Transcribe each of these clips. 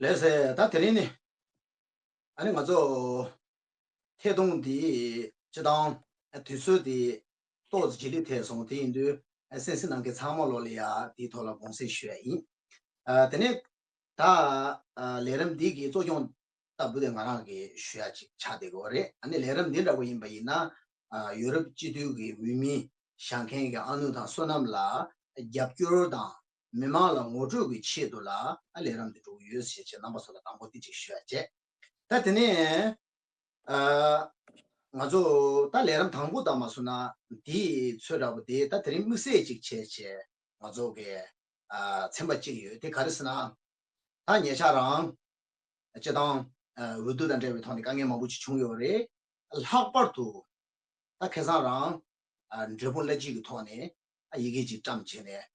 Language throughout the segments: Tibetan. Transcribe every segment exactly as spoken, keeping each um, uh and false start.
ལགས་སེ། ད་དེ་རིང་ནི་ཨ་ནི་ང་ཚོ་ཐད་གཏོང་འདི་སྤྱི་བཏང་དུས་ཚོད་འདི་ཏོག་ཙམ་རྗེས་ལུས་ཐེབས་སོང་། དེ་ཡིན་དུས་གསན་གཟིགས་གནང་མཁན་ཚང་མ་ལོ་ལ་ཡ་དེའི་ཐོག་ལ་དགོངས་སེལ་ཞུ་ཡ་ཡིན། ཨ་དེ་ནས་ད་ཨ་ལས་རིམ་འདི་གི་གཙོ་སྐྱོང་ལྟ་བུ་དེ་ང་རང་གིས་ཞུ་ཡ་ཅིག་ཆགས་བསྡད་ཀྱི་ཡོད་རེད། ཨ་ནི་ལས་རིམ་འདི་འདྲ་བོ་ཡིན་པ་ཡིན་ན་ཨ་ཡོ་རོབ་སྤྱི་འཐུས་ཀྱི་འོས་མི་བཞེངས་མཁན་གྱི་ཨ་ནུ་དང་བསོད་ནམས་ལ་རྒྱབ་སྐྱོར་དང་མི་མང་ལ་ངོ་སྤྲོད་ཀྱི་ཆེད་དུ་ལ་ཨ་ལས་རིམ་འདི་འགྲོ་གི་ཡོད་ཟེར་བྱས་རྣམ་པ་ཚོ་ལ་དང་པོ་འདི་ཅིག་ཞུ་ཡ་བྱས། ད་དེ་ནས་ཨ་ང་ཚོ་ད་ལས་རིམ་དང་པོ་དང་མ་སོང་ན་འདིའི་ཚོད་འདྲ་བོ་དེ་ད་དེ་རིང་དམིགས་བསལ་ཅིག་བྱས་བྱས་ང་ཚོ་གི་ཨ་ཚན་པ་གཅིག་ཡོད། དེ་ག་རེ་ཟེར་ན། ད་ཉེ་ཆར་རང་སྤྱི་བཏང་ཨ་འོས་བསྡུ་དང་འབྲེལ་བའི་ཐོག་ནས་དཀའ་ངལ་མང་པོ་ཅིག་བྱུང་ཡོད་རེད། ལྷག་པར་དུ་ད་ཁ་སང་རང་ཨ་འབྲས་སྤུངས་བླ་སྤྱི་གི་ཐོག་ནས་ཨ་ཡི་གེ་ཅིག་བཀྲམ་བྱས་ནས་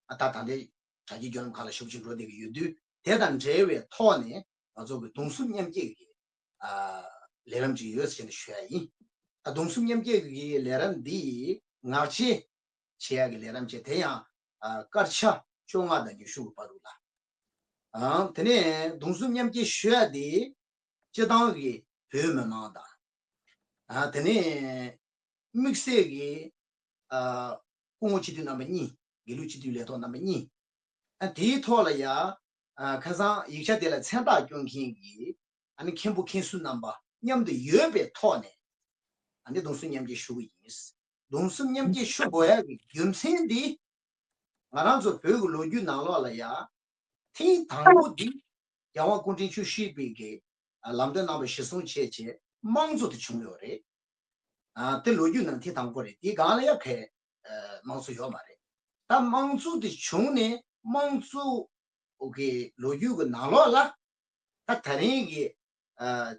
ཨ་ད་ད་ལྟའི་དྲ་རྒྱའི་བརྒྱུད་ལམ་ཁག་ལ་ཞེ་པོ་ཅིག་འགྲོ་བསྡད་ཀྱི་ཡོད་དུས། དེ་དང་འབྲེལ་བའི་ཐོག་ནས་ང་ཚོ་གི་གདུང་སེམས་མཉམ་སྐྱེད་ཀྱི་ཨ་ལས་རིམ་ཅིག་ཡོད་ཟེར་ནས་ཞུ་ཡ་ཡིན། ཨ་གདུང་སེམས་མཉམ་སྐྱེད་ཀྱི་ལས་རིམ་འདི་ངག་བཅད་བྱེད་ཡ་གི་ལས་རིམ་བྱས། དེ་ཡང་ཨ་སྐར་ཆ་བཅོ་ལྔ་དང་ཉི་ཤུ་གི་བར་དུ་ལ། ཨང་དེ་ནས་གདུང་སེམས་མཉམ་སྐྱེད་ཞུ་ཡ་དེ་སྤྱི་བཏང་གི་བོད་མི་མང་དང་། ཨ་དེ་ནས་དམིགས་བསལ་གྱི་ཨ་སྐུ་ངོ་སྤྱི་འཐུས་རྣམ་པ་གཉིས། དགེ་ལུགས་སྤྱི་འཐུས་ལས་ཐོག་རྣམ་པ་གཉིས། ཨ་དེའི་ཐོག་ལ་ཡ་ཨ་ཁ་སང་ཡིག་ཆ་དེ་ལ་མཚན་རྟགས་སྐྱོན་མཁན་གྱི་ཨ་ནི་མཁན་པོ་མཁན་ཟུར་རྣམ་པ་མཉམ་དུ་ཡོད་པའི་ཐོག་ནས་ཨ་ནི་གདུང་སེམས་མཉམ་སྐྱེད་ཞུ་གི་ཡིན། གདུང་སེམས་མཉམ་སྐྱེད་ཞུ་དགོས་ཡ་གི་རྒྱུ་མཚན་འདི་ང་རང་ཚོ་བོད་ཀྱི་ལོ་རྒྱུས་ནང་ལོགས་ལ་ཡ་ཐེངས་དང་པོ་འདི་རྒྱལ་དབང་སྐུ་ཕྲེང་བཅུ་བཞི་པའི་གི་ལམ་སྟོན་གནང་བ་གཞིར་བཟུང་བྱས་བྱས་དམངས་གཙོ་དེ་བྱུང་ཡོད་རེད། ཨ་དེ་ལོ་རྒྱུས་ནང་དེ་དང་པོ་རེད། དེའི་སྒང་ལ་ཡ་གའི་ཨ་དམངས་གཙོ་ཡོད་མ་རེད། ད་དམངས་གཙོ་དེ་བྱུང་ནས་དམངས་གཙོ་གི་ལོ་རྒྱུས་ཀྱི་ནང་ལོགས་ལ་ད་ད་རིང་གི་ཨ་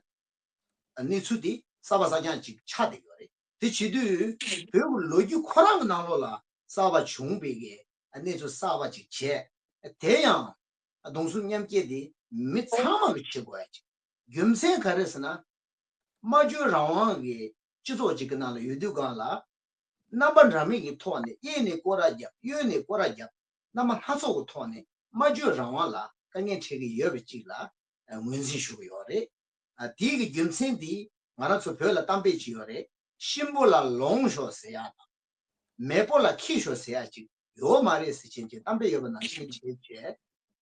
གནས་ཚུལ་དེ་གསར་པ་གསར་རྐྱང་ཅིག་ཆགས་བསྡད་ཡོད་རེད། དེ་བྱེད་དུས་བོད་ཀྱི་ལོ་རྒྱུས་ཁོ་རང་གི་ནང་ལོགས་ལ་གསར་པ་བྱུང་བའི་གི་གནས་ཚུལ་གསར་པ་ཅིག་བྱས། དེ་ཡང་གདུང་སེམས་མཉམ་སྐྱེད་དེ་མི་ཚང་མ་གི་བྱེད་དགོས་ཡ་ཅིག་རྒྱུ་མཚན་ག་རེ་ཟེར་ན། སྨྲ་བརྗོད་རང་དབང་གི་སྤྱི་ཚོགས་ཅིག་གི་ནང་ལ་ཡོད་དུས་སྒང་ལ། རྣམ་པ་འདྲ་མིན་གྱི་ཐོག་ནས་གཡས་ནས་སྐོར་ར་བརྒྱབ། གཡོན་ནས་སྐོར་ར་བརྒྱབ། རྣམ་པ་སྣ་ཚོགས་ཀྱི་ཐོག་ནས་སྨྲ་བརྗོད་རང་དབང་ལ་དཀའ་ངལ་འཕྲད་ཀྱི་ཡོད་པ་ཅིག་ལ་ངོས་འཛིན་ཞུ་གི་ཡོད་རེད། ཨ་དེའི་གི་རྒྱུ་མཚན་འདི་ང་རང་ཚོ་བོད་ལ་གཏམ་དཔེ་ཅིག་ཡོད་རེད། གཤིན་པོ་ལ་ལོངས་ཤོག་ཟེར་ཡ་དང་། མེས་པོ་ལ་ཁྱེར་ཤོག་ཟེར་ཡ་ཅིག་ཡོད་མ་རེད་ཟེར་བྱས་ཀྱི་གཏམ་དཔེ་ཡོད་པ་ནང་བཞིན་བྱས་བྱས།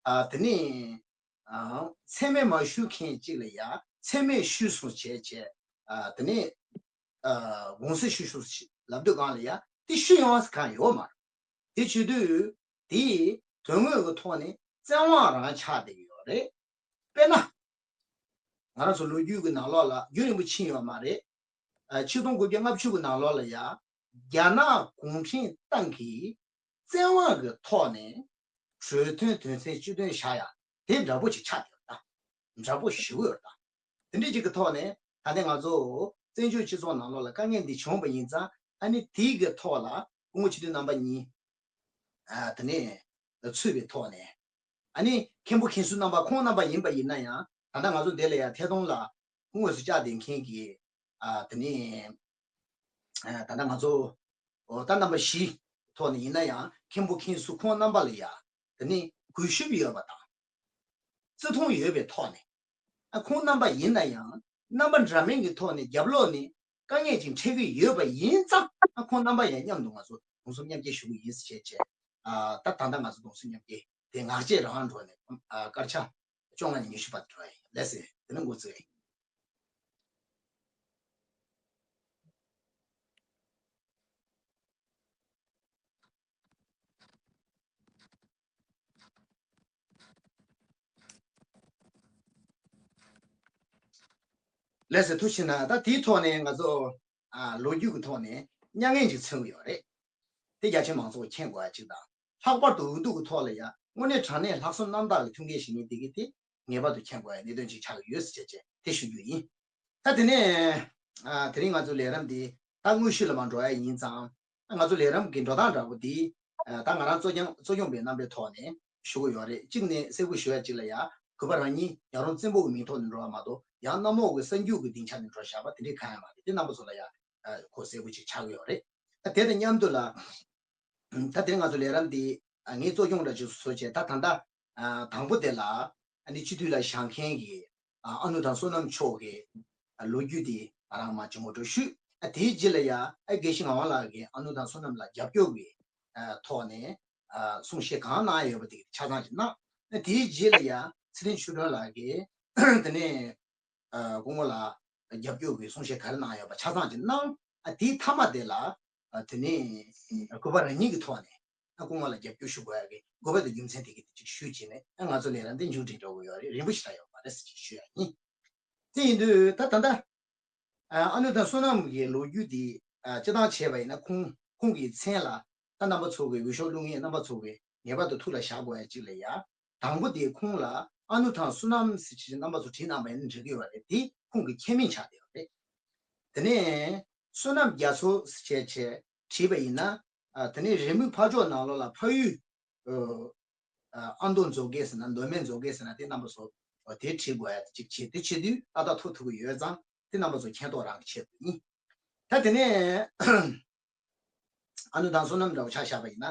ཨ་དེ་ནས་ཨ་མཚན་སྨད་མ་ཞུ་མཁན་ཅིག་ལ་ཡ་མཚན་སྨད་ཞུས་སོང་བྱས་བྱས། ཨ་དེ་ནས་ཨ་དགོངས་སེལ་ཞུས་སོང་ལབ་དུས་སྒང་ལ་ཡ་དེ་ཞུ་ཡོང་ས་གང་ཡོད་མ་རེད། དེ་བྱེད་དུས་དེ་དོན་དངོས་ཀྱི་ཐོག་ནས་བཙན་དབང་རང་ཆགས་བསྡད་ཀྱི་ཡོད་རེད། དཔེར་ན། ང་རང་ཚོ་ལོ་རྒྱུས་ཀྱི་ནང་ལོགས་ལ་རྒྱུན་རིང་པོ་ཕྱིན་ཡོད་མ་རེད། ཨ་ཆིག་སྟོང་དགུ་བརྒྱ་ལྔ་བཅུ་གི་ནང་ལོགས་ལ་ཡ་རྒྱ་ནག་གུང་ཁྲན་ཏང་གིས་བཙན་དབང་གི་ཐོག་ནས་གྲོས་མཐུན་དོན་ཚན་བཅུ་བདུན་བཞག་ཡ་དེ་འདྲ་པོ་ཅིག་ཆགས་ཡོད་ད། འདྲ་པོ་ཞེ་པོ་ཡོད་ད། དེ་འདྲ་ཅིག་གི་ཐོག་ནས་ད་ནི་ང་ཚོ་བཙན་བྱོལ་སྤྱི་ཚོགས་ནང་ལོགས་ལ་དཀའ་ངལ་འདི་བྱུང་བ་ཡིན་ཙང་། ཨ་ནི་དེའི་གི་ཐོག་ལ་སྐུ་ངོ་སྤྱི་འཐུས་རྣམ་པ་གཉིས་ཨ་དེ་ནས་ཚུད་པའི་ཐོག་ནས། ཨ་ནི་མཁན་པོ་མཁན་ཟུར་རྣམ་པ་ཁོང་རྣམ་པ་ཡིན་པ་ཡིན་ན་ཡང་། ད་ལྟ་ང་ཚོ་འདི་ལ་ཡང་ཐད་གཏོང་ལ་དངོས་སུ་བཅར་བསྡད་མཁན་གྱི་ཨ་དེ་ནས་ཨ་ད་ལྟ་ང་ཚོ་ཨོ་ད་རྣམ་པ་བཞི་ཐོག་ནས་ཡིན་ན་ཡང་མཁན་པོ་མཁན་ཟུར་ཁོང་རྣམ་པ་ལ་ཡང་དེ་ནས་གུས་ཞབས་ཡོད་པ་དང་། བརྩི་མཐོང་ཡོད་པའི་ཐོག་ནས། ཨ་ཁོང་རྣམ་པ་ཡིན་ན་ཡང་རྣམ་པ་འདྲ་མིན་གྱི་ཐོག་ནས་རྒྱབ་ལོགས་ནས་དཀའ་ངལ་ཅིག་འཕྲད་ཀྱི་ཡོད་པ་ཡིན་ཙང་། ཨ་ཁོང་རྣམ་པ་ཡང་མཉམ་དུ་ང་ཚོ་གདུང་སེམས་མཉམ་སྐྱེད་ཞུ་གི་ཡིན་ཟེར་བྱས་བྱས། ཨ་ད་ད་ལྟ་ང་ཚོ་གདུང་སེམས་མཉམ་སྐྱེད་དེ་ངག་བཅད་རང་འགྲོ་ནས་ཨ་སྐར་ཆ་བཅོ་ལྔ་ནས་ཉི་ཤུ་བར་དུ་འགྲོ་ཡ་ཡིན། ལགས་སེ། དེ་ནས་འགོ་བཙུགས་ཡ་ཡིན། ལགས་སེ། ཐུགས་རྗེ་གནང་། ད་དེའི་ཐོག་ནས་ང་ཚོ་ཨ་ལོ་རྒྱུས་ཀྱི་ཐོག་ནས་མྱ་ངན་ཅིག་མཚོན་གྱི་ཡོད་རེད། དེ་རྒྱ་ཆེ་མང་ཚོགས་མཁྱེན་དགོས་ཡ་ཅིག་དང་། ལྷག་པར་དུ་འོས་བསྡུ་གི་ཐོག་ལ་ཡ་དངོས་གནས་དྲང་གནས་ལྷག་བསམ་རྣམ་དག་གི་ཐུགས་འགན་བཞེས་མཁན་དེ་གི་དེ་ངེས་པར་དུ་མཁྱེན་དགོས་ཡ་གནད་དོན་ཅིག་ཆགས་ཀྱི་ཡོད་ཟེར་བྱས་བྱས་དེ་ཞུ་རྒྱུ་ཡིན། ད་དེ་ནས་ཨ་དེ་རིང་ང་ཚོ་ལས་རིམ་འདི་ད་དངོས་གཞི་ལ་མར་འགྲོ་ཡ་ཡིན་ཙང་། ང་ཚོ་ལས་རིམ་གྱི་འགྲོ་སྟངས་འདྲ་པོ་འདི་ཨ་ད་ང་རང་གཙོ་སྐྱོང་གཙོ་སྐྱོང་པའི་རྣམ་པའི་ཐོག་ནས་ཞུ་གི་ཡོད་རེད། གཅིག་ནས་གསལ་པོ་ཞུ་ཡ་གཅིག་ལ་ཡ་གུས་པ་རང་ཉིད་ཡང་རུང་བཙན་པོ་གི་མིང་ཐོག་ནས་འགྲོ་བ་མ་གཏོགས། ཡང་གནམ་འོག་གི་གསར་འགྱུར་གྱི་སྡིངས་ཆ་ནས་འགྲོ་བཞག་པ་དེ་འདྲའི་གང་ཡང་མ་རེད། དེ་རྣམ་པ་ཚོ་ལ་ཡ་ཨ་གོ་གསལ་པོ་ཅིག་ཆགས་ཀྱི་ཡོད་རེད། ཨ་དེ་དང་མཉམ་དུ་ལ། ད་དེ་ང་ཚོ་ལས་རིམ་འདི་ཨ་ངས་གཙོ་སྐྱོང་འདྲ་ཅིག་བཟོ་བྱས། ད་ད་ལྟ་ཨ་དང་པོ་དེ་ལ་ ཨ་ནི་སྤྱི་འཐུས་ལ་བཞེངས་མཁན་གྱི་ཨ་ཨ་ནུ་དང་བསོད་ནམས་མཆོག་གི་ཨ་ལོ་རྒྱུས་དེ་ང་རང་མར་ཅིག་ངོ་སྤྲོད་ཞུས། ཨ་དེའི་རྗེས་ལ་ཡ་ཨ་དགེ་བཤེས་ངག་དབང་ལགས་ཀྱིས་ཨ་ནུ་དང་བསོད་ནམས་ལ་རྒྱབ་སྐྱོར་གྱི་ཨ་ཐོག་ནས་ཨ་གསུང་བཤད་གང་གནང་ཡོད་པ་དེ་ཆ་ཚང་ཅིག་གནང་། ཨ་དེའི་རྗེས་ལ་ཡ་ཚེ་རིང་ཆོས་སྒྲོན་ལགས་ཀྱིས་དེ་ནས་ཨ་སྐུ་ངོ་ལ་རྒྱབ་སྐྱོར་གྱི་གསུང་བཤད་ག་རེ་གནང་ཡོད་པ་ཆ་ཚང་ཅིག་གནང་། ཨ་དེའི་མཐའ་མ་དེ་ལ་ཨ་དེ་ནས་ཨ་གུས་པ་རང་ཉིད་ཀྱི་ཐོག་ནས་ཨ་སྐུ་ངོ་ལ་རྒྱབ་སྐྱོར་ཞུ་དགོས་ཡ་གི་དགོས་པ་དང་རྒྱུ་མཚན་དེ་གི་དེ་ཅིག་ཞུས་བྱས་ནས་ཨ་ང་ཚོ་ལས་རིམ་འདི་མཇུག་སྒྲིལ་འགྲོ་གི་ཡོད་རེད། རིང་པོ་ཞིག་ད་ཡོད་མ་རེད་ཟེར་ཅིག་ཞུ་ཡ་ཡིན། དེ་ཡིན་དུས་ད་ད་ལྟ་ཨ་ཨ་ནུ་དང་བསོད་ནམས་ཀྱི་ལོ་རྒྱུས་འདི་ཨ་སྤྱི་བཏང་བྱས་པ་ཡིན་ན་ཁོང་ཁོང་གི་མཚན་ལ་ད་རྣམ་པ་ཚོ་གི་འོས་ཤོག་བླུག་མཁན་རྣམ་པ་ཚོ་གི་ངེས་པར་དུ་ཐུགས་ལ་བཞག་དགོས་ཡ་གཅིག་ལ་ཡ། དང་པོ་དེ་ཁོང་ལ་ཨ་ནུ་དང་བསོད་ནམས་ཟེར་ཅིག་རྣམ་པ་ཚོ་བྲིས་གནང་པ་ཡིན་ན་འགྲིག་གི་ཡོད་རེད། དེ་ཁོང་གི་ཁྱད་མིང་ཆགས་བསྡད་ཡོད་རེད། དེ་ནས་བསོད་ནམས་རྒྱ་མཚོ་ཟེར་བྱས་བྱས་བྲིས་པ་ཡིན་ན་ཨ་དེ་ནས་རེའུ་མིག་ཕར་ཕྱོགས་ནང་ལོགས་ལ་ཕ་ཡུལ་ཨ་ཨ་མདོ་མཛོད་དགེ་ཟེར་ན་མདོ་སྨད་མཛོད་དགེ་ཟེར་ན་དེ་རྣམ་པ་ཚོ་དེ་བྲིས་དགོས་ཡ་དེ་གཅིག་བྱས། དེ་བྱེད་དུས་ཏག་ཏག་ཐུག་ཐུབ་ཀྱི་ཡོད་ཙང་དེ་རྣམ་པ་ཚོ་མཁྱེན་རྟོགས་རང་གི་ཆེད་དུ་ཡིན། ད་དེ་ནས་ཨ་ནུ་དང་བསོད་ནམས་འདྲ་བོ་ཆ་བཞག་པ་ཡིན་ན་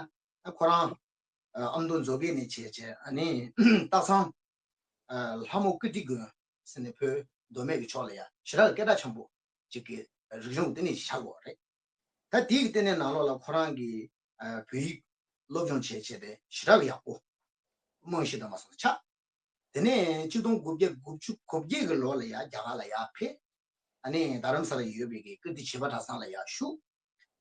ཨ་ཁོ་རང་ཨ་མདོ་མཛོད་དགེ་ནས་བྱས་བྱས་ཨ་ནི་སྟག་ཚང་ཨ་ལྷ་མོ་ཀིརྟི་དགོན་ཟེར་ནས་བོད་མདོ་སྨད་ཀྱི་ཕྱོགས་ལ་ཡ་ཞེ་དྲག་སྐད་གྲགས་ཆེན་པོ་ཅིག་གི་རིག་གཞུང་དེ་ནས་ཆགས་ཡོད་རེད། ད་དེའི་གི་ལྟེ་གནས་ནང་ལོགས་ལ་ཁོ་རང་གིས་ཨ་བོད་ཡིག་སློབ་སྦྱོང་བྱས་བྱས་ཏེ་ཞེ་དྲག་ཡག་པོ་རྨང་གཞི་དང་མ་སོང་ཆགས། དེ་ནས་ཆིག་སྟོང་དགུ་བརྒྱ་དགུ་བཅུ་གོ་བརྒྱད་ཀྱི་ལོ་ལ་ཡ་རྒྱ་གར་ལ་ཡར་ཕེབས། ཨ་ནི་རྡ་རམ་ས་ལ་ཡོད་པའི་གི་ཀིརྟི་བྱེས་པ་གྲྭ་ཚང་ལ་ཡར་ཞུགས།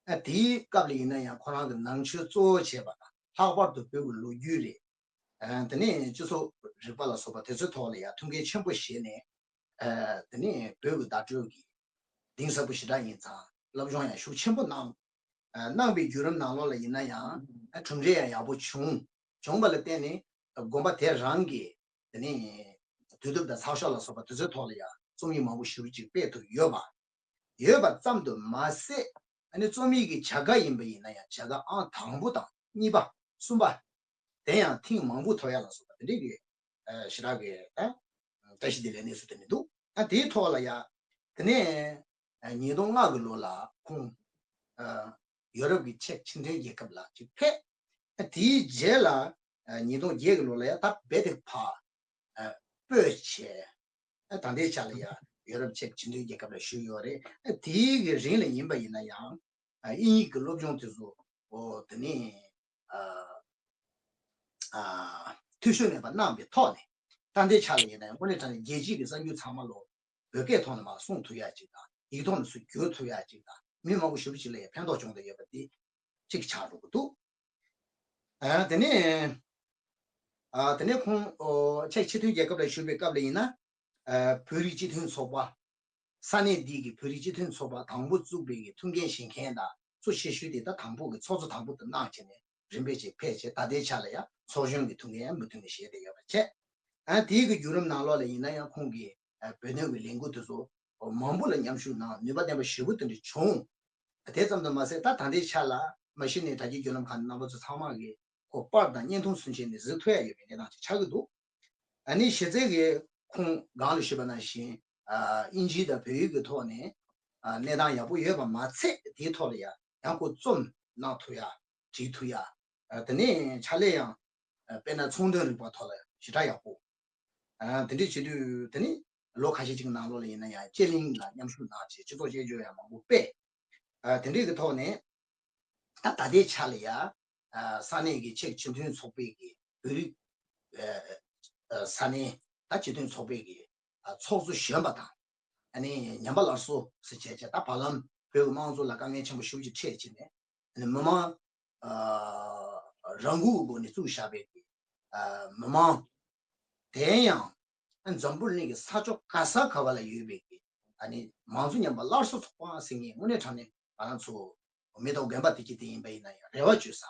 ཨ་དེའི་སྐབས་ལ་ཡིན་ན་ཡང་ཁོ་རང་གི་ནང་ཆོས་གཙོ་བོ་བྱས་པ་དང་ལྷག་པར་དུ་བོད་ཀྱི་ལོ་རྒྱུས་རེད། ཨ་དེ་ནས་སྤྱི་ཚོགས་རིག་པ་ལ་སོགས་པ་དེ་ཚོའི་ཐོག་ལ་ཡང་ཐུགས་འགན་ཆེན་པོ་བཞེས་ནས། ཨ་དེ་ནས་བོད་ཀྱི་བརྡ་སྤྲོད་ཀྱི་གཏིང་ཟབ་པོ་ཞེ་དྲག་ཡིན་ཙང་སློབ་སྦྱོང་ཡང་ཤུགས་ཆེན་པོ་གནང་། ཨ་གནང་བའི་བརྒྱུད་རིམ་ནང་ལོགས་ལ་ཡིན་ན་ཡང་ཨ་གྲུབ་འབྲས་ཡང་ཡག་པོ་བྱུང་། བྱུང་བ་ལ་བརྟེན་ནས་དགོན་པ་དེ་རང་གི་དེ་ནས་དུས་དེབ་དང་ཚགས་ཤོག་ལ་སོགས་པ་དེ་ཚོའི་ཐོག་ལ་ཡང་རྩོམ་ཡིག་མང་པོ་ཞེ་པོ་ཅིག་སྤེལ་ཐུབ་ཡོད་པ། ཡོད་པ་ཙམ་དུ་མ་ཟད། ཨ་ནི་རྩོམ་ཡིག་གི་བྱ་དགའ་ཡིན་པ་ཡིན་ན་ཡང་བྱ་དགའ་ཨང་དང་པོ་དང་གཉིས་པ་གསུམ་པ། དེ་ཡང་ཐེངས་མང་པོ་ཐོབ་ཡ་ལ་སོགས་པ་དེ་འདྲའི་གི་ཨ་ཞེ་དྲག་གི་ཨ་བཀྲ་ཤིས་བདེ་ལེགས་གནས་ཚུལ་དེ་འདྲ་འདུག་ཨ་དེའི་ཐོག་ལ་ཡ་དེ་ནས་ཉིས་སྟོང་ལྔ་གི་ལོ་ལ་ཁོང་ཨ་ཡོ་རོབ་ཀྱི་ཅེཀ་སྤྱི་མཐུན་རྒྱལ་ཁབ་ལ་ཅིག་ཕེབས། ཨ་དེའི་རྗེས་ལ་ཉིས་སྟོང་བརྒྱད་གི་ལོ་ལ་ཡ་ད་རྦད་དེ་ཕར་ཨ་སྤོས་བྱས། ཨ་ད་ལྟའི་ཆ་ལ་ཡ་ཡོ་རོབ་ཅེཀ་སྤྱི་མཐུན་རྒྱལ་ཁབ་ལ་བཞུགས་ཡོད་རེད། ཨ་དེའི་གི་རིང་ལ་ཡིན་པ་ཡིན་ན་ཡང་ཨ་དབྱིན་ཡིག་གི་སློབ་སྦྱོང་དེ་ཚོ་ཨོ་དེ་ནས་ཨ་ཨ་འཐུས་ཤོར་མེད་པ་གནང་བའི་ཐོག་ནས་ད་ལྟའི་ཆ་ལ་ཡིན་ན་ཡང་དངོས་གནས་དྲང་གནས་རྒྱལ་སྤྱིའི་གི་གསར་འགྱུར་ཚང་མ་ལོ་བོད་སྐད་ཐོག་ནས་མར་གསུང་ཐུབ་ཡ་ཅིག་དང་ཡིག་ཐོག་ནས་ཚུར་བསྒྱུར་ཐུབ་ཡ་ཅིག་དང་མི་མང་པོ་ཞེ་པོ་ཅིག་ལ་ཡང་ཕན་ཐོགས་བྱུང་བསྡད་ཡོད་པ་དེ་གཅིག་ཆགས་འགྲོ་གི་འདུག་ཨ་དེ་ནས་ཨ་དེ་ནས་ཁོང་ཨོ་ཅེཀ་སྤྱི་མཐུན་རྒྱལ་ཁབ་ལ་བཞུགས་པའི་སྐབས་ལ་ཡིན་ན་ཨ་བོད་རིགས་སྤྱི་མཐུན་ཚོགས་པ། ས་གནས་འདི་གི་བོད་རིགས་སྤྱི་མཐུན་ཚོགས་པ་དང་པོ་བཙུགས་པའི་གི་ཐུགས་འགན་བཞེས་མཁན་དང་གཙོ་ཆེ་ཤོས་དེ་ད་དང་པོ་གི་ཚོགས་གཙོ་དང་པོ་དེ་གནང་བྱས་ནས་རིམ་པས་ཅིག་ཕེབས་བྱས་ད་ལྟའི་ཆ་ལ་ཡང་ཚོགས་གཞོན་གྱི་ཐུགས་འགན་ཡང་མུ་མཐུད་ནས་བཞེས་བསྡད་ཡོད་པ་བྱས། ཨ་དེའི་གི་བརྒྱུད་རིམ་ནང་ལོགས་ལ་ཡིན་ན་ཡང་ཁོང་གིས་ཨ་བོད་དོན་གྱི་ལས་འགུལ་དེ་ཚོ་མང་པོ་ལ་མཉམ་ཞུགས་གནང་ནུས་པ་ལྡན་པ་ཞེ་པོ་དེ་འདྲ་བྱུང་། དེ་ཙམ་དུ་མ་ཟད་ད་ད་ལྟའི་ཆ་ལ་མ་གཞི་ནས་དྲ་རྒྱའི་བརྒྱུད་ལམ་ཁག་ནས་རྣམ་པ་ཚོ་ཚང་མ་གིས་ཁོ་པར་དང་བརྙན་ཐུང་ཚུན་ཆད་ནས་གཟིགས་ཐུབ་ཡ་ཡོད་པའི་གནས་སྟངས་ཅིག་ཆགས་ཀྱི་འདུག་ཨ་ནི་གཞི་རྩའི་གི་ཁོང་སྒང་ལ་ཞུས་པ་ནང་བཞིན་ཨ་དབྱིན་ཇི་དང་བོད་ཡིག་གི་ཐོག་ནས་ཨ་གནས་སྟངས་ཡག་པོ་ཡོད་པ་མ་ཚད་དེའི་ཐོག་ལ་ཡང་ཡང་ཁོ་རྩོམ་གནང་ཐུབ་ཡ་བྲིས་ཐུབ་ཡ་ཨ་དེ་ནས་ཕྱག་ལས་ཡང་ཨ་དཔེར་ན་ཚོང་དོན་རིག་པ་ཐོག་ལ་ཞེ་དྲག་ཡག་པོ། ཨ་དེ་འདྲས་བྱེད་དུས་དེ་ནི་ལོ་ཁ་ཤས་ཅིག་ནང་ལོགས་ལ་ཡིན་ན་ཡང་དཔྱད་གླེང་ལ་མཉམ་ཞུགས་གནང་བྱས་སྤྱི་ཚོགས་དཔྱད་བརྗོད་ཡང་མང་པོ་སྤེལ། ཨ་དེ་འདྲས་ཀྱི་ཐོག་ནས་ད་ད་ལྟའི་ཆ་ལ་ཡ་ཨ་ས་གནས་ཀྱི་ཅེཀ་སྤྱི་མཐུན་ཚོགས་པའི་གི་བོད་རིགས་ཨ་ཨ་ས་གནས་ད་སྤྱི་མཐུན་ཚོགས་པའི་གི་ཨ་ཚོགས་གཙོ་གཞོན་པ་དང་ཨ་ནི་ཉམས་པ་སླར་གསོ་ཟེར་བྱས་བྱས་ད་བར་ལམ་བོད་ཀྱི་དམངས་གཙོ་ལ་དཀའ་ངལ་ཆེན་པོ་ཞེ་པོ་ཅིག་འཕྲད་བྱས་ནས་ཨ་ནི་མི་མང་ཨ་རང་འགུལ་གྱི་སྒོ་ནས་བཙུགས་བཞག་པའི་གི་ཨ་མི་མང་དེ་ཡང་ཨ་འཛམ་བུ་གླིང་གི་ས་ཕྱོགས་ག་ས་ག་བ་ལ་ཡོད་པའི་གི་ཨ་ནི་མང་གཙོ་ཉམས་པ་སླར་གསོ་ཚོགས་པ་ཟེར་མཁན་དངོས་གནས་དྲང་གནས་ང་རང་ཚོ་མི་ཐོག་རྒན་པ་དེ་གྱད་དེ་ཡིན་པ་ཡིན་ན་ཡང་རེ་བ་བཅོལ་ས།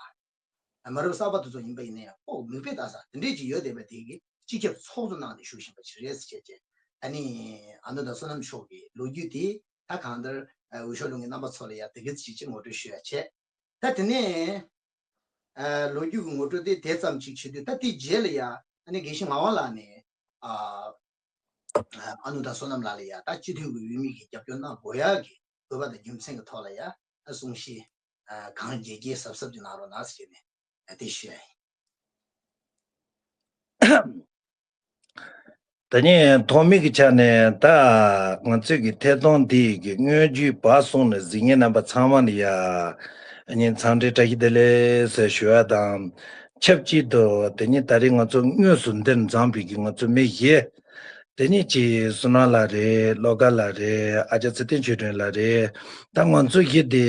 མི་རབས་གསར་པ་དེ་ཚོ་ཡིན་པ་ཡིན་ན་ཡང་ཨོ་མིག་དཔེ་ལྟ་ས་དེ་འདྲས་ཅིག་ཡོད་བསྡད་པ་དེ་གི་སྤྱི་ཁྱབ་ཚོགས་གཙོ་གནང་ནས་བཞུགས་བཞིན་པ་ཅིག་རེད་ཟེར་བྱས་བྱས་ཨ་ནི་ཨ་ནུ་དང་བསོད་ནམས་མཆོག་གི་ལོ་རྒྱུས་དེ་ད་གང་ལྟར་ཨ་འོས་ཤོག་བླུག་མཁན་རྣམ་པ་ཚོ་ལ་ཡང་དེ་གི་ཅིག་ཅིག་ངོ་སྤྲོད་ཞུ་ཡ་བྱས། ད་དེ་ནས་ཨ་ལོ་རྒྱུས་ཀྱི་ངོ་སྤྲོད་དེ་དེ་ཙམ་ཅིག་བྱེད་དུས་ད་དེའི་རྗེས་ལ་ཡ་ཨ་ནི་དགེ་བཤེས་ངག་དབང་ལགས་ནས་ཨ་ཨ་ནུ་དང་བསོད་ནམས་ལགས་ལ་ཡ་ད་སྤྱི་འཐུས་ཀྱི་འོས་མི་གི་རྒྱབ་སྐྱོར་གནང་དགོས་ཡ་གི་དགོས་པ་དང་རྒྱུ་མཚན་གྱི་ཐོག་ལ་ཡ་ཨ་གསུང་བཤད་ཨ་གང་རྒྱས་རྒྱས་གཟབ་གཟབ་ཅིག་གནང་རོགས་གནང་ཟེར་ནས་ཨ་དེ་ཞུ་ཡ་ཡིན། ད་ནི་ཐོག་མའི་གི་ཆ་ནས་ད་ང་ཚོས་ཀྱི་ཐད་གཏོང་འདི་ཡི་གི་སྔོན་ཇུས་བར་གསུམ་ནས་གཟིགས་མཁན་རྣམ་པ་ཚང་མ་ལ་ཡ་ཨ་ནི་འཚམས་འདྲི་བཀྲ་ཤིས་བདེ་ལེགས་ཟེར་ཞུ་བ་དང་། ཆབས་ཅིག་ཏུ་དེ་ནི་ད་རེས་ང་ཚོ་དངོས་སུ་འདིར་འཛོམས་པའི་གི་ང་ཚོ་མི་བཞི། དེ་ནི་ཅིག་བསོད་ནམས་ལགས་རེད། བློ་དགའ་ལགས་རེད། ཨ་ཅག་ཚེ་བརྟན་ཆོས་སྒྲོན་ལགས་རེད། ད་ང་ཚོ་བཞི་དེ་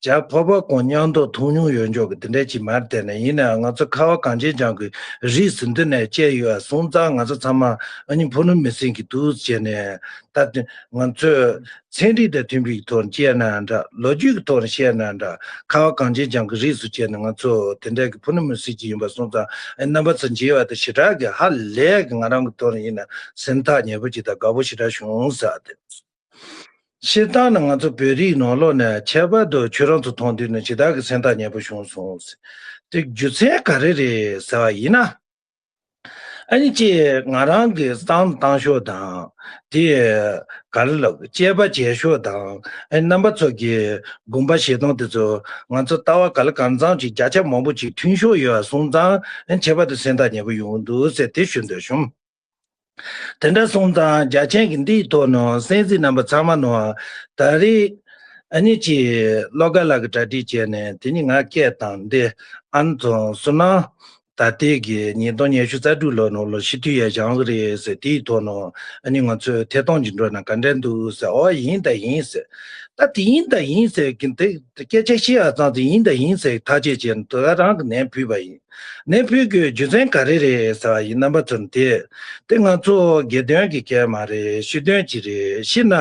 བྱ་ཕོར་པ་གང་མཉམ་དུ་མཐོང་མྱོང་ཡོད་འཇོག་གི་དེ་འདྲ་ཅིག་མ་རེད། དེ་ནས་ཡིན་ནའང་ང་ཚོ་ཁ་བ་གངས་ཅན་ལྗོངས་ཀྱི་རིས་སུ་འདི་ནས་བཅད་ཡོད་སོང་ཙང་། ང་ཚོ་ཚང་མ་ཨ་ནི་ཕུ་ནུ་མི་སེར་གྱི་འདུག་བྱས་ནས། ད་དེ་ང་ཚོས་ཚན་རིག་དང་མཐུན་པའི་ཐོག་ནས་བཤད་ན་འདྲ། ལོ་རྒྱུས་ཀྱི་ཐོག་ནས་བཤད་ན་འདྲ། ཁ་བ་གངས་ཅན་ལྗོངས་ཀྱི་རིས་སུ་བཅད་ནས་ང་ཚོ་དེ་འདྲ་གི་ཕུ་ནུ་མི་སེར་གྱི་ཡིན་པ་སོང་ཙང་། ཨ་ནི་རྣམ་པ་ཚོ་མཇལ་བ་དེ་ཞེ་དྲག་གི་ཧ་ལས་གི། ང་རང་གི་ཐོག་ནས་ཡིན་ན་སེམས་ཐག་ཉེ་པོ་ཅིག་དང་དགའ་པོ་ཞེ་དྲག་བྱུང་ཟེར་བ་དེ། སྤྱིར་བཏང་ནི་ང་ཚོ་བོད་རིགས་ནང་ལོགས་ནས་ཁྱད་པར་དུ་ཁྱོད་རང་ཚོ་མཐོང་དུས་ནི་ཇི་ལྟར་གྱི་སེམས་ཐག་ཉེ་པོ་བྱུང་སོང་། དེ་རྒྱུ་མཚན་ག་རེ་རེད་ཟེར་བ་ཡིན་ན། ཨ་ནི་ཅིག་ང་རང་གི་བསམ་བློ་བཏང་ཕྱོགས་དང་། དེ་ག་རེ་ལབ་དགོས། དཔྱད་པ་བྱེད་ཕྱོགས་དང་། ཨ་ནི་རྣམ་པ་ཚོ་གི་དགོངས་པ་བཞེས་སྟངས་དེ་ཚོ་ང་ཚོ་ལྟ་བ་ག་ལ་གང་འཚམ་ཅིག་བརྒྱ་ཆ་མང་པོ་ཅིག་མཐུན་ཕྱོགས་ཡོད་པ་སོང་ཙང་། ཨ་ནི་ཁྱད་པར་དུ་སེམས་ཐག་ཉེ་པོ་ཡོང་གི་འདུག་ཟེར་དེ་ཞུ་འདོད་བྱུང་། དེ་འདྲ་སོང་ཙང་རྒྱ་ཆེན་གྱི་འདིའི་ཐོག་ནས་གསན་གཟིགས་རྣམ་པ་ཚང་མ་ནས་ད་རེས་ཨ་ནི་ཅིག་བློ་དགའ་ལགས་ཀྱིས་གྲ་སྒྲིག་བྱས་ནས། དེ་ནི་ང་སྐད་བཏང་སྟེ། ཨ་ནི་ཚོ་བསོད་ནམས་ད་ལྟའི་གི་ཉིས་སྟོང་ཉི་ཤུ་རྩ་དྲུག་ལོ་ནང་ལོ་ཕྱི་དུས་ཡར་བཞེངས་གི་རེད་ཟེར། དེའི་ཐོག་ནས་ཨ་ནི་ང་ཚོས་ཐད་གཏོང་ཅིག་འགྲོ་ན་ག་འདྲ་འདུག་ཟེར། ཨོ་ཡིན་ད་ཡིན་ཟེར། ད་དེ་ཡིན་ད་ཡིན་ཟེར་གི་དེ་སྐད་ཆ་བཤད་ཡ་ཙང་དེ་ཡིན་ད་ཡིན་ཟེར་ཐག་བཅད་བྱས་ནས་དེ་ག་རང་གི་ནན་ཕུལ་བ་ཡིན། ནན་ཕུལ་དགོས་རྒྱུ་མཚན་ག་རེ་རེད་ཟེར་བ་ཡིན། རྣམ་པ་ཚོར་དེ། དེ་ང་ཚོ་སྒེར་དོན་གྱི་སྐད་མ་རེད། སྤྱི་དོན་གྱི་རེད། སྤྱིར་ན་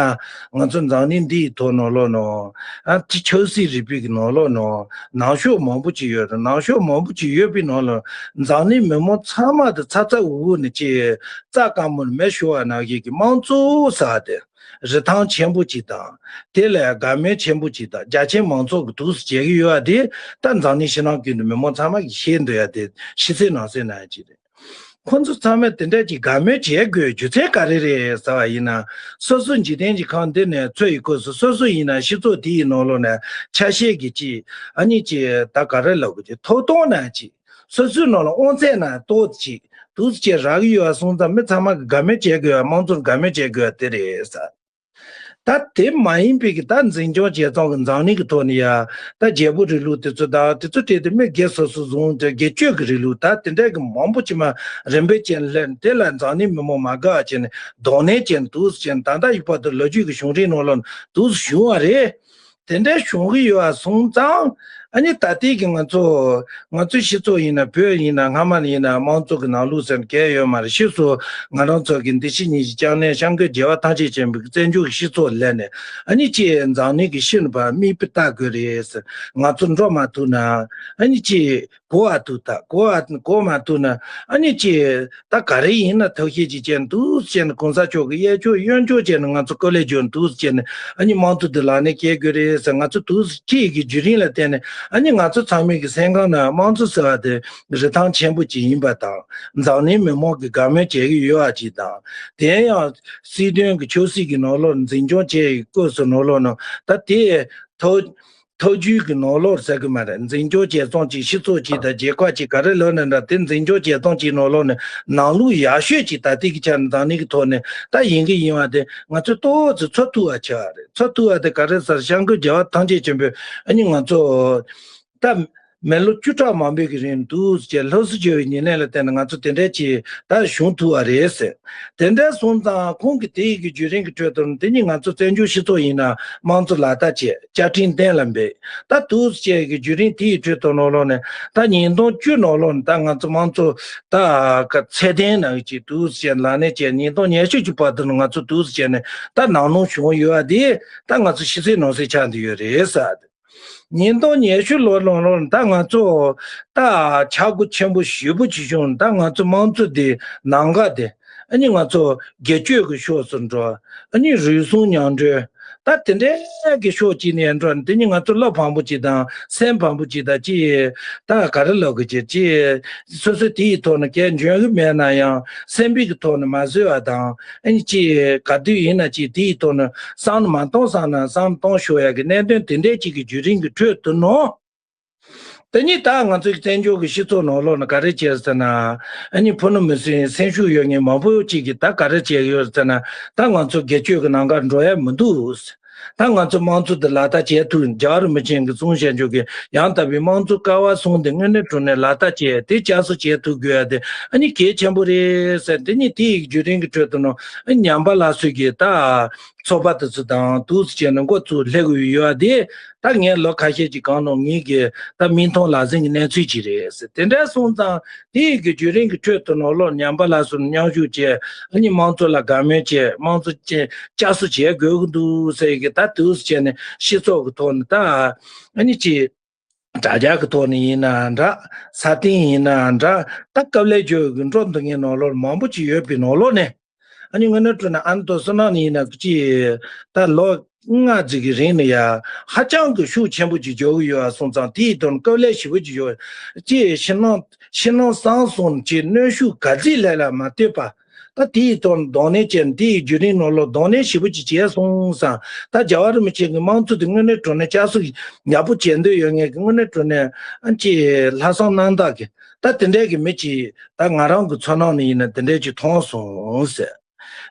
ང་ཚོ་འཛམ་གླིང་འདིའི་ཐོག་ནང་ལོགས་ནང་། ཨ་ཅི་ཆབ་སྲིད་རིག་པའི་གི་ནང་ལོགས་ནང་ནང་ཤོག་མང་པོ་ཅིག་ཡོད་རེད། ནང་ཤོག་མང་པོ་ཅིག་ཡོད་པའི་ནང་ལ་འཛམ་གླིང་མི་མང་ཚང་མ་དེ་ཚ་ཚ་འུར་འུར་ནས་ཅིག་རྩྭ་དཀར་མོ་ནས་མེ་ཤོར་བ་ནང་བཞིན་གྱི་དམངས་གཙོ་ཟེར་བ་དེ། རིན་ཐང་ཆེན་པོ་ཅིག་དང་། དེ་ལས་དགའ་མོས་ཆེན་པོ་ཅིག་དང་། རྒྱ་ཆེན་མང་ཚོགས་ཀྱིས་འདུག་སེ་བྱེད་ཀྱི་ཡོད་པ་དེ། ད་འཛམ་གླིང་ཕྱི་ནང་ཀུན་ཏུ་མི་མང་ཚང་མ་གིས་ཤེས་འདོད་ཡ་དེ་ཕྱི་གསལ་ནང་གསལ་ནང་ཡ་ཅིག་རེད། ཁོ་ཚོ་ཚང་མས་དེ་འདྲ་ཅིག་དགའ་མོས་བྱེད་དགོས་རྒྱུ་མཚན་ག་རེ་རེད་ཟེར་བ་ཡིན་ན། སོ་སོ་འཇིག་རྟེན་གྱི་ཁམས་འདི་ནས་འཚོ་ཡི་སྐབས་སུ། སོ་སོ་ཡིན་ན་སྤྱི་ཚོགས་དེ་ཡི་ནང་ལོགས་ནས་ཆ་ཤས་ཀྱི་ཅིག་ཨ་ནི་ཅིག་ད་ག་རེ་ལབ་དགོས། ཅིག་ཐོབ་ཐང་ནང་ཅིག་སོ་སོའི་ནང་ལ་དབང་ཚད་ནང་ཏོག་ཙམ་ཅིག་འདུག་སེ་བྱས་རག་གི་ཡོད་པ་སོང་ཙང་། མི་ཚང་མ་གིས་དགའ་མོས་བྱེད་དགོས་པ། དམངས་གཙོར་དགའ་མོས་བྱེད་དགོས་པ་དེ་རེད་ཟེར། ད་དེ་མ་ཡིན་པའི་གི་ད་འཛིན་སྐྱོང་བྱེད་སྟངས་ཀྱི་འཛམ་གླིང་གི་ཐོག་ནས་ཡ། ད་རྒྱལ་པོ་རིང་ལུགས་དེ་ཚོ་དང་དེ་ཚོ་སྤྲད་དེ་མི་སྒེར་སོ་སོ་བཟུང་དེ་སྒེར་གཅོད་ཀྱི་རིང་ལུགས་ད་དེ་འདྲ་གི་མང་པོ་ཅིག་མར་རིམ་པས་བྱས་ནས་སླེབས། དེ་ལ་འཛམ་གླིང་མི་མང་མ་དགའ་བ་བྱས་ནས་གདོང་ལེན་བྱས་ནས་འདུག་སེ་བྱས་ནས། ད་ལྟ་ཡི་བར་དུ་ལོ་རྒྱུས་ཀྱི་བྱུང་རིམ་ནང་ལོགས་ནས་འདུག་སེ་བྱུང་བ་རེད། དེ་འདྲ་བྱུང་གི་ཡོད་པ་སོང་ཙང་། ཨ་ནི་ད་ལྟའི་གི་ང་ཚོ་ང་ཚོའི་སྤྱི་ཚོགས་ཡིན་ན། བོད་ཡིན་ན། སྔ་མ་ཡིན་ན་དམངས་གཙོ་གི་ནང་ལུགས་ཟེར་གང་ཡང་ཡོད་མ་རེད། ཕྱིས་སུ་ང་རང་ཚོ་གི་འདི་ཕྱི་གཉིས་ཀྱི་སྐྱབས་གནས་སྐྱབས་མགོན་རྒྱལ་བ་ཐམས་ཅད་མཁྱེན་པའི་བཙན་བྱོལ་གྱི་སྤྱི་ཚོགས་ལ་སླེབས་ནས། ཨ་ནི་ཅིག་འཛམ་གླིང་གི་ཕྱི་ནས་ཕར་མིག་དཔེ་ལྟ་དགོས་རེད་ཟེར། ང་ཚོ་འགྲོ་མ་ཐུབ་ན། ཨ་ནི་ཅིག་གོ་བ་ཐུབ་ད། གོ་བ་གོ་མ་ཐུབ་ན། ཨ་ནི་ཅིག་ད་ག་རེ་ཡིན་ན་ཐབས་ཤེས་ཅིག་བྱས་ནས་འདུག་སེ་བྱས་ནས། གོང་ས་མཆོག་གི་གཡས་ཕྱོགས་གཡོན་ཕྱོགས་བྱས་ནས་ང་ཚོ་སྐུ་ལས་བསྐྱོན་འདུག་སེ་བྱས་ནས། ཨ་ནི་དམངས་གཙོ་འདི་ལག་ལེན་བསྟར་དགོས་རེད་ཟེར། ང་ཚོ་འདུག་སེ་ཅིག་གི་བརྒྱུད་རིམ་ལ་བརྟེན་ནས། ཨ་ནི་ང་ཚོ་ཚང་མའི་གི་སེམས་ཁམས་ནང་དམངས་གཙོ་ཟེར་བ་དེ་རིན་ཐང་ཆེན་པོ་ཅིག་ཡིན་པ་དང་། འཛམ་གླིང་མི་མང་གིས་དགའ་མོས་བྱེད་ཀྱི་ཡོད་པ་ཅིག་དང་། དེ་ཡང་སྲིད་དོན་གྱི་ཆབ་སྲིད་ཀྱི་ནང་ལོགས་འཛིན་སྐྱོང་བྱེད་ཡི་སྐབས་སུ་ནང་ལོགས་ནང་། ད་དེ་ཐོག་ཐོག་རྒྱུད་ཀྱི་ནང་ལོགས་ཟེར་གི་མ་རེད། འཛིན་སྐྱོང་བྱེད་སྟངས་ཅིག་སྤྱི་ཚོགས་ཅིག་དང་རྒྱལ་ཁབ་ཅིག་ག་རེ་ལབ་ན་འདྲ། དེ་འཛིན་སྐྱོང་བྱེད་སྟངས་ཅིག་ནང་ལོགས་ནས་ནང་ལུགས་ཡག་ཤོས་ཅིག་ད་ལྟའི་གི་ཆ་ནས་འཛམ་གླིང་གི་ཐོག་ནས་ད་ཡིན་གི་ཡིན་པ་དེ་ང་ཚོས་ཏོག་ཙམ་ཚོར་ཐུབ་པ་ཆགས་པ་རེད། ཚོར་ཐུབ་པ་དེ་ག་རེ་ཟེར། སྐྱབས་མགོན་རྒྱལ་བ་ཐམས་ཅད་མཁྱེན་པས་ཨ་ནི་ང་ཚོ་ད་མི་ལོ་བཅུ་ཕྲག་མང་པོའི་གི་རིང་འདུག་སེ་བྱས་སློབ་གསོ་བྱས་པའི་ཉེར་ལེན་ལ་བརྟེན་ནས་ང་ཚོ་དེ་འདྲ་ཅིག་ད་བྱུང་ཐུབ་པ་རེད་ཟེར། དེ་འདྲ་སོང་ཙང་ཁོང་གིས་དེ་ཡི་གི་བརྒྱུད་རིམ་གྱི་ཁྲོད་དུ། དེ་ནི་ང་ཚོ་བཙན་བྱོལ་སྤྱི་ཚོགས་ཡིན་ན་དམངས་གཙོ་ལག་བསྟར་བྱས། བཅའ་ཁྲིམས་གཏན་ལ་འབེབས། ད་འདུག་སེ་བྱས་ཀྱི་བརྒྱུད་རིམ་དེ་ཡི་ཁྲོད་དུ་ནང་ལོགས་ནས་ད་ཉིས་སྟོང་བཅུ་ནང་ལོགས་ནས་ད་ང་ཚོ་དམངས་གཙོ་ད་ག་ཚད་ལྡན་ནང་ཅིག་འདུག་སེ་བྱས་ལག་ལེན་བྱས། ཉིས་སྟོང་ཉི་ཤུ་གྱི་བར་དུ་ནས་ང་ཚོ་འདུག་སེ་བྱས་ནས་ད་ནང་ལོགས་བྱུང་ཡོད་པ་དེ་ད་ང་ཚོ་ཕྱི་གསལ་ནང་གསལ་ཆགས་བསྡད་ཡོད་རེད་ཟེར། ཉིས་སྟོང་ཉི་ཤུ་ལོ་ནང་ལོགས་ནས་ད་ང་ཚོ་ད་ཆག་སྒོ་ཆེན་པོ་ཞེ་པོ་ཅིག་བྱུང་། ད་ང་ཚོ་དམངས་གཙོ་དེ་ནང་འགལ་དེ། ཨ་ནི་ང་ཚོ་སྒེར་གཅོད་ཀྱི་ཕྱོགས་སུ་འགྲོ། ཨ་ནི་རུལ་སུངས་མྱོང་འགྲོ། ད་དེ་འདྲའི་གི་ཕྱོགས་གཅིག་ནས་འགྲོ། དེ་ནི་ང་ཚོ་བློ་ཕངས་པོ་ཅིག་དང་སེམས་ཕངས་པོ་ཅིག་དང་ཅིག་ད་ག་རེ་ལབ་དགོས་ཀྱི། ཅིག་སོ་སོ་དེ་ཡི་ཐོག་ནས་གལ་འཇོན་གི་མེད་ན་ཡང་། སེམས་པའི་གི་ཐོག་ནས་མ་བཟོད་པ་དང་། ཨ་ནི་ཅིག་ག་དུས་ཡིན་ན་ཅིག་དེ་ཡི་ཐོག་ནས་བསམ་བློ་མ་གཏོང་བསམ་ན་བསམ་བློ་གཏོང་ཤོག་ཡ་གི་གནད་དོན་དེ་འདྲའི་ཅིག་གི་བརྒྱུད་རིམ་གྱི་ཁྲོད་དུ་ནོ། དེ་ནས་ད་ང་ཚོའི་བཙན་བྱོལ་གྱི་སྤྱི་ཚོགས་ནང་ལོགས་ན་ག་རེ་བྱས་ཟེར་ན། ཨ་ནི་ཕུ་ནུ་མི་སེར་སེམས་ཤུགས་ཡོད་མཁན་མང་པོ་ཅིག་གིས་ད་ག་རེ་བྱས་ཡོད་ཟེར་ན། ད་ང་ཚོ་སྒེར་གཅོད་ཀྱི་ནང་ག་འགྲོ་ཡ་མི་འདུག། ད་ང་ཚོ་དམངས་གཙོ་དེ་ལག་བསྟར་བྱེད་ཐུབ། རྒྱལ་བ་རིན་པོ་ཆེ་གིས་གསུངས་བཞག་ཆོག་གི་ཡང་དག་པའི་དམངས་གཙོ་ཀ་བ་གསུམ་དེ་དངོས་གནས་དྲང་གནས་ལག་བསྟར་བྱས་དེ་བསྐྱར་གསོ་བྱེད་ཐུབ་དགོས་ཡ་དེ་ཨ་ནི་གལ་ཆེན་པོ་རེད་ཟེར། དེ་ནི་དེ་ཡི་བརྒྱུད་རིམ་གྱི་ཁྲོད་དུ་ནང་ཨ་ཉམས་པ་སླར་གསོ་གི་ད་ཚོགས་པ་དེ་ཚོ་དང་འདུག་སེ་བྱས་ནས་འགོ་བཙུགས་སླེབས་ཡོད་ཡ་དེ། ད་ངས་ལོ་ཁ་ཤས་ཀྱི་གོང་ནང་ངེད་ཀྱི་ད་མིག་མཐོང་ལག་ཟིན་གྱི་གནས་ཚུལ་ཅིག་རེད་ཟེར། དེ་འདྲ་སོང་ཙང་དེ་ཡི་གི་བརྒྱུད་རིམ་གྱི་ཁྲོད་དུ་ནང་ལོགས་ཉམས་པ་སླར་གསོ་མཉམ་ཞུགས་བྱས། ཨ་ནི་དམངས་གཙོ་ལ་དགའ་མོས་བྱས། དམངས་གཙོ་བཅས་བསྐྱར་གསོ་བྱེད་དགོས་ཀྱི་འདུག་ཟེར་གི་ད་འདུག་སེ་བྱས་ནས་སྤྱི་ཚོགས་ཀྱི་ཐོག་ནས་ད་ཨ་ནི་ཅིག་དྲ་རྒྱ་གི་ཐོག་ནས་ཡིན་ན་འདྲ། ས་སྟེང་ཡིན་ན་འདྲ། ད་དཀའ་ལས་བརྗོད་གི་འགྲོ་འདུག་མཁན་ནང་ལོགས་མང་པོ་ཅིག་ཡོད་པའི་ནང་ལོགས་ནས། ཨ་ནི་དངོས་གནས་དྲང་གནས་ཨ་ནི་དང་བསོད་ནམས་ནི་ཡིན་ན་ཅི། ད་ལོ་ལྔ་ཙམ་གྱི་རིང་ནས་ཡ་ཧ་ཅང་གི་ཤུགས་ཆེན་པོ་ཅིག་རྒྱག་གི་ཡོད་པ་སོང་ཙང་དེའི་དོན་དཀའ་ལས་ཞེ་པོ་ཅིག་ཡོད། ཅི་ཕྱི་ནང་ཕྱི་ནང་གསང་གསུམ་གྱི་གནོན་ཤུགས་ག་ཚད་སླེབས་ལ་མ་ལྟོས་པ། ད་དེའི་དོན་གདོང་ལེན་བྱས་ནས་དེའི་བརྒྱུད་རིམ་ནང་ལོགས་གདོང་ལེན་ཞེ་པོ་ཅིག་བྱས་སོང་ཙང་། ད་རྒྱལ་བ་རིན་པོ་ཆེ་གི་དམངས་གཙོ་དེ་དངོས་གནས་དྲང་གནས་བསྐྱར་གསོ་ཡག་པོ་བྱེད་འདོད་ཡོད་མཁན་གྱི་དངོས་གནས་དྲང་གནས་ཨ་ཅི་ལྷག་བསམ་རྣམ་དག་གི་ད་དེ་འདྲའི་གི་མི་ཅིག་ད་ང་རང་གི་ཚོར་སྣང་ནས་ཡིན་ན་དེ་འདྲའི་ཅིག་མཐོང་སོང་ཟེར།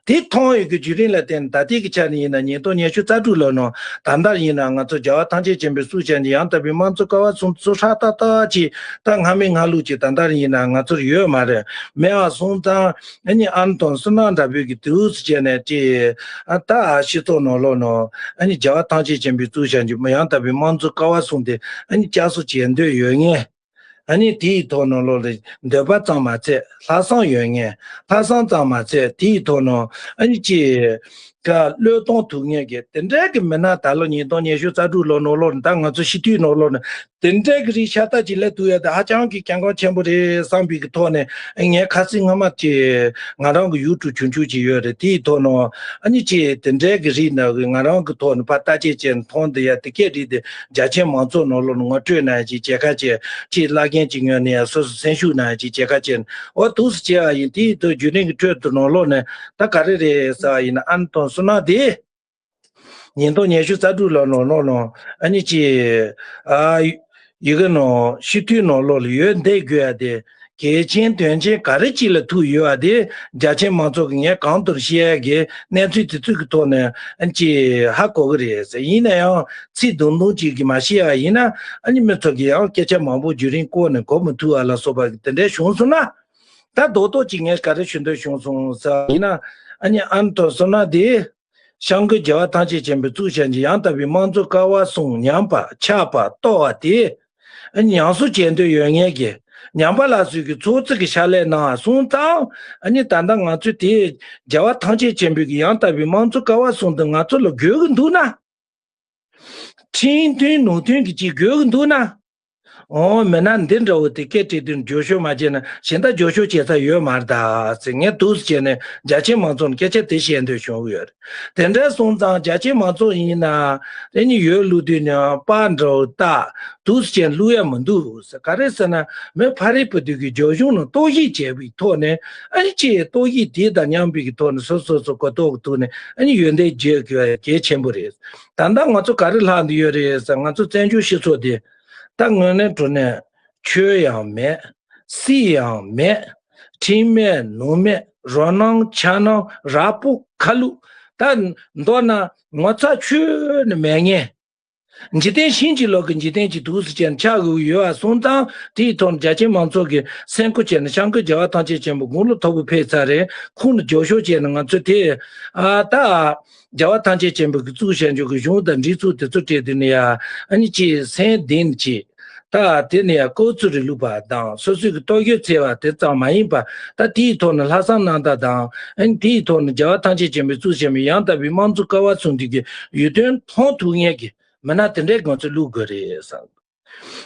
དེ་མཐོང་ཡོད་ཀྱི་བརྒྱུད་རིམ་ལ་བརྟེན་ནས་ད་ལྟའི་གི་ཆ་ནས་ཡིན་ན་ཉིས་སྟོང་ཉི་ཤུ་རྩ་དྲུག་ལོ་ནང་ད་ལྟ་ཡིན་ན་ང་ཚོ་རྒྱལ་བ་ཐམས་ཅད་མཁྱེན་པའི་གཙུག་བྱ་ཆེན་ཡང་དག་པའི་དམངས་གཙོ་ཀ་བ་གསུམ་ཚུར་ཧྲག་ཏག་ཏག་ཅིག་ད་སྔ་མའི་སྔ་ལུགས་ཅིག་ད་ལྟ་ཡིན་ན་ང་ཚོར་ཡོད་མ་རེད། མེད་པ་སོང་ཙང་ཨ་ནི་ཨ་ནི་དང་བསོད་ནམས་འདྲ་པོའི་གི་དུས་སུ་བྱས་ནས་ཅི་ད་སྤྱི་ཚོགས་ནང་ལོགས་ནང་ཨ་ནི་རྒྱལ་བ་ཐམས་ཅད་མཁྱེན་པའི་གཙུག་བྱ་ཆེན་ཡང་དག་པའི་དམངས་གཙོ་ཀ་བ་གསུམ་དེ་ཨ་ནི་བསྐྱར་གསོ་བྱེད་འདོད་ཡོད་མཁན། ཨ་ནི་དེའི་ཐོག་ནང་ལོགས་ལ་འདོད་པ་ཙམ་མ་ཚད་ལྷག་བསམ་ཡོད་མཁན། ལྷག་བསམ་ཙམ་མ་ཚད་དེའི་ཐོག་ནང་ཨ་ནི་ཅི་ག་བློས་གཏོང་ཐུབ་མཁན་གྱི་དེ་འདྲའི་གི་མི་སྣ་ད་ལོ་ཉིས་སྟོང་ཉི་ཤུ་རྩ་དྲུག་ལོ་ནང་ལོགས་ནས་ད་ང་ཚོ་སྤྱི་འཐུས་ནང་ལོགས་ནས་དེ་འདྲའི་གི་རིགས་ཤ་སྟག་ཅིག་སླེབས་ཐུབ་ཡ་དེ་ཧ་ཅང་གི་གལ་འགངས་ཆེན་པོ་རེད་བསམ་པའི་གི་ཐོག་ནས་ངས་ཁ་སང་སྔོན་མ་ཅི་ང་རང་གི་ཡུ་ཊུབ་ཆུང་ཆུང་ཅིག་ཡོད་རེད། དེའི་ཐོག་ནང་ཨ་ནི་ཅི་དེ་འདྲའི་གི་རིགས་ནང་གི་ང་རང་གི་ཐོག་ནས་ཕར་བརྟག་དཔྱད་བྱས་ནས་མཐོང་བསྡད་ཡ་དེ་སྐད་རིགས་དེ། རྒྱ་ཆེའི་མང་ཚོགས་ནང་ལོགས་ནས་ངོ་སྤྲོད་གནང་ཡ་ཅིག་བྱེད་ཁ་བྱས། ཅིག་བླ་རྒན་གྱི་ངོས་ནས་ཡང་སོ་སོ་སེམས་ཤུགས་གནང་ཡ་ཅིག་བྱེད་ཁ་བྱས། འོ་འདུག་སེ་བྱས་པ་ཡིན། དེའི་ཐོག་བརྒྱུད་རིམ་གྱི་ཁྲོད་དུ་ནང་ལོགས་ནས་ད་ག་རེ་རེད་ཟེར་བ་ཡིན་ན་ཨ་ནི་དང་བསོད་ནམས་དེ་ཉིས་སྟོང་ཉི་ཤུ་རྩ་དྲུག་ལོ་ནང་ལོགས་ནང་ཨ་ནི་ཅིག་ཨ་ཡི་གེ་ནང་སྤྱི་འཐུས་ནང་ལོགས་ལ་ཡོད་བསྡད་དགོས་ཡ་དེ། གལ་ཆེན་དོན་ཆེན་ག་རེ་ཅིག་ལ་ཐུག་ཡོད་པ་དེ་རྒྱ་ཆེ་མང་ཚོགས་ཀྱིས་ངས་གང་ལྟར་ཤེས་ཡ་གི་གནས་ཚུལ་དེ་ཚོ་གི་ཐོག་ནས་ཅིག་ཧ་གོ་གི་རེད་ཟེར། ཡིན་ན་ཡང་ཚིག་དུམ་དུམ་ཅིག་གིས་མ་ཤེས་པ་ཡིན་ན་ཨ་ནི་མི་ཚོ་གིས་ཡང་སྐད་ཆ་མང་པོ་བརྒྱུད་རིམ་བཀོད་ནས་གོ་མི་ཐུབ་པ་ལ་སོགས་པ་དེ་འདྲ་བྱུང་སོང་ན། ད་རྡོག་རྡོག་ཅིག་ངས་ག་རེ་ཞུ་འདོད་བྱུང་སོང་ཟེར་ཡིན་ན། ཨ་ནི་ཨ་ནི་དང་བསོད་ནམས་དེ། སྐྱབས་མགོན་རྒྱལ་བ་ཐམས་ཅད་མཁྱེན་པའི་གཙུག་བྱ་ཆེན་ཡང་དག་པའི་དམངས་གཙོ་ཀ་བ་གསུམ་ཉམས་པ་ཆག་པ་གཏོར་བ་དེ་ཉམས་གསོ་བྱེད་འདོད་ཡོད་མཁན་གྱི་ཉམས་པ་སླར་གསོའི་གི་ཚོགས་གཙོ་གི་ཕྱག་ལས་གནང་བ་སོང་ཙང་ཨ་ནི་ད་ལྟ་ང་ཚོས་དེ་རྒྱལ་བ་ཐམས་ཅད་མཁྱེན་པའི་གི་ཡང་དག་པའི་དམངས་གཙོ་ཀ་བ་གསུམ་དེ་ང་ཚོ་ལ་དགོས་གི་འདུག་ན། ཁྲིམས་མཐུན་ལུགས་མཐུན་གྱི་ཅིག་དགོས་གི་འདུག་ན། འོ་མེད་ན་འདི་འདྲ་བོ་དེ་སྐད་དྲིས་དུས་རྒྱབ་སྐྱོར་མ་བྱས་ན་གཞན་དག་རྒྱབ་སྐྱོར་བྱེད་ས་ཡོད་མ་རེད་ད་ཟེར། ངས་འདུག་སེ་བྱས་ནས་རྒྱ་ཆེ་མང་ཚོགས་ནས་སྐད་ཆ་དེ་བཤད་འདོད་བྱུང་གི་ཡོད་རེད། དེ་འདྲ་སོང་ཙང་རྒྱ་ཆེ་མང་ཚོགས་ཡིན་ན་ཨ་ནི་ཡོད་བླུག་དུས་ནས་པར་འདྲ་བོ་ད་འདུག་སེ་བྱས་བླུག་ཡ་མི་འདུག་ཟེར། ག་རེ་ཟེར་ན་མི་ཕ་རི་བུ་དུས་ཀྱི་རྒྱབ་གཞུང་ནང་རྟོག་ཞིབ་བྱས་པའི་ཐོག་ནས་ཨ་ནི་ཅིག་རྟོག་ཞིབ་དེ་དང་མཉམ་པའི་གི་ཐོག་ནས་སོ་སོ་སོ་གོ་རྟོགས་ཀྱི་ཐོག་ནས་ཨ་ནི་ཡོན་ཏན་བརྗོད་དགོས་པ་གལ་ཆེན་པོ་རེད། ད་ལྟ་ང་ཚོ་ག་རེ་ལྷག་འདི་ཡོད་རེད་ཟེར། ང་ཚོ་བཙན་བྱོལ་སྤྱི་ཚོགས་འདི་ད་དངོས་གནས་དྲང་གནས་ཆོས་ཡང་མེད། སྲིད་ཡང་མེད། ཁྲིམས་མེད་ལུགས་མེད། རོ་སྣང་འཆར་སྣང་རགས་པོ་ཁ་ལུག་ད་མདོར་ན་ངོ་ཚ་ཁྱོན་ནས་མེད་མཁན། འཇིག་རྟེན་ཕྱིན་ཅི་ལོག་གི་འཇིག་རྟེན་གྱི་དུས་སུ་ཅན་ཆགས་དགོས་ཡོད་པ་སོང་ཙང་དེའི་ཐོག་རྒྱ་ཆེ་མང་ཚོགས་ཀྱི་སེམས་ཁུར་བྱས་ནས་སྐྱབས་མགོན་རྒྱལ་བ་ཐམས་ཅད་མཁྱེན་པ་དགུང་ལོ་མཐོ་པོ་ཕེབས་ཚར་རེད། ཁོང་ལ་རྒྱབ་སྐྱོར་བྱས་ནས་ང་ཚོས་དེ་ཨ་ད། རྒྱལ་བ་ཐམས་ཅད་མཁྱེན་པའི་གི་གཙུག་བྱ་ཆེན་གྱི་གཞུང་དང་སྒྲིག་འཛུགས་དེ་ཚོ་སྤྲད་དུས་ནས་ཡ་ཨ་ནི་ཅིག་སེམས་གཏིང་ནས་ཅིག་ད་དེ་ནས་ཡ་ལྐོག་ཚོད་རིགས་ལུགས་པ་དང་སོ་སོའི་གི་སྟོབས་ཤུགས་འཚོལ་བ་དེ་ཙམ་མ་ཡིན་པ་ད་དེའི་ཐོག་ནས་ལྷག་བསམ་རྣམ་དག་དང་ཨ་ནི་དེའི་ཐོག་ནས་རྒྱལ་བ་ཐམས་ཅད་མཁྱེན་པའི་གཙུག་བྱ་ཆེན་ཡང་དག་པའི་དམངས་གཙོ་ཀ་བ་གསུམ་དེ་གི་ཡིད་རྟོན་མཐོང་ཐུབ་མཁན་གྱི་མི་སྣ་དེ་འདྲའི་ང་ཚོས་བླུག་དགོས་རེད་བསམ།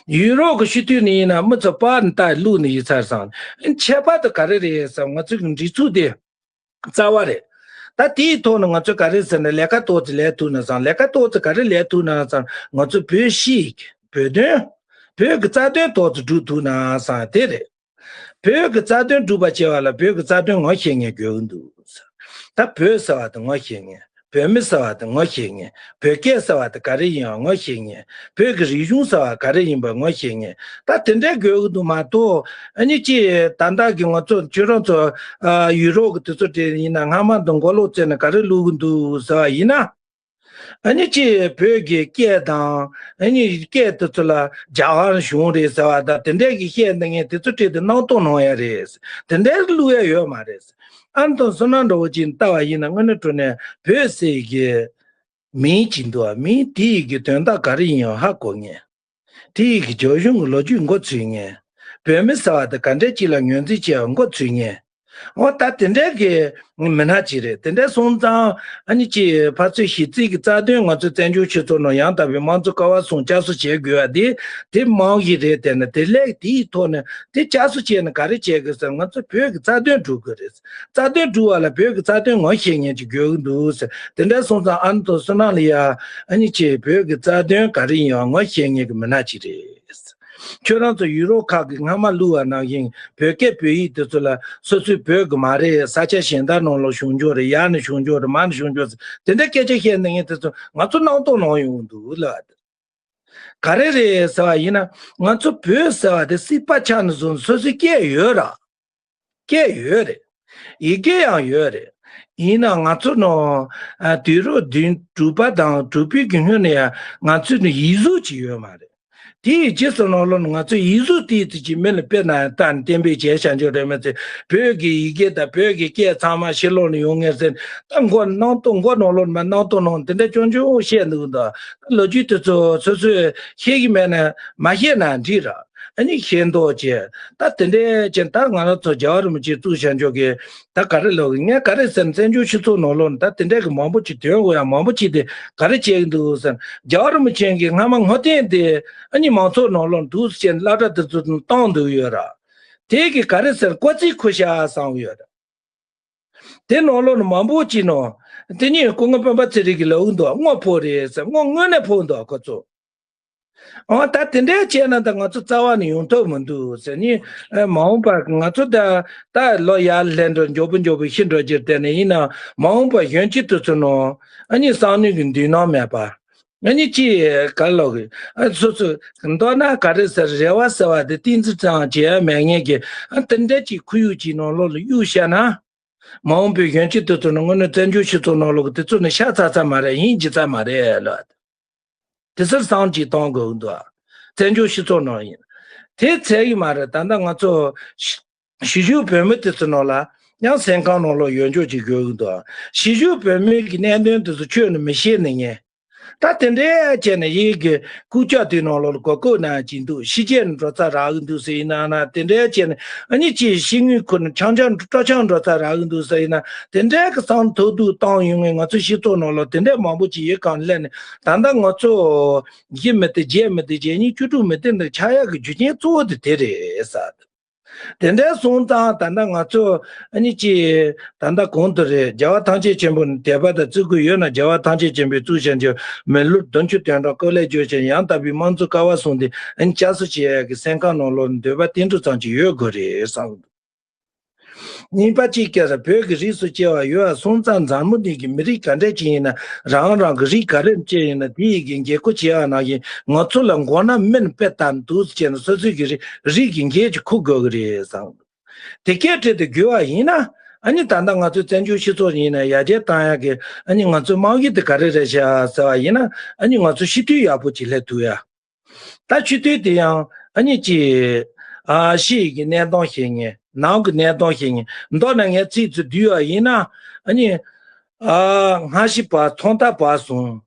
ཡུ་རོབ་ཀྱི་སྤྱི་འཐུས་ནས་ཡིན་ན་མི་ཚོ་པར་ནས་ལྟ་བླུག་ནས་ཡིན་ཚར་བསམ། ཨ་ནི་ཁྱད་པར་དུ་ག་རེ་རེད་བསམ། ང་ཚོའི་གི་སྒྲིག་འཛུགས་དེ། རྩ་བ་རེད། ད་དེའི་ཐོག་ནས་ང་ཚོས་ག་རེ་ཟེར་ན་ལས་ཀ་ཏོག་ཙམ་ལས་ཐུབ་ན་བསམ། ལས་ཀ་ཏོག་ཙམ་ག་རེ་ལས་ཐུབ་ན་བསམ། ང་ཚོ་བོད་གཞིས་བོད་དོན། བོད་ཀྱི་རྩ་དོན་ཏོག་ཙམ་སྒྲུབ་ཐུབ་ན་བསམ་དེ་རེད། བོད་ཀྱི་རྩ་དོན་སྒྲུབ་པ་བྱེད་པ་ལ་བོད་ཀྱི་རྩ་དོན་ངོ་ཤེས་མཁན་དགོས་ཀྱི་འདུག། ད་བོད་ཟེར་བ་དེ་ངོ་ཤེས་མཁན། བོད་མི་ཟེར་བ་དེ་ངོ་ཤེས་མཁན། བོད་སྐད་ཟེར་བ་དེ་ག་རེ་ཡིན་པ་ངོ་ཤེས་མཁན། བོད་ཀྱི་རིག་གཞུང་ཟེར་བ་ག་རེ་ཡིན་པ་ངོ་ཤེས་མཁན། ད་དེ་འདྲའི་དགོས་ཀྱི་འདུག་མ་གཏོགས། ཨ་ནི་ཅི་ད་ལྟ་གི་ང་ཚོ་ཁྱོད་རང་ཚོ་ཨ་ཡུ་རོབ་ཀྱི་དུས་ཚོད་དེ་ཡིན་ན་སྔ་མ་དང་མགོ་ལོག་བཙལ་ནས་ག་རེ་བླུག་གི་འདུག་ཟེར་བ་ཡིན་ན། ཨ་ནི་ཅི་བོད་ཀྱི་སྐད་དང་། ཨ་ནི་སྐད་དེ་ཚོ་ལ་རྒྱ་གར་གཞུང་རེད་ཟེར་བ་དང་དེ་འདྲའི་གི་བཤད་འདི་ངས་དེ་ཚོ་བྲིས་ཏེ་སྣང་དོགས་གནང་ཡ་རེད། དེ་འདྲའི་བླུག་ཡ་ཡོད་མ་རེད། ཨ་ནི་དང་བསོད་ནམས་འདྲ་བོ་ཅིག་ལྟ་བ་ཡིན་ན་དངོས་གནས་དྲང་གནས་བོད་ཟེར་གི་མིང་ཅིག་འདུག་མིང་དེ་ཡི་གི་དོན་དག་ག་རེ་ཡིན་ཡང་ཧ་གོ་ངེས། དེ་ཡི་གི་རྒྱབ་ལྗོངས་ཀྱི་ལོ་རྒྱུས་མགོ་ཚོས་ངེས། བོད་མི་ཟེར་བ་དེ་ག་འདྲས་ཅིག་ལ་ངོས་འཛིན་བྱས་པ་མགོ་ཚོས་ངེས། འོ་ད་དེ་འདྲས་ཀྱི་མི་སྣ་ཅིག་རེད། དེ་འདྲས་སོང་ཙང་ཨ་ནི་ཅིག་ཕར་ཚུར་ཞི་རྩིས་ཀྱི་རྩ་དོན་ང་ཚོ་བཙན་བྱོལ་སྤྱི་ཚོགས་ནང་ཡང་དག་པའི་དམངས་གཙོ་ཀ་བ་གསུམ་བསྐྱར་གསོ་བྱེད་དགོས་པ་དེ་དེ་མང་གི་རེད། དེ་ནི་དེ་ལས་དེའི་ཐོག་ནས་དེ་བསྐྱར་གསོ་བྱས་ནས་ག་རེ་བྱེད་དགོས་ཟེར། ང་ཚོ་བོད་ཀྱི་རྩ་དོན་སྒྲུབ་དགོས་རེད། རྩ་དོན་སྒྲུབ་པ་ལ་བོད་ཀྱི་རྩ་དོན་ངོ་ཤེས་མཁན་ཅིག་དགོས་ཀྱི་འདུག་ཟེར། དེ་འདྲ་སོང་ཙང་ཨ་ནི་དང་བསོད་ནམས་ལ་ཡ་ཨ་ནི་ཅིག་བོད་ཀྱི་རྩ་དོན་ག་རེ་ཡིན་པ་ངོ་ཤེས་མཁན་གྱི་མི་སྣ་ཅིག་རེད། ཁྱོད་རང་ཚོ་ཡུ་རོབ་ཁག་གི་སྔ་མ་བླུགས་པ་ནང་བཞིན་བོད་སྐད་བོད་ཡིག་དེ་ཚོ་ལ་སོ་སོའི་བོད་ཀྱི་མ་རེད། ས་ཆ་གཞན་དག་ནང་ལ་བྱུང་ཆོག་རེད། ཡར་ནས་བྱུང་ཆོག་རེད། མར་ནས་བྱུང་ཆོག་ཟེར་དེ་འདྲ་སྐད་ཆ་བཤད་ནས་ངས་དེ་ཚོ་ང་ཚོ་སྣང་དོགས་གནང་ཡོང་འདུག་ལ། ག་རེ་རེད་ཟེར་བ་ཡིན་ན། ང་ཚོ་བོད་ཟེར་བ་དེ་སྲིད་པ་ཆགས་ནས་བཟུང་སོ་སོའི་སྐད་ཡོད་ར། སྐད་ཡོད་རེད། ཡི་གེ་ཡང་ཡོད་རེད། ཡིན་ན་ང་ཚོ་ནང་ཨ་དུས་རབས་བདུན་དྲུག་པ་དང་དྲུག་པའི་གི་སྔོན་ནས་ཡང་ང་ཚོའི་ནང་ཡིག་གཟུགས་ཅིག་ཡོད་མ་རེད། དེའི་རྗེས་སུ་ནང་ལོགས་ནས་ང་ཚོའི་ཡིག་གཟུགས་དེའི་ཚིག་ཅིག་མི་ལ་དཔེར་ན་ལྟ་ནས་གཏན་འབེབས་བྱས་བྱ་འཇོག་རེད་མ་ཚད། བོད་ཀྱི་ཡི་གེ་དང་བོད་ཀྱི་སྐད་ཚང་མ་ཕྱི་ལོགས་ནས་ཡོང་ངེས་ཟེར། ད་མགོ་སྣང་དོགས་མགོ་ནང་ལོགས་ནས་མ་སྣང་དོགས་ནང་དེ་འདྲ་སྐྱོན་ཆུང་བཤད་འདུག་ད་ལོ་རྒྱུས་དེ་ཚོ་སོ་སོས་ཤེས་ཀྱི་མེད་ན་མ་བཤད་ན་འགྲིག་ར། ཨ་ནི་ཤེས་མདོག་བྱས། ད་དེ་འདྲའི་ཅན་ད་ང་རང་ཚོ་རྒྱལ་བ་རིན་པོ་ཆེ་བཙུགས་བྱ་འཇོག་གི་ད་ག་རེ་ལབ་ངས་ག་རེ་ཟེར་ན། བཙན་བྱོལ་སྤྱི་ཚོགས་ནང་ལོགས་ནས་ད་དེ་འདྲའི་གི་མང་པོ་ཅིག་དོན་དགོས་ཡ་མང་པོ་ཅིག་དེ་ག་རེ་བྱེད་ཀྱི་འདུག་ཟེར་ན། རྒྱལ་བ་རིན་པོ་ཆེ་གི་སྔ་མ་ངོ་དེབ་དེ་ཨ་ནི་མང་ཚོགས་ནང་ལོགས་འདུག་ཟེར་ནས་སློབ་གྲྭ་དེ་ཚོ་བཏང་འདུག་ཡོད་ར། དེ་གི་ག་རེ་ཟེར་ན་ཀོ་ཙི་ཁུ་ཤ་བསམ་ཡོད་ར། དེ་ནང་ལོགས་ནས་མང་པོ་ཅིག་ནང་དེ་ཉིད་སྐུ་ངོ་སྤེན་པ་ཚེ་རིང་གིས་ལབ་ཀྱི་འདུག་དངོས་ཕོག་རེད་ཟེར། དངོས་དངོས་གནས་ཕོག་འདུག་ཁོ་ཚོ། འོ་ད་དེ་འདྲའི་བྱས་ན་ད་ང་ཚོ་རྩ་བ་ནས་ཡོང་ཐབས་མི་འདུག་ཟེར་ནི། ཨ་མ་འོངས་པར་ང་ཚོ་ད་ད་ལོ་ཡར་སླེབས་འགྲོ་མགྱོགས་པོ་མགྱོགས་པོ་ཤི་འགྲོ་རྒྱུར་བརྟེན་ནས་ཡིན་ན་མ་འོངས་པར་གཞོན་སྐྱེས་དེ་ཚོ་ནང་ཨ་ནི་བསམ་མནོ་གི་མདུན་ལམ་མེད་པ། ཨ་ནི་ཅི་ག་ལོག་གི་ཨ་སོ་སོ་མདོར་ན་ག་རེ་ཟེར། རེ་བ་ཟེར་བ་དེ་ཏིང་འཛིན་ཙམ་བྱེད་ཡ་མེད་མཁན་གྱི་ཨ་དེ་འདྲ་ཅིག་ཁོར་ཡུག་ཅིག་ནང་ལོགས་ལ་གཡུགས་བཞག་ན། མ་འོངས་པའི་གཞོན་སྐྱེས་དེ་ཚོ་ནི་དངོས་གནས་བཙན་བྱོལ་སྤྱི་ཚོགས་ནང་ལོགས་ཀྱི་དེ་ཚོ་ནི་ཤ་ཚ་ཚ་མ་རེད། ཡིན་གྱི་ཚ་མ་རེད་ལ། དེ་ཚོར་བསམ་གྱིས་གཏོང་དགོས་ཀྱི་འདུག་བཙན་བྱོལ་སྤྱི་ཚོགས་ནང་ཡིན། དེ་ཚད་ཀྱི་མ་རེད། ད་ལྟ་ང་ཚོ་གཞིས་གཞིས་བཞུགས་བོད་མི་དེ་ཚོ་ནང་ལ་ཡང་སེམས་ཁམས་ནང་ལོགས་ཡོད་འཇོག་ཅིག་དགོས་ཀྱི་འདུག་གཞིས་བཞུགས་བོད་མི་གི་གནད་དོན་དེ་ཚོ་ཁྱོན་ནས་མི་ཤེས་ནི་ངས། ད་དེ་འདྲའི་བྱས་ནས་ཡིད་ཀྱི་ཀུ་ཅག་དེའི་ནང་ལོགས་ལ་གོ་གོ་ན་ཅིག་འདུག་ཕྱི་རྒྱལ་ནས་འགྲོ་ས་རག་གི་འདུག་ཟེར་ཡིན་ན་ན། དེ་འདྲའི་བྱས་ནས་ཨ་ནི་ཅིག་ཤི་ངུའི་ཁུར་ནས་ཆང་ཆང་སྤྲོ་ཆང་འགྲོ་ས་རག་གི་འདུག་ཟེར་ཡིན་ན། དེ་འདྲའི་གི་བསམ་ཐོག་ཏུ་བཏང་ཡོང་ངེས། ང་ཚོའི་སྤྱི་ཚོགས་ནང་ལོགས་དེ་འདྲའི་མང་པོ་ཅིག་ཡོད་གང་སླེབས་ནས་ད་ལྟ་ང་ཚོ་བཞི་མི་དེ་བརྒྱད་མི་དེ་བརྒྱད་གཉིས་བཅུ་དྲུག་མི་དེ་འདྲ་ཆགས་ཡག་གི་རྒྱུ་རྐྱེན་གཙོ་བོ་དེ་དེ་རེད་ཟེར། དེ་འདྲའི་སོང་ཙང་ད་ལྟ་ང་ཚོ་ཨ་ནི་ཅི་ད་ལྟ་གོང་དུ་རེད། རྒྱལ་བ་ཐམས་ཅད་མཁྱེན་པ་ནི་དད་པ་དང་བརྩི་བཀུར་ཡོད་ན། རྒྱལ་བ་ཐམས་ཅད་མཁྱེན་པས་གཙུག་བྱ་འགྱུར། མི་ལུས་དོན་ཆེན་དོན་གྲུབ་སྐུ་ལས་བསྐྱོད་ཅིང་། ཡང་དག་པའི་དམངས་གཙོ་ཀ་བ་གསུམ་དེ་ཨ་ནི་བསྐྱར་གསོ་བྱེད་ཡག་གི་སེམས་ཁམས་ནང་ལོགས་ནས་འདོད་པ་ཏིལ་འབྲུ་ཙམ་ཅིག་ཡོད་དགོས་རེད་བསམ། གཉིས་པ་གཅིག་སྐྱེ་ས་བོད་ཀྱི་རིགས་སུ་སྐྱེ་བ་ཡོད་པ་སོང་ཙང་འཛམ་བུ་གླིང་གི་མི་རིགས་ག་འདྲས་ཅིག་ཡིན་ན་རང་རང་གི་རིགས་ག་རེར་སྐྱེ་ཡིན་ན་དེ་ཡི་གི་འགན་ཁུར་བྱེད་ཡག་ནང་བཞིན་ང་ཚོ་ལ་མགོ་ན་སྨན་དཔེ་ལྟར་འདུག་ཟེར་ནས་སོ་སོའི་གི་རིགས་རིགས་ཀྱི་འགན་ཅིག་འཁུར་དགོས་ཀྱི་རེད་བསམ། དེ་སྐད་བྲིས་ཏེ་བརྒྱུད་པ་ཡིན་ན་ཨ་ནི་ད་ལྟ་ང་ཚོའི་བཙན་བྱོལ་སྤྱི་ཚོགས་ཡིན་ན་ཡར་རྒྱས་བཏང་ཡག་གི་ཨ་ནི་ང་ཚོའི་རྨང་གཞི་དེ་ག་རེ་རེད་ཤག་ཟེར་བ་ཡིན་ན་ཨ་ནི་ང་ཚོ་སྤྱི་འཐུས་ཡག་པོ་ཅིག་སླེབས་ཐུབ་ཡག་ད་སྤྱི་འཐུས་དེ་ཡང་ཨ་ནི་ཅི། ཨ་ཕྱི་ཡི་གི་གནས་སྟངས་ཤེས་མཁན། ནང་གི་གནས་སྟངས་ཤེས་མཁན། མདོར་ན་ངས་ཚིག་ཚོ་བསྡུས་པ་ཡིན་ན་ཨ་ནི། ཨ་སྔ་ཕྱི་བར་ཐོག་མཐའ་བར་གསུམ།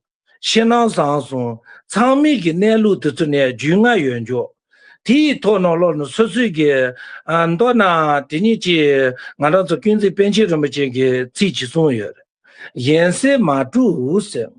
ཕྱི་ནང་གསང་གསུམ། ཚང་མའི་གི་གནས་ལུགས་དེ་ཚོ་ནས་རྒྱུས་མངའ་ཡོད་འཇོག་དེའི་ཐོག་ནང་ལོགས་ནས་སོ་སོའི་གི་ཨ་མདོར་ན་དེ་ཉིད་ཀྱི་ང་རང་ཚོ་ཀུན་གཟིགས་པཎ་ཆེན་རིན་པོ་ཆེ་གི་ཚིག་ཅིག་གསུངས་ཡོད་རེད། གཞན་སེལ་མ་དཀྲུགས་ཟེར།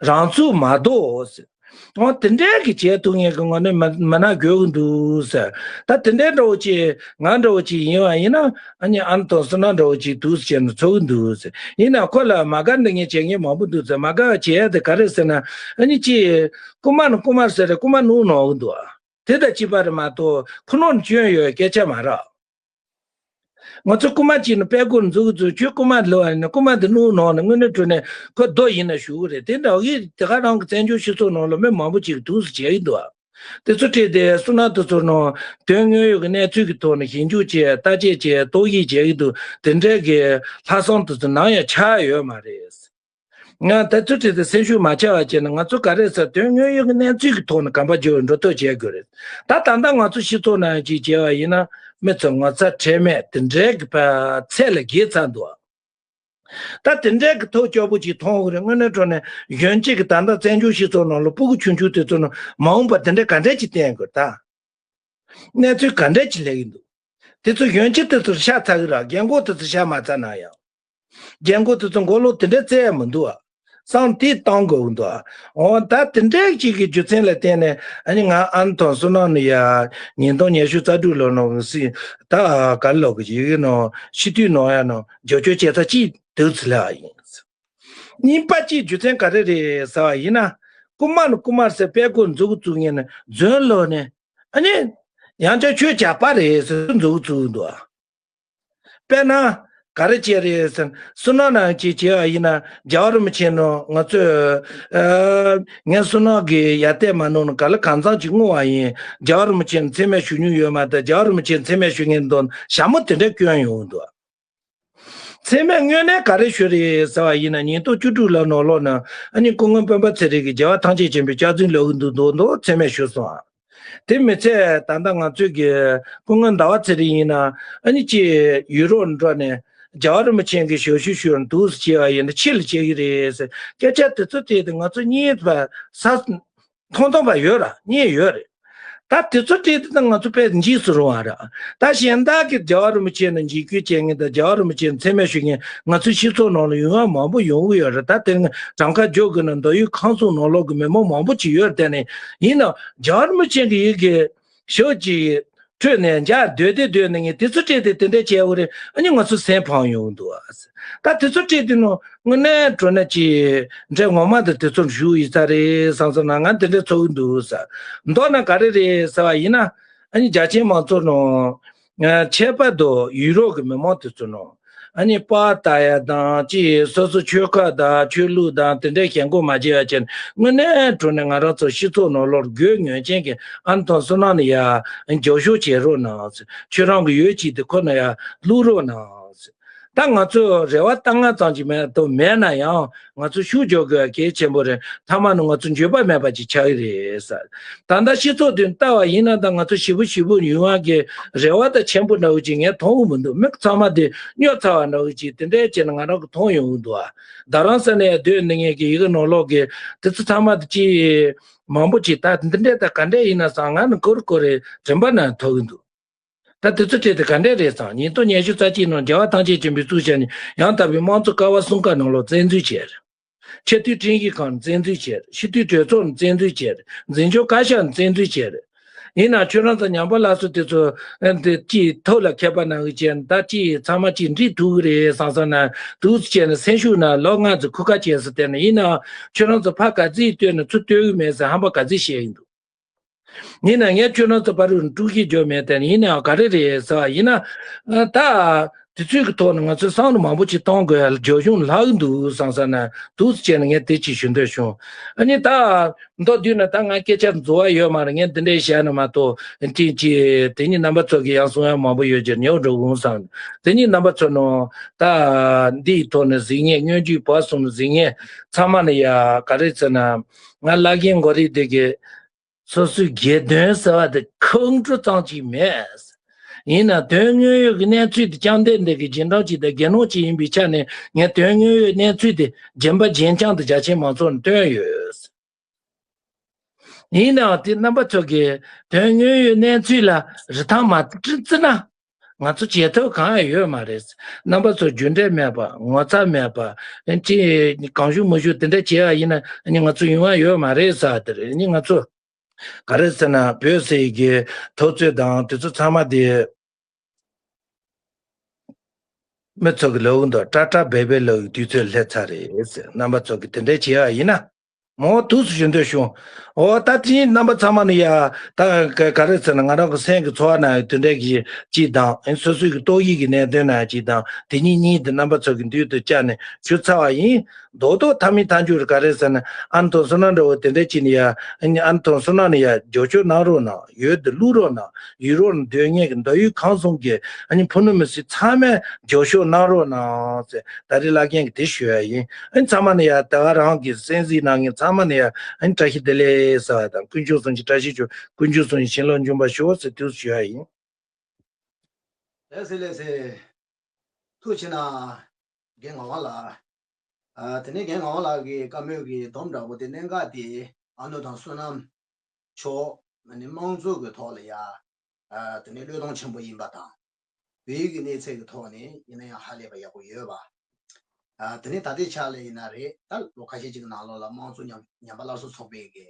རང་ཚུགས་མ་ལྡོག་ཟེར། འོ་དེ་འདྲའི་གི་བྱེད་ཐུབ་མཁན་གི་ངོ་ནས་མི་མི་སྣ་དགོས་ཀྱི་འདུག་ཟེར། ད་དེ་འདྲའི་འདྲ་བོ་ཅིག་ང་འདྲ་བོ་ཅིག་ཡིན་པ་ཡིན་ན་ཨ་ནི་ཨ་ནི་དང་བསོད་ནམས་འདྲ་བོ་ཅིག་འདུག་ཟེར་ནས་ཚོར་གི་འདུག་ཟེར། ཡིན་ན་ཁོ་ལ་མ་དགའ་འདི་ངས་བྱེད་མཁན་མང་པོ་འདུག་ཟེར། མ་དགའ་བ་བྱེད་ཡ་དེ་ག་རེ་ཟེར་ན་ཨ་ནི་ཅིག་རྐུ་མ་ནི་རྐུ་མ་ཟེར་རེད། རྐུ་མ་ནུག་ནོག་གི་འདུག་དེ་དང་གཅིག་པ་རེད་མ་གཏོགས་ཁོ་ནོར་སྐྱོན་ཡོད་སྐད་ཆ་མ་རེད། ང་ཚོ་རྐུ་མ་གཅིག་ནི་དཔེ་ཁུར་འཛུགས་འཛུགས་ཁྱོད་རྐུ་མ་ལོ་བ་ནི་རྐུ་མ་འདི་བླུགས་གནང་ནས་དངོས་གནས་དྲང་གནས་ཁོ་རྡོ་ཡིན་ན་ཞུ་གི་རེད། དེ་འདྲ་བ་གི་དེ་ག་རང་གི་བཙན་བྱོལ་སྤྱི་ཚོགས་ནང་ལ་མི་མང་པོ་ཅིག་འདུག་སེ་བྱས་ཡིན་འདུག་དེ་ཚོ་བྲིས་ཏེ་བསོད་ནམས་དེ་ཚོར་ནང་དོན་དངོས་ཡོད་ཀྱི་གནས་ཚུལ་གྱི་ཐོག་ནས་ཞིབ་འཇུག་བྱས་བརྟག་དཔྱད་བྱས་རྟོག་ཞིབ་བྱས་ཀྱི་འདུག་དེ་འདྲའི་གི་ལྷག་བསམ་དེ་ཚོ་ནམ་ཡང་ཆག་ཡོད་མ་རེད། ང་དེ་ཚོ་བྲིས་ཏེ་སེམས་ཤུགས་མ་ཆག་པ་བྱས་ན་ང་ཚོ་ག་རེ་ཟེར་དོན་དངོས་ཡོད་ཀྱི་གནས་ཚུལ་གྱི་ཐོག་ནས་གོམ་པ་འགྱུར་བའི་འགྲོ་ཐབས་བྱེད་དགོས་རེད། ད་ད་ལྟ་ང་ཚོ་སྤྱི་ཚོགས་ནང་ཅིག་བྱས་པ་ཡིན་ན་མི་ཚོ་ངོ་ཚ་ཁྲེལ་མེད་དེ་འདྲའི་གི་ཚད་ལས་བརྒལ་ཚར་འདུག་ད་དེ་འདྲའི་གི་ཐབས་སྐྱོ་པོ་ཅིག་མཐོང་གི་རེད། དངོས་གནས་དྲང་གནས་གཞོན་སྐྱེས་ཀྱི་ད་ལྟ་བཙན་བྱོལ་སྤྱི་ཚོགས་ནང་ལ་སྤུ་གུ་ཆུང་ཆུང་དེ་ཚོ་ནང་མ་འོངས་པ་དེ་འདྲའི་ག་འདྲས་ཅིག་བསྟན་དགོས་ད། གནས་ཚུལ་ག་འདྲས་ཅིག་སླེབས་ཀྱི་འདུག་དེ་ཚོ་གཞོན་སྐྱེས་དེ་ཚོར་ཤ་ཚ་གི་ར་རྒན་གོག་དེ་ཚོ་ཤ་མ་ཚ་ན་ཡང་། རྒན་གོག་དེ་ཚོ་མགོ་ལོག་དེ་འདྲས་བཙལ་ཡ་མི་འདུག་ཨ། བསམ་དེ་བཏང་དགོས་ཀྱི་འདུག་ཨ། འོ་ད་དེ་འདྲའི་ཅིག་གི་རྒྱུ་མཚན་ལ་བརྟེན་ནས་ཨ་ནི་ང་ཨ་ནི་དང་བསོད་ནམས་ནི་ཡ་ཉིས་སྟོང་ཉི་ཤུ་རྩ་དྲུག་ལོ་ནང་གི་སྲིད་ད་ག་ལོ་གི་ཡི་གེ་ནང་སྤྱི་འཐུས་ནང་ཡ་ནང་རྒྱབ་སྐྱོར་བྱེད་ས་ཅིག་འདུག་ཚུལ་ལ་ཡིན། གཉིས་པ་གཅིག་རྒྱུ་མཚན་ག་རེ་རེད་ཟེར་བ་ཡིན་ན། རྐུ་མ་ནི་རྐུ་མ་ཟེར་དཔེ་ཁུར་འཛུགས་འཛུགས་ངེས་ནས་རྫུན་ལོག་ནས་ཨ་ནི་ཡང་བསྐྱར་ཆོས་རྒྱག་པ་རེད་ཟེར་འཛུགས་འཛུགས་འདུག་དཔེར་ན་ག་རེ་བྱས་རེད་ཟེར་བསོད་ནམས་ནང་ཅིག་བྱས་པ་ཡིན་ན་རྒྱལ་བ་རིན་པོ་ཆེ་ནང་ང་ཚོས་ངས་བསོད་ནམས་ཀྱི་ཡ་ལྟས་མ་ནོར་ན་ག་ལ་གང་འཚམ་ཅིག་བསྔོ་བ་ཡིན། རྒྱལ་བ་རིན་པོ་ཆེ་ནང་མཚན་སྨད་ཞུ་མྱོང་ཡོད་མ་ད་རྒྱལ་བ་རིན་པོ་ཆེ་མཚན་སྨད་ཞུ་མཁན་འདུག་ཞྭ་མོ་དེ་འདྲ་བསྐྱོན་ཡོང་འདུག་མཚན་སྨད་དངོས་གནས་ག་རེ་ཞུ་རེད་ཟེར་བ་ཡིན་ན་ཉིས་སྟོང་བཅུ་དྲུག་ལོ་ནང་ལོགས་ན་ཨ་ནི་སྐུ་ངོ་སྤེན་པ་ཚེ་རིང་གིས་རྒྱལ་བ་ཐམས་ཅད་མཁྱེན་པའི་སྐྱག་རྫུན་ལབ་གི་འདུག་འདུག་འདུག་མཚན་སྨད་ཞུས་སོང་ཨ། དེ་མི་ཚད་ད་ལྟ་ང་ཚོའི་གི་སྐུ་ངོ་ཟླ་བ་ཚེ་རིང་ཡིན་ན་ཨ་ནི་ཅི་ཡུ་རོབ་འགྲོ་ནས་རྒྱལ་བ་རིན་པོ་ཆེ་གི་ཞབས་ཞུ་ཞུ་འདུག་ཟེར་བྱས་པ་ཡིན་ན་ཕྱི་ལ་བྱེད་གི་རེད་ཟེར་སྐད་ཆ་དེ་ཚོ་བལྟས་ཏེ་ང་ཚོ་གཉིས་པ་ས་མཐོང་མཐོང་པ་ཡོད་ར་གཉིས་ཡོད་རེད། ད་དེ་ཚོ་བལྟས་དུས་ད་ང་ཚོ་དཔེ་འཇིགས་སུ་རུང་བ་རེད། ད་གཞན་དག་གི་རྒྱལ་བ་རིན་པོ་ཆེ་ནས་འཇིགས་སྐུལ་བྱེད་མཁན་དང་རྒྱལ་བ་རིན་པོ་ཆེ་ནས་མཚན་སྨད་ཞུ་མཁན་ང་ཚོའི་སྤྱི་ཚོགས་ནང་ལ་ཡོང་བ་མང་པོ་ཡོང་གི་ཡོད་རེད། ད་དེ་སྔ་གྲངས་ཀ་འཇོག་དགོས་ན་མདོ་དབུས་ཁམས་གསུམ་ནང་ལོགས་ཀྱི་མི་མང་མང་པོ་ཅིག་ཡོད་རེད། དེ་ནས་ཡིན་ནའང་རྒྱལ་བ་རིན་པོ་ཆེ་གི་ཡི་གེ་ཞོག་ཅིག་ཁྲོད་ནས་འཇའ་སྡོད་དེ་སྡོད་ནས་ངས་དེ་ཚོ་བྲིས་ཏེ་དེ་འདྲ་བྱས་པ་རེད། ཨ་ནི་ང་ཚོ་སེམས་ཕམ་ཡོང་འདུག་ཨ། ད་དེ་ཚོ་བྲིས་དུས་ནང་དངོས་གནས་དྲང་གནས་ཀྱི་འདྲ་ངོ་མ་དེ་དེ་ཚོར་ཞུགས་ཡིན་ས་རེད་བསམ་སོང་ན་ང་དེ་འདྲ་ཚོར་གི་འདུག་ས། མདོར་ན་ག་རེ་རེད་ཟེར་བ་ཡིན་ན་ཨ་ནི་རྒྱ་ཆེན་མང་ཚོགས་ནང་ཁྱད་པར་དུ་ཡུ་རོབ་ཀྱི་མི་མང་དེ་ཚོ་ནང་ཨ་ནི་པར་ལྟ་ཡ་དང་ཅི་སོ་སོ་ཆོལ་ཁ་དང་ཆོས་ལུགས་དང་དེ་འདྲའི་ཞེན་ཁོག་མ་བྱེད་ཡ་བྱས་ནས་དངོས་གནས་དྲང་གནས་ང་རང་ཚོ་སྤྱི་ཚོགས་ནང་ལོགས་དགོས་ངེས་ཅན་གྱི་ཨ་ནི་དང་བསོད་ནམས་ནི་ཡ་རྒྱབ་སྐྱོར་བྱེད་རོགས་གནང་། ཁྱོད་རང་གི་ཡོད་ཅིག་དེ་ཁོ་ན་ཡ་བླུག་རོགས་གནང་། ད་ང་ཚོས་རེ་བ་ལྟ་ང་ཙམ་གྱིས་མེད་དུ་མེད་ན་ཡང་ང་ཚོ་ཤུགས་རྒྱག་དགོས་གལ་ཆེན་པོ་རེད། མཐའ་མ་ནི་ང་ཚོ་འགྱོད་པ་མེད་པ་ཅིག་ཆགས་ཀྱི་རེད་ཟེར། ད་ལྟ་སྤྱི་ཚོགས་དེ་ལྟ་བ་ཡིན་ན་ད་ང་ཚོ་ཞེ་པོ་ཞེ་པོ་ཡོང་བ་གི་རེ་བ་ད་ཆེན་པོ་འདྲ་བོ་ཅིག་ངས་མཐོང་གི་མི་འདུག་མི་ཚང་མ་དེ་སྨྱོ་ཚར་བ་འདྲ་བོ་ཅིག་དེ་འདྲའི་བྱས་ན་ང་རང་གི་མཐོང་ཡོང་གི་འདུག་ཨ། རྡ་རམ་ས་ལ་ཡ་སྡོད་ནི་ངས་གི་ཡི་གེ་ནང་ལོགས་གི་དེ་ཚོ་ཚང་མ་དེ་ཅི་མང་པོ་ཅིག་ད་འདི་འདྲས་ད་ག་འདྲས་ཡིན་ན་བསམ་ང་ནི་ཀོ་རེ་ཀོ་རེ་རིམ་པ་ནང་ཐོག་གི་འདུག་ད་དེ་ཚོ་བྲིས་ཏེ་ག་འདྲས་རེད་བསམ། ཉིས་སྟོང་ཉི་ཤུ་རྩ་གཅིག་ནང་རྒྱལ་བ་ཐམས་ཅད་མཁྱེན་པའི་གཙུག་བྱས་ནས་ཡང་དག་པའི་དམངས་གཙོ་ཀ་བ་གསུམ་ཀ་ནང་ལོགས་བཙན་འཛུལ་བྱས་རེད། ཆེས་མཐོའི་ཁྲིམས་ཞིབ་ཁང་ནས་བཙན་འཛུལ་བྱས་རེད། སྤྱི་འཐུས་གྲོས་ཚོགས་ནས་བཙན་འཛུལ་བྱས་རེད། འཛིན་སྐྱོང་བཀའ་ཤག་ནས་བཙན་འཛུལ་བྱས་རེད། ཡིན་ནའང་ཁྱོད་རང་ཚོ་ཉམས་པ་སླར་གསོ་དེ་ཚོ་ཨ་འདི་ཅིའི་ཐོག་ལ་མཁས་པ་ནང་གི་ཅན་ད་ཅིའི་ཚང་མ་ཅིའི་འགྲིག་ཐུབ་ཀྱི་རེད་བསམ་བསམ་ན་འདུག་སེ་བྱས་ནས་སེམས་ཤུགས་ན་ལོ་ལྔ་ཙམ་ཁུག་ཁ་བྱས་སུ་བསྡད་ནས་ཡིན་ནའང་ཁྱོད་རང་ཚོ་ཕར་ག་ཚོད་བསྟོད་ནས་ཚུར་བསྟོད་ཀྱི་མེད་ཟེར་ཧམ་པ་ག་ཚོད་བཤད་ཀྱི་འདུག་ཡིན་ན་ངས་ཁྱོད་རང་ཚོ་བར་དུ་དཀྲུག་ཤིང་རྒྱོབ་མེད་དེ་ཡིན་ནའང་ག་རེ་རེད་ཟེར་བ་ཡིན་ན། ད་དུས་ཚོད་ཀྱི་ཐོག་ནས་ང་ཚོས་བསམ་བློ་མང་པོ་ཅིག་གཏོང་དགོས་ཡ་ལ་རྒྱབ་ལྗོངས་ལྷག་གི་འདུག་བསམ་ས་ན་འདུག་སེ་བྱས་ནས་ངས་དེ་ཅིག་ཞུ་འདོད་བྱུང་། ཨ་ནི་ད་མདོར་བསྡུས་ན་ད་ང་སྐད་ཆ་རྫོགས་པ་ཡོད་མ་རེད། ངས་འདི་འདྲས་བཤད་ན་མ་གཏོགས་ཅིག་ཅིག་དེ་ཉིད་རྣམ་པ་ཚོ་གིས་ཡང་གསུང་ཡ་མང་པོ་ཡོད་ཀྱི་ཉོ་འགྲོ་འོང་བསམ། དེ་ཉིད་རྣམ་པ་ཚོ་ནང་ད་འདིའི་ཐོག་ནས་གཟིགས་མཁན་སྙན་བརྒྱུད་བར་གསུམ་གཟིགས་མཁན་ཚང་མ་ནས་ཡ་ག་རེ་ཟེར་ན་ང་བླ་རྒན་མགོ་རིལ་དེ་གི་སོ་སོའི་སྒེར་དོན་ཟེར་བ་དེ་ཁོང་ཁྲོ་ཙམ་ཅིག་མེད། ཡིན་ན་དོན་དངོས་ཡོད་ཀྱི་གནས་ཚུལ་དེ་བཅོམ་ལྡན་འདས་ཀྱི་རྗེས་འབྲང་ཅིག་དང་དགེ་སློང་ཅིག་ཡིན་པའི་ཆ་ནས་ངས་དོན་དངོས་ཡོད་གནས་ཚུལ་དེ་རྒྱུན་པ་རྒྱུན་འཁྱོངས་དེ་རྒྱ་ཆེན་མང་ཚོགས་ནས་བཏོན་ཡོད། ཡིན་ནའང་དེ་རྣམ་པ་ཚོ་གིས་དོན་དངོས་ཡོད་གནས་ཚུལ་ལ་རིན་ཐང་མ་བརྩི་ན་ང་ཚོ་བྱེད་ཐབས་གང་ཡང་ཡོད་མ་རེད། རྣམ་པ་ཚོ་རྒྱུ་འབྲས་མེད་པ་ངོ་ཚ་མེད་པ་ཅི་གང་ཞུ་མི་ཞུ་དེ་འདྲ་བྱེད་ཡ་ཡིན་ན་ང་ཚོ་ཡོང་ཡ་ཡོད་མ་རེད་ཟེར་བ་དེ་རེད། ང་ཚོ། ག་རེ་ཟེར་ན་བོད་ཟེར་ཡི་གེ་འཐབ་རྩོད་དང་དེ་ཚོ་ཚང་མ་དེ་མི་ཚོ་གི་ལོག་འདུག་ཀྲ་ཀྲ་སྦལ་སྦལ་ལོག་གི་དུས་ཚོད་སླེབས་ཚར་རེད་ཟེར། རྣམ་པ་ཚོ་གི་དེ་འདྲ་བྱེད་ཡ་ཡིན་ན། མོ་དུས་སུ་ཞུ་འདོད་བྱུང་། འོ་ད་དེ་རྣམ་པ་ཚང་མ་ནི་ཡ། ད་ག་ག་རེ་ཟེར་ན། ང་རང་གི་སེམས་ཀྱི་ཚོར་བ་ན་ཡང་དེ་འདྲ་གི་ཅིག་དང་། སོ་སོའི་གི་ཏོག་དབྱིབས་ཀྱི་གནད་དོན་ན་ཡང་ཅིག་དང་། དེ་གཉིས་གཉིས་དེ་རྣམ་པ་ཚོ་གི་མདུན་དུ་བཅར་ནས་ཞུ་ཚར་བ་ཡིན། རྡོག་རྡོག་ཐ་མའི་མཐའ་མཇུག་ག་རེ་ཟེར་ན། ཨ་ནི་དང་བསོད་ནམས་འདྲ་བོ་དེ་འདྲ་ཅིག་ནི་ཡ། ཨ་ནི་དང་བསོད་ནམས་ནི་ཡ་རྒྱབ་སྐྱོར་གནང་རོགས་གནང་། འོས་དེ་བླུག་རོགས་གནང་། ཡུ་རོབ་ནས་སྡོད་མཁན་གྱི་མདོ་དབུས་ཁམས་གསུམ་གྱི་ཨ་ནི་ཕུ་ནུ་མི་སེར་ཚང་མས་རྒྱབ་སྐྱོར་གནང་རོགས་གནང་ཟེར། ད་རེས་བླ་རྒན་གྱིས་དེ་ཞུ་ཡ་ཡིན། ཨ་ནི་ཚང་མ་ནི་ཡ་ད་ག་རང་གི་སེམས་གཟིགས་གནང་མཁན་ཚང་མ་ནི་ཡ། ཨ་ནི་བཀྲ་ཤིས་བདེ་ལེགས་ཟེར་བ་དང་། དཀོན་མཆོག་གསུམ་གྱི་བཀྲ་ཤིས་ཤོག་དཀོན་མཆོག་གསུམ་གྱི་བྱིན་རླབས་འབྱུང་བར་ཤོག་ཟེར་དུས་ཞུ་ཡ་ཡིན། ལགས་སེ་ལགས་སེ། ཐུགས་རྗེ་གནང་། རྒན་ངག་དབང་ལགས། ཨ། དེ་ནས་རྒན་ངག་དབང་ལགས་ཀྱི་བཀའ་མོལ་གྱི་སྡོམ་འདྲ་པོ་དེ། གནད་འགག་དེ་ཨ་ནུ་དང་བསོད་ནམས་མཆོག་ནི་དམངས་གཙོ་གི་ཐོག་ལ་ཡ། ཨ། དེ་ནས་བློས་གཏོང་ཆེན་པོ་ཡིན་པ་དང་། བོད་ཡིག་གི་གནས་ཚད་ཀྱི་ཐོག་ནས་ཡིན་ན་ཡང་ཧ་ལས་པ་ཡག་པོ་ཡོད་པ། ཨ། དེ་ནས་ད་ལྟའི་ཆ་ལ་ཡིན་ན་རེད། ད་ལོ་ཁ་ཤས་ཅིག་གི་ནང་ལོགས་ལ་དམངས་གཙོ་ཉམས་ཉམས་པ་སླར་གསོ་ཚོགས་པའི་གི་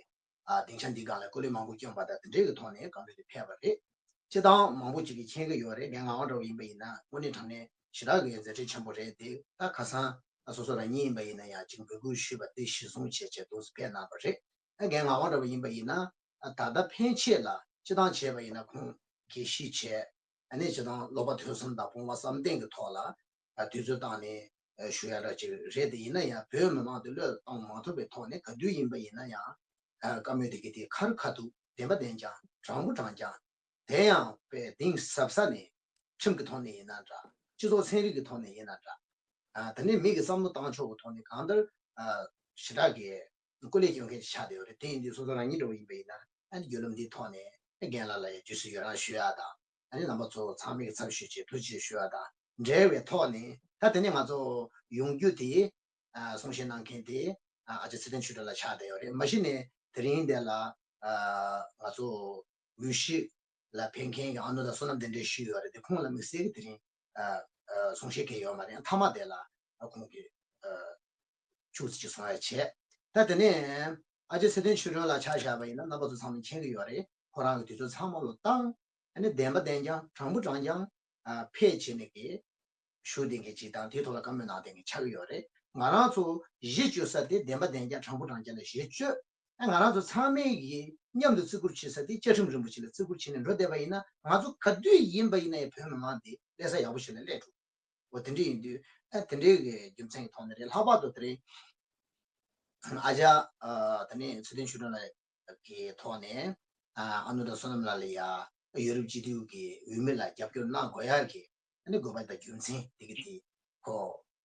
ཨ། སྡིངས་ཆ་འདི་སྒང་ལ་སྐུ་ལས་མང་པོ་བསྐྱོན་པ་དང་། དེ་འདྲའི་གི་ཐོག་ནས་བཀའ་མོལ་དེ་ཕེབས་པ་རེད། སྤྱིར་བཏང་མང་པོ་ཅིག་གིས་མཁྱེན་གྱི་ཡོད་རེད། རྒན་ངག་དབང་འདྲ་བོ་ཡིན་པ་ཡིན་ན་དངོས་གནས་དྲང་གནས་ཞེ་དྲག་གི་མཛད་འཕྲིན་ཆེན་པོ་རེད་དེ། ད་ཁ་སང་ཨ་སོ་སོ་རང་ཉིད་ཡིན་པ་ཡིན་ན་ཡང་ཅིག་འབོད་སྐུལ་ཞུས་པ་དེ་གཞིར་བཟུང་བྱས་བྱས་འདུག་སེ་ཕེབས་གནང་བ་རེད། ཨ། རྒན་ངག་དབང་འདྲ་བོ་ཡིན་པ་ཡིན་ན། ཨ། ད་ལྟ་ཕན་ཆད་ལ་སྤྱིར་བཏང་བྱས་པ་ཡིན་ན་ཁོང་དགེ་བཤེས་བྱས། ཨ་ནི་སྤྱིར་བཏང་སློབ་པ་ཐོས་བསམ་དང་སྤོང་བ་བསམ་གཏན་གྱི་ཐོག་ལ། ཨ། དུས་ཚོད་བཏང་ནས་ཞུ་ཡ་འདྲ་ཅིག་རེད་དེ། ཡིན་ན་ཡང་བོད་མི་མང་དེ་བློས་གཏོང་མ་ཐུབ་པའི་ཐོག་ནས་ག་དུས་ཡིན་པ་ཡིན་ན་ཡང་། ཨ། བཀའ་མོལ་དེ་གི་དེ་ཁ་རུ་ཁ་ཐུག་བདེན་པ་བདེན་རྐྱང་དྲང་པོ་དྲང་རྐྱང་། དེ་ཡང་དཔེ་གཏིང་ཟབ་ས་ནས་ཁྲིམས་ཀྱི་ཐོག་ནས་ཡིན་ན་འདྲ། སྤྱི་ཚོགས་ཚན་རིག་གི་ཐོག་ནས་ཡིན་ན་འདྲ། ཨ། དེ་ནས་མི་གི་བསམ་བློ་བཏང་ཕྱོགས་ཀྱི་ཐོག་ནས་གང་ལྟར། ཨ། ཞེ་དྲག་གི་སྐུ་ལས་སྐྱོན་མཁན་ཞིག་ཆགས་བསྡད་ཡོད་རེད། དེ་ཡིན་དུས་སོ་སོ་རང་ཉིད་འདྲ་བོ་ཡིན་པ་ཡིན་ན། ཨ་ནི་བརྒྱུད་ལམ་འདིའི་ཐོག་ནས་རྒན་ལགས་ལ་ཡང་རྗེས་སུ་ཡི་རང་ཞུ་ཡ་དང་། ཨ་ནི་རྣམ་པ་ཚོ་ཚང་མས་ཚབ་ཞུས་བྱས་ཐུགས་རྗེ་ཆེ་ཞུ་ཡ་དང་འབྲེལ་བའི་ཐོག་ནས། ད་དེ་ནས་ང་ཚོ་ཡོང་རྒྱུ་དེ། ཨ། གསུང་བཤད་གནང་མཁན་དེ། ཨ། ཨ་ཅག་ཚེ་བརྟན་ཆོས་སྒྲོན་ལགས་ཆགས་བསྡད་ཡོད་རེད། མ་གཞི་ནས་དེ་རིང་འདི་ལ། ཨ། ང་ཚོ་འོས་གཞི་ལ་ཕེབས་མཁན་གྱི་ཨ་ནུ་དང་བསོད་ནམས་དེ་འདྲ་ཞིག་ཡོད་རེད་དེ། ཁོང་ལ་དམིགས་བསལ་གྱི་དེ་རིང་། ཨ། ཨ། གསུང་བཤད་གང་ཡོད་མ་རེད། མཐའ་མ་དེ་ལ། ཨ། ཁོང་གིས། ཨ། ཕྱུགས་ཅིག་གསུང་ཡ་བྱས། ད་དེ་ནས་ཨ་ཅག་ཚེ་བརྟན་ཆོས་སྒྲོན་ལགས་ཆ་བཞག་པ་ཡིན་ན་རྣམ་པ་ཚོ་ཚང་མས་མཁྱེན་གྱི་ཡོད་རེད། ཁོ་རང་གི་དུས་ཚོད་ཚང་མ་ལོ་བཏང་། ཨ་ནི་བདེན་པ་བདེན་རྐྱང་དྲང་པོ་དྲང་རྐྱང་། ཨ། ཕེབས་བྱས་ནས་གི་ཞུ་བསྡད་མཁན་ཅིག་དང་། དེའི་ཐོག་ལ་བཀའ་མོལ་གནང་བསྡད་མཁན་ཆགས་ཀྱི་ཡོད་རེད། ང་རང་ཚོ་གཞི་བཅོལ་ས་དེ་བདེན་པ་བདེན་རྐྱང་དྲང་པོ་དྲང་རྐྱང་ལ་གཞི་བཅོལ། ཨ། ང་རང་ཚོ་ཚང་མས་གི་མཉམ་དུ་བརྩི་བཀུར་བྱེད་ས་དེ་བཅའ་ཁྲིམས་རིན་པོ་ཆེ་ལ་བརྩི་བཀུར་བྱས་ནས་འགྲོ་བསྡད་པ་ཡིན་ན། ང་ཚོ་ག་དུས་ཡིན་པ་ཡིན་ན་ཡང་བོད་མི་མང་དེ་སླེབས་ས་ཡག་པོ་ཞིག་ལ་སླེབས་འགྲོ། འོ་དེ་འདྲ་ཡིན་དུས། ཨ། དེ་འདྲའི་གི་རྒྱུ་མཚན་གྱི་ཐོག་ནས་རེད། ལྷག་པར་དུ་དེ་རིང་ཨ་ཅག་ཨ། དེ་ནས་ཚེ་བརྟན་ཆོས་སྒྲོན་ལགས་ཀྱི་ཐོག་ནས། ཨ། ཨ་ནུ་དང་བསོད་ནམས་ལགས་ལ་ཡ་ཡུ་རོབ་སྤྱི་འཐུས་ཀྱི་འོས་མི་ལ་རྒྱབ་སྐྱོར་གནང་དགོས་ཡག་གི། ཨ་ནི་དགོས་པ་དང་རྒྱུ་མཚན་དེ་གི་དེ་ཁོ།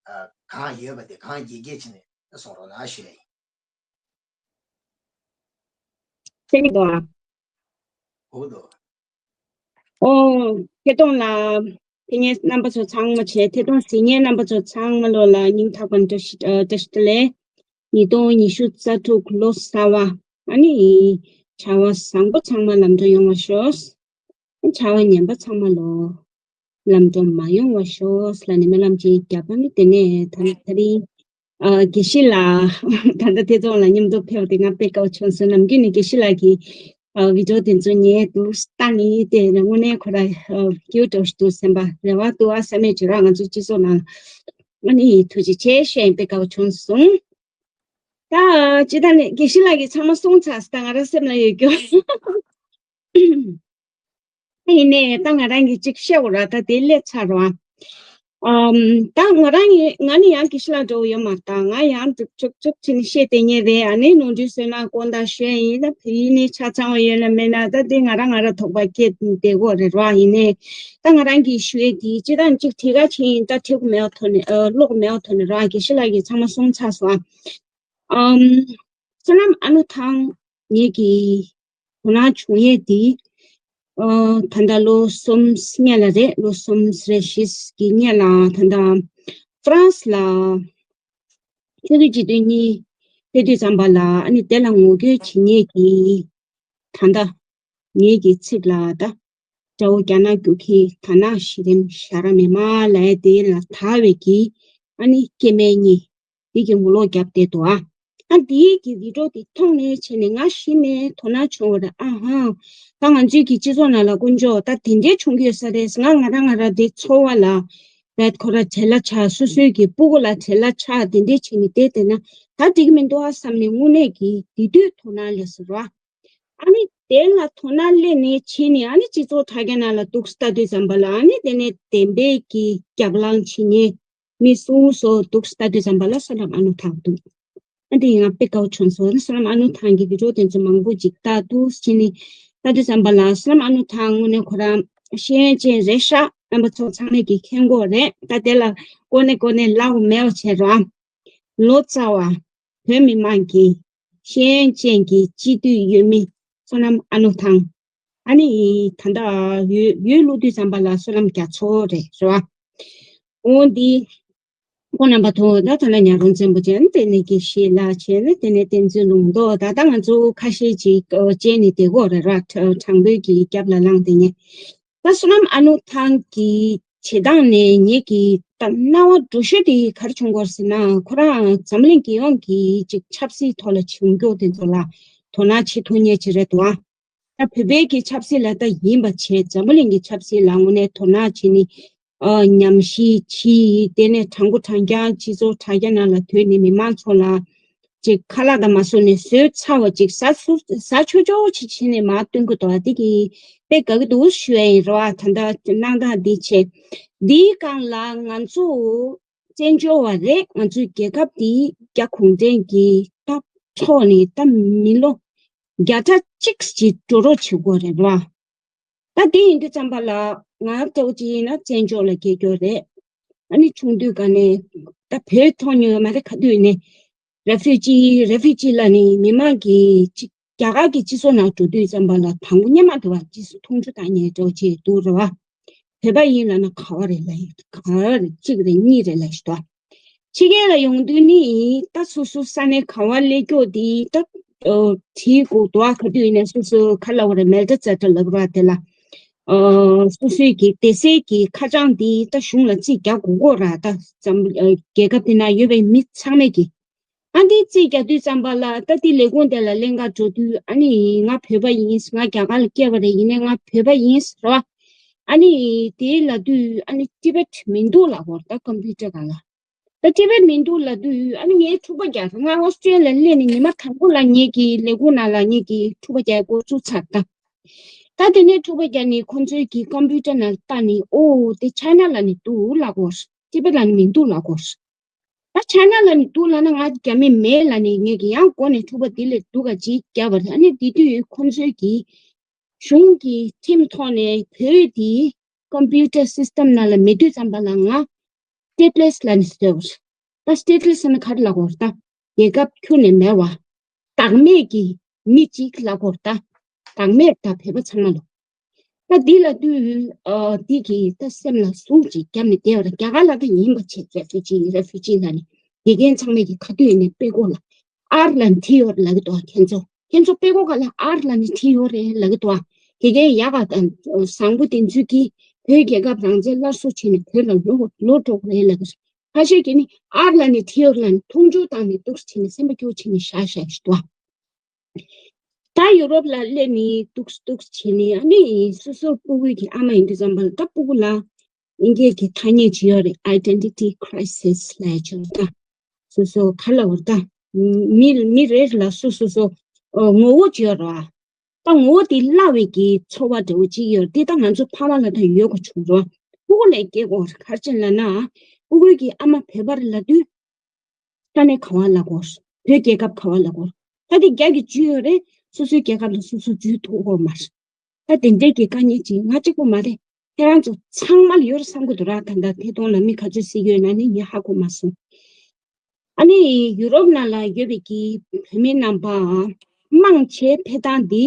ཨ། གང་ཡོད་པ་དེ་གང་རྒྱས་རྒྱས་བྱས་ནས་གསུང་རོགས་གནང་ཞུ་ཡ་ཡིན། ཐེ་ནི་དོ། འོ་དོ། ཨོ། ཐེ་གཏོང་ལ། ཕེབས་མཁན་རྣམ་པ་ཚོ་ཚང་མ་བྱས། ཐེ་གཏོང་གཟིགས་མཁན་རྣམ་པ་ཚོ་ཚང་མ་ལོ་ལ་སྙིང་ཐག་པ་ནས་བཀྲ་ཤིས། ཨ། བཀྲ་ཤིས་བདེ་ལེགས། ཉིས་སྟོང་ཉི་ཤུ་རྩ་དྲུག་ལོ་གསར་པ། ཨ་ནི་བྱ་བ་བཟང་པོ་ཚང་མ་ལམ་འགྲོ་ཡོང་བ་ཤོག་བྱ་བ་ངན་པ་ཚང་མ་ལོ། ལམ་འགྲོ་མ་ཡོང་བ་ཤོག་ལབ་ནས་སྨོན་ལམ་ཅིག་བརྒྱབ་པ་ནི། དེ་ནས་ད་དེ་རིང་། ཨ། དགེ་བཤེས་ལགས། ད་ལྟ་ཐེ་གཏོང་ལ་མཉམ་དུ་ཕེབས་པ་དེ་ང་དཔེ་དགའ་བོ་བྱུང་སོང་། ནམ་རྒྱུན་ནས་དགེ་བཤེས་ལགས་ཀྱི། ཨ། བི་ཌི་ཡོ་དེ་ཚོ་ཉན་འདུག་ལྟ་ནི་དེ་དངོས་གནས་ཁོ་རང་། ཨ། སྐྱིད་པོ་འདྲ་བོ་ཞིག་འདུག་སེམས་པ་རེ་བ་འདུག་ཨ། བསམ་མེད་ཅིག་ར། ང་ཚོ་སྤྱི་ཚོགས་ནང་ཨ་ནི་ཐུགས་རྗེ་ཆེ་ཞུ་ཡ་ཡིན། དཔེ་དགའ་བོ་བྱུང་སོང་། ད་ཅི་ད་ནི་དགེ་བཤེས་ལགས་ཀྱིས་ཚང་མ་གསུངས་ཚར་སོང་། ད་ང་རང་སེམས་ལ་ཡོད་རྒྱུ། ཡིན་ནའི་ད་ང་རང་གིས་ཅིག་བཤད་དགོས་ར། ད་དེ་སླེབས་ཚར་བ། ཨམ། ད་ང་རང་ཡིན། ང་ནི་ཡང་དགེ་བཤེས་ལགས་འདྲ་བོ་ཡོད་མ་རེད། ད་ང་ཡང་འདུག་ཅུག་ཅུག་བྱས་ནས་བཤད་བསྡད་མཁན་རེད། ཨ་ནི་ནོར་འཁྲུལ་སོང་ན་དགོངས་དག་ཞུ་ཡ་ཡིན། ད་དེ་ཡིན་ནའི་ཆ་ཚང་བ་ཡོད་ན་མེད་ན་ད་དེ་ང་རང་ང་རང་དོགས་པ་སྐྱེས་བསྡད་ཀྱི་ཡོད་རེད་ར། ཡིན་ནའི་ད་ང་རང་གིས་ཞུ་ཡས་དེ་སྤྱིར་བཏང་ཅིག་དེ་ག་ཅིག་ཡིན། ད་འགྲིག་གི་མེད་པའི་ཐོག་ནས། ཨ། ལོག་གི་མེད་པའི་ཐོག་ནས་ར། དགེ་བཤེས་ལགས་ཀྱིས་ཚང་མ་གསུངས་ཚར་སོང་། ཨམ། བསོད་ནམས་ཨ་ནུ་ཐང་ངེད་ཀྱི་དོ་སྣང་བྱུང་ཡས་དེ། ཨ། ད་ལྟ་ལོ་གསུམ་སྔོན་ལ་རེད། ལོ་གསུམ་རེ་བཞི་གི་སྔོན་ལ་ད་ལྟ་ཧྥ་རན་སི་ལ་ཆེས་མཐོའི་སྤྱི་འཐུས་གཉིས་ཕེབས་དུས་ཙམ་པ་ལ། ཨ་ནི་དེ་ལ་ངོ་རྒོལ་བྱེད་མཁན་གྱི། ད་ལྟ་ངེད་ཀྱི་ཚིག་ལ་ད་དགྲ་བོ་རྒྱ་ནག་རྒྱུག་ཁྱི། དར་ནག་གཞི་རིམ་ཞྭ་ར་མི་མང་ལབ་ཡ་དེ་ལ་དར་བའི་གི། ཨ་ནི་སྐྱེ་དམན་གཉིས་འདི་གི་ངོ་ལོག་བརྒྱབ་བསྡད་འདུག་ཨ། ཨ། འདིའི་གི་བི་ཌི་ཡོ་དེ་མཐོང་ནས་བྱས་ནས་ང་གཞི་ནས་དོ་སྣང་བྱུང་བ་རེད། ཨ་ཧ། ད་ང་ཚོའི་གི་སྤྱི་ཚོགས་ནང་ལ་དཀོན་མཆོག་ད་དེ་འདྲའི་བྱུང་གི་ཡོད་ས་རེད། ང་ང་རང་ང་རང་དེ་ཚོར་བ་ལ། བད་ཁོ་ར་བྲེལ་ལ་ཆགས། སོ་སོའི་གི་སྤུ་གུ་ལ་བྲེལ་ལ་ཆགས། དེ་འདྲས་བྱས་ནས་བསྡད་བསྡད་ན་ད་འགྲིག་གི་མི་འདུག་ཨ་བསམ་ནས་དངོས་གནས་ཀྱི་དེ་དུས་དོ་སྣང་སླེབས་སོང་ར། ཨ་ནི་དེ་ལ་དོ་སྣང་སླེབས་ནས་བྱས་ནས་ཨ་ནི་སྤྱི་ཚོགས་དྲ་རྒྱ་ནང་ལ་འདུག་ལྟ་དུས་ཙམ་པ་ལ་ཨ་ནི་དེ་ནས་བདེན་པའི་གི་རྒྱབ་ལངས་བྱེད་མཁན་མི་སུ་སོ་འདུག་ལྟ་དུས་ཙམ་པ་ལ་བསོད་ནམས་ཨ་ནུ་ཐང་འདུག་ཨ་འདི་ཡིན་ང་དཔེ་དགའ་བོ་བྱུང་སོང་། བསོད་ནམས་ཨ་ནུ་ཐང་གི་བི་ཌིའོ་དེ་ཚོ་མང་པོ་ཅིག་ལྟ་འདུག་བྱས་ནས་ལྟ་དུས་ཙམ་པ་ལ་བསོད་ནམས་ཨ་ནུ་ཐང་དངོས་གནས་ཁོ་རང་ཤེས་ཡོན་ཅན་རེད་ཤག་རྣམ་པ་ཚོ་ཚང་མས་ཀྱི་མཁྱེན་གྱི་ཡོད་རེད། ད་དེ་ལ་གོ་གནས་གོ་གནས་ལབ་དགོས་མེད་པ་བྱས་ར། ལོ་ཙཱ་བ། བོད་མི་མང་གི་ཤེས་ཡོན་ཅན་གྱི་སྤྱི་འཐུས་འོས་མི་བསོད་ནམས་ཨ་ནུ་ཐང་། ཨ་ནི་ད་ལྟ་འོས་འོས་བླུག་དུས་ཙམ་པ་ལ་བསོད་ནམས་རྒྱ་མཚོ་རེད་རེད་བ། འོ་འདི་ཁོང་རྣམ་པ་ཐོག་ད་ད་ལ་ཉ་རོང་བཙན་པོ་ཅན་དེ་ནས་ཀྱི་ཤེས་ལ་བྱས་ནས་དེ་ནས་བསྟན་འཛིན་ལུང་རྟོགས། ད་ལྟ་ང་ཚོ་ཁ་ཤས་ཅིག་ཨོ་བཅད་ནས་བསྡད་ཀྱི་ཡོད་རེད་ར། དྲ་དྲང་པོའི་གི་རྒྱབ་ལ་ལངས་བསྡད་མཁན། ད་བསོད་ནམས་ཨ་ནུ་ཐང་གི་བྱེད་སྟངས་ནས་ངེད་ཀྱི་ད་སྣང་བ་འགྲོ་ཤོས་དེ་ག་རེ་བྱུང་གི་ཡོད་ཟེར་ན། ཁོ་རང་འཛམ་གླིང་རྒྱལ་ཡོངས་ཀྱི་ཅིག་ཆབ་སྲིད་ཐོག་ལ་བྱུང་རྒྱུ་དེ་ཚོ་ལ་དོ་སྣང་བྱེད་ཐུབ་མཁན་ཅིག་རེད་འདུག་ཨ། ད་བོད་པའི་གི་ཆབ་སྲིད་ལ་ད་ཡིན་པ་བྱས། འཛམ་བུ་གླིང་གི་ཆབ་སྲིད་ལ་དངོས་གནས་དོ་སྣང་བྱས་ནས་ཨ་ཉམས་ཞིབ་བྱས། དེ་ནས་དྲང་པོ་དྲང་རྐྱང་སྤྱི་ཚོགས་དྲ་རྒྱ་ནང་ལ་དོན་ནས་མི་མང་ཚོ་ལ་ཅིག་ཁ་ལག་དང་མ་བཟོ་ནས་བཟོས་ཚར་བ་ཅིག་ཟ་སུ་ཟ་ཆོག་ཆོག་ཅིག་བྱས་ནས་མར་སྟོན་གྱི་འདུག་ཨ། དེ་གི་དཔེ་དགའ་གི་འདུག་ཞུ་ཡ་ཡིན་རེད་བ། ད་ལྟ་གནང་སྟངས་འདི་བྱས། འདིའི་སྒང་ལ་ང་ཚོ་བཙན་བྱོལ་བ་རེད། ང་ཚོའི་རྒྱལ་ཁབ་འདི་རྒྱ་གུང་ཁྲན་གྱི་ད་ཐོག་ནས་ད་མི་ལོ་བརྒྱ་ཕྲག་གཅིག་ཅིག་འགྲོ་རོགས་བྱེད་དགོས་རེད་བ། ད་དེ་ཡིན་དུས་ཙམ་པ་ལ་ང་ལྟ་བུ་ཅིག་ཡིན་ན་བཙན་བྱོལ་ལ་སྐྱེས་རྒྱུ་རེད། ཨ་ནི་ཆུང་དུས་ག་ནས་ད་བོད་མཐོང་མྱོང་ཡོད་མ་རེད། ག་དུས་ནས་རེ་ཕུ་ཇི་རེ་ཕུ་ཇི་ལ་ནི་མི་མང་གི་ཅིག་རྒྱ་གར་གྱི་སྤྱི་ཚོགས་ནང་འགྲོ་དུས་ཙམ་པ་ལ་དང་པོ་སྙན་མ་དུ་བ་ཅིག་སུ་མཐོང་ཆུང་བཏང་མཁན་འདྲ་བོ་ཅིག་འདུག་རེད་བ། བོད་པ་ཡིན་ལབ་ན་ག་བ་རེད་ལབ་ཡོད། ག་བ་རེད། གཅིག་རེད་གཉིས་རེད་ལབ་ཞིག་འདུག་ཕྱི་རྒྱལ་ལ་ཡོང་དུས་ནི་ད་སོ་སོ་ས་གནས་ག་བ་སླེབས་ཀྱོག་དེ་ད་ཨོ་བྲིས་དགོས་འདུག་ཨ། ག་དུས་ཡིན་ནའི་སོ་སོ་ག་ལབ་དགོས་རེད། མེལ་ཊ་ཛ་ཊ་ལབ་ར། དེ་ལ་ཨོ་སོ་སོའི་གི་སྡེ་སྲིད་ཀྱི་ཁ་བྱང་དེ་ད་གཞུང་ལ་རྩིས་རྒྱག་དགོས་ཀྱོག་ར། ད་འཛམ་ཨོ་རྒྱལ་ཁབ་དེ་ན་ཡོད་པའི་མི་ཚང་མས་ཀྱི་ཨ་འདི་རྩིས་རྒྱག་དུས་ཙམ་པ་ལ་ད་དེ་ལས་ཁུངས་དེ་ལ་ལེན་ག་འགྲོ་དུས་ཨ་ནི་ང་བོད་པ་ཡིན། ང་རྒྱ་གར་ལ་སྐྱེས་པ་རེད། ཡིན་ནའི་ང་བོད་པ་ཡིན་ཟེར་བ། ཨ་ནི་དེ་ལབ་དུས་ཨ་ནི་ཊི་བེཊ་མི་འདུག་ལབ་ཀྱོག་ར། ད་ཀམ་པུ་ཊར་སྒང་ལ། ད་ཊི་བེཊ་མི་འདུག་ལབ་དུས་ཨ་ནི་ངས་འཁྲུག་པ་རྒྱག་ང་ཨོ་སི་ཊི་ཡ་ལ་སླེབས་ནས་ཉི་མ་དང་པོ་ལ་ངེད་ཀྱི་ལས་ཁུངས་ནང་ལ་ངེད་ཀྱི་འཁྲུག་པ་རྒྱག་འགོ་བཙུགས་ཚར། ད་ད་དེ་ནས་འཁྲུག་པ་རྒྱག་ནས་ཁོང་ཚོའི་གི་ཀམ་པུ་ཊར་ནང་ལྟ་ནས་ཨོ་དེ་ཆའི་ན་ལབ་ནས་འདུག་ལབ་ཀྱོག་ཊི་བེཊ་ལབ་ནས་མི་འདུག་ལབ་ཀྱོག་ད་ཆའི་ན་ལབ་ནས་འདུག་ལབ་ན་ང་རྒྱ་མི་མེད་ལབ་ནས་ངེད་ཀྱི་ཡང་སྒོ་ནས་འཁྲུག་པ་དེ་ལས་སྡུག་ག་ཅིག་བརྒྱབ་པ་རེད། ཨ་ནི་དེ་དུས་ཁོང་ཚོའི་གི་གཞུང་གི་ཁྲིམས་ཐོག་ནས་བོད་དེ་ཀམ་པུ་ཊར་སིས་ཊམ་ནང་ལ་མེད་དུས་ཙམ་པ་ལ་ང་སི་ཊེ་ཊི་ལེ་སི་ལབ་ནས་ཟེར་བ། ད་སི་ཊེ་ཊི་ལེ་སི་ཟེར་ན་ག་རེ་ལབ་ཀྱོག་རེད། ད་རྒྱལ་ཁབ་ཁྱོན་ནས་མེད་པ། བདག་མེད་ཀྱི་མི་གཅིག་ལབ་ཀྱོག་རེད། ད་བདག་མེད་ད་བོད་པ་ཚང་མ་ལོ། ད་འདི་ལབ་དུས་ཨ་འདི་གི་ད་སེམས་ལ་ཟུག་ཅིག་བརྒྱབ་ནས་བསྡད་པ་རེད། རྒྱ་གར་ལ་ད་ཡིན་པ་བྱས། རེ་ཕུ་ཇི་རེ་ཕུ་ཇི་ལབ་ནས་དགེ་རྒན་ཚང་མས་ཀྱི་ག་དུས་ཡིན་ནའི་དཔེ་ཀྱོག་ལ་ཨར་ལབ་ནས་བྲིས་ཡོད་རེད་ལབ་ཀྱི་འདུག་ཁྱེད་ཚོ། ཁྱེད་ཚོ་དཔེ་ཀྱོག་སྒང་ལ་ཨར་ལབ་ནས་བྲིས་ཡོད་རེད་ལབ་ཀྱི་འདུག་དགེ་རྒན་ཡག་ག་དང་བཟང་པོ་དེ་ཚོས་ཀྱིས་བོད་རྒྱལ་ཁབ་རང་བཙན་སླར་གསོ་བྱས་ནས་བོད་ལ་ལོག་ལོག་འགྲོ་གི་རེད་ལབ་ཀྱི་རེད། ཁ་ཤས་ཀྱིས་ནི་ཨར་ལབ་ནས་བྲིས་ཡོད་རེད་ལབ་ནས་མཐོང་ཆུང་བཏང་ནས་འདུག་སེ་བྱས་ནས་སེམས་པ་སྐྱོ་བྱས་ནས་བཞག་བཞག་ཞིག་འདུག་ད་ཡུ་རོབ་ལ་སླེབས་ནས་འདུག་འདུག་བྱས་ནས་ཨ་ནི་སོ་སོ་སྤུ་གུའི་གི་ཨ་མ་ཡིན་དུས་ཙམ་པ་ལ་ད་སྤུ་གུ་ལ་དབྱིན་སྐད་ཀྱི་ཐ་སྙད་ཅིག་ཡོད་རེད། ཨའི་ཌེན་ཊི་ཊི་ཁི་རའི་སིས་ལབ་ཡ་ཅིག་ཡོད་རེད། ད་སོ་སོ་ག་ལབ་དགོས་རེད། ད་མི་མི་རེ་རེ་ལ་སོ་སོ་སོ་ཨ་ངོ་བོ་ཅིག་ཡོད་རེད་བ། ད་ངོ་བོ་དེ་བརླག་པའི་གི་ཚོར་བ་འདྲ་བོ་ཅིག་ཡོད་རེད། དེ་ད་ང་ཚོ་ཕ་མ་ལ་ད་ཡོད་དགོས་བྱུང་རེད་བ། སྤུ་གུ་ལ་སྐྱེ་དགོས་རེད། ག་རེ་བྱས་ལབ་ན་སྤུ་གུའི་གི་ཨ་མ་བོད་པ་རེད་ལབ་དུས། ས་གནས་ག་བ་ལབ་དགོས། བོད་རྒྱལ་ཁབ་ག་བ་ལབ་དགོས། ད་དེ་རྒྱ་གི་ཇུས་ཡོད་རེད། སོ་སོའི་རྒྱལ་ཁབ་ལ་སོ་སོ་ཇུས་ཐུབ་ཀྱི་ཡོད་མ་རེད། ད་དེ་འདྲའི་གི་དཀའ་ངལ་ཅིག་ང་གཅིག་པུ་མ་རེད། ཁྱེད་རང་ཚོ་ཚང་མ་ལ་ཡོད་རེད་བསམ་གྱི་འདུག་ར། ད་ལྟ་ཐད་གཏོང་ལ་མི་ག་ཚོད་གཟིགས་ཡོད་ན་ནི་ངས་ཧ་གོ་མ་སོང་། ཨ་ནི་ཡུ་རོབ་ནང་ལ་ཡོད་པའི་གི་བོད་མི་རྣམ་པ་མང་ཆེ་ཕེབས་སྟངས་འདི་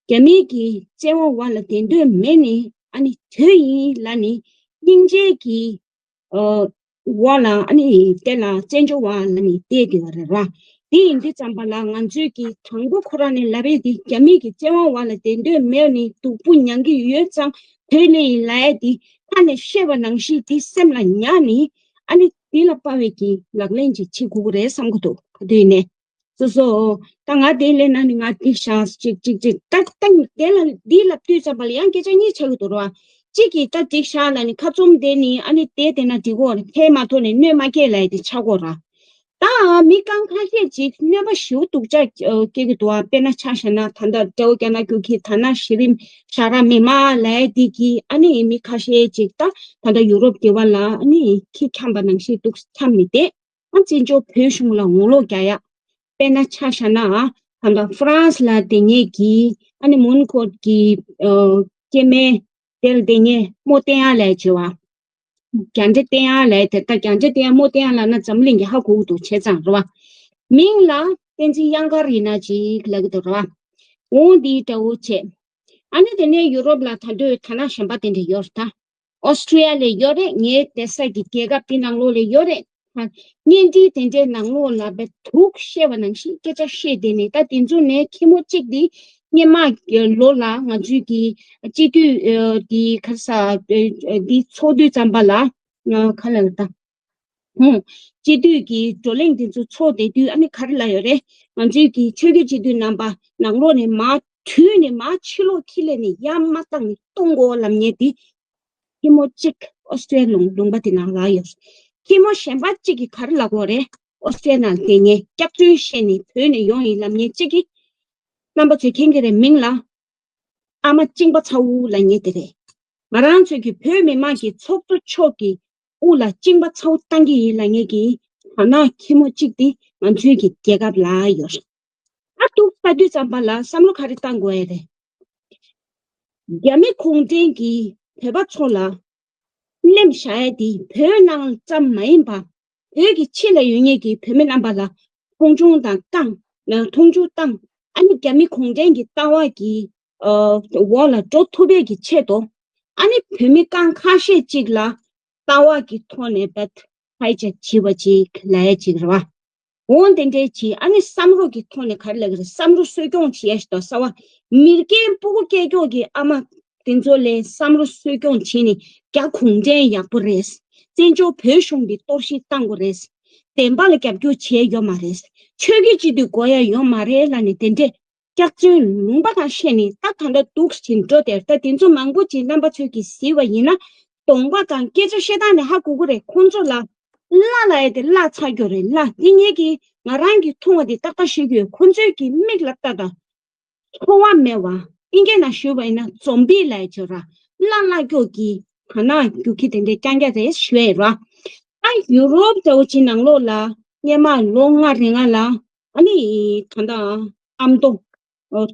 རྒྱ་མིའི་གི་བཙན་དབང་འོག་ལ་བསྡད་འདོད་མེད་ནི། ཨ་ནི་དོན་ཡིན་ལབ་ནི་སྙིང་རྗེ་གི་ཨ་འོག་ལ་ཨ་ནི་དེ་ལ་བཙན་བྱོལ་བ་ལ་ནི་བསྡད་དེ་བ་རེད་ར། དེ་ཡིན་དུས་ཙམ་པ་ལ་ང་ཚོས་ཀྱི་དང་པོ་ཁོ་རང་ནས་ལབ་པའི་དེ་རྒྱ་མི་གི་བཙན་དབང་འོག་ལ་བསྡད་འདོད་མེད་ནི་སྡུག་པོ་མྱང་གི་ཡོད་ཙང་བོད་ལ་ཡིན་ལབ་ཡ་དེ་ཁ་ནས་བཤད་པ་ནང་བཞིན་དེ་སེམས་ལ་ཉར་ནི་ཨ་ནི་དེ་ལ་དཔའ་བའི་གི་ལག་ལེན་ཅིག་བྱེད་དགོས་ཀྱི་རེད་བསམ་གི་འདུག་ག་དུས་ནས། སོ་སོ། ད་ང་དེ་ལས་ན་ནི་ང་དེ་ཤང་ཅིག་ཅིག་ཅིག་ད་ད་དེ་ལ་འདི་ལབ་དུས་ཙམ་པ་ལ་ཡང་སྐད་ཆ་གཉིས་ཆགས་ཀྱི་འདུག་ར། གཅིག་གིས་ད་འགྲིག་ཤག་ལབ་ནས་ཁ་བཙུམ་བསྡད་ནས་ཨ་ནི་བསྡད་བསྡད་ན་འགྲིག་གོ་རེད། ཕན་མ་ཐོགས་ནས་གནོད་མ་སྐྱེལ་ལབ་ཡ་དེ་ཆགས་གོ་ར། ད་མི་རྐང་ཁ་ཤས་ཅིག་གནོད་པ་ཞེ་པོ་སྡུག་ཅག་སྐྱེ་གི་འདུག་ཨ། དཔེར་ན་ཆ་བཞག་ན་ད་ལྟ་ཏྲའོ་ཀ་ན་རྒྱུག་ཁྱི་ད་ན་གཞི་རིམ་ཞྭ་ར་མི་མང་ལབ་ཡ་དེ་གིས་ཨ་ནི་མི་ཁ་ཤས་ཅིག་ད་ད་ལྟ་ཡུ་རོབ་དེ་བ་ལ་ཨ་ནི་ཁྱི་འཁྱམས་པ་ནང་བཞིན་འདུག་འཁྱམས་ནས་བསྡད། ཨ་བཙན་བྱོལ་བོད་གཞུང་ལ་ངོ་ལོག་རྒྱག་ཡ། དཔེར་ན་ཆ་བཞག་ན་ཨ་ད་ལྟ་ཧྥ་རན་སི་ལ་བསྡད་མཁན་གྱི་ཨ་ནི་མོན་གྷོ་གི་ཨ་སྐྱེ་དམན་དེར་བསྡད་མཁན་རྨོ་བསྟན་ཡག་ལབ་བྱས་པ། རྒྱ་འདྲེ་བསྟན་ཡག་ལབ་དེ་ད་རྒྱ་འདྲེ་བསྟན་ཡག་རྨོ་བསྟན་ཡག་ལབ་ན་འཛམ་གླིང་གི་ཧ་གོ་གི་འདུག་བྱས་ཙང་རེད་བ། མིང་ལ་བསྟན་འཛིན་གཡང་དཀར་ཡིན་ན་ཅིག་ལབ་གི་འདུག་རེད་བ། འོང་འདིའི་འདྲ་བོ་བྱས། ཨ་ནི་དེ་ནས་ཡུ་རོབ་ལ་ད་དུང་ཐ་ན་གཞན་པ་དེ་འདྲ་ཡོད་རེད་ད། ཨོ་སི་ཀྲི་ཡ་ལ་ཡོད་རེད། ངའི་བསྡད་ས་གི་རྒྱལ་ཁབ་དེ་ནང་ལོགས་ལ་ཡོད་རེད། ད་བརྙན་འཕྲིན་དེ་འདྲའི་ནང་ལོགས་ལ་བས་དུག་བཤད་པ་ནང་བཞིན་སྐད་ཆ་བཤད་བསྡད་ནས་ད་དེ་ཚོ་ནས་ཁྱི་མོ་གཅིག་དེ་སྔོན་མ་གི་ལོ་ལ་ང་ཚོའི་གི་སྤྱི་འཐུས་ཨ་དེ་ག་རེ་ཟ་ཨ་དེ་ཚོགས་དུས་ཙམ་པ་ལ་ཨ་ག་ལབ་ད། ཧུང་། སྤྱི་འཐུས་ཀྱི་བགྲོ་གླེང་དེ་ཚོ་ཚོགས་བསྡད་དུས་ཨ་ནི་ག་རེ་ལབ་ཡོད་རེད། ང་ཚོའི་གི་ཆོས་བརྒྱུད་སྤྱི་འཐུས་རྣམ་པ་ནང་ལོགས་ནས་མར་དྲུད་ནས་མར་ཕྱི་ལོགས་ཁྱི་ལས་ནས་ཡར་མ་བཏང་ནས་གཏོང་དགོས་ལབ་མཁན་དེ། ཁྱི་མོ་གཅིག་ཨོ་སི་ཀྲི་ཡ་ལུང་ལུང་པ་དེ་ནང་ལ་ཡོད། ཁྱི་མོ་གཞན་པ་གཅིག་གིས་ག་རེ་ལབ་དགོས་རེད། ཨོ་སི་ཀྲི་ཡ་ནང་བསྡད་མཁན་སྐྱག་རྫུན་བཤད་ནས་བོད་ནས་ཡོང་ཡིན་ལབ་མཁན་གཅིག་གིས། རྣམ་པ་ཚོས་མཁྱེན་གྱི་རེད། མིང་ལ་ཨ་མ་གཅིན་པ་ཚ་བོ་ལབ་མཁན་དེ་རེད། ང་རང་ཚོས་ཀྱི་བོད་མི་མང་གི་ཚོགས་གཙོ་མཆོག་གི་དབུ་ལ་གཅིན་པ་ཚ་བོ་བཏང་གི་ཡིན་ལབ་མཁན་གྱི་དར་ནག་ཁྱི་མོ་གཅིག་དེ་ང་ཚོའི་གི་རྒྱལ་ཁབ་ལ་ཡོད་རེད། ཨ་འདུག་ལྟ་དུས་ཙམ་པ་ལ་བསམ་བློ་ག་རེ་བཏང་དགོས་ཡ་རེད། རྒྱ་མི་གུང་ཁྲན་གྱིས་བོད་པ་ཚོ་ལ་སླེབས་བཞག་ཡ་དེ་བོད་ནང་ཙམ་མ་ཡིན་པ། བོད་ཀྱི་ཕྱི་ལ་ཡོད་མཁན་གྱི་བོད་མི་རྣམ་པ་ལ་མཐོང་ཆུང་དང་བཏང་། མཐོང་ཆུང་བཏང་། ཨ་ནི་རྒྱ་མི་གུང་ཁྲན་གྱི་ལྟ་བ་གི་འོག་ལ་འགྲོ་ཐུབ་པའི་གི་ཆེད་དུ། ཨ་ནི་བོད་མི་རྐང་ཁ་ཤས་ཅིག་ལ་ལྟ་བ་གི་ཐོག་ནས་བེད་ཧའི་ཇེག་བྱས་པ་ཅིག་ལབ་ཡ་ཅིག་རེད་བ། འོ་དེ་འདྲའི་ཅིག་ཨ་ནི་བསམ་བློ་གི་ཐོག་ནས་ག་རེ་ལབ་ཀྱི་རེད། བསམ་བློ་གསོ་སྐྱོང་བྱེད་ཡ་ཞིག་ཏུ་གསར་བ། མི་རྒན་སྤུ་གུ་སྐྱེ་མགྱོགས་ཀྱི་ཨ་མ་དེ་ཚོ་ལ་བསམ་བློ་གསོ་སྐྱོང་བྱས་ནས་རྒྱ་གུང་ཁྲན་ཡག་པོ་རེད། བཙན་བྱོལ་བོད་གཞུང་འདི་གཏོར་བཤིག་བཏང་དགོས་རེད། བདེན་པ་ལ་རྒྱབ་སྐྱོར་བྱས་ཡོད་མ་རེད། ཆོས་བརྒྱུད་སྤྱི་འཐུས་དགོས་ཡ་ཡོད་མ་རེད་ལབ་ནས་དེ་འདྲས་སྐྱག་རྫུན་ལུང་པ་ཁ་བཤད་ནས་ད་གང་འདྲ་འདུག་ཟིན་འགྲོ་དེར་ད་དེ་ཚོ་མང་པོ་ཅིག་རྣམ་པ་ཚོས་ཀྱིས་གཟིགས་པ་ཡིན་ན། གདོང་པ་དང་སྐད་ཆ་བཤད་སྟངས་ནས་ཧ་གོ་གི་རེད། ཁོང་ཚོ་ལ་བརླ་ལབ་ཡ་དེ་བརླ་ཚར་གྱི་རེད། བརླ་དེ་ངེད་ཀྱིས་ང་རང་གིས་མཐོང་བ་དེ་ཏག་ཏག་ཤོད་ཀྱི་ཡོད། ཁོང་ཚོས་ཀྱི་མིག་ལ་ལྟ་དང་། ཚོར་བ་མེད་པ། ཨིན་སྐད་ནང་ཞུས་པ་ཡིན་ན་ཛོམ་བི་ལབ་ཡ་ཅིག་ར། བརླ་བརླ་སྐྱོག་གི་དར་ནག་རྒྱུག་ཁྱི་དེ་འདྲའི་རྐྱང་རྐྱང་རེད་ཞུ་ཡ་ཡིན་ར། ད་ཡུ་རོབ་འདྲ་བོ་ཅིག་ནང་ལོགས་ལ་སྔོན་མ་ལོ་ལྔ་རིང་ལ་ཨ་ནི་ད་ལྟ་ཨ་མདོ་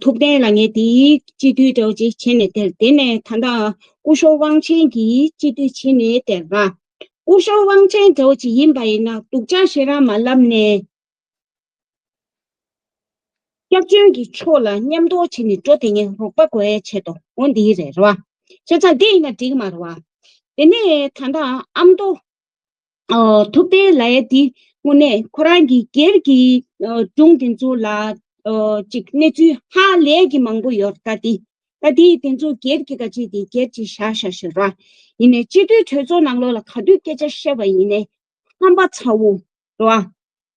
ཐུབ་བསྟན་ལབ་མཁན་དེའི་སྤྱི་འཐུས་འདྲ་བོ་ཅིག་བྱས་ནས་དེར་དེ་ནས་ད་ལྟ་སྐུ་ཞབས་དབང་ཆེན་གྱིས་སྤྱི་འཐུས་བྱས་ནས་དེར་ར། སྐུ་ཞབས་དབང་ཆེན་འདྲ་བོ་ཅིག་ཡིན་པ་ཡིན་ན་སྡུག་ཅག་ཞེ་དྲག་མ་ལབ་ནས། སྐྱག་རྫུན་གྱི་ཕྱོགས་ལ་མཉམ་དུ་བྱས་ནས་འགྲོ་དེ་ངས་རོགས་པ་དགོས་ཡའི་ཆེད་དུ་འོ་འདི་རེད་རེད་བ། བྱས་ཙང་འདི་ཡིན་ན་འགྲིག་མ་རེད་བ། དེ་ནས་ད་ལྟ་ཨ་མདོ་ཨ་ཐུབ་བསྟན་ལབ་ཡ་འདི་དངོས་གནས་ཁོ་རང་གི་སྒེར་གྱི་ཨ་སྒྲུང་དེ་ཚོ་ལ་ཨ་ཅིག་གནས་ཚུལ་ཧ་ལས་ཀྱི་མང་པོ་ཡོད་ད་འདི། ད་འདི་དེ་ཚོ་སྒེར་གྱི་ག་ཅིག་དེ་སྒེར་གྱི་བཞག་བཞག་ཞེས་ར། ཡིན་ནའི་སྤྱི་འཐུས་གྲོས་ཚོགས་ནང་ལོགས་ལ་ག་དུས་སྐད་ཆ་བཤད་པ་ཡིན་ནའི་ཧམ་པ་ཚ་བོ་རེད་བ།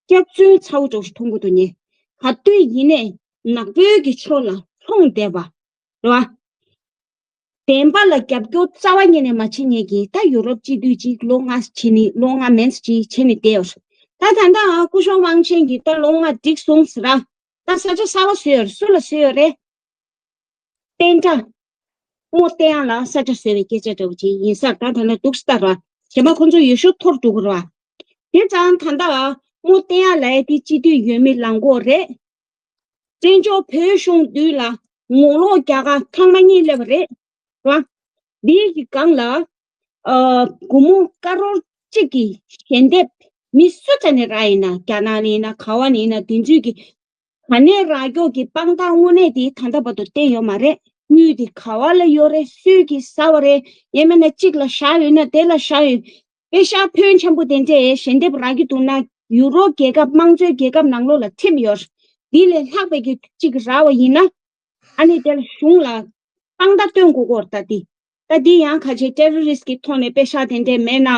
སྐྱག་རྫུན་ཚ་བོ་འདྲ་བོ་ཞིག་མཐོང་གི་འདུག་ཉེ། ག་དུས་ཡིན་ནའི་ནག་པོའི་གི་ཕྱོགས་ལ་ལྷུང་བསྡད་པ་རེད་བ། བདེན་པ་ལ་རྒྱབ་སྐྱོར་རྩ་བ་ཉིད་ནས་མ་བྱེད་མཁན་གྱི་ད་ཡུ་རོབ་སྤྱི་འཐུས་གཅིག་ལོ་ལྔ་བྱས་ནས་ལོ་ལྔ་མན་ཙམ་ཅིག་བྱས་ནས་བསྡད་ཡོད། ད་ད་ལྟ་སྐུ་ཞབས་དབང་ཆེན་གྱིས་ད་ལོ་ལྔ་འགྲིག་སོང་ཟེར་ར། ད་ས་ཆ་གསར་པ་བཟོས་ཡོད་རེད། སུ་ལ་བཟོས་ཡོད་རེད། བསྟན་དགྲ། རྨོ་བསྟན་ཡག་ལ་ས་ཆ་བཟོས་པའི་སྐད་ཆ་འདྲ་བོ་ཅིག་ཡིན་ས་རེད། ད་ད་ལྟ་འདུག་སེ་ལྟ་ར། གཞན་པ་ཁོང་ཚོ་ཡོད་ཤུགས་འཐོར་འགྲོ་གི་རེད་བ། དེ་ཙང་ད་ལྟ་རྨོ་བསྟན་ཡག་ལབ་ཡ་དེ་སྤྱི་འཐུས་འོས་མི་ལངས་གོ་རེད། བཙན་བྱོལ་བོད་གཞུང་མདུན་ལ་ངོ་ལོག་རྒྱག་ག་ཐེངས་མ་གཉིས་སླེབས་པ་རེད་བ། འདིའི་གི་སྒང་ལ་ཨ་སྒོར་མོ་ཀ་རོར་གཅིག་གི་ཞལ་འདེབས་མི་སུ་ཙམ་ནས་རག་ཡིན་ན། རྒྱ་ནག་ནས་ཡིན་ན་ག་བ་ནས་ཡིན་ན་དེ་ཚོའི་གི་ག་ནས་རག་མགྱོགས་ཀྱི་དཔང་རྟགས་དངོས་གནས་དེ་ད་ལྟ་བར་དུ་བསྟན་ཡོད་མ་རེད། དངུལ་དེ་ག་བ་ལ་ཡོད་རེད། སུས་ཀྱིས་ཟ་བ་རེད། ཡང་མིན་ན་གཅིག་ལ་བཞག་ཡོད་ན་དེ་ལ་བཞག་ཡོད། པེ་ཤག་ཕོན་ཆེན་པོ་དེ་འདྲས་ཞལ་འདེབས་རག་གི་འདུག་ན་ཡུ་རོབ་རྒྱལ་ཁབ་དམངས་གཙོའི་རྒྱལ་ཁབ་ནང་ལོགས་ལ་ཁྲིམས་ཡོད། འདི་ལས་ལྷག་པའི་གི་གཅིག་རག་པ་ཡིན་ན། ཨ་ནི་དེ་ལ་གཞུང་ལ་དཔང་རྟགས་སྟོན་དགོས་ཀྱི་ཡོད་རེད་ད་འདི། ད་འདི་ཡང་ཁ་ཆེ་ཊེ་རོ་རི་སི་ཊི་གི་ཐོག་ནས་པེ་ཤག་དེ་འདྲས་མེད་ན།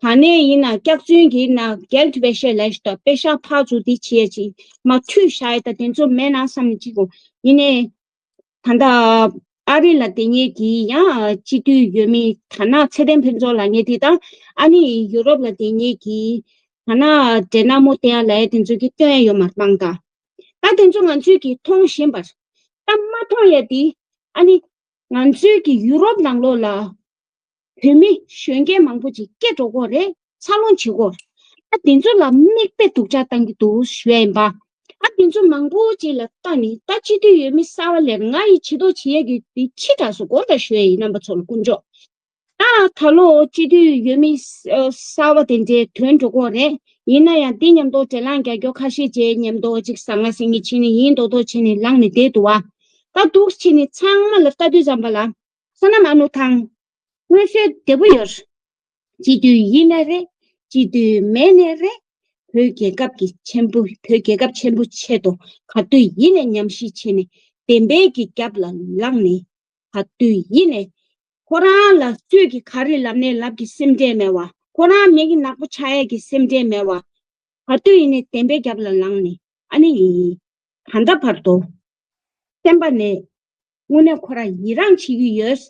ག་ནས་ཡིན་ན་སྐྱག་རྫུན་གྱི་ཡིན་ན་རྒྱལ་ཐུབ་པའི་ཤེས་ལས་ཤིག་ཏོ། པེ་ཤག་ཕར་ཚུར་འདི་བྱེད་ཅིག་མ་འཁྲུད་བཞག་ཡ་ད་དེ་ཚོ་མེད་ན་བསམ་ནས་ཅིག་གོ། ཡིན་ནའི་ད་ལྟ་ ཨ་རི་ལ་དེ་ཉིད་ཀྱི་ཡང་སྤྱི་འཐུས་ཡོད་མི་ཐ་ན་ཚེ་བརྟན་ཕུན་ཚོགས་ལ་ངེས་དེ་དང་ཨ་ནི་ཡུ་རོབ་ལ་དེ་ཉིད་ཀྱི་ཐ་ན་འདྲེ་ནག་མོ་བསྟན་ཡ་ལ་ཡ་དེ་ཚོ་གི་སྟོན་ཡ་ཡོད་མ་རེད་པང་ད། ད་དེ་ཚོ་ང་ཚོས་ཀྱིས་མཐོང་བཞིན་པར། ད་མ་མཐོང་ཡ་དེ་ཨ་ནི་ང་ཚོའི་གི་ཡུ་རོབ་ནང་ལོགས་ལ། བོད་མི་གཞོན་སྐྱེས་མང་པོ་ཅིག་སྐྱེ་འགྲོ་གི་རེད། འཚར་ལོངས་བྱེད་ཀྱི་ཡོད་རེད། ཨ་དེ་ཚོ་ལ་མིག་དཔེ་སྡུག་ཅག་བཏང་གི་འདུག་ཞུ་ཡ་ཡིན་པ། ཨ་དེ་ཚོ་མང་པོ་ཅིག་ལ་ལྟ་ནས་ད་སྤྱི་འཐུས་ཡོད་མི་གསར་པ་ལས་ང་ཡི་བྱེད་དོ་བྱེད་ཡ་གི་དེ་ཕྱི་དྲགས་སུ་སྒོར་ལ་ཞུ་ཡ་ཡིན། རྣམ་པ་ཚོ་ལ་དཀོན་མཆོག་ད་ད་ལོ་སྤྱི་འཐུས་ཡོད་མི་གསར་པ་དེ་འདྲའི་ཐོན་འགྲོ་གི་ཡོད་རེད། ཡིན་ན་ཡང་དེ་མཉམ་དུ་འབྲེལ་ལམ་རྒྱག་རྒྱུ་ཁ་ཤས་བྱས་མཉམ་དུ་ཅིག་ཟ་ང་ཟིང་གི་ཕྱིན་ནས་ཡིན་མདོག་མདོག་བྱས་ནས་ལངས་ནས་བསྡད་འདུག་བ། ད་འདུག་ཕྱིན་ནས་ཚང་མ་ལ་ལྟ་དུས་ཙམ་པ་ལ། བསོད་ནམས་ཨ་ནུ་དང་། མངོན་གསལ་དོད་པོ་ཡོད། སྤྱི་འཐུས་ཡིན་ནའི་རེད། སྤྱི་འཐུས་མེད་ནའི་རེད། བོད་རྒྱལ་ཁབ་ཀྱི་ཆེན་པོ་བོད་རྒྱལ་ཁབ་ཆེན་པོ་ཆེད་དུ་ག་དུས་ཡིན་ནའི་ཉམས་ཞིབ་བྱས་ནས་བདེན་པའི་གི་རྒྱབ་ལ་ལངས་ནས་ག་དུས་ཡིན་ནའི་ཁོ་རང་ལ་སུས་ཀྱི་ག་རེ་ལབ་ནའི་ལབ་ཀྱི་སེམས་ཁྲལ་མེད་བ། ཁོ་རང་མི་གི་ནག་པོ་ཆགས་ཡས་ཀྱི་སེམས་ཁྲལ་མེད་བ། ག་དུས་ཡིན་ནའི་བདེན་པའི་རྒྱབ་ལ་ལངས་ནས་ཨ་ནི་ད་ལྟ་བར་དུ་སེམས་པ་ནས་དངོས་གནས་ཁོ་རང་ཡི་རངས་བྱེད་ཀྱི་ཡོད།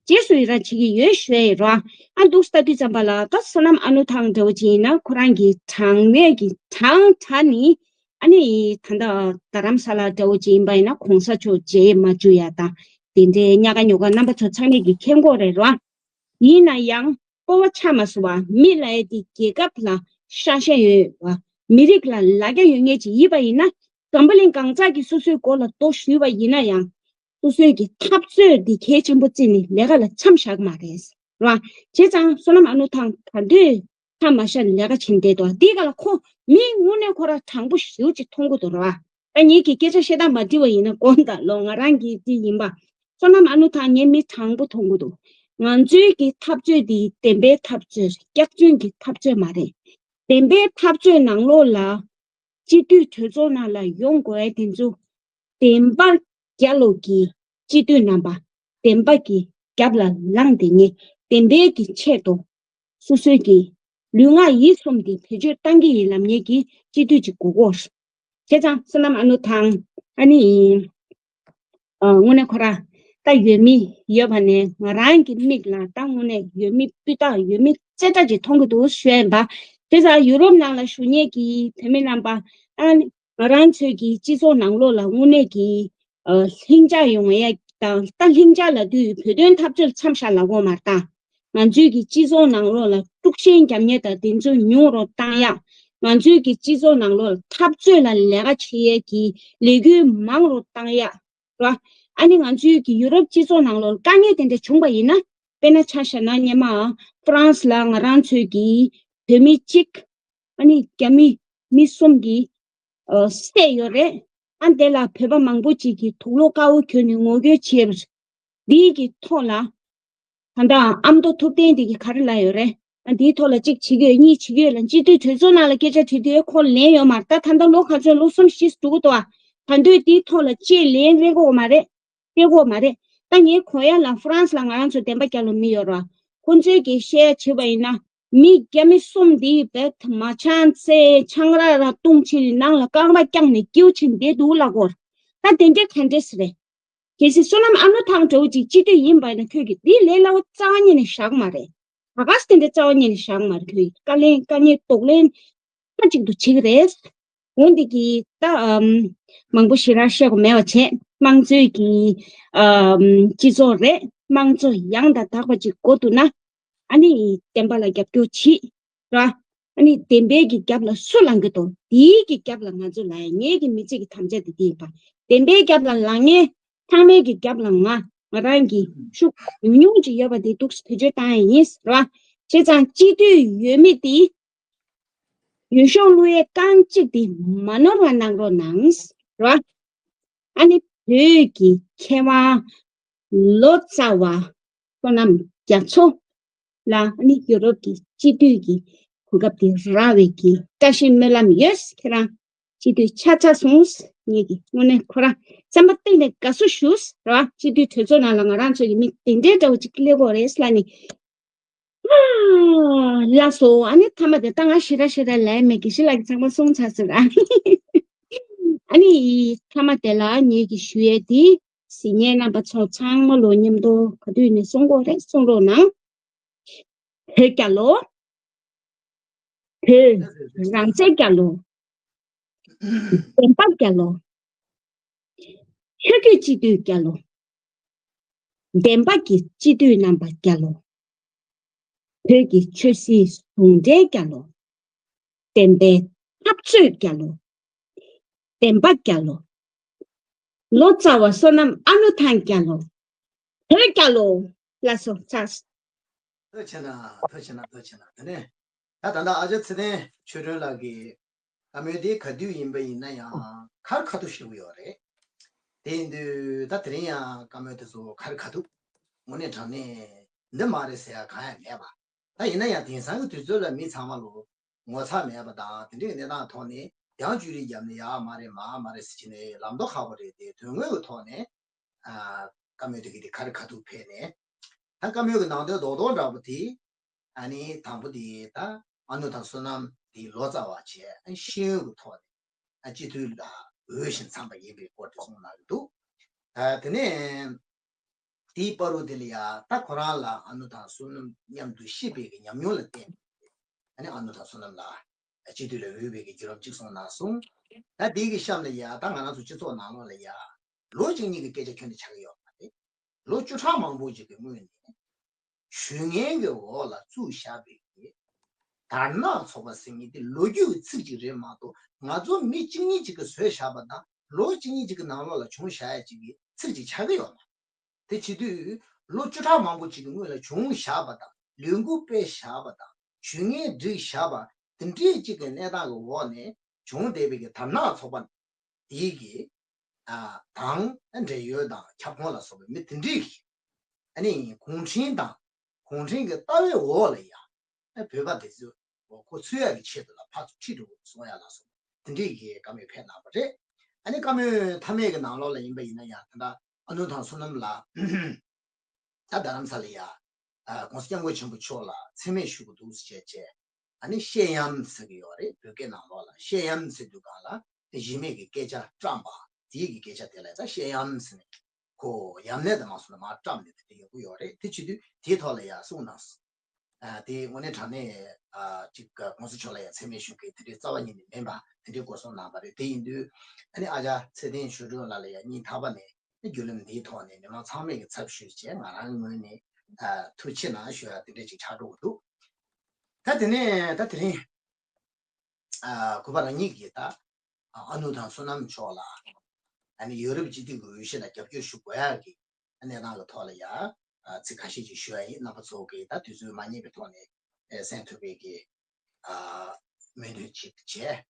རྗེས་སུ་ཡི་རངས་བྱེད་ཀྱི་ཡོད་ཞུ་ཡ་ཡིན་རོ། ཨ་འདུག་ལྟ་དུས་ཙམ་པ་ལ་ད་བསོད་ནམས་ཨ་ནུ་ཐང་འདྲ་བོ་ཅིག་ཡིན་ན་ཁོ་རང་གི་དྲང་གནས་ཀྱི་དྲང་དྲ་ནི་ཨ་ནི་ད་ལྟ་རྡ་རམ་ས་ལ་འདྲ་བོ་ཅིག་ཡིན་པ་ཡིན་ན་གོང་ས་མཆོག་མཇལ་མ་བཅུག་ཡ་དང་དེ་འདྲའི་ཉག་ག་ཉོག་ག་རྣམ་པ་ཚོ་ཚང་མས་ཀྱི་མཁྱེན་གྱི་ཡོད་རེད་རོ། ཡིན་ན་ཡང་། སྤོབས་པ་ཆགས་མ་སོང་བ། མི་ལབ་ཡ་དེ་རྒྱལ་ཁབ་ལ་ཤ་ཞེན་ཡོད་པ། མི་རིགས་ལ་ལ་རྒྱ་ཡོད་མཁན་ཅིག་ཡིན་པ་ཡིན་ན། འཛམ་བུ་གླིང་གང་ཟག་གིས་སོ་སོའི་མགོ་ལ་རྡོ་གཞུས་པ་ཡིན་ན་ཡང་། སོ་སོའི་གི་འཐབ་རྩོད་འདི་གལ་ཆེན་པོ་བརྩིས་ནས་ལས་ཀ་ལ་མཚམས་བཞག་མ་རེད། རེད་བ། བྱས་ཙང་བསོད་ནམས་ཨ་ནུ་ཐང་ག་དུས་མཚམས་མ་བཞག་ནས་ལས་ཀ་བྱེད་བསྡད་འདུག་འདིའི་སྒང་ལ་ཁོ་མི་དངོས་གནས་ཁོ་རང་དྲང་པོ་ཞེ་པོ་ཅིག་མཐོང་གི་འདུག་རེད་བ། ད་ངེད་ཀྱིས་སྐད་ཆ་བཤད་སྟངས་མ་འགྲིག་པ་ཡིན་ན་དགོངས་དག་ལོ། ང་རང་གི་འདི་ཡིན་པ། བསོད་ནམས་ཨ་ནུ་དང་ངས་མི་དྲང་པོ་མཐོང་གི་འདུག་ང་ཚོའི་གི་འཐབ་རྩོད་འདི་བདེན་པའི་འཐབ་རྩོད་སྐྱག་རྫུན་གྱི་འཐབ་རྩོད་མ་རེད། བདེན་པའི་འཐབ་རྩོད་ནང་ལོགས་ལ་སྤྱི་འཐུས་གྲོས་ཚོགས་ནང་ལ་ཡོང་དགོས་ཡ་དེ་ཚོ་བདེན་པ་རྒྱལ་ལོ་གི་སྤྱི་འཐུས་རྣམ་པ་བདེན་པ་གི་རྒྱབ་ལ་ལངས་ཏེ་ངས་བདེན་པའི་གི་ཆེད་དུ་སོ་སོའི་གི་ལུས་ངག་ཡིད་གསུམ་དེ་བེད་སྤྱོད་བཏང་གི་ཡིན་ལབ་མཁན་གྱི་སྤྱི་འཐུས་ཅིག་དགོས་ཀྱི་ཡོད། བྱས་ཙང་བསོད་ནམས་ཨ་ནུ་དང་ཨ་ནི་ཨ་དངོས་གནས་ཁོ་ར་ད་ཡོད་མི་ཡོད་པ་ནས་ང་རང་གི་མིག་ལ་ད་དངོས་གནས་ཡོད་མི་སྤུས་དག་ཡོད་མི་རྩེ་གྲ་ཅིག་མཐོང་གི་འདུག་ཞུ་ཡ་ཡིན་པ། བྱས་ཙང་ཡུ་རོབ་ནང་ལ་བཞུགས་མཁན་གྱི་བོད་མི་རྣམ་པ་ཨ་ནི། ང་རང་ཚོའི་གི་སྤྱི་ཚོགས་ནང་ལོགས་ལ་དངོས་གནས་ཀྱི་ཨ་ལྷིང་འཇགས་ཡོང་ཡ་དང་། ད་ལྷིང་འཇགས་ལབ་དུས་བོད་དོན་འཐབ་རྩོད་མཚམས་བཞག་ལབ་དགོས་མ་རེད་ད། ང་ཚོའི་གི་སྤྱི་ཚོགས་ནང་ལོགས་ལ་དཀྲུག་ཤིང་རྒྱབ་མཁན་དང་དེ་ཚོ་ཉུང་རུ་བཏང་ཡ། ང་ཚོའི་གི་སྤྱི་ཚོགས་ནང་ལོགས་ལ་འཐབ་རྩོད་ལ་ལས་ཀ་བྱེད་ཡས་ཀྱི་ལས་འགུལ་མང་རུ་བཏང་ཡ་ར། ཨ་ནི་ང་ཚོའི་གི་ཡུ་རོབ་སྤྱི་ཚོགས་ནང་ལོགས་ལ་དཀའ་ངལ་དེ་འདྲ་བྱུང་བ་ཡིན་ན། དཔེར་ན་ཆ་བཞག་ན་སྔོན་མ་ཧྥ་རན་སི་ལ་ང་རང་ཚོའི་གི་བོད་མི་གཅིག་ཨ་ནི་རྒྱ་མི་མི་གསུམ་གྱིས་ཨ་བསད་ཡོད་རེད། ཨ་དེ་ལ་བོད་པ་མང་པོ་ཅིག་གིས་དུག་ལོག་དཀར་པོ་གྱོན་ནས་ངོ་རྒོལ་བྱས་པ་རེད། འདིའི་གི་ཐོག་ལ་ད་ལྟ་ཨ་མདོ་ཐུབ་བསྟན་དེ་གིས་ག་རེ་ལབ་ཡོད་རེད། ཨ་འདིའི་ཐོག་ལ་གཅིག་བྱེད་ཀྱི་ཡོད། གཉིས་བྱེད་ཀྱི་ཡོད་ལ། སྤྱི་འཐུས་གྲོས་ཚོགས་ནང་ལ་སྐད་ཆ་དྲིས་དུས་ཁོ་ལན་ཡོད་མ་རེད། ད་ད་ལྟ་ལོ་ག་ཚོད་ལོ་གསུམ་བཞི་འགྲོ་གི་འདུག་ཨ། ད་དུང་དེའི་ཐོག་ལ་ཅིག་ལན་རེ་དགོས་མ་རེད། སྤྲད་དགོས་མ་རེད། ད་ངའི་གོ་ཡ་ལ་ཧྥ་རན་སི་ལ་ང་རང་ཚོ་བདེན་པ་རྒྱལ་ལོ་མི་ཡོད་ར། ཁོ་ཚོས་ཀྱིས་བཤད་ཡ་བྱས་པ་ཡིན་ན། མི་རྒྱ་མི་གསུམ་འདིས་བེད་མ་ཆང་རྩེ་ཆང་རག་ར་བཏུང་ཕྱིན་ནང་ལ་རྐང་པ་བརྐྱངས་ནས་སྐྱིལ་ཕྱིན་བསྡད་འདུག་ལབ་ཀྱི་ཡོད་ར། ད་དེ་འདྲའི་ག་འདྲས་རེད། གལ་སྲིད་བསོད་ནམས་ཨ་ནུ་ཐང་འདྲ་བོ་ཅིག་སྤྱི་འཐུས་ཡིན་པ་ཡིན་ན་ཁྱོད་ཀྱིས་འདི་ལས་སླ་པོ་རྩ་བ་ཉིད་ནས་བཞག་མ་རེད། ག་ག་སེ་དེ་འདྲ་རྩ་བ་ཉིད་ནས་བཞག་མ་རེད། ཁྱོད་ཀྱིས་དཀའ་ལས་དཀའ་ངལ་གདོང་ལེན་མཐའ་གཅིག་ཏུ་བྱེད་ཀྱི་རེད། འོན་ཏེ་གི་ད་ཨམ་མང་པོ་ཞེ་དྲག་བཤད་དགོས་མེད་པ་བྱས། དམངས་གཙོའི་གི་ཨམ་སྤྱི་ཚོགས་རེད། དམངས་གཙོ་ཡང་དང་དག་པ་ཅིག་དགོས་འདུག་ན། ཨ་ནི་བདེན་པ་ལ་རྒྱབ་སྐྱོར་བྱེད་ར། ཨ་ནི་བདེན་པའི་གི་རྒྱབ་ལ་སུ་ལངས་ཀྱི་འདུག་དེའི་གི་རྒྱབ་ལ་ང་ཚོ་ལངས་ཡ། ངེད་ཀྱི་མི་ཚེ་གི་དམ་བཅའ་དེ་དེ་ཡིན་པ། བདེན་པའི་རྒྱབ་ལ་ལངས་མཁན་ཚང་མའི་གི་རྒྱབ་ལ་ང་ང་རང་གི་ཤུགས་ཉུང་ཉུང་ཅིག་ཡོད་པ་དེ་འདུག་སེ་བེད་སྤྱོད་བཏང་ཡ་ཡིན་ར། བྱས་ཙང་སྤྱི་འཐུས་ཡོད་མེད་དེ། འོས་ཤོག་བླུག་ཡས་རྐང་གཅིག་དེ་མ་ནོར་བ་གནང་རོགས་གནང་། ར། ཨ་ནི་བོད་ཀྱི་མཁས་དབང་ལོ་ཙཱ་བ་བསོད་ནམས་རྒྱ་མཚོ་ལ་ཨ་ནི་ཡུ་རོབ་ཀྱི་སྤྱི་འཐུས་ཀྱི་གོ་སྐབས་དེ་རག་པའི་གི་བཀྲ་ཤིས་སྨོན་ལམ་ཡོད། ཁྱེད་རང་སྤྱི་འཐུས་ཆགས་ཚར་སོང་། ངེད་ཀྱི་དངོས་གནས་ཁོ་རང་བསམ་པ་གཏིང་ནས་དགའ་བསུ་ཞུ། ར། སྤྱི་འཐུས་གྲོས་ཚོགས་ནང་ལ་ང་རང་ཚོ་ཡི་མི་དེ་འདྲའི་འདྲ་བོ་ཅིག་སླེབས་ཀྱི་ཡོད་རེད་ལབ་ནས། ལགས་སོ། ཨ་ནི་མཐའ་མ་དེ་ད་ང་ཞེ་དྲག་ཞེ་དྲག་ལབ་ཡ་མེད། དགེ་བཤེས་ལགས་ཀྱིས་ཚང་མ་གསུངས་ཚར་ཟེར། ཨ་ནི་མཐའ་མ་དེ་ལ་ངེད་ཀྱིས་ཞུ་ཡས་དེ། གཟིགས་མཁན་རྣམ་པ་ཚོ་ཚང་མ་ལོ་མཉམ་དུ་ག་དུས་ནས་གསུང་གི་ཡོད་རེད། གསུང་རོགས་གནང་། བོད་རྒྱལ་ལོ། བོད་རང་བཙན་རྒྱལ་ལོ། བདེན་པ་རྒྱལ་ལོ། ཆོས་བརྒྱུད་སྤྱི་འཐུས་རྒྱལ་ལོ། བདེན་པ་གི་སྤྱི་འཐུས་རྣམ་པ་རྒྱལ་ལོ། བོད་ཀྱི་ཆོས་སྲིད་ཟུང་འབྲེལ་རྒྱལ་ལོ། བདེན་པའི་འཐབ་རྩོད་རྒྱལ་ལོ། བདེན་པ་རྒྱལ་ལོ། ལོ་ཙཱ་བ་བསོད་ནམས་ཨ་ནུ་ཐང་རྒྱལ་ལོ། བོད་རྒྱལ་ལོ། ལགས་སོ། ཚར། ཐུགས་རྗེ་ཆེ་གནང་། ཐུགས་རྗེ་ཆེ་གནང་། ཐུགས་རྗེ་ཆེ་གནང་། དེ་ནས་ད་ད་ལྟ་ཨ་ཅག་ཚེ་བརྟན་ཆོས་སྒྲོན་ལགས་ཀྱིས་བཀའ་མོལ་དེ་ག་དུས་ཡིན་པ་ཡིན་ན་ཡང་ཁ་རི་ཁ་ཐུག་ཞུ་གི་ཡོད་རེད། དེ་ཡིན་དུས་ད་དེ་རིང་ཡང་བཀའ་མོལ་དེ་ཚོ་ཁ་རི་ཁ་ཐུག་དངོས་གནས་དྲང་གནས་འདི་མ་རེད་ཟེར་ཡ་གང་ཡང་མེད་པ། ད་ཡིན་ན་ཡང་དེང་སང་གི་དུས་ཚོད་ལ་མི་ཚང་མ་ལོ་ངོ་ཚ་མེད་པ་དང་དེ་འདྲའི་གནས་སྟངས་ཐོག་ནས་ཡང་བཅོས་རིགས་བརྒྱབ་ནས་ཡ་མ་རེད་མ་མ་རེད་ཟེར་གྱི་ནས་ལམ་མདོ་ཁག་པོ་རེད་དེ། དོན་དངོས་ཀྱི་ཐོག་ནས་ཨ་བཀའ་མོལ་དེ་གི་དེ་ཁ་རི་ཁ་ཐུག་ཕེབས་ནས་ད་བཀའ་མོལ་གྱི་ནང་དོན་རྡོག་རྡོག་འདྲ་པོ་དེ་ཨ་ནི་དང་པོ་དེ་ད་ཨ་ནུ་དང་བསོད་ནམས་དེ་ལོ་ཙཱ་བ་བྱས་ཤེས་ཡོན་གྱི་ཐོག་ནས་ཨ་སྤྱི་འཐུས་ལ་འོས་ཤིང་འཚམས་པ་ཡིན་པའི་སྐོར་དེ་གསུངས་གནང་གི་འདུག་ཨ་དེ་ནས། དེའི་བར་དུ་དེ་ལ་ཡ་ད་ཁོ་རང་ལ་ཨ་ནུ་དང་བསོད་ནམས་མཉམ་དུ་གཤིབ་པའི་གི་ཉམས་མྱོང་ལ་བརྟེན་ནས་ཨ་ནི་ཨ་ནུ་དང་བསོད་ནམས་ལ་སྤྱི་འཐུས་ལ་འོས་པའི་གི་བརྒྱུད་རིམ་གཅིག་གསུངས་གནང་སོང་། ད་དེའི་གི་གཤམ་ལ་ཡ་ད་ང་རང་ཚོ་སྤྱི་ཚོགས་ནང་ལོགས་ལ་ཡ་ལོ་གཅིག་གཉིས་ཀྱི་སྐད་ཆ་ཁྱོན་ནས་ཆགས་ཀྱི་ཡོད་མ་རེད། ལོ་བཅུ་ཕྲག་མང་པོ་ཅིག་གི་སྔོན་ནས་ཞུ་མཁན་གྱི་འོག་ལ་བཙུགས་བཞག་པའི་གི་དར་ནག་ཚོགས་པ་ཟེར་མཁན་དེ་ལོ་རྒྱུས་ཀྱི་ཚིག་ཅིག་རེད་མ་གཏོགས་ང་ཚོ་མི་གཅིག་གཉིས་ཅིག་གིས་བཟོས་བཞག་པ་དང་ལོ་གཅིག་གཉིས་ཅིག་གི་ནང་ལོགས་ལ་བྱུང་བཞག་ཡ་ཅིག་གི་ཚིག་ཅིག་ཆགས་ཀྱི་ཡོད་མ་རེད། དེ་བྱེད་དུས་ལོ་བཅུ་ཕྲག་མང་པོ་ཅིག་གི་སྔོན་ལ་བྱུང་བཞག་པ་དང་ལས་འགུལ་སྤེལ་བཞག་པ་དང་ཞུ་སྙན་བསྒྲིགས་བཞག་པ་དེ་འདྲའི་ཅིག་གི་གནས་སྟངས་ཀྱི་འོག་ནས་བྱུང་བསྡད་པའི་གི་དར་ནག་ཚོགས་པ་དེའི་གི་ཨ་དང་འབྲེལ་ཡོད་དང་ཁྱབ་ཁོངས་ལ་སོགས་པའི་མི་དེ་འདྲའི་གི་ཨ་ནི་གུང་ཁྲན་ཏང་གུང་ཁྲན་གྱི་ལྟ་བའི་འོག་ལ་ཡ་ཨ་བོད་པ་དེ་ཚོ་ཁོ་ཚུད་ཡག་གི་ཆེད་དུ་ལ་ཕར་ཚུར་ཁྲིད་འགྲོ་དགོས་གསུང་ཡ་ལ་སོགས་དེ་འདྲའི་གི་བཀའ་མོལ་ཕེབས་གནང་བ་རེད། ཨ་ནི་བཀའ་མོལ་མཐའ་མའི་གི་ནང་ལོགས་ལ་ཡིན་པ་ཡིན་ན་ཡང་ད་ལྟ་ཨ་ནུ་དང་བསོད་ནམས་ལགས་ད་རྡ་རམ་ས་ལ་ཡ་ཨ་༸གོང་ས་༸སྐྱབས་མགོན་ཆེན་པོ་མཆོག་ལ་མཚན་སྨད་ཞུ་དགོས་འདུག་ཟེར་བྱས་བྱས། ཨ་ནི་བཤད་ཡམ་ཟེར་གྱི་ཡོད་རེད། བོད་སྐད་ནང་ལོགས་ལ་བཤད་ཡམ་ཟེར་དུས་སྒང་ལ་གཞི་མེད་ཀྱི་སྐད་ཆ་བཀྲམ་པ་དེའི་གི་སྐད་ཆ་དེ་ལ་ད་བཤད་ཡམ་ཟེར་ནས་ཁོ་ཡམ་ནས་དང་མ་སོང་ན་མར་བཀྲམ་ནས་དེ་འདྲ་ཡོང་གི་ཡོད་རེད། དེ་བྱེད་དུས་དེའི་ཐོག་ལ་ཡ་གསུངས་གནང་སོང་། ཨ་དེ་དངོས་གནས་དྲང་གནས་ཨ་ཅིག་༸གོང་ས་མཆོག་ལ་ཡ་མཚན་སྨད་ཞུ་མཁན་དེ་འདྲའི་རྩ་བ་ཉིད་ནས་མིན་པ་དེ་འདྲའི་སྐོར་གསུངས་གནང་པ་རེད། དེ་ཡིན་དུས་ཨ་ནི་ཨ་ཅག་ཚེ་བརྟན་ཆོས་སྒྲོན་ལགས་ལ་ཡ་སྙིང་ཐག་པ་ནས་བརྒྱུད་ལམ་འདིའི་ཐོག་ནས་མི་མང་ཚང་མས་ཀྱི་ཚབ་ཞུས་བྱས་ང་རང་ངོས་ནས་ཨ་ཐུགས་ཆེ་གནང་ཞུ་ཡ་དེ་འདྲ་ཅིག་ཆགས་འགྲོ་གི་འདུག་ད་དེ་ནས་ད་དེ་རིང་ཨ་གུས་པ་རང་ཉིད་ཀྱིས་ད་ཨ་ནུ་དང་བསོད་ནམས་མཆོག་ལ་ཨ་ནི་ཡོ་རོབ་སྤྱི་འཐུས་ཀྱི་འོས་གཞི་ལ་རྒྱབ་སྐྱོར་ཞུ་དགོས་ཡག་གི་གནས་སྟངས་ཀྱི་ཐོག་ལ་ཡ་ཨ་ཚིག་ཁ་ཤས་ཅིག་ཞུ་ཡ་ཡིན། རྣམ་པ་ཚོ་གིས་ད་དུས་ཚོད་མ་རྙེད་པའི་ཐོག་ནས་ཨེ་གསན་ཐུབ་པའི་གི་ཨ་སྨོན་འདུན་ཅིག་བྱས།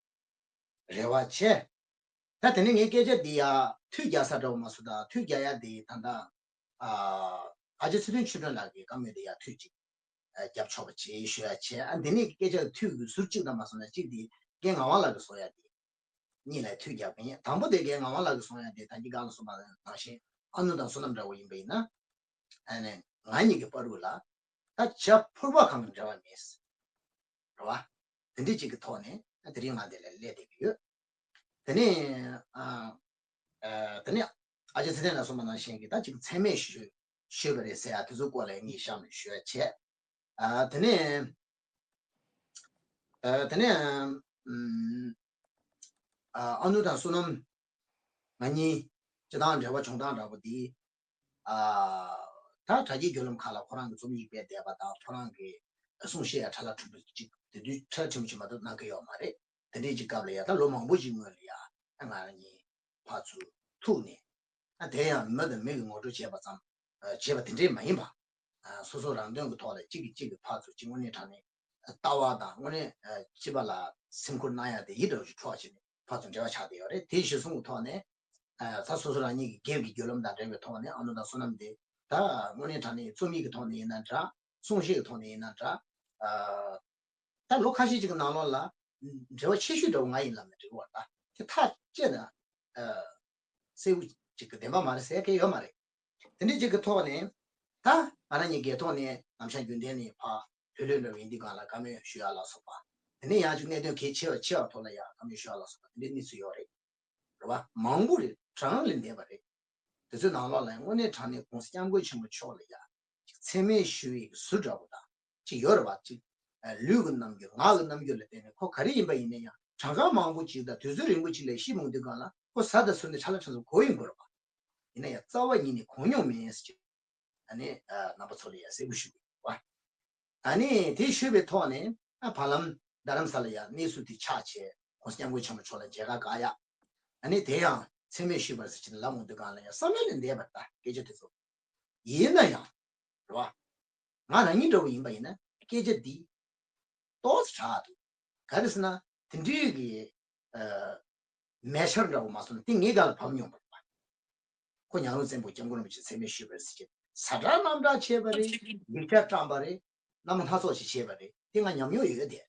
རེ་བ་ཆེ། ད་དེ་ནས་ངའི་སྐད་ཆ་འདི་ཡ་མཐུད་རྒྱག་ས་འདྲ་བོ་མ་སོང་། ད་མཐུད་རྒྱག་ཡ་འདི་ད་ལྟ་ཨ་ཨ་ཅེ་ཚེ་བརྟན་ཆོས་སྒྲོན་ལགས་ཀྱི་བཀའ་མོལ་འདི་ཡ་མཐུད་ཅིག་ཨ་རྒྱབ་ཆོག་པ་བྱེད་ཞུ་ཡ་བྱས། ཨ་འདི་ནས་སྐད་ཆ་མཐུད་ཀྱི་ཟུར་གཅིག་དང་མ་སོང་ན་གཅིག་འདི་རྒན་ངག་དབང་ལགས་ཀྱི་གསུང་ཡ་འདི་གཉིས་ལ་མཐུད་རྒྱག་གི་ཡིན། དང་པོ་དེ་རྒན་ངག་དབང་ལགས་ཀྱི་གསུང་ཡ་འདི་ད་གིན་སྒང་ལ་གསུངས་པ་ནང་བཞིན་ཨ་ནུ་དང་བསོད་ནམས་འདྲ་བོ་ཡིན་པ་ཡིན་ན། ཨ་ནི་ང་གཉིས་ཀྱི་བར་དུ་ལ་ད་བྱ་ཕུར་པ་གང་གི་འབྲེལ་བ་མེད། རེད་བ། དེ་འདྲ་ཅིག་གི་ཐོག་ནས་ད་དེ་རིང་ང་འདི་ལ་སླེབས་བསྡད་ཀྱི་ཡོད། དེ་ནས་ཨ་ཨ་དེ་ནས་ཨ་ཅེ་ཚེ་བརྟན་ལགས་གསུངས་པ་ནང་བཞིན་གྱི་ད་ཅིག་མཚན་སྨད་ཞུ་ཞུས་པ་རེད་ཟེར་ཡ་དེ་ཚོའི་སྐོར་ལ་ངས་གཤམ་ནས་ཞུ་ཡ་བྱས། ཨ་དེ་ནས་ཨ་དེ་ནས་ཨམ་ཨ་ཨ་ནུ་དང་བསོད་ནམས་ང་གཉིས་སྤྱི་བཏང་འབྲེལ་བ་བྱུང་སྟངས་འདྲ་པོ་འདི་ཨ་ད་དྲ་རྒྱའི་བརྒྱུད་ལམ་ཁག་ལ་ཁོ་རང་གི་རྩོམ་ཡིག་སྤེལ་བསྡད་པ་དང་ཁོ་རང་གི་གསུང་བཤད་ཡ་ཕྲ་ལ་ཕྲུ་གུ་ཅིག་དེ་དུས་ཕྲ་ཕྲན་བུ་ཅིག་མ་གཏོགས་གནང་གི་ཡོད་མ་རེད། དེ་འདྲའི་ཅིག་སྐབས་ལ་ཡ་ད་ལོ་མང་པོ་ཅིག་སྔོན་ལ་ཡ་ང་རང་གཉིས་ཕར་ཚུར་ཐུག་ནས་ཨ་དེ་ཡང་མི་དང་མི་གི་ངོ་སྤྲོད་བྱས་པ་ཙམ་ཨ་བྱས་པ་དེ་འདྲས་མ་ཡིན་པ། ཨ་སོ་སོ་རང་དོན་གྱི་ཐོག་ལ་གཅིག་གིས་གཅིག་གི་ཕར་ཚུར་གཅིག་དངོས་གནས་དྲང་གནས་ལྟ་བ་དང་དངོས་གནས་ཨ་སྤྱི་པ་ལ་སེམས་ཁུར་གནང་ཡ་དེ་ཡིད་འདྲ་བོ་ཞིག་འཕྲོག་བྱས་ནས་ཕར་ཚུར་འབྲེལ་བ་ཆགས་བསྡད་ཡོད་རེད། དེ་གཞིར་བཟུང་གི་ཐོག་ནས་ཨ་ད་སོ་སོ་རང་ཉིད་ཀྱི་སྒེར་གྱི་བརྒྱུད་ལམ་དང་འབྲེལ་བའི་ཐོག་ནས་ཨ་ནུ་དང་བསོད་ནམས་དེ་ད་དངོས་གནས་དྲང་གནས་རྩོམ་ཡིག་གི་ཐོག་ནས་ཡིན་ན་འདྲ། གསུང་བཤད་ཀྱི་ཐོག་ནས་ཡིན་ན་འདྲ། ཨ་ད་ལོ་ཁ་ཤས་ཅིག་གི་ནང་ལོགས་ལ་འབྲེལ་བ་ཆེ་ཤོས་འདྲ་བོ་ང་ཡིན་ལབ་ནས་འབྲེལ་བ་ད་དེ་ཐག་བཅད་ན་ཨ་གསལ་བོ་ཅིག་གི་བདེན་པ་མ་རེད་ཟེར་མཁན་ཡོད་མ་རེད། དེ་འདྲའི་ཅིག་གི་ཐོག་ནས་ད་ང་རང་ཉིད་སྒེར་ཐོག་ནས་ནམ་ཞག་རྒྱུན་ལྡན་ནས་ཕར་ལྷོད་ལྷོད་འདྲ་བོ་ཡིན་དུས་སྒང་ལ་བཀའ་མོལ་ཞུ་ཡག་ལ་སོགས་པ། དེ་ནས་ཡང་ཅིག་གནད་དོན་གལ་ཆེ་བ་ཆེ་བ་ཐོག་ལ་ཡང་བཀའ་མོལ་ཞུ་ཡག་ལ་སོགས་པ་དེ་འདྲའི་གནས་ཚུལ་ཡོད་རེད། རེད་བ། མང་པོ་རེད། གྲངས་ལས་འདས་པ་རེད། དེ་ཚོའི་ནང་ལོགས་ལ་ཡང་དངོས་གནས་དྲང་གནས་༸གོང་ས་༸སྐྱབས་མགོན་ཆེན་པོ་མཆོག་ལ་ཡང་ཅིག་མཚན་སྨད་ཞུ་བའི་ཟུར་འདྲ་བོ་དང་ཅིག་ཡོད་རེད་བ། ཅིག་ལུས་ཀྱི་རྣམ་འགྱུར་ངག་གི་རྣམ་འགྱུར་ལ་བརྟེན་ནས་ཁོ་ག་རེ་ཡིན་པ་ཡིན་ན་ཡང་གྲངས་ཀ་མང་པོ་ཅིག་དང་དུས་ཚོད་རིང་པོ་ཅིག་ལ་ཤི་མོང་དུས་སྒང་ལ་ཁོ་ཟ་དང་ཟུར་ནས་ཁྲ་ལ་ཁྲ་ཚོ་གོ་ཡིན་དགོས་རེད་བ། ཡིན་ན་ཡང་རྩ་བ་ཉིད་ནས་གོ་མྱོང་མེད་ཟེར་གྱི། ཨ་ནི་རྣམ་པ་ཚོ་ལ་ཡང་གསལ་པོ་ཞུ་གི་ཡོད་པ། ཨ་ནི་དེ་ཞུས་པའི་ཐོག་ནས་ཨ་བར་ལམ་རྡ་རམ་ས་ལ་ཡ་གནས་ཚུལ་དེ་ཆགས་བྱས་༸གོང་ས་༸སྐྱབས་མགོན་ཆེན་པོ་མཆོག་ལ་མཇལ་ཁ་བཀག་ཡ། ཨ་ནི་དེ་ཡང་མཚན་སྨད་ཞུས་པར་ཟེར་གྱི་ལབ་འོང་དུས་སྒང་ལ་ཡང་བསམ་ཡུལ་ལས་འདས་པ་ལྟ་སྐད་ཆ་དེ་ཚོ། ཡིན་ན་ཡང་རེད་བ། ང་རང་ཉིད་འདྲ་བོ་ཡིན་པ་ཡིན་ན་སྐད་ཆ་འདི་ཏོག་ཙམ་དྲག་འདུག་ག་རེ་ཟེར་ན་དེ་འདྲའི་གི་ཨ་མལ་ཆར་འདྲ་བོ་མ་སོང་ན་དེ་ངའི་སྒང་ལ་བབས་མྱོང་མ་རེད་པ། ཁོ་ཉང་རུང་བཙན་པོ་སྐྱབས་མགོན་རིན་པོ་ཆེ་མཚན་སྨད་ཞུས་པར་ཟེར་གྱི་ཟ་འདྲ་གནམ་འདྲ་བྱས་པ་རེད། ཡིག་ཆ་བཀྲམ་པ་རེད། རྣམ་པ་སྣ་ཚོགས་ཤིག་བྱས་པ་རེད། དེ་ང་ཉམས་མྱོང་ཡོད་དེ།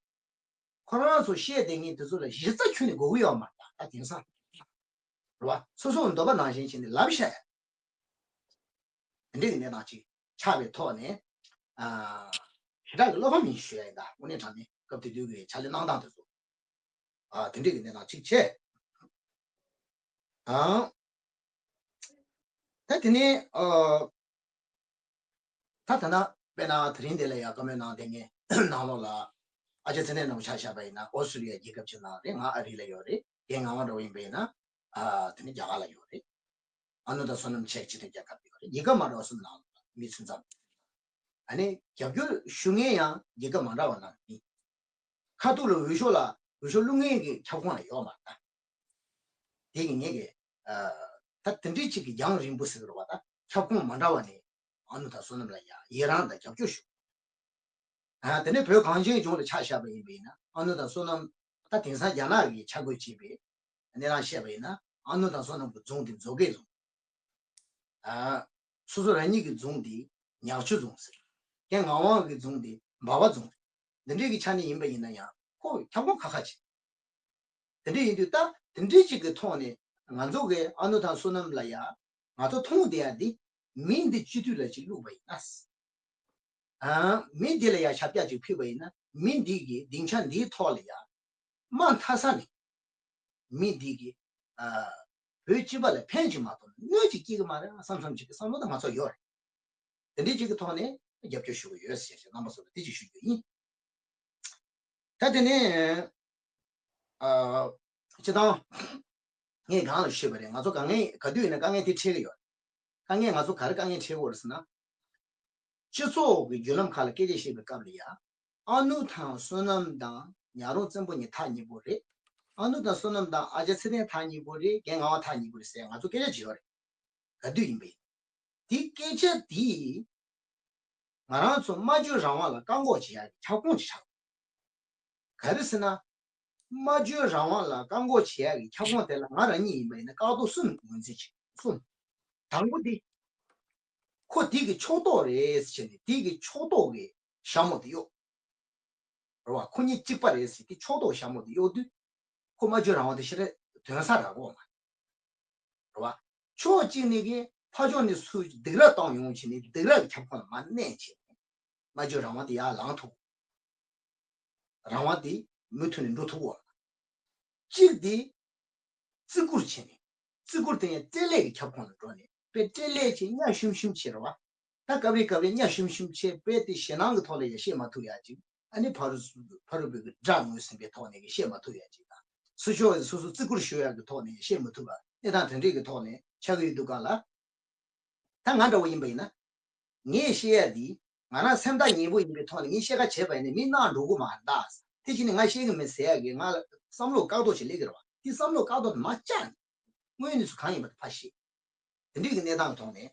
ཁོ་རང་ཚོ་བཤད་བསྡད་མཁན་དེ་ཚོ་ལ་གཞི་རྩ་ཁྱོན་ནས་དགོས་ཀྱི་ཡོད་མ་རེད་ད་དེང་སང་། རེད་བ། སོ་སོའི་འདོད་པ་ནང་བཞིན་བྱས་ནས་ལབ་བཤད་ཡ། དེ་འདྲའི་གནས་སྟངས་ཅིག་ཆགས་པའི་ཐོག་ནས། ཨ། ཞེ་དྲག་གི་བློ་ཕམ་ཡིན་ཞུ་ཡ་ཡིན་ད། དངོས་གནས་དྲང་གནས་སྐབས་དེ་དུས་ཀྱི་ཕྱག་ལས་གནང་སྟངས་དེ་ཚོ། ཨ། དེ་འདྲའི་གི་གནས་སྟངས་ཅིག་བྱས། ཨ། ད་དེ་ནས་ཨ། ད་ད་ན་དཔེར་ན་དེ་རིང་འདི་ལ་ཡ་བཀའ་མོལ་གནང་བསྡད་མཁན་ནང་ལོགས་ལ་ཨ་ཅག་ཚེ་རིང་རྣམ་པ་ཆ་བཞག་པ་ཡིན་ན་ཨོ་སི་ཀྲི་ལི་ཡ་རྒྱལ་ཁབ་ཅིག་ནང་རེད། ང་ཨ་རི་ལ་ཡོད་རེད། རྒན་ངག་དབང་འདྲ་བོ་ཡིན་པ་ཡིན་ན་ཨ་དེ་ནི་རྒྱ་གར་ལ་ཡོད་རེད། ཨ་ནུ་དང་བསོད་ནམས་ཆེ་ཆེ་དང་རྒྱལ་ཁབ་ཡོད་རེད། ཡི་གེ་མ་འདྲ་བ་གསུམ་ནང་མི་ཚུན་ཚང་། ཨ་ནི་རྒྱབ་སྐྱོར་ཞུ་མཁན་ཡང་ཡི་གེ་མ་འདྲ་བ་ནང་མི། ཁ་ཐུག་ལ་འོས་ཤོག་ལ་འོས་ཤོག་བླུག་མཁན་གྱི་ཁྱབ་ཁོངས་ལ་ཡོད་མ་རེད་ད། དེ་གི་ངེད་ཀྱི་ཨ་ད་དེ་འདྲའི་ཅིག་གི་རྒྱང་རིང་པོ་ཟེར་གི་རེད་བ། ད་ཁྱབ་ཁོངས་མ་འདྲ་བ་ནས་ཨ་ནུ་དང་བསོད་ནམས་ལ་ཡ་ཡི་རང་དང་རྒྱབ་སྐྱོར་ཞུ། ཨ་དེ་ནས་བོད་གངས་ཅན་ལྗོངས་ལ་ཆ་བཞག་པ་ཡིན་པ་ཡིན་ན་ཨ་ནུ་དང་བསོད་ནམས་ད་དེང་སང་རྒྱ་ནག་གིས་ཆ་བགོས་བྱས་པའི་གནས་སྟངས་བཤད་པ་ཡིན་ན་ཨ་ནུ་དང་བསོད་ནམས་ཀྱི་རྫོང་དེ་མཛོ་སྐད་རྫོང་། ཨ། སོ་སོ་རང་ཉིད་ཀྱི་རྫོང་དེ་ཉག་ཆུ་རྫོང་ཟེར། རྒན་ངག་དབང་གི་རྫོང་དེ་འབའ་བ་རྫོང་ཟེར། འདི་འདྲའི་གི་ཆ་ནས་ཡིན་པ་ཡིན་ན་ཡང་ཁོ་ཁྱབ་ཁོངས་ཁ་ཁ་ཅིག་དེ་འདྲ་ཡིན་དུས་ད་དེ་འདྲའི་ཅིག་གི་ཐོག་ནས་ང་ཚོ་གི་ཨ་ནུ་དང་བསོད་ནམས་ལ་ཡ་ང་ཚོ་མཐོང་བསྡད་ཡ་འདི་མི་འདི་སྤྱི་འཐུས་ལ་ཅིག་བླུགས་པ་ཡིན་ན། ཨ། མི་འདི་ལ་ཡ་ཞབས་བཀྱག་ཅིག་ཕུལ་བ་ཡིན་ན་མི་འདི་གི་སྡིངས་ཆ་འདིའི་ཐོག་ལ་ཡ་མ་མཐའ་ས་ནས་མི་འདི་གི་ཨ། བོད་སྤྱི་པ་ལ་ཕན་ཅིག་མ་གཏོགས་གནོད་ཅིག་སྐྱེལ་གི་མ་རེད་བསམ་བསམ་ཅིག་གི་བསམ་བློ་ད་ང་ཚོ་ཡོད་རེད། དེ་འདྲའི་ཅིག་གི་ཐོག་ནས་རྒྱབ་སྐྱོར་ཞུ་གི་ཡོད་ཟེར་ཞེས་རྣམ་པ་ཚོ་ལ་དེ་ཅིག་ཞུ་རྒྱུ་ཡིན། ད་དེ་ནས་ཨ། སྤྱི་བཏང་ངས་གང་ལ་ཞུས་པ་རེད། ང་ཚོ་དཀའ་ངལ་ག་དུས་ཡིན་ན་དཀའ་ངལ་དེ་འཕྲད་གི་ཡོད། དཀའ་ངལ་ང་ཚོ་ག་རེ་དཀའ་ངལ་འཕྲད་གི་ཡོད་རེད་ཟེར་ན། སྤྱི་ཚོགས་ཀྱི་བརྒྱུད་ལམ་ཁག་ལ་སྐད་ཆ་བཤད་པའི་སྐབས་ལ་ཡ། ཨ་ནུ་དང་བསོད་ནམས་དང་ཉག་རོང་བཙན་པོ་གཉིས་ཐག་ཉེ་པོ་རེད། ཨ་ནུ་དང་བསོད་ནམས་དང་ཨ་ཅག་ཚེ་བརྟན་ཐག་ཉེ་པོ་རེད། རྒན་ངག་དབང་ཐག་ཉེ་པོ་རེད་ཟེར་ང་ཚོ་སྐད་ཆ་བྱེད་ཡོད་རེད། ག་དུས་ཡིན་པ་ཡིན། དེ་སྐད་ཆ་དེ་ང་རང་ཚོ་སྨྲ་བརྗོད་རང་དབང་ལ་བཀག་འགོག་བྱེད་ཡག་གི་ཁྱབ་ཁོངས་ཅིག་ཆགས། ག་རེ་ཟེར་ན། སྨྲ་བརྗོད་རང་དབང་ལ་བཀག་འགོག་བྱེད་ཡག་གི་ཁྱབ་ཁོངས་དེ་ལ་ང་རང་ཉིད་ཡིན་པ་ཡིན་ན་བཀག་རྡོ་གསུམ་ངོས་འཛིན་བྱེད། གསུམ། དང་པོ་དེ། ཁོ་དེ་གི་ཕྱོགས་གཏོགས་རེད་ཟེར་བྱས་ནས་དེ་གི་ཕྱོགས་གཏོགས་ཀྱི་ཞྭ་མོ་དེ་གཡོགས། རེད་བ། ཁོ་གཉིས་གཅིག་པ་རེད་ཟེར་དེ་ཕྱོགས་གཏོགས་ཞྭ་མོ་དེ་གཡོགས་དུས། ཁོ་སྨྲ་བརྗོད་རང་དབང་དེ་ཞེ་དྲག་དོན་ས་རག་གོ་མ། རེད་བ། ཕྱོགས་གཅིག་ནས་གི་ཕར་ཕྱོགས་ནས་སུ་སྡིགས་ར་བཏང་ཡོང་བྱས་ནས་སྡིགས་ར་གི་ཁྱབ་ཁོངས་ལ་མ་གནས་བྱས་ནས་སྨྲ་བརྗོད་རང་དབང་དེ་ཡར་ལངས་ཐུབ། རང་དབང་དེ་མུ་མཐུད་ནས་འགྲོ་ཐུབ་གོ། གཅིག་དེ་བརྩི་བཀུར་བྱས་ནས་བརྩི་བཀུར་དེ་ཡང་སྤྲེལ་ལད་ཀྱི་ཁྱབ་ཁོངས་ལ་འགྲོ་ནས་དཔེ་སྤྲེལ་ལད་ཀྱི་གཉའ་ཤུམ་ཤུམ་བྱེད་རེད་བ། ད་སྐབས་རེ་སྐབས་རེ་གཉའ་ཤུམ་ཤུམ་བྱས་དཔེ་དེ་ཞེད་སྣང་གི་ཐོག་ལ་ཡང་བཤད་མ་ཐུབ་ཡ་ཅིག་ཨ་ནི་ཕ་རུ་ཕ་རུ་བོད་ཀྱི་དགྲ་ངོས་ཟིན་པའི་ཐོག་ནས་ཀྱི་བཤད་མ་ཐུབ་ཡ་ཅིག་དང་། སུ་ཕྱོགས་སུ་སུ་བརྩི་བཀུར་ཞུ་ཡ་གི་ཐོག་ནས་བཤད་མ་ཐུབ་པ་གནས་སྟངས་དེ་འདྲས་ཀྱི་ཐོག་ནས་ཆགས་ཀྱི་ཡོད་འདུག་ག་ལ། ད་ང་འདྲ་བོ་ཡིན་པ་ཡིན་ན། ངས་བཤད་ཡ་འདི་ང་རང་སེམས་ཐག་ཉེ་པོ་ཡིན་པའི་ཐོག་ནས་ངས་བཤད་ཁ་བྱས་པ་ཡིན་ན་མི་ནང་འགྲོ་གི་མ་རེད་ད། དེ་བཞིན་ནས་ང་བཤད་གི་མིན་ཟེར་ཡ་གི་ང་ལ་བསམ་བློ་བཀག་རྡོ་ཞིག་སླེབས་ཀྱི་རེད་བ། དེ་བསམ་བློ་བཀག་རྡོ་དེ་མ་བཅག་ནས་དངོས་ཡོད་གནས་ཚུལ་གང་ཡིན་པ་དེ་ཕར་བཤད། དེ་འདྲའི་གི་གནས་སྟངས་ཐོག་ནས།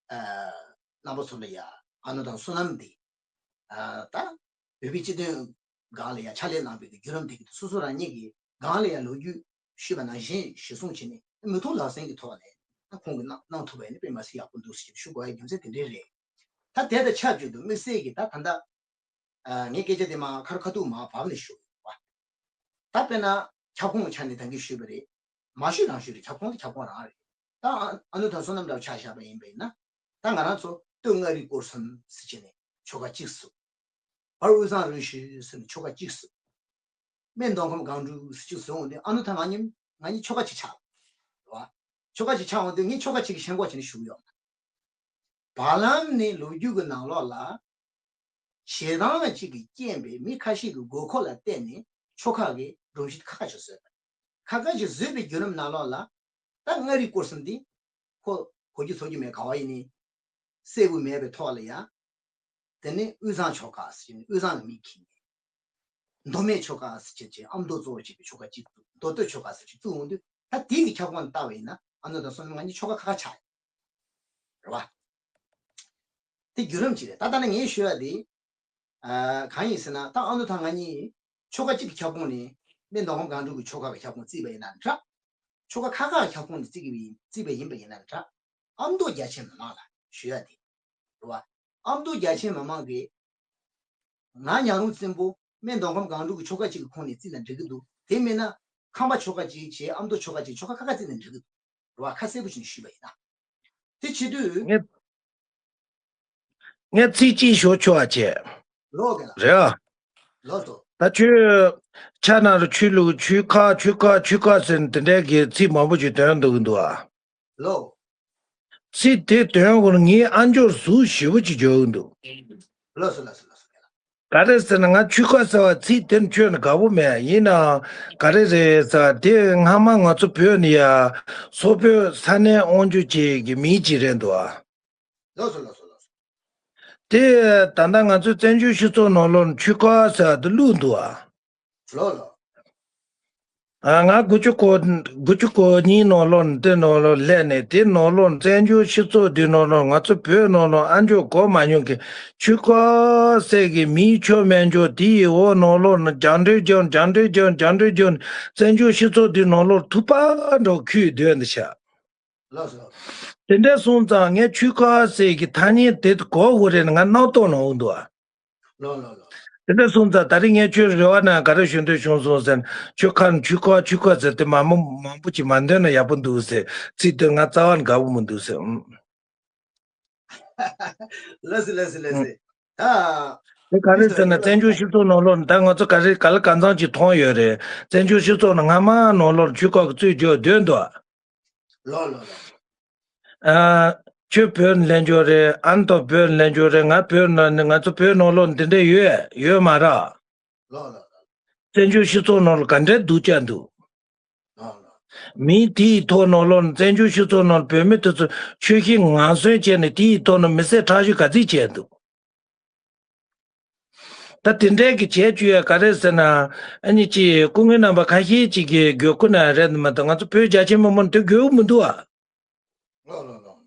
ཨ། རྣམ་པ་ཚོ་ལ་ཡ་ཨ་ནུ་དང་བསོད་ནམས་འདི། ཨ། ད་བོད་པའི་སྤྱི་དོན་སྒང་ལ་ཡ་ཕྱག་ལས་གནང་བའི་གི་བརྒྱུད་རིམ་དེ་གི་སོ་སོ་རང་ཉིད་ཀྱི་སྒང་ལ་ཡ་ལོ་རྒྱུས་ཞུས་པ་ནང་བཞིན་གཞིར་བཟུང་བྱས་ནས་མིག་མཐོང་ལག་ཟིན་གྱི་ཐོག་ནས་ད་ཁོང་གིས་གནང་གནང་ཐུབ་པ་ཡིན་ན་དཔེ་མ་སྲིད་ཡག་པོ་འདུག་ཟེར་ཞུ་དགོས་ཡ་རྒྱུ་མཚན་དེ་འདྲའི་རེད། ད་དེ་དང་ཆབས་ཅིག་ཏུ་དམིགས་བསལ་གྱི་ད་ད་ལྟ། ཨ། ངས་སྐད་ཆ་དེ་མར་ཁ་རུ་ཁ་ཐུག་མར་བབས་ནས་ཞུ་བ། ད་དཔེར་ན་ཁྱབ་ཁོངས་ཆ་ནས་ད་གིན་ཞུས་པ་རེད། མ་ཞུས་རང་ཞུས་རེད། ཁྱབ་ཁོངས་དེ་ཁྱབ་ཁོངས་རང་རེད། ད་ཨ་ཨ་ནུ་དང་བསོད་ནམས་འདྲ་བོ་ཆ་བཞག་པ་ཡིན་པ་ཡིན་ན། ད་ང་རང་ཚོ་སྟོད་མངའ་རིས་སྐོར་གསུམ་ཟེར་བྱས་ནས་ཆོལ་ཁ་གཅིག་སུ། བར་དབུས་གཙང་རུ་བཞི་ཟེར་ནས་ཆོལ་ཁ་གཅིག་སུ། སྨད་མདོ་ཁམས་སྒང་དྲུག་ཟེར་གཅིག་སུ་འོང་དུས་ཨ་ནུ་དང་ང་གཉིས་ང་གཉིས་ཆོལ་ཁ་གཅིག་ཆགས། རེད་བ། ཆོལ་ཁ་ཅིག་ཆགས་འོང་དུས་ངས་ཆོལ་ཁ་ཅིག་གི་ཞེན་ཁོག་བྱས་ནས་ཞུགས་ཡོད། བར་ལམ་ནས་ལོ་རྒྱུས་ཀྱི་ནང་ལོགས་ལ། ཞེ་སྡང་ཅིག་གིས་རྐྱེན་པས་མི་ཁ་ཤས་ཀྱི་དགོས་མཁོ་ལ་བརྟེན་ནས་ཆོལ་ཁ་གི་སྒྲོམ་གཞི་ཁག་ཁག་ཅིག་བཟོས་པ། ཁག་ཁག་ཅིག་བཟོས་པའི་བརྒྱུད་རིམ་ནང་ལོགས་ལ། ད་མངའ་རིས་སྐོར་གསུམ་འདི་ཁོ་གོ་རྒྱུ་ཚོར་རྒྱུ་མེད། ག་བ་ཡིན་ནའི་གསལ་པོ་མེད་པའི་ཐོག་ལ་ཡ། དེ་ནས་དབུས་གཙང་ཆོལ་ཁ་ཟེར་ནས་དབུས་གཙང་ལ་མི་ཁྱེར་ནས། མདོ་སྨད་ཆོལ་ཁ་ཟེར་བྱས་བྱས་ཨ་མདོ་གཙོ་བོ་བྱས་པའི་ཆོལ་ཁ་གཅིག་བཙུགས། མདོ་སྟོད་ཆོལ་ཁ་ཟེར་བྱས་བཙུགས་འོང་དུས། ད་དེ་གི་ཁྱབ་ཁོངས་ལ་བལྟ་བ་ཡིན་ན་ཨ་མདོ་དང་བསོད་ནམས་ང་གཉིས་ཆོལ་ཁ་ཁག་ཁག་ཆགས་ཡོད་རེད་བ། དེ་བརྒྱུད་རིམ་ཅིག་རེད། ད་ལྟ་ནས་ངས་ཞུ་ཡ་དེ། ཨ། གང་ཡིན་ཟེར་ན། ད་ཨ་མདོ་དང་ང་གཉིས་ཆོལ་ཁ་གཅིག་གི་ཁྱབ་ཁོངས་ནས་སྨད་མདོ་ཁམས་སྒང་དྲུག་གི་ཆོལ་ཁ་གི་ཁྱབ་ཁོངས་བརྩིས་པ་ཡིན་ན་འདྲ། ཆོལ་ཁ་ཁག་ཁག་གི་ཁྱབ་ཁོངས་ནས་བརྩིས་པ་ཡིན། བརྩིས་པ་ཡིན་པ་ཡིན་ན་འདྲ། ཨ་མདོ་རྒྱ་ཆེ་མི་མང་ལ་ཞུ་ཡ་དེ་རེད་བ། ཨ་མདོ་རྒྱ་ཆེ་མི་མང་གིས། ང་ཉང་རུང་བཙན་པོ་སྨད་མདོ་ཁམས་སྒང་དྲུག་གི་ཆོལ་ཁ་གཅིག་གི་ཁོངས་ནས་བརྩིས་ན་འགྲིག་གི་འདུག། དེ་མིན་ན་ཁམས་པ་ཆོལ་ཁ་གཅིག་བྱས། ཨ་མདོ་ཆོལ་ཁ་གཅིག། ཆོལ་ཁ་ཁག་ཁག་བརྩིས་ན་འགྲིག་གི་འདུག་རེད་བ། ཁ་གསལ་པོ་ཞིག་ཞུས་པ་ཡིན་ན། དེ་བྱེད་དུས། ངས་ངས་ཚིག་གཅིག་ཞུ་ཆོག་པ་བྱས། ལོ་ག་ལ། རེད་ཨ། ལོ་ཏོ། ད་ཁྱོད་ཆ་ན་རུ་ཆོས་ལུགས་ཆོལ་ཁ་ཆོལ་ཁ་ཆོལ་ཁ་ཟེར་ནས་དེ་འདྲའི་གི་ཚིག་མང་པོ་ཞིག་འདོན་འདུག་གི་འདུག་ཨ། ལོ། ཚིག་དེ་དོན་དག་ངའི་ཨ་མཆོག་ཟུག་ཞེ་པོ་ཅིག་འཇོག་གི་འདུག། ལོ་སོ་ལོ་སོ་ལོ་སོ། ག་རེ་ཟེར་ན། ང་ཆོལ་ཁ་ཟེར་བ་ཚིག་དེ་ཁྱོན་ནས་དགའ་པོ་མེད། ཡིན་ནའང་ག་རེ་རེད་ཟེར་བ་དེ། སྔ་མ་ང་ཚོ་བོད་ནས་ཡ་སོག་པོའི་ས་གནས་དབང་སྒྱུར་བྱེད་ཀྱི་མི་ཅིག་རེད་འདུག་ཨ། ལོ་སོ་ལོ་སོ་ལོ་སོ། དེ་ད་ལྟ་ང་ཚོའི་བཙན་བྱོལ་སྤྱི་ཚོགས་ནང་ལོགས་ཆོལ་ཁ་ཟེར་བ་དེ་བླུགས་འདུག་ཨ། ལོ་ལོ། ང་དགུ་བཅུ་གོ་དགུ་བཅུ་གོ་གཉིས་ནང་ལོགས་ནས་དེ་ནང་ལོགས་སླེབས་ནས། དེ་ནང་ལོགས་བཙན་བྱོལ་སྤྱི་ཚོགས་འདི་ནང་ལོགས་ང་ཚོ་བོད་ནང་ལོགས་ཨ་མཆོག་གོ་མ་མྱོང་གི་ཆོལ་ཁ་ཟེར་གི་མིང་ཆོ་མེད་འཇོག། དེའི་འོག་ནང་ལོགས་ནས་རྒྱང་འདྲེན་རྒྱང་རྒྱང་འདྲེན་རྒྱང་རྒྱང་འདྲེན་རྒྱང་བཙན་བྱོལ་སྤྱི་ཚོགས་འདི་ནང་ལོགས་ཐུག་པ་འགྲོ་ཁུལ་སྡོད་འདི་ཤག། ལགས་སོ། དེ་འདྲ་སོང་ཙང་ངས་ཆོལ་ཁ་ཟེར་གྱི་ཐ་སྙད་དེ་གོ་དགོས་རེད་ན་ང་རྣམ་རྟོག་ནང་འོང་འདུག་ཨ། ལོ་ལོ་ལོ། དེ་འདྲ་སོང་ཙང་ད་རེས་ངས་ཁྱོད་རེ་བ་ན་ག་རེ་ཞུ་འདོད་བྱུང་སོང་ཟེར་ན། ཆོལ་ཁ་ཆོལ་ཁ་ཆོལ་ཁ་ཟེར་དེ་མང་པོ་མང་པོ་ཅིག་མ་འདོན་ན་ཡག་པོ་འདུག་ཟེར། ཚིག་དེ་ང་རྩ་བ་ནས་དགའ་པོ་མི་འདུག་ཟེར། ཨུམ། ལགས་སོ་ལགས་སོ་ལགས་སོ། ད། དེ་ག་རེ་ཟེར་ན། བཙན་བྱོལ་སྤྱི་ཚོགས་ནང་ལོགས་ད་ང་ཚོ་ག་རེ་ག་ལ་གང་འཚམ་ཅིག་མཐོང་ཡོད་རེད། བཙན་བྱོལ་སྤྱི་ཚོགས་ནང་སྔ་མ་ནང་ལོགས་ཆོལ་ཁ་གི་རྩོད་རྒྱུ་འདོན་འདུག། ལོ་ལོ་ལོ། ཨ། ཁྱོད་བོད་ནས་སླེབས་འགྱོ་རེད། ཨ་མདོ་བོད་ནས་སླེབས་འགྱོ་རེད། ང་བོད་ནང་ནས་ང་ཚོ་བོད་ནང་ལོགས་འདི་འདྲ་ཡོད་ཡོད་མ་རེད། ལོ་ལོ་ལོ། བཙན་བྱོལ་སྤྱི་ཚོགས་ནང་ལ་ག་འདྲའི་སྡུག་ཅག་འདུག། ལོ་ལོ། མིང་དེའི་ཐོག་ནང་ལོགས་ནས་བཙན་བྱོལ་སྤྱི་ཚོགས་ནང་ལ་བོད་མི་དེ་ཚོ་ཆོལ་ཁའི་ངན་སོང་བྱས་ནས་དེའི་ཐོག་ནས་མི་བསད་ཁྲག་སྦྱོར་ག་ཚོད་བྱས་འདུག། ད་དེ་འདྲའི་གི་བྱས་བཅུག་ཡ་ག་རེ་ཟེར་ན། ཨ་ནི་ཅིག་སྐུ་ངོ་རྣམ་པ་ཁ་ཤས་ཅིག་གིས་དགོས་མཁོ་ན་རེད་མ་གཏོགས། ང་ཚོ་བོད་རྒྱ་ཆེ་མི་མང་དེ་དགོས་མི་འདུག་ཨ། ལོ་ལོ་ལོ།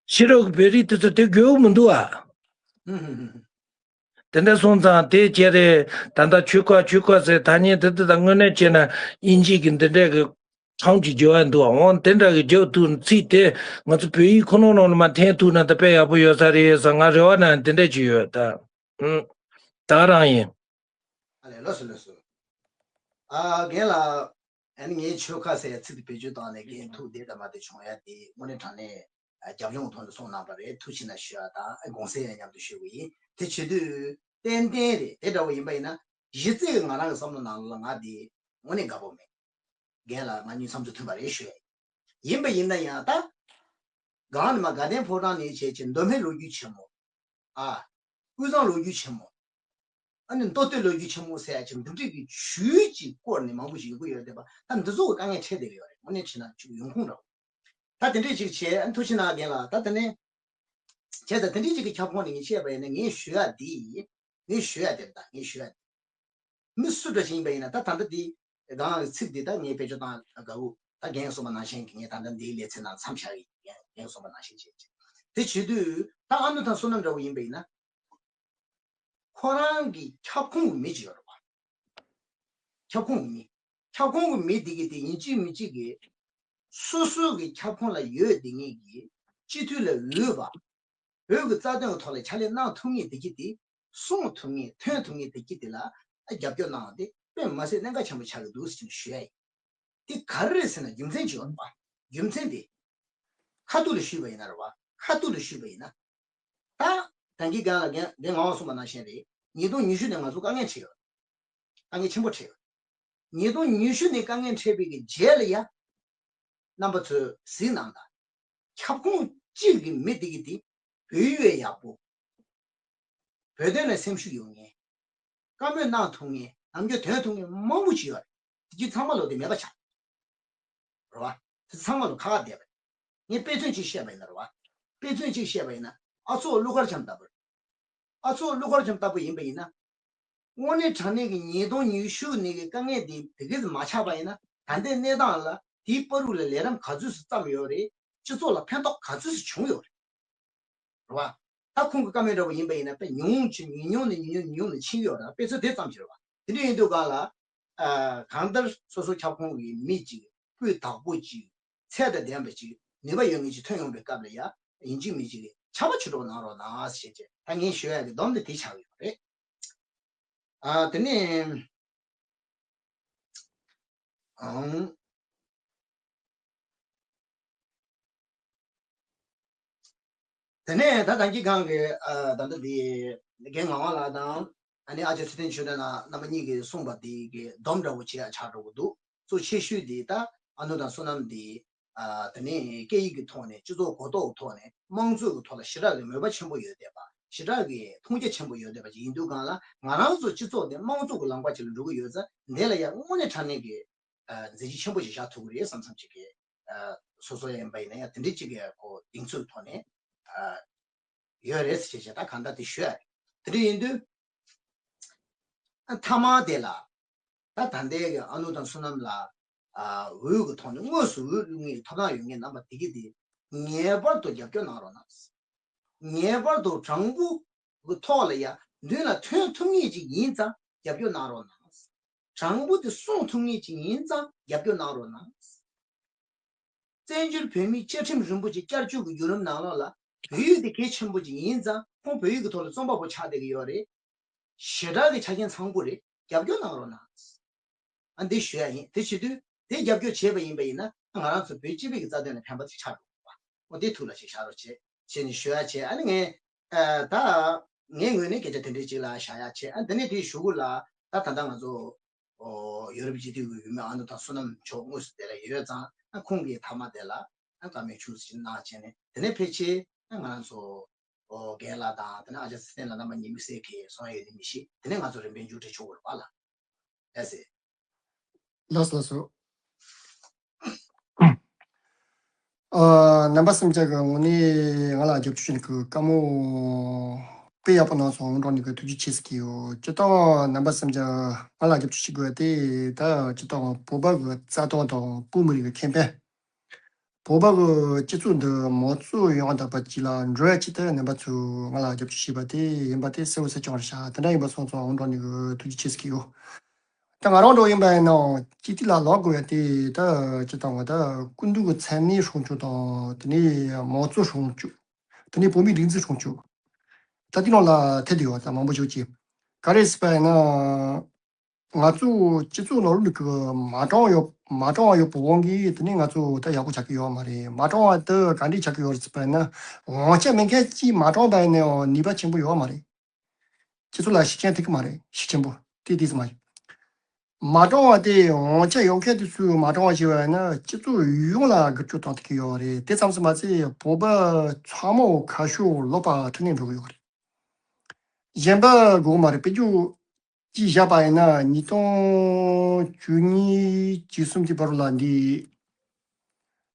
ཕྱི་རོལ་གྱི་བོད་རིགས་དེ་ཚོ་དེ་དགོས་མི་འདུག་ཨ། ཧུམ་ཧུམ་ཧུམ། དེ་འདྲ་སོང་ཙང་དེ་བྱས་རེད། ད་ལྟ་ཆོལ་ཁ་ཆོལ་ཁ་ཟེར་ཐ་སྙད་དེ་དེ་དང་དངོས་གནས་བྱས་ན་དབྱིན་ཇི་གི་འདི་འདྲའི་གི་ཁྲམ་གྱི་རྒྱབ་འདུག་ཨ། འོང་དེ་འདྲ་གི་རྒྱབ་འདུག། ཚིག་དེ་ང་ཚོ་བོད་ཡིག་ཁོ་ན་ནང་ལ་མར་འཐེན་ཐུབ་ན་ད་དཔེ་ཡག་པོ་ཡོད་ས་རེད་ཟེར་ང་རེ་བ་ན་དེ་འདྲ་ཅིག་ཡོད་ད། ཨུམ། ད་རང་ཡིན། ཨ་ལས། ལགས་སོ་ལགས་སོ། ཨ། རྒན་ལགས། ཨ་ནི་ངས་ཆོལ་ཁ་ཟེར་ཡ་ཚིག་དེ་བེད་སྤྱོད་བཏང་ནས་རྒན་ཐུགས་བདེ་དང་མ་བདེ་བྱུང་ཡ་དེ་དངོས་གནས་དྲང་གནས་རྒྱབ་ལྗོངས་ཐོག་ནས་གསུངས་གནང་པ་རེད། ཐུགས་ཕྱི་ནང་ཞུ་ཡ་དང་དགོངས་སེལ་ཡང་མཉམ་དུ་ཞུ་གི་ཡིན། དེ་བྱེད་དུས་ཏན་ཏན་རེད། དེ་འདྲ་བོ་ཡིན་པ་ཡིན་ན་གཞི་རྩའི་ང་རང་གི་བསམ་བློ་ནང་ལ་ང་དེ་དངོས་གནས་དགའ་པོ་མེད། རྒན་ལགས་ང་གཉིས་བསམ་ཚུལ་མཐུན་པ་རེད་ཞུ་ཡ་ཡིན། ཡིན་པ་ཡིན་ན་ཡང་ད། གང་ནས་མ་དགའ་ལྡན་ཕོ་བྲང་ནས་བྱས་བྱས་མདོ་སྨད་ལོ་རྒྱུས་ཆེན་མོ། ཨ། དབུས་གཙང་ལོ་རྒྱུས་ཆེན་མོ། ཨ་ནི་མདོ་སྟོད་ལོ་རྒྱུས་ཆེན་མོ་ཟེར་ཡ་ཅིག་འདི་འདྲའི་གི་ཇུས་ཅིག་བསྐོར་ནས་མང་པོ་ཞིག་ཡོང་གི་ཡོད་རེད་པ། ད་འདི་ཚོ་གི་དཀའ་ངལ་འཕྲད་བསྡད་ཀྱི་ཡོད་རེད། དངོས་གནས་བྱས་ན་ཅིག་ཡོང་ཁུངས་འདྲ་བོ། ད་དེ་འདྲས་ཅིག་བྱས། ཨ། ཐུགས་རྗེ་གནང་རྒན་ལགས། ད་དེ་ནས་བྱས་ཙང་དེ་འདྲས་ཅིག་གི་ཁྱབ་ཁོངས་ནས་ངས་བཤད་པ་ཡིན་ན། ངས་ཞུ་ཡ་འདི་ཡིན། ངས་ཞུ་ཡ་དེ་རེད། ད་ངས་ཞུ་ཡ་འདི། མི་སུ་འདྲ་ཞིག་ཡིན་པ་ཡིན་ན། ད་ད་ལྟ་འདི་གང་གི་ཚིག་འདི་ད་ངས་བེད་སྤྱོད་བཏང་དགའ་བོ། ད་རྒན་གསུངས་པ་ནང་བཞིན་གྱི་ངས་ད་ལྟ་འདིའི་ལེ་ཚན་ནང་མཚམས་བཞག་གི་ཡིན། རྒན་གསུངས་པ་ནང་བཞིན་བྱས་བྱས། དེ་བྱེད་དུས་ད་ཨ་མདོ་དང་བསོད་ནམས་འདྲ་བོ་ཡིན་པ་ཡིན་ན། ཁོ་རང་གི་ཁྱབ་ཁོངས་ཀྱི་མི་ཅིག་ཡོད་རེད་པ། ཁྱབ་ཁོངས་ཀྱི་མི། ཁྱབ་ཁོངས་ཀྱི་མི་འདི་གི་དེ་ཡིན་གཅིག་མིན་གཅིག་གི་སོ་སོ་གི་ཁྱབ་ཁོངས་ལ་ཡོད་བསྡད་མཁན་གྱི་སྤྱི་འཐུས་ལ་འོས་པ། བོད་ཀྱི་རྩ་དོན་གྱི་ཐོག་ལ་ཕྱག་ལས་གནང་ཐུབ་མཁན་དེ་གྱིས་དེ། གསུང་ཐུབ་མཁན། ཐོན་ཐུབ་མཁན་དེ་གྱིས་དེ་ལ་རྒྱབ་སྐྱོར་གནང་བ་དེ་དཔེ་མ་ཟད་གནད་འགག་ཆེན་པོ་ཆགས་ཀྱི་འདུག་ཟེར་ཞུ་ཡ་ཡིན། དེ་ག་རེ་རེད་ཟེར་ན་རྒྱུ་མཚན་ཅིག་ཡོད་རེད་པ། རྒྱུ་མཚན་དེ། ཁ་ཐུག་ལ་ཞུས་པ་ཡིན་ན་རེད་པ། ཁ་ཐུག་ལ་ཞུས་པ་ཡིན་ན། ད་ད་གིན་རྒན་ལགས་རྒན་རྒན་ངག་དབང་གསུངས་པ་ནང་བཞིན་རེད། ཉིས་སྟོང་ཉི་ཤུ་ནས་ང་ཚོ་དཀའ་ངལ་འཕྲད་ཡོད། དཀའ་ངལ་ཆེན་པོ་འཕྲད་ཡོད། ཉིས་སྟོང་ཉི་ཤུ་ནས་དཀའ་ངལ་འཕྲད་པའི་གི་རྗེས་ལ་ཡ། རྣམ་པ་ཚོས་གཟིགས་གནང་དང་། ཁྱབ་ཁོངས་གཅིག་གི་མི་དེ་གི་དེ་བོད་ཡིག་ཡག་པོ། བོད་དོན་ལ་སེམས་ཤུགས་ཡོད་མཁན། བཀའ་མོལ་གནང་ཐུབ་མཁན། ནམ་རྒྱུན་དོན་ཐུབ་མཁན་མང་པོ་ཅིག་ཡོད་རེད། དེ་ཚང་མ་ལོ་དེ་མེད་པ་ཆགས། རེད་བ། དེ་ཚང་མ་ལོ་ཁ་ཁ་བསྡད་པ་རེད། ངས་དཔེ་མཚོན་གཅིག་བཤད་པ་ཡིན་ན་རེད་བ། དཔེ་མཚོན་གཅིག་བཤད་པ་ཡིན་ན། ཨ་ཚོགས་ཀླུ་མཁར་བྱམས་ལྟ་བུ་རེད། ཨ་ཚོགས་ཀླུ་མཁར་བྱམས་ལྟ་བུ་ཡིན་པ་ཡིན་ན། དངོས་གནས་དྲང་གནས་ཀྱི་ཉིས་སྟོང་ཉི་ཤུ་ནས་ཀྱི་དཀའ་ངལ་དེ་དེ་གས་མ་ཆགས་པ་ཡིན་ན། ད་ལྟའི་གནས་སྟངས་ལ་དེའི་བར་དུ་ལ་ལས་རིམ་ག་ཚོད་ཙམ་བརྩམས་ཡོད་རེད། སྤྱི་ཚོགས་ལ་ཕན་ཐོགས་ག་ཚོད་ཙམ་བྱུང་ཡོད་རེད། རེད་བ། ད་ཁོང་གི་བཀའ་མོལ་འདྲ་བོ་ཡིན་པ་ཡིན་ན། དཔེ་ཉུང་ཉུང་ཕྱིན། ཉུང་ཉུང་ནས་ཉུང་ཉུང་ཉུང་ཉུང་ནས་ཕྱིན་ཡོད་རེད། དཔེ་ཚོད་དེ་ཙམ་ཞིག་རེད་བ། དེ་འདྲ་ཡིན་དུས་གང་ལ། ཨ། གང་ལྟར་སོ་སོ་ཁྱབ་ཁོངས་ཀྱི་མི་གཅིག་སྤུས་དག་པོ་གཅིག་ཚད་དང་ལྡན་པ་གཅིག་ནུས་པ་ཡོད་མཁན་གཅིག་ཐོན་ཡོང་པའི་སྐབས་ལ་ཡ། ཡིན་གཅིག་མིན་གཅིག་ཕྱག་དཔེ་ཆོས་གྲོགས་གནང་རོགས་གནང་ཞེས་བྱས། ད་ངས་ཞུ་ཡ་གི་སྡོམ་དེ་དེ་ཆགས་ཡོད་རེད། ཨ། དེ་ནས། ཨང་། དེ་ནས་ད་ད་གིན་གང་གི། ཨ། ད་ལྟ་འདི་རྒན་ངག་དབང་ལགས་དང་། ཨ་ནི་ཨ་ཅག་ཚེ་བརྟན་ཆོས་སྒྲོན་ལགས་རྣམ་པ་གཉིས་ཀྱིས་གསུངས་པ་འདི་གི་སྡོམ་འདྲ་བོ་བྱེད་ཡ་ཆགས་འགྲོ་གི་འདུག་གཙོ་ཆེ་ཤོས་འདི་ད་ཨ་ནུ་དང་བསོད་ནམས་འདི། ཨ། དེ་ནས་སྐད་ཡིག་གི་ཐོག་ནས། སྤྱི་ཚོགས་གོ་རྟོགས་ཀྱི་ཐོག་ནས། དམངས་གཙོ་གི་ཐོག་ལ་ཞེ་དྲག་གི་མོས་པ་ཆེན་པོ་ཡོད་བསྡད་པ། ཞེ་དྲག་གི་མཐོང་རྒྱ་ཆེན་པོ་ཡོད་བསྡད་པ་ཅིག་ཡིན་དུས་གང་ལ། ང་རང་ཚོ་སྤྱི་ཚོགས་འདི་དམངས་གཙོ་གི་ལམ་ཁ་ཅིག་ལ་འགྲོ་གི་ཡོད་ཙང་། འདི་ལ་ཡང་དངོས་གནས་དྲང་གནས་ཀྱི། ཨ། མཛད་རྗེས་ཆེན་པོ་ཞིག་བཞག་ཐུབ་ཀྱི་རེད་བསམ་བསམ་ཅིག་གི། ཨ། སོ་སོ་ཡིན་པ་ཡིན་ན་ཡང་དེ་འདྲའི་ཅིག་གི་ཁོ་གདེང་ཚོད་ཐོག་ནས། ཨ། ཡོད་རེད་ཟེར་བྱས་བྱས། ད་གང་ལྟར་དེ་ཞུ་ཡ་རེད། དེ་འདྲ་ཡིན་དུས། ཨ། མཐའ་མ་དེ་ལ། ད་ད་ལྟའི་གི་ཨ་ནུ་དང་བསོད་ནམས་ལགས། ཨ། འོས་ཀྱི་ཐོག་ནས་དངོས་སུ་འོས་བླུག་མཁན་གྱི་ཐོབ་ཐང་ཡོད་མཁན་རྣམ་པ་དེ་གི་དེ་ངེས་པར་དུ་རྒྱབ་སྐྱོར་གནང་རོགས་གནང་། ངེས་པར་དུ་དྲང་པོ་གི་ཐོག་ལ་ཡ་མདུན་ལ་ཐོན་ཐུབ་མཁན་ཅིག་ཡིན་ཙང་རྒྱབ་སྐྱོར་གནང་རོགས་གནང་། དྲང་པོ་དེ་གསུང་ཐུབ་མཁན་ཅིག་ཡིན་ཙང་རྒྱབ་སྐྱོར་གནང་རོགས་གནང་། བཙན་བྱོལ་བོད་མིའི་བཅའ་ཁྲིམས་རིན་པོ་ཆེ་བསྐྱར་བཅོས་ཀྱི་བརྒྱུད་རིམ་ནང་ལོགས་ལ་བོད་ཡིག་དེ་གལ་ཆེན་པོ་ཅིག་ཡིན་ཙང་། ཁོང་བོད་ཡིག་གི་ཐོག་ལ་རྩོམ་པ་པོ་ཆགས་བསྡད་ཀྱི་ཡོད་རེད། ཞེ་དྲག་གི་ཆ་རྐྱེན་ཚང་པོ་རེད། རྒྱབ་སྐྱོར་གནང་རོགས་གནང་། ཨ། འདི་ཞུ་ཡ་ཡིན། དེ་བྱེད་དུས་དེ་རྒྱབ་སྐྱོར་བྱས་པ་ཡིན་པ་ཡིན་ན། ང་རང་ཚོ་བོད་སྤྱི་པའི་གི་རྩ་དོན་ལ་ཕན་པ་ཅིག་ཆགས་འགྲོ་གི་རེད་པ། འོ། དེ་ཐུགས་ལ་ཅིག་བཞག་རོགས་བྱེད་བྱས་ནས་ཞུ་ཡ་བྱས། ཨ་ནི་ངས། ཨ། ད་ངའི་ངོས་ནས་སྐད་ཆ་དེ་འདྲའི་ཅིག་ལ་བཞག་ཡ་བྱས། ཨ། དེ་ནས་དེའི་གཞུག་གུ་ལ་ད་ད་ལྟ་ང་ཚོ། ཨོ། ཡོ་རོབ་སྤྱི་འཐུས་ཀྱི་འོས་མི་ཨ་ནུ་དང་བསོད་ནམས་མཆོག་དངོས་སུ་དེ་ལ་ཡོད་ཙང་། ཨ། ཁོང་གིས་མཐའ་མ་དེ་ལ། ཨ། བཀའ་མོལ་ཆུང་ཙམ་ཞིག་གནང་བྱས་ནས། དེ་ནས་ཕལ་ཆེར། ཨ། ང་རང་ཚོ། ཨོ། རྒན་ལགས་དང་། དེ་ནས་ཨ་ཅག་ཚེ་བརྟན་ལགས་རྣམ་པ་གཉིས་དམིགས་བསལ་གྱིས་གསུང་ཡ་ཡོད་ནི་མི་ཤེས། དེ་ནས་ང་ཚོ་རིམ་པས་མཇུག་སྒྲིལ་ཆོག་གི་རེད་པ་ལགས། ལགས་སེ། ལགས་སོ། ལགས་སོ། ཨ། རྣམ་པ་སེམས་ཅན་གྱི་ངོས་ནས་ང་ལ་རྒྱབ་སྐྱོར་བྱེད་མཁན་གྱི་བཀའ་མོལ་དཔེ་ཡག་པོ་གནང་སོང་། འོང་འགྲོ་ནས་གི་ཐུགས་རྗེ་ཆེ་ཟེར་གྱི་ཡོད། སྤྱིར་བཏང་རྣམ་པ་སེམས་ཅན་ང་ལ་རྒྱབ་སྐྱོར་བྱེད་དགོས་དེ། ད་སྤྱིར་བཏང་བོད་པ་གི་རྩ་དོན་དང་། བོད་མི་རིགས་ཀྱི་ཁེ་ཕན། བོད་པ་གི་སྤྱི་ཚོགས་འདི་མང་གཙོ་ཡོང་བ་དང་པ་ཅིག་ལ་འགྲོ་ཡ་ཆེད་དུ་རྣམ་པ་ཚོས་ང་ལ་རྒྱབ་སྐྱོར་བྱས་པ་དེ་ཡིན་པ་དེ་གསལ་བོ་གསལ་རྐྱང་རེད་ཤག་དེ་འདྲ་ཡིན་པ་སོང་ཙང་འོང་འགྲོ་ནས་གི་ཐུགས་རྗེ་ཆེ་ཟེར་གྱི་ཡོད། ད་ང་རང་འདྲ་ཡིན་པ་ཡིན་ན་སྤྱི་འཐུས་ལ་ལངས་དགོས་ཡ་དེ། ད་སྤྱིར་བཏང་བ་ད་སྐུ་མདུན་གྱི་མཚན་གནས་སྲུང་སྐྱོབ་དང་། དེ་ནས་མང་གཙོ་སྲུང་སྐྱོབ། དེ་ནས་བོད་མིའི་སྒྲིག་འཛུགས་སྲུང་སྐྱོབ། ད་དེ་ནང་ལ་ཐེ་བསྡད་ཡོད། ད་མང་པོ་ཞིག་གིས་ག་རེ་ཟེར་བ་ཡིན་ན། ང་ཚོ་སྤྱི་ཚོགས་ནང་ལོགས་ནས་གི་མ་དྲང་བ་ཡོད། མ་དྲང་བ་ཡོད་པའི་དབང་གིས། དེ་ནས་ང་ཚོ་ད་ཡག་པོ་ཆགས་ཀྱི་ཡོད་མ་རེད། མ་དྲང་བ་དེ་ག་འདྲས་ཆགས་ཀྱི་ཡོད་རེད་ཟེར་བ་ཡིན་ན། དབང་ཆ་མེད་མཁན་གྱིས་མ་དྲང་བ་ཡིན་ན་ཡང་ནུས་པ་ཆེན་པོ་ཡོད་མ་རེད། སྤྱི་ཚོགས་ལ་ཤུགས་རྐྱེན་ཐེབས་ཀྱི་མ་རེད། ཤུགས་ཆེན་པོ་དེ་དེ་ཙམ་མ་རེད། མ་དྲང་བ་དེ། དབང་ཆ་ཡོད་མཁན་དེ་ཚོས་མ་དྲང་བ་བྱས་པ་ཡིན་ན་སྤྱི་ཚོགས་ཡོངས་ལ་འགུལ་སྐྱོད་གཏོང་ཐུབ་ཀྱི་ཡོད་རེད། དེ་ཙམ་ཙམ་མ་ཟད། བོད་པ་ཚང་མ་ཁ་ཕྱོགས་ལོག་པ་འཁྲུལ་ནས་འགྲོ་གི་ཡོད་རེད། གཞན་པ་དགོས་མ་རེད། དཔེར་བརྗོད་ཅིག་བཞག་པ་ཡིན་ན། ཉིས་སྟོང་བཅུ་གཉིས་བཅུ་གསུམ་གྱི་བར་ལ་འདི་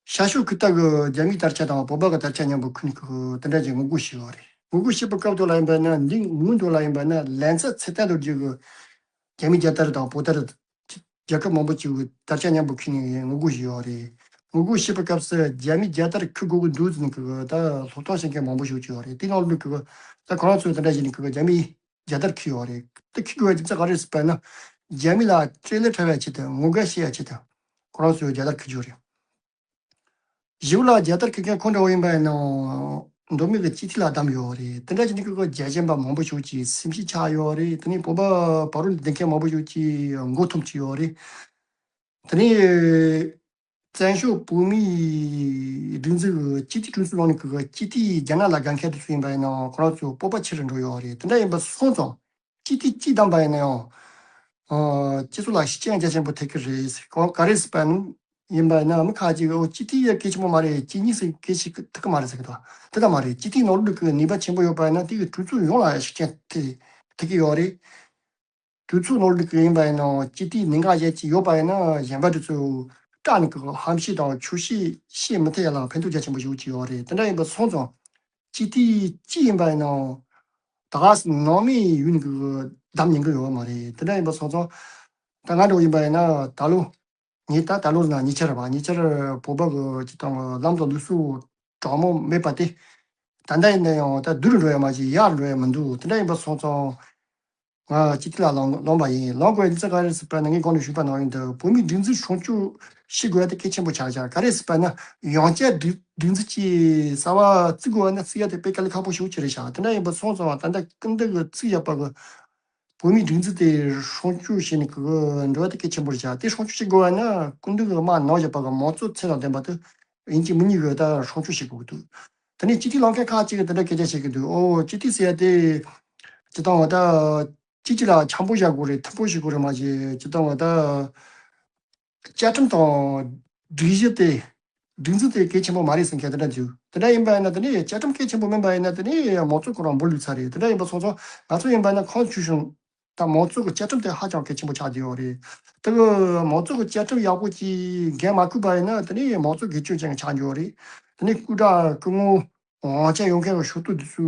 ཤར་ཕྱོགས་ཀུན་ཏུ་གི་རྒྱ་མིའི་དར་ཆ་དང་བོད་པ་གི་དར་ཆ་མཉམ་པོ་ཁུར་ནས་གི་དེ་འདྲ་ཅིག་ངོ་རྒོལ་བྱས་ཡོད་རེད། ངོ་རྒོལ་བྱེད་པའི་སྐབས་དེ་ལ་ཡིན་པ་ན། འདི་སྔོན་དུ་ལ་ཡིན་པ་ན་ལན་ཚྭ་ཚེ་བརྟན་རྡོ་རྗེ་གིས་རྒྱ་མིའི་རྒྱལ་དར་དང་བོད་དར། རྒྱལ་ཁབ་མང་པོ་ཅིག་གི་དར་ཆ་མཉམ་པོ་ཁུར་ནས་ངོ་རྒོལ་བྱས་ཡོད་རེད། ངོ་རྒོལ་བྱེད་པའི་སྐབས་སུ་རྒྱ་མིའི་རྒྱལ་དར་འཁུར་དགོས་ཀྱི་འདུག་ཟེར་ནས་གི་ད་སློབ་སྟོན་བྱེད་མཁན་མང་པོ་ཞིག་ཡོད་རེད། དེ་ནང་ལོགས་གི་ད་ཁོ་རང་ཚོས་དེ་འདྲ་བྱས་ནས་གི་རྒྱ་མིའི་རྒྱལ་དར་འཁུར་ཡོད་རེད། དེ་འཁུར་དགོས་པའི་རྒྱུ་མཚན་ག་རེ་ཟེར་བ་ན། རྒྱ་མི་ལ་སྤྲེལ་ལད་འཁྲབ་ཡ་ཆེད་དུ། ངོ་དགའ་བྱེད་ཡ་ཆེད་དུ་ཁོ་རང་ཚོས་རྒྱལ་དར་འཁུར་གྱི་ཡོད་རེད། གཞུག་ལ་རྒྱལ་དར་འཁུར་མཁན་ཁོང་འདྲ་བོ་ཡིན་པ་ཡིན་ན་མདོ་སྨད་ཀྱི་སྤྱི་འཐུས་ལ་བདམས་ཡོད་རེད། དེ་འདྲ་བྱས་ནས་ཁོ་རྒྱལ་ཞེན་པ་མང་པོ་ཞིག་གིས་སེམས་ཤུགས་ཆག་ཡོད་རེད། དེ་ནས་བོད་པ་བར་དུ་བསྡད་མཁན་མང་པོ་ཞིག་གིས་མགོ་འཐོམས་བྱས་ཡོད་རེད། དེ་ནས་བཙན་བྱོལ་བོད་མིའི་སྒྲིག་འཛུགས་ཀྱི་སྤྱི་འཐུས་གྲོས་ཚོགས་ནང་ནས་ཁོ་སྤྱི་འཐུས་རྒྱ་ནག་ལ་དགའ་མཁན་དེ་ཚོ་ཡིན་པ་ཡིན་ན་ཁོ་རང་ཚོ་སྤོབས་པ་ཆེ་རུ་འགྲོ་ཡོད་རེད། དེ་འདྲ་ཡིན་པ་སོང་ཙང་། སྤྱི་འཐུས་གཅིག་བདམས་པ་ཡིན་ན་ཡང་། ཨ། སྤྱི་ཚོགས་ལ་ཤུགས་རྐྱེན་རྒྱ་ཆེན་པོ་ཐེབས་ཀྱི་རེད། གང་ག་རེ་ཟེར་བ་ན། ཡིན་པ་ན་མི་ཁ་ཅིག་གིས་ཨོ་སྤྱི་འཐུས་ཡ་གལ་ཆེན་པོ་མ་རེད། སྤྱི་མྱི་ཟིག་གལ་ཆེ་ཐུབ་ཀྱི་མ་རེད་ཟེར་གི་འདུག་དེ་ལྟ་མ་རེད། སྤྱི་འཐུས་ནོར་འདུག་གི་ནུས་པ་ཆེན་པོ་ཡོད་པ་ན་དེ་གི་གྲོས་ཚོགས་ཡོངས་ལ་ཤུགས་རྐྱེན་ཐེབས་ཐུབ་ཀྱི་ཡོད་རེད། གྲོས་ཚོགས་ནོར་འདུག་གི་ཡིན་པ་ཡིན་ན་སྤྱི་འཐུས་གནད་འགག་ཅན་ཅིག་ཡོད་པ་ཡིན་ན་གཞན་པ་དེ་ཚོ་སྐྲག་ནས་གི་ཧམ་བཤད་དང་ཆོག་ཤེས་བཤད་མི་ཐུབ་ཡ་ལ་ཕན་ཐོགས་རྒྱ་ཆེན་པོ་ཞིག་ཡོད་ཀྱི་ཡོད་རེད། དེ་འདྲ་ཡིན་པ་སོང་ཙང་སྤྱི་འཐུས་གཅིག་ཡིན་པ་ཡིན་ན་ད་ག་སེ་ནང་མི་ཡུལ་ནས་གི་བདམས་ཉན་གི་ཡོད་མ་རེད། དེ་འདྲ་ཡིན་པ་སོང་ཙང་ད་ང་འདྲ་བོ་ཡིན་པ་ཡིན་ན་ད་ལོ། ངས་ད་ད་ལོ་ན་ཉེ་ཆར་བ་ཉེ་ཆར་བོད་པ་གི་སྤྱི་བཏང་གི་ལམ་དང་ལུགས་སྲོལ་དྲང་མོ་མེད་པ་དེ། ད་ལྟ་ཡིན་ན་ཡང་ད་བསྡུར་འགྲོ་ཡ་མ་གཏོགས་ཡར་འགྲོ་ཡ་མི་འདུག་དེ་འདྲ་ཡིན་པ་སོང་ཙང་། ང་སྤྱི་འཐུས་ལ་ལངས་ལངས་པ་ཡིན། ལངས་དགོས་ཡ་ལ་ག་རེ་ཟེར་བ་ན་ངས་གོང་ནས་ཞུས་པ་ནང་བཞིན་དུ་བོད་མིའི་སྒྲིག་འཛུགས་སྲུང་སྐྱོབ་བྱེད་དགོས་ཡ་དེ་གལ་ཆེན་པོ་ཆགས་ཆགས། ག་རེ་ཟེར་བ་ན་ཡང་བསྐྱར་སྒྲིག་སྒྲིག་འཛུགས་ཀྱི་གསར་པ་བརྩི་དགོས་ཡ་ན་བརྩི་ཡ་དེ་དཔེ་དཀའ་ལས་ཁག་པོ་ཞིག་ཆགས་རེད་ཤག་དེ་འདྲ་ཡིན་པ་སོང་ཙང་ད་ལྟ་སྐུ་མདུན་གྱི་བརྩི་ཡ་པ་གི་བོད་མིའི་སྒྲིག་འཛུགས་དེ་སྲུང་སྐྱོབ་བྱས་ནས་གི་འགྲོ་བ་དེ་གལ་ཆེན་པོ་རེད་ཤག་དེ་སྲུང་སྐྱོབ་བྱེད་དགོས་བ་ན་སྐུ་མདུན་གྱི་དམག་ནང་བཞག་པ་གི་མང་གཙོ་ཚད་དང་ལྡན་པ་དེ་ཡིན་གཅིག་མིན་གཉིས་གི་ད་སྲུང་སྐྱོབ་བྱེད་དགོས་ཀྱི་འདུག་དེ་ནས་སྤྱི་འཐུས་ལངས་མཁན་ཁག་ཅིག་གིས་དེ་འདྲ་སྐད་ཆ་བཤད་ཀྱི་འདུག་ཨོ་སྤྱི་འཐུས་ཟེར་ཡ་དེ་སྤྱི་བཏང་བ་ད་སྤྱི་སྤྱི་ལ་འཆམ་པོ་བྱ་དགོས་རེད། མཐུན་པོ་བྱེད་དགོས་རེད། མ་གཞི་སྤྱི་བཏང་བ་ད། བཅའ་ཁྲིམས་དང་སྒྲིག་གཞི་དེ། སྒྲིག་འཛུགས་དེ་གལ་ཆེན་པོ་མ་རེད་ཟེར་མཁན་དེ་འདྲ་འདུག་དེ་འདྲ་ཡིན་པ་ཡིན་ན་དེ་ནས་བཅའ་ཁྲིམས་གལ་ཆེན་པོ་མིན་པ་ཡིན་ན་དེ་ནས་མང་གཙོ་ཁོ་རང་འབུར་ལུས་ཚར་རེད། དེ་འདྲ་ཡིན་པ་སོང་ཙང་ང་ཚོ་ཡིན་པ་ཡིན་ན་ཁོང་ཆུ་བཞིན་ད་མང་གཙོ་གི་བཅའ་ཁྲིམས་དེ་ཧ་ཅང་གལ་ཆེན་པོ་ཆགས་བསྡད་ཡོད་རེད། དེ་གི་མང་གཙོ་གི་བཅའ་ཁྲིམས་ཡག་པོ་ཅིག་འགན་མ་འཁུར་པ་ཡིན་ན་དེ་ནས་མང་གཙོ་སྒེར་གཅོད་ཅན་ཆགས་འགྱོ་རེད། དེ་ནས་སྐུ་དྲག་སྐུ་ངོ་དབང་ཆ་ཡོད་མཁན་གྱི་ཕྱོགས་གཏོགས་དེ་ཚོ་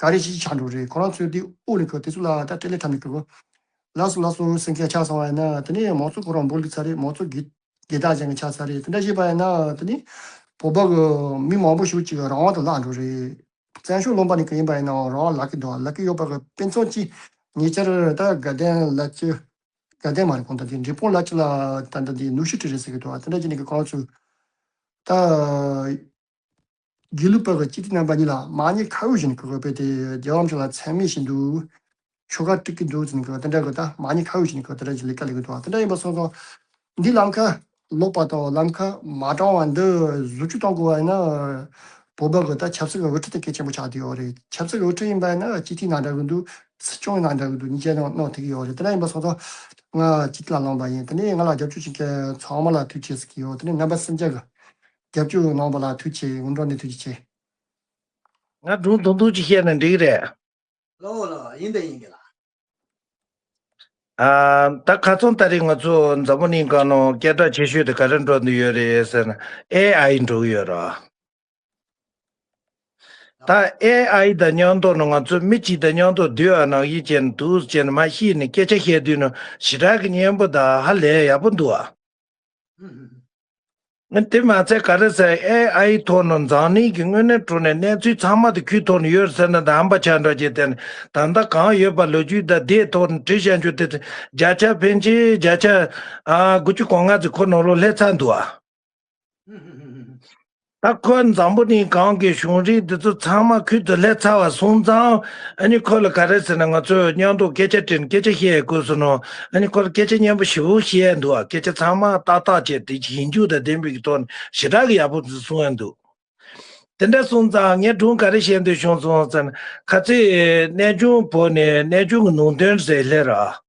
ག་རེ་ཞིག་ཆགས་འགྲོ་རེད། ཁོ་རང་ཚོས་དེ་ཨོ་ནས་གི་དེ་ཚོ་ལ་ད་སྤྲེལ་ལད་འཁྲབ་ནས་གི་ལགས་སོ་ལགས་སོ་ཟེར་མཁན་ཆགས་སོང་བ་ཡིན་ན་དེ་ནས་མང་གཙོ་ཁོ་རང་འབོར་ལུས་ཚར་རེད། མང་གཙོ་སྒེར་སྒེར་བདག་ཅན་གྱི་ཆགས་ཚར་རེད། དེ་འདྲ་བྱས་པ་ཡིན་ན་དེ་ནི་བོད་པ་གི་མི་མང་པོ་ཞིག་ཅིག་རང་དབང་དུ་བརླག་འགྲོ་རེད། བཙན་བྱོལ་ལུང་པ་ནས་གི་ཡིན་པ་ཡིན་ནའང་རང་དབང་བརླག་གི་འདུག་བརླག་གི་ཡོད་པ་གི་དཔེ་མཚོན་གཅིག་ཉེ་ཆར་ད་དགའ་ལྡན་ལ་ཅི་དགའ་ལྡན་མ་རེད། གོང་ད་དེ་འབྲས་སྤུངས་ལ་ཅི་ལ་ད་ད་དེ་ནུས་ཤུགས་ཁྲིད་རེད་ཟེར་གི་འདུག་དེ་འདྲ་བྱས་ནས་གི་ཁོང་ཚོས་ད། དགེ་ལུགས་པ་གི་སྤྱི་འཐུས་རྣམ་པ་གཉིས་ལ་མ་ཉེས་ཁ་གཡོགས་བྱས་ནས་གི་དཔེ་དེ་རྒྱལ་བ་རིན་པོ་ཆེ་ལ་མཚན་སྨད་བྱེད་འདུག་ཆོལ་ཁ་དཀྲུག་གི་འདུག་ཟེར་ནས་གི་དེ་འདྲ་གི་ད་མ་ཉེས་ཁ་གཡོགས་བྱས་ནས་གི་དེ་འདྲ་གི་ལས་ཀ་ལས་གི་འདུག་དེ་འདྲ་ཡིན་པ་སོང་ཙང་འདི་ལམ་ཁ་ལོག་པ་དང་ལམ་ཁ་མ་དྲང་བ་འདི་བཟོ་བཅོས་གཏོང་དགོས་པ་ཡིན་ན་བོད་པ་གི་ད་ཆབ་སྲིད་ཀྱི་དབུ་ཁྲིད་དེ་གལ་ཆེན་པོ་ཆགས་བསྡད་ཡོད་རེད། ཆབ་སྲིད་ཀྱི་དབུ་ཁྲིད་ཡིན་པ་ཡིན་ན་སྤྱི་འཐུས་ནང་འདྲ་གི་འདུག་སྲིད་སྐྱོང་ནང་འདྲ་གི་འདུག་གཉིས་ཆ་ནང་གནང་ཐུབ་ཀྱི་ཡོད་རེད། དེ་འདྲ་ཡིན་པ་སོང་ཙང་ང་སྤྱི་འཐུས་ལ་ལངས་པ་ཡིན། དེ་ནས་ང་ལ་རྒྱབ་སྐྱོར་བྱེད་མཁན་ཚང་མ་ལ་ཐུགས་རྗེ་ཆེ་ཟེར་གྱི་ཡོད། དེ་ནས་རྣམ་པ་སེམས་ཅན་གི་རྒྱབ་སྐྱོར་གནང་བ་ལ་ཐུགས་རྗེ་ཆེ། སྔོན་འགྲོ་ནས་ཐུགས་རྗེ་ཆེ། ང་སྒྲུང་ཐུང་ཐུང་ཅིག་བཤད་ན་འགྲིག་གི་རེད། ལོ་ལོ་ཡིན་དེ་ཡིན་གི་ལ། ཨ། ད་ཁ་སང་ད་རེས་ང་ཚོ་འཛམ་བུ་གླིང་སྒང་ནང་སྐད་གྲགས་ཆེ་ཤོས་དེ་ག་རེ་འགྲོ་འདི་ཡོད་རེད་ཟེར་ན་ཨེ་ཨའི་འགྲོ་གི་ཡོད་ར། ད་ཨེ་ཨའི་དང་མཉམ་དུ་ནང་ང་ཚོ་མི་གཅིག་དང་མཉམ་དུ་སྡོད་ཨ་ནང་བཞིན་བྱས་ནས་འདུག་བྱས་ནས་མ་ཤེས་ནས་སྐད་ཆ་བཤད་དུས་ནང་ཞེ་དྲག་གི་སྙན་པོ་དང་ཧ་ལས་ཡག་པོ་འདུག་ཨ། ཨ་དེ་མ་ཚད་ག་རེ་ཟེར་ཨེ་ཨའི་ཐོག་ནང་འཛམ་གླིང་གི་དངོས་གནས་དྲང་གནས་གནས་ཚུལ་ཚང་མ་དེ་ཁོའི་ཐོག་ནས་ཡོད་ཟེར་ན་ད་ཧམ་པ་ཆགས་འགྲོ་བྱས་དེ་ནས་ད་ལྟ་གང་ཡོད་པ་ལོ་རྒྱུས་དང་དེའི་ཐོག་ནས་བྲིས་བཞག་རྒྱུ་དེ་བརྒྱ་ཆ་ཕལ་ཆེར་བརྒྱ་ཆ་ཨ་དགུ་བཅུ་གོ་ལྔ་ཙམ་ཁོ་ནང་ལོགས་སླེབས་ཚར་འདུག་ཨ། ད་ཁོ་འཛམ་བུ་གླིང་གང་གི་བྱུང་རིམ་འདི་ཚོ་ཚང་མ་ཁོའི་དུ་སླེབས་ཚར་བ་སོང་ཙང་ཨ་ནི་ཁོ་ལ་ག་རེ་ཟེར་ན་ང་ཚོས་མཉམ་དུ་སྐད་ཆ་དྲིས་ནས་སྐད་ཆ་བཤད་དགོས་སོང་ནོ། ཨ་ནི་ཁོ་ལ་སྐད་ཆ་སྙན་པོ་ཞེ་པོ་བཤད་འདུག་ཨ། སྐད་ཆ་ཚང་མ་ཏག་ཏག་བྱས་དེ་ཡིན་རྒྱུ་དང་ལྡན་པའི་གི་ཐོག་ནས་ཞེ་དྲག་གི་ཡག་པོ་གསུང་ཡ་འདུག་དེ་འདྲ་སོང་ཙང་ངས་སྒྲུང་ག་རེ་བཤད་འདོད་བྱུང་སོང་ཟེར་ན་ཁ་ཚིག་གནས་ཆུང་བོ་ནས་གནས་ཆུང་གི་ནང་དོན་ཟེར་སླེབས་ར།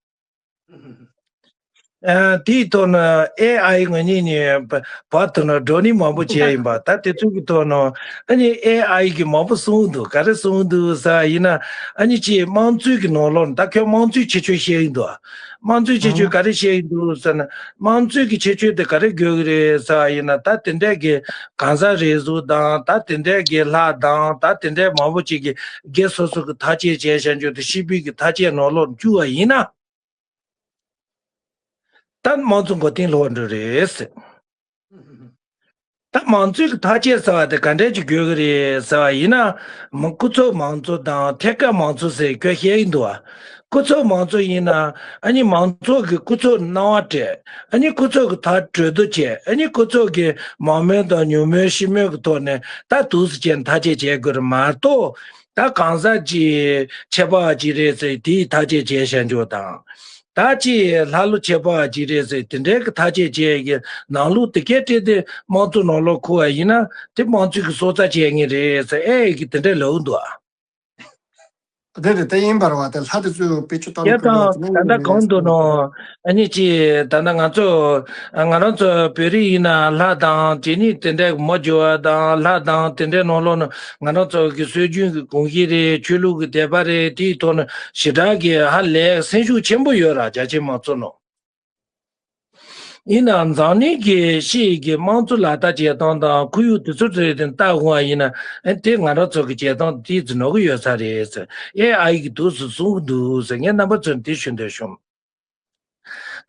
ཨ། དེའི་ཐོག་ནས་ཨེ་ཨའི་ང་གཉིས་ནས་བར་དུ་ན་བགྲོ་གླེང་མང་པོ་བྱས་ཡིན་པ། ད་དེ་ཚོ་གི་ཐོག་ནས་ཨ་ནི་ཨེ་ཨའི་གི་མང་པོ་གསུངས་འདུག་ག་རེ་གསུངས་འདུག་ཟེར་ཡིན་ན་ཨ་ནི་ཅིག་དམངས་གཙོའི་གི་ནང་ལོགས་ད་ཁྱོད་དམངས་གཙོའི་ཁྱད་ཆོས་བཤད་ཡིན་འདུག་དམངས་གཙོའི་ཁྱད་ཆོས་ག་རེ་བཤད་ཡིན་འདུག་ཟེར་ན་དམངས་གཙོའི་གི་ཁྱད་ཆོས་དེ་ག་རེ་དགོས་གི་རེད་ཟེར་ཡིན་ན་ད་དེ་འདྲས་གི་གང་ཟག་རེ་ཟུང་དང་ད་དེ་འདྲས་གི་ལྷ་དང་ད་དེ་འདྲས་མང་པོ་ཅིག་གི་སྒེར་སོ་སོ་གི་ཐག་བཅད་བྱས་བཞག་རྒྱུ་དེ་སྤྱི་པའི་གི་ཐག་བཅད་ནང་ལོགས་བཅུག་པ་ཡིན་ན། ད་དམངས་གཙོ་མགོ་རྟིང་སློག་འགྲོ་རེད་ཟེར། ད་དམངས་གཙོའི་གི་ཐག་བཅད་ཟེར་བ་དེ་ག་འདྲས་ཅིག་དགོས་ཀྱི་རེད་ཟེར་བ་ཡིན་ན། མ་སྐུ་ཚབ་མང་གཙོ་དང་ཐད་ཀར་མང་གཙོ་ཟེར་ཁྱོད་བཤད་ཀྱི་འདུག་བ། སྐུ་ཚབ་མང་གཙོ་ཡིན་ན་ཨ་ནི་མང་ཚོགས་ཀྱི་སྐུ་ཚབ་གནང་བ་སྤྲད། ཨ་ནི་སྐུ་ཚབ་ཀྱི་ཐག་གྲོས་བསྡུར་བྱས། ཨ་ནི་སྐུ་ཚབ་ཀྱི་མང་མོས་དང་ཉུང་མོས་ཕྱི་མོས་ཀྱི་ཐོག་ནས་ད་འདུག་སེ་བྱས་ཐག་བཅད་བྱེད་དགོས་རེད་མ་གཏོགས། ད་གང་ཟག་ཅིག་ཆད་པ་ཅིག་རེད་ཟེར་དེའི་ཐག་བཅད་བྱས་བཞག་འཇོག་དང་། ད་ཅིག་ལྷ་ལོ་ཆད་པ་ཅིག་རེད་ཟེར་དེ་འདྲའི་གི་ཐག་བཅད་བྱས་ཀྱི་ནང་ལུགས་དེ་གས་སྤྲད་དེ་དམངས་གཙོ་ནང་ལོགས་འཁུར་བ་ཡིན་ན་དེ་དམངས་གཙོའི་གི་སྲོག་རྩ་བཅད་ངེས་རེད་ཟེར་ཨེ་གི་དེ་འདྲ་ལབ་འདུག་ཨ། དེ་རེད། དེ་ཡིན་པར་བ་དེ་ལྷ་དེ་ཚོས་དཔེ་ཆ་ལྟ་ལོ་ཡ་ད་ད་ལྟ་གང་འདུག་ནོ། ཨ་ནི་ཅི་ད་ལྟ་ང་ཚོ་ང་རང་ཚོ་བོད་རིགས་ཡིན་ན་ལྷ་དང་དེ་ནི་དེ་འདྲའི་མོ་འཇོ་བ་དང་ལྷ་དང་དེ་འདྲའི་ནང་ལོགས་ནང་ང་རང་ཚོ་གི་སྲོལ་རྒྱུན་གྱི་གོམས་གཤིས་རེད། ཆོས་ལུགས་ཀྱི་དད་པ་རེད། དེའི་ཐོག་ནས་ཞེ་དྲག་གི་ཧ་ལས་སེམས་ཤུགས་ཆེན་པོ་ཡོད་ར། རྒྱ་ཆེ་མང་ཚོགས་ནང་། ཡིན་ནའང་འཛམ་གླིང་གི་ཕྱི་ཡི་གི་དམངས་གཙོ་ལག་བསྟར་བྱེད་སྟངས་དང་ཁོར་ཡུག་དེ་ཚོ་རེད་དེ་ལྟ་དགོས་པ་ཡིན་ན། ཨེ་དེ་ང་རང་ཚོ་གི་བྱེད་སྟངས་དེ་ཚོ་ནོར་གི་ཡོད་ས་རེད་ཟེར། ཨེ་ཨའི་གི་དུས་སུ་གསུང་གི་འདུག་ཟེར། ངས་རྣམ་པ་ཚོར་དེ་ཞུ་འདོད་བྱུང་།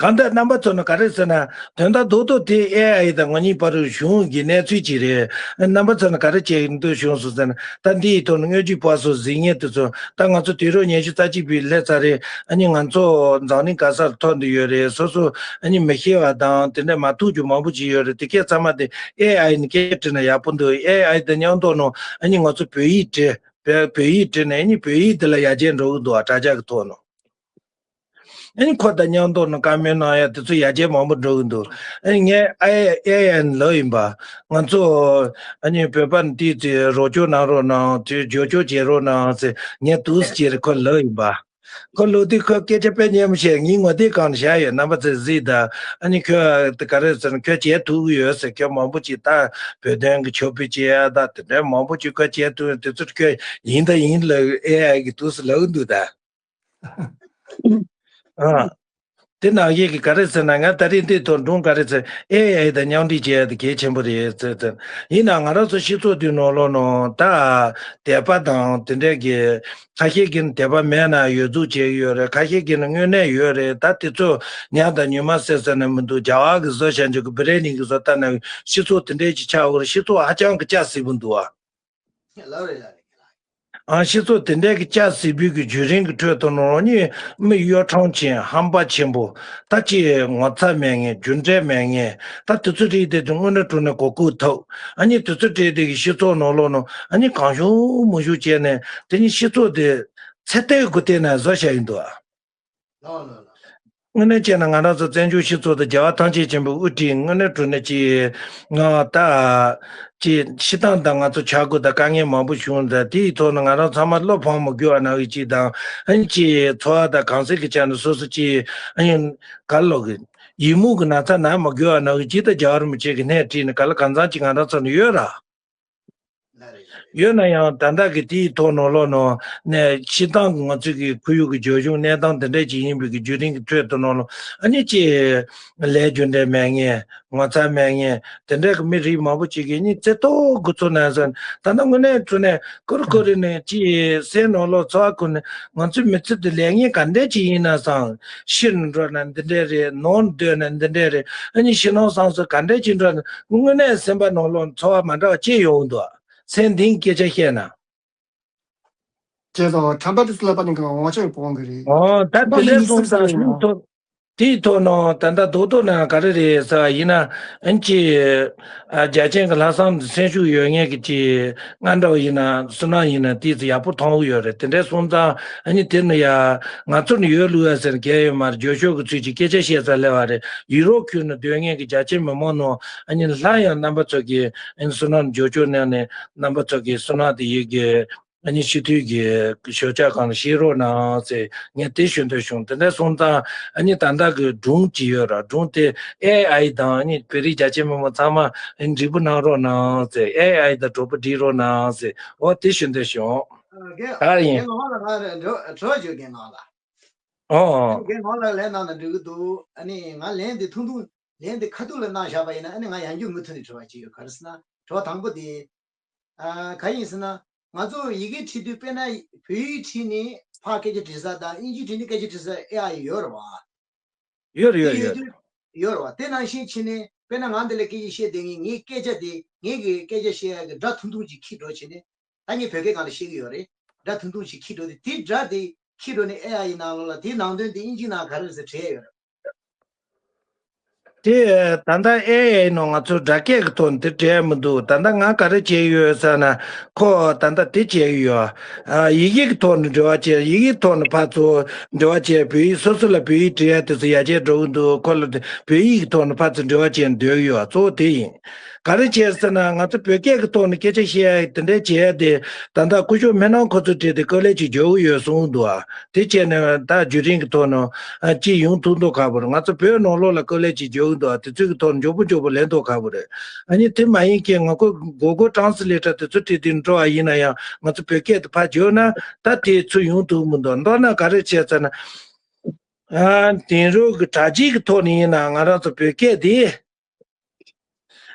གང་ལྟར་རྣམ་པ་ཚོ་ནི་ག་རེ་ཟེར་ན། དོན་དག་རྡོག་རྡོག་དེ་ཨེ་ཨའི་དང་ང་གཉིས་བར་དུ་བྱུང་གི་གནས་ཚུལ་ཅིག་རེད། རྣམ་པ་ཚོ་ནི་ག་རེ་བྱེད་འདོད་བྱུང་སོང་ཟེར་ན། ད་འདི་ཡི་ཐོག་ནས་དངོས་བརྒྱུད་པ་སོགས་གཟིགས་མཁན་དེ་ཚོ། ད་ང་ཚོ་དུས་རབས་ཉི་ཤུ་རྩ་གཅིག་པའི་སླེབས་ཚར་རེད། ཨ་ནི་ང་ཚོ་འཛམ་གླིང་ག་སར་ཐོན་བསྡད་ཡོད་རེད། སོ་སོ་ཨ་ནི་མི་ཤེས་པ་དང་དེ་འདྲ་མ་ཐུག་རྒྱུ་མང་པོ་ཅིག་ཡོད་རེད། དེ་སྐད་ཚང་མ་དེ་ཨེ་ཨའི་ནས་སྐད་བྲིས་ན་ཡག་པོ་འདུག་ཨེ་ཨའི་དང་མཉམ་དུ་ནང་ཨ་ནི་ང་ཚོ་བོད་ཡིག་བྲིས། བོད་བོད་ཡིག་བྲིས་ནས་ཨ་ནི་བོད་ཡིག་དེ་ལ་ཡར་རྒྱས་འགྲོ་གི་འདུག་ཨ། དྲ་རྒྱ་གི་ཐོག་ནས། ཨ་ནི་ཁོ་དང་མཉམ་དུ་ནང་བཀའ་མོལ་གནང་ཡ་དེ་ཚོ་ཡར་རྒྱས་མང་པོ་འགྲོ་གི་འདུག་ཨ་ནི་ངས་ཨེ་ཨེ་ཨའི་ལབ་ཡིན་པ། ང་ཚོ་ཨ་ནི་བོད་པ་ནི་དེའི་ཚེ་རོགས་སྐྱོར་གནང་རོགས་གནང་། དེ་རྒྱབ་སྐྱོར་བྱེད་རོགས་གནང་ཟེར་ངས་འདུག་སེ་བྱས་རེ་ཁོ་ལབ་ཡིན་པ། ཁོ་ལོ་དུས་ཁོ་སྐད་ཆ་དཔེ་སྙན་མོ་བཤད། ངའི་ངོ་དེབ་སྒང་ལ་བཞག་ཡོད། རྣམ་པ་ཚོས་གཟིགས་དང་། ཨ་ནི་ཁོས་དེ་ག་རེ་ཟེར་ན། ཁོས་བྱེད་ཐུབ་ཀྱི་ཡོད་ཟེར། ཁོས་མང་པོ་ཅིག་ད་བོད་དོན་གྱི་ཕྱོགས་ཕེབས་བྱེད་ཡ་ད་དེ་འདྲའི་མང་པོ་ཅིག་ཁོས་བྱེད་ཐུབ། དེ་ཚོ་ཁོས་ཡིན་ད་ཡིན་ལབ། ཨེ་ཨའི་གིས་འདུག་སེ་ལབ་ཀྱི་འདུག་ད། ཨ། དེ་ནང་བཞིན་གྱི་ག་རེ་ཟེར་ན། ང་ད་རིང་འདིའི་ཐོག་སྒྲུང་ག་རེ་ཟེར། ཨེ་ཨའི་དང་མཉམ་འབྲེལ་བྱེད་ཡ་དེ་གལ་ཆེན་པོ་རེད་ཟེར་ཟེར། ཡིན་ནའང་ང་རང་ཚོ་སྤྱི་ཚོགས་འདིའི་ནང་ལོགས་ནང་ད་དད་པ་དང་དེ་འདྲའི་གི། ཁ་ཤས་ཀྱིས་ནི་དད་པ་མེད་ན་ཡོད་རྫུ་བྱེད་ཀྱི་ཡོད་རེད། ཁ་ཤས་ཀྱིས་ནི་དངོས་གནས་ཡོད་རེད། ད་དེ་ཚོ་ཉག་དང་ཉི་མ་ཟེར་ས་ནི་མི་འདུག་རྒྱ་གར་གྱི་བཟོ་བྱ་འཇུག་གི་བྷི་རེ་ནིང་གི་བཟོ་ལྟ་ན་སྤྱི་ཚོགས་དེ་འདྲས་ཀྱི་ཆགས་ཡོད་རེད། སྤྱི་ཚོགས་ཧ་ཅང་གི་ལྕགས་སྲིད་པོ་འདུག་ཨ། ལགས་རེད་ལགས་རེད། ཨ། སྤྱི་ཚོགས་དེ་འདྲས་ཀྱི་ལྕགས་སྲིད་པོའི་གི་བརྒྱུད་རིམ་གྱི་ཁྲོད་དུ་ནོར་ནི་མི་གཡོ་ཁྲམ་ཆེན་ཧམ་པ་ཆེན་པོ། ད་ཅི་ངོ་ཚ་མེད་མཁན། རྒྱུ་འབྲས་མེད་མཁན། ད་དེ་ཚོ་རིགས་དེ་ཚོ་དངོས་གནས་དྲང་གནས་གོ་སྐབས་ཐོབ། ཨ་ནི་དེ་ཚོ་གྲས་དེ་གི་སྤྱི་ཚོགས་ནང་ལོགས་ནང་ཨ་ནི་གང་བྱུང་མང་བྱུང་བྱས་ནས་དེ་ནི་སྤྱི་ཚོགས་དེ་ཚེ་ཐར་གི་སྟེང་ན་བཟོ་བྱས་ཡིན་འདུག་ཨ། ལགས་ལགས་ལགས། དངོས་གནས་བྱས་ན་ང་རང་ཚོ་བཙན་བྱོལ་སྤྱི་ཚོགས་དང་རྒྱལ་བ་ཐམས་ཅད་མཁྱེན་པའི་དབུ་ཁྲིད་དངོས་གནས་དྲང་གནས་ཀྱི་ང་ད་ཅི་སྤྱིར་བཏང་ད་ང་ཚོ་ཆག་སྒོ་དང་དཀའ་ངལ་མང་པོ་བྱུང་། ད་དེའི་ཐོག་ནས་ང་རང་ཚང་མ་བློ་ཕམ་མ་དགོས་པ་ནང་བཞིན་ཅིག་དང་། ཨ་ནི་ཅི་འཚོ་བ་དང་གང་ཟག་གི་ཆ་ནས་སོ་སོ་ཅི་ཨ་ནི་ག་ལོག་གི་ཡི་མུག་གི་ན་ཚ་ན་མ་དགོས་པ་ནང་བཞིན་ཅིག་ད་རྒྱལ་བ་རིན་པོ་ཆེ་གི་སྣེ་ཁྲིད་ནས་ག་ལ་གང་འཚམ་ཅིག་ང་རང་ཚོ་ནས་ཡོད་ར། ཡོད་ན་ཡང་ད་ལྟ་གི་དེའི་ཐོག་ནང་ལོགས་ནང་ནས་སྤྱིར་བཏང་གི་ང་ཚོའི་གི་ཁོར་ཡུག་གི་རྒྱབ་ལྗོངས་གནས་སྟངས་དེ་འདྲ་ཅིག་ཡིན་པའི་གི་བརྒྱུད་རིམ་གྱི་ཁྲོད་དུ་ནང་ལོགས་ཨ་ནི་ཅི་ལས་རྒྱུ་འབྲས་མེད་མཁན། ངོ་ཚ་མེད་མཁན། དེ་འདྲ་གི་མི་རིགས་མང་པོ་ཅིག་གིས་ནི་རྩེ་ཏོག་དགུ་ཚོ་ན་ཟེར། ད་ལྟ་དངོས་གནས་དྲང་གནས་ཀུ་རེ་ཀུ་རེ་ནས་ཅི་སེམས་ནང་ལོགས་ཚོར་བ་ཁུར་ནས། ང་ཚོའི་མི་ཚེ་འདི་ལས་ངན་ག་འདྲས་ཅིག་ཡིན་ན་བསམ། ཤི་ནས་འགྲོ་ན་འདི་འདྲས་རེད། ནང་སྡོད་ན་འདི་འདྲས་རེད། ཨ་ནི་ཕྱི་ནང་གསང་སྟེ་ག་འདྲས་ཅིག་འགྲོ་ན། དངོས་གནས་སེམས་པ་ནང་ལོགས་ཚོར་བ་མ་འདྲ་བ་སྐྱེ་ཡོང་གི་འདུག་སེམས་གཏིང་སྐད་ཆ་བཤད་ན། བྱས་ཙང་ཁྲམ་པ་དེ་ཚོ་ལ་པ་ནི་གང་འོང་ཆ་ཡོད་པོ་འོང་གི་རེད། ཨོ་ད་ཁྲམ་པ་དེ་འདྲས་ལ་ཡིན་སོང་སྲིད་ས་ཙང་ཡོད་དེའི་ཡོད། ཐོག་དེའི་ཐོག་ནང་ད་ལྟ་རྡོག་རྡོག་ནང་ག་རེ་རེད་ཟེར་བ་ཡིན་ན། ཨ་ནི་ཅི། ཨ། རྒྱ་ཆེན་གྱི་ལྷག་བསམ་དང་སེམས་ཤུགས་ཡོད་མཁན་གྱི་ཅི། ང་འདྲ་བ་ཡིན་ན་བསོད་ནམས་ཡིན་ན་དེ་ཚོ་ཡག་པོ་མཐོང་གི་ཡོད་རེད། དེ་འདྲས་སོང་ཙང་ཨ་ནི་དེ་ནི་ཡ་ང་ཚོ་ནི་ཡོད་ལུགས་ཡ་ཟེར་གལ་ཡོད་མ་རེད། རྒྱབ་ཕྱོགས་ཀྱི་ཚུལ་གྱིས་སྐད་ཆ་བཤད་ས་སླེབས་པ་རེད། ཡུ་རོབ་ཁུལ་ནས་སྡོད་མཁན་གྱི་རྒྱ་ཆེ་མི་མང་ནང་ཨ་ནི་སླར་ཡང་རྣམ་པ་ཚོ་གིས་ཨ་ནི་བསོད་ནམས་རྒྱབ་སྐྱོར་གནང་ནས་རྣམ་པ་ཚོ་གིས་བསོད་ནམས་དེ་ཡི་གེ་ཨ་ནི་སྤྱི་འཐུས་ཀྱི་ཞོགས་ཇ་སྒང་ལ་བཤད་རོགས་གནང་ཟེར་ངས་དེ་ཞུ་འདོད་བྱུང་། དེ་འདྲ་སོང་ཙང་ཨ་ནི་ད་ལྟ་གི་སྒྲུང་ཅིག་ཡོད་ར། སྒྲུང་དེ་ཨེ་ཨའི་དང་ཨ་ནི་བོད་རིགས་རྒྱ་ཆེ་མི་མང་ཚང་མ་ཨ་ནི་འགྲིག་པོ་གནང་རོགས་གནང་ཟེར། ཨེ་ཨའི་དང་གྲོགས་པོ་སྒྲིག་རོགས་གནང་ཟེར། འོ་དེ་ཞུ་འདོད་བྱུང་། ཨ། རྒན། ག་རེ་ཡིན། རྒན་ངག་ལགས། ང་དྲི་བ་ཞུ། རྒན་ངག་ལགས། ཨོ། རྒན་ངག་ལགས་ལན་གནང་ན་འགྲིག་གི་འདུག་ཨ་ནི་ང་ལན་དེ་ཐུང་ཐུང་། ལན་དེ་ཁ་ཐུག་ལ་གནང་བཞག་པ་ཡིན་ན་ཨ་ནི་ང་ཡང་འགྱོད་མུ་མཐུད་ནས་དྲི་བ་ཅིག་ཡོད། ག་རེ་ཟེར་ན་དྲི་བ་དང་པོ་དེ། ཨ། ག་ཡིན་ཟེར་ན། ང་ཚོ་ཡི་གེ་བྲིས་དུས་དཔེར་ན་བོད་ཡིག་བྲིས་ནས་ཕར་སྐད་ཆ་འདྲི་ས་དང་ཨིན་ཇི་བྲིས་ནས་སྐད་ཆ་འདྲི་ས་ཨེ་ཨའི་ཡོད་རེད་བ། ཡོད་རེད། དེ་ཡོད་ཡོད་དུས་ཡོད་རེད་བ། དེ་ནང་བཞིན་བྱས་ནས་དཔེར་ན་ང་འདི་ལ་སྐད་ཆ་བཤད་བསྡད་མཁན། ངའི་སྐད་ཆ་དེ་ངའི་གི་སྐད་ཆ་བཤད་ཡག་གི་སྒྲ་ཐུང་ཐུང་ཅིག་འཁྱེར་འགྲོ་བྱས་ནས། ད་ངས་བོད་སྐད་སྒང་ལ་བཤད་ཀྱི་ཡོད་རེད། སྒྲ་ཐུང་ཐུང་ཅིག་འཁྱེར་འགྲོ་དུས་དེ་སྒྲ་དེ་འཁྱེར་འགྲོ་ནས་ཨེ་ཨའི་ནང་ལོགས་ལ་དེའི་ནང་དོན་དེ་ཨིན་ཇིའི་ནང་ག་རེ་རེད་ཟེར་དྲིས་ཡོད་རེད། དེ་ད་ལྟ་ཨེ་ཨའི་ནང་ང་ཚོ་སྒྲ་སྐད་ཀྱི་ཐོག་ནས་དེ་འབྲེལ་མི་འདུག་ད་ལྟ་ང་ག་རེ་བྱས་ཡོད་ཟེར་ན། ཁོ་ད་ལྟ་དེ་བྱས་ཡོད། ཨ། ཡི་གེ་གི་ཐོག་ནས་འབྲེལ་བ་བྱས། ཡི་གེ་གི་ཐོག་ནས་ཕར་ཚུར་འབྲེལ་བ་བྱས། བོད་ཡིག་སོ་སོ་ལ་བོད་ཡིག་འབྲི་ཡ་དེ་ཚོ་ཡར་རྒྱས་འགྲོ་གི་འདུག་ཁོ་ལ་དེ་བོད་ཡིག་གི་ཐོག་ནས་ཕར་ཚུར་འབྲེལ་བ་བྱས་ནས་སྡོད་ཀྱི་ཡོད། གཙོ་བོ་དེ་ཡིན། ག་རེ་བྱས་ཟེར་ན། ང་ཚོ་བོད་སྐད་ཀྱི་ཐོག་ནས་སྐད་ཆ་བཤད་ཡ་དེ་འདྲ་བྱས་ཏེ། ད་ལྟ་སྐུ་ཞབས་སྨན་ནང་ཁོ་ཚོ་བྲིས་ཏེ་དཀའ་ལས་ཅིག་རྒྱག་གི་ཡོད་གསུངས་འདུག་ཨ། དེ་བྱས་ནས་ད་བརྒྱུད་རིམ་གྱི་ཐོག་ནས་ཨ་ཅིག་ཡོང་ཐུབ་མདོག་ཁ་པོ་རེད། ང་ཚོ་བོད་ནང་ལོགས་ལ་དཀའ་ལས་ཅིག་རྒྱག་གི་འདུག་ཨ། དེ་ཚོའི་གི་ཐོག་ནས་མགྱོགས་པོ་མགྱོགས་པོ་ལེན་མདོག་ཁ་པོ་རེད། ཨ་ནི་དེ་མ་ཡིན་མཁན་ང་ཁོ་གོ་གོ་ཊེ་རན་སི་ལེ་ཊར་དེ་ཚོ་བྲིས་ཏེ་འགྲོ་བ་ཡིན་ན་ཡང་། ང་ཚོ་བོད་སྐད་དུ་ཕར་བསྒྱུར་ན་ད་དེ་ཚོ་ཡོང་ཐུབ་མི་འདུག་མདོར་ན་ག་རེ་བྱས་ཟེར་ན། ཨ་དེང་རབས་ཀྱི་དྲ་རྒྱའི་གི་ཐོག་ནས་ཡིན་ན་ང་རང་ཚོ་བོད་སྐད་དེ།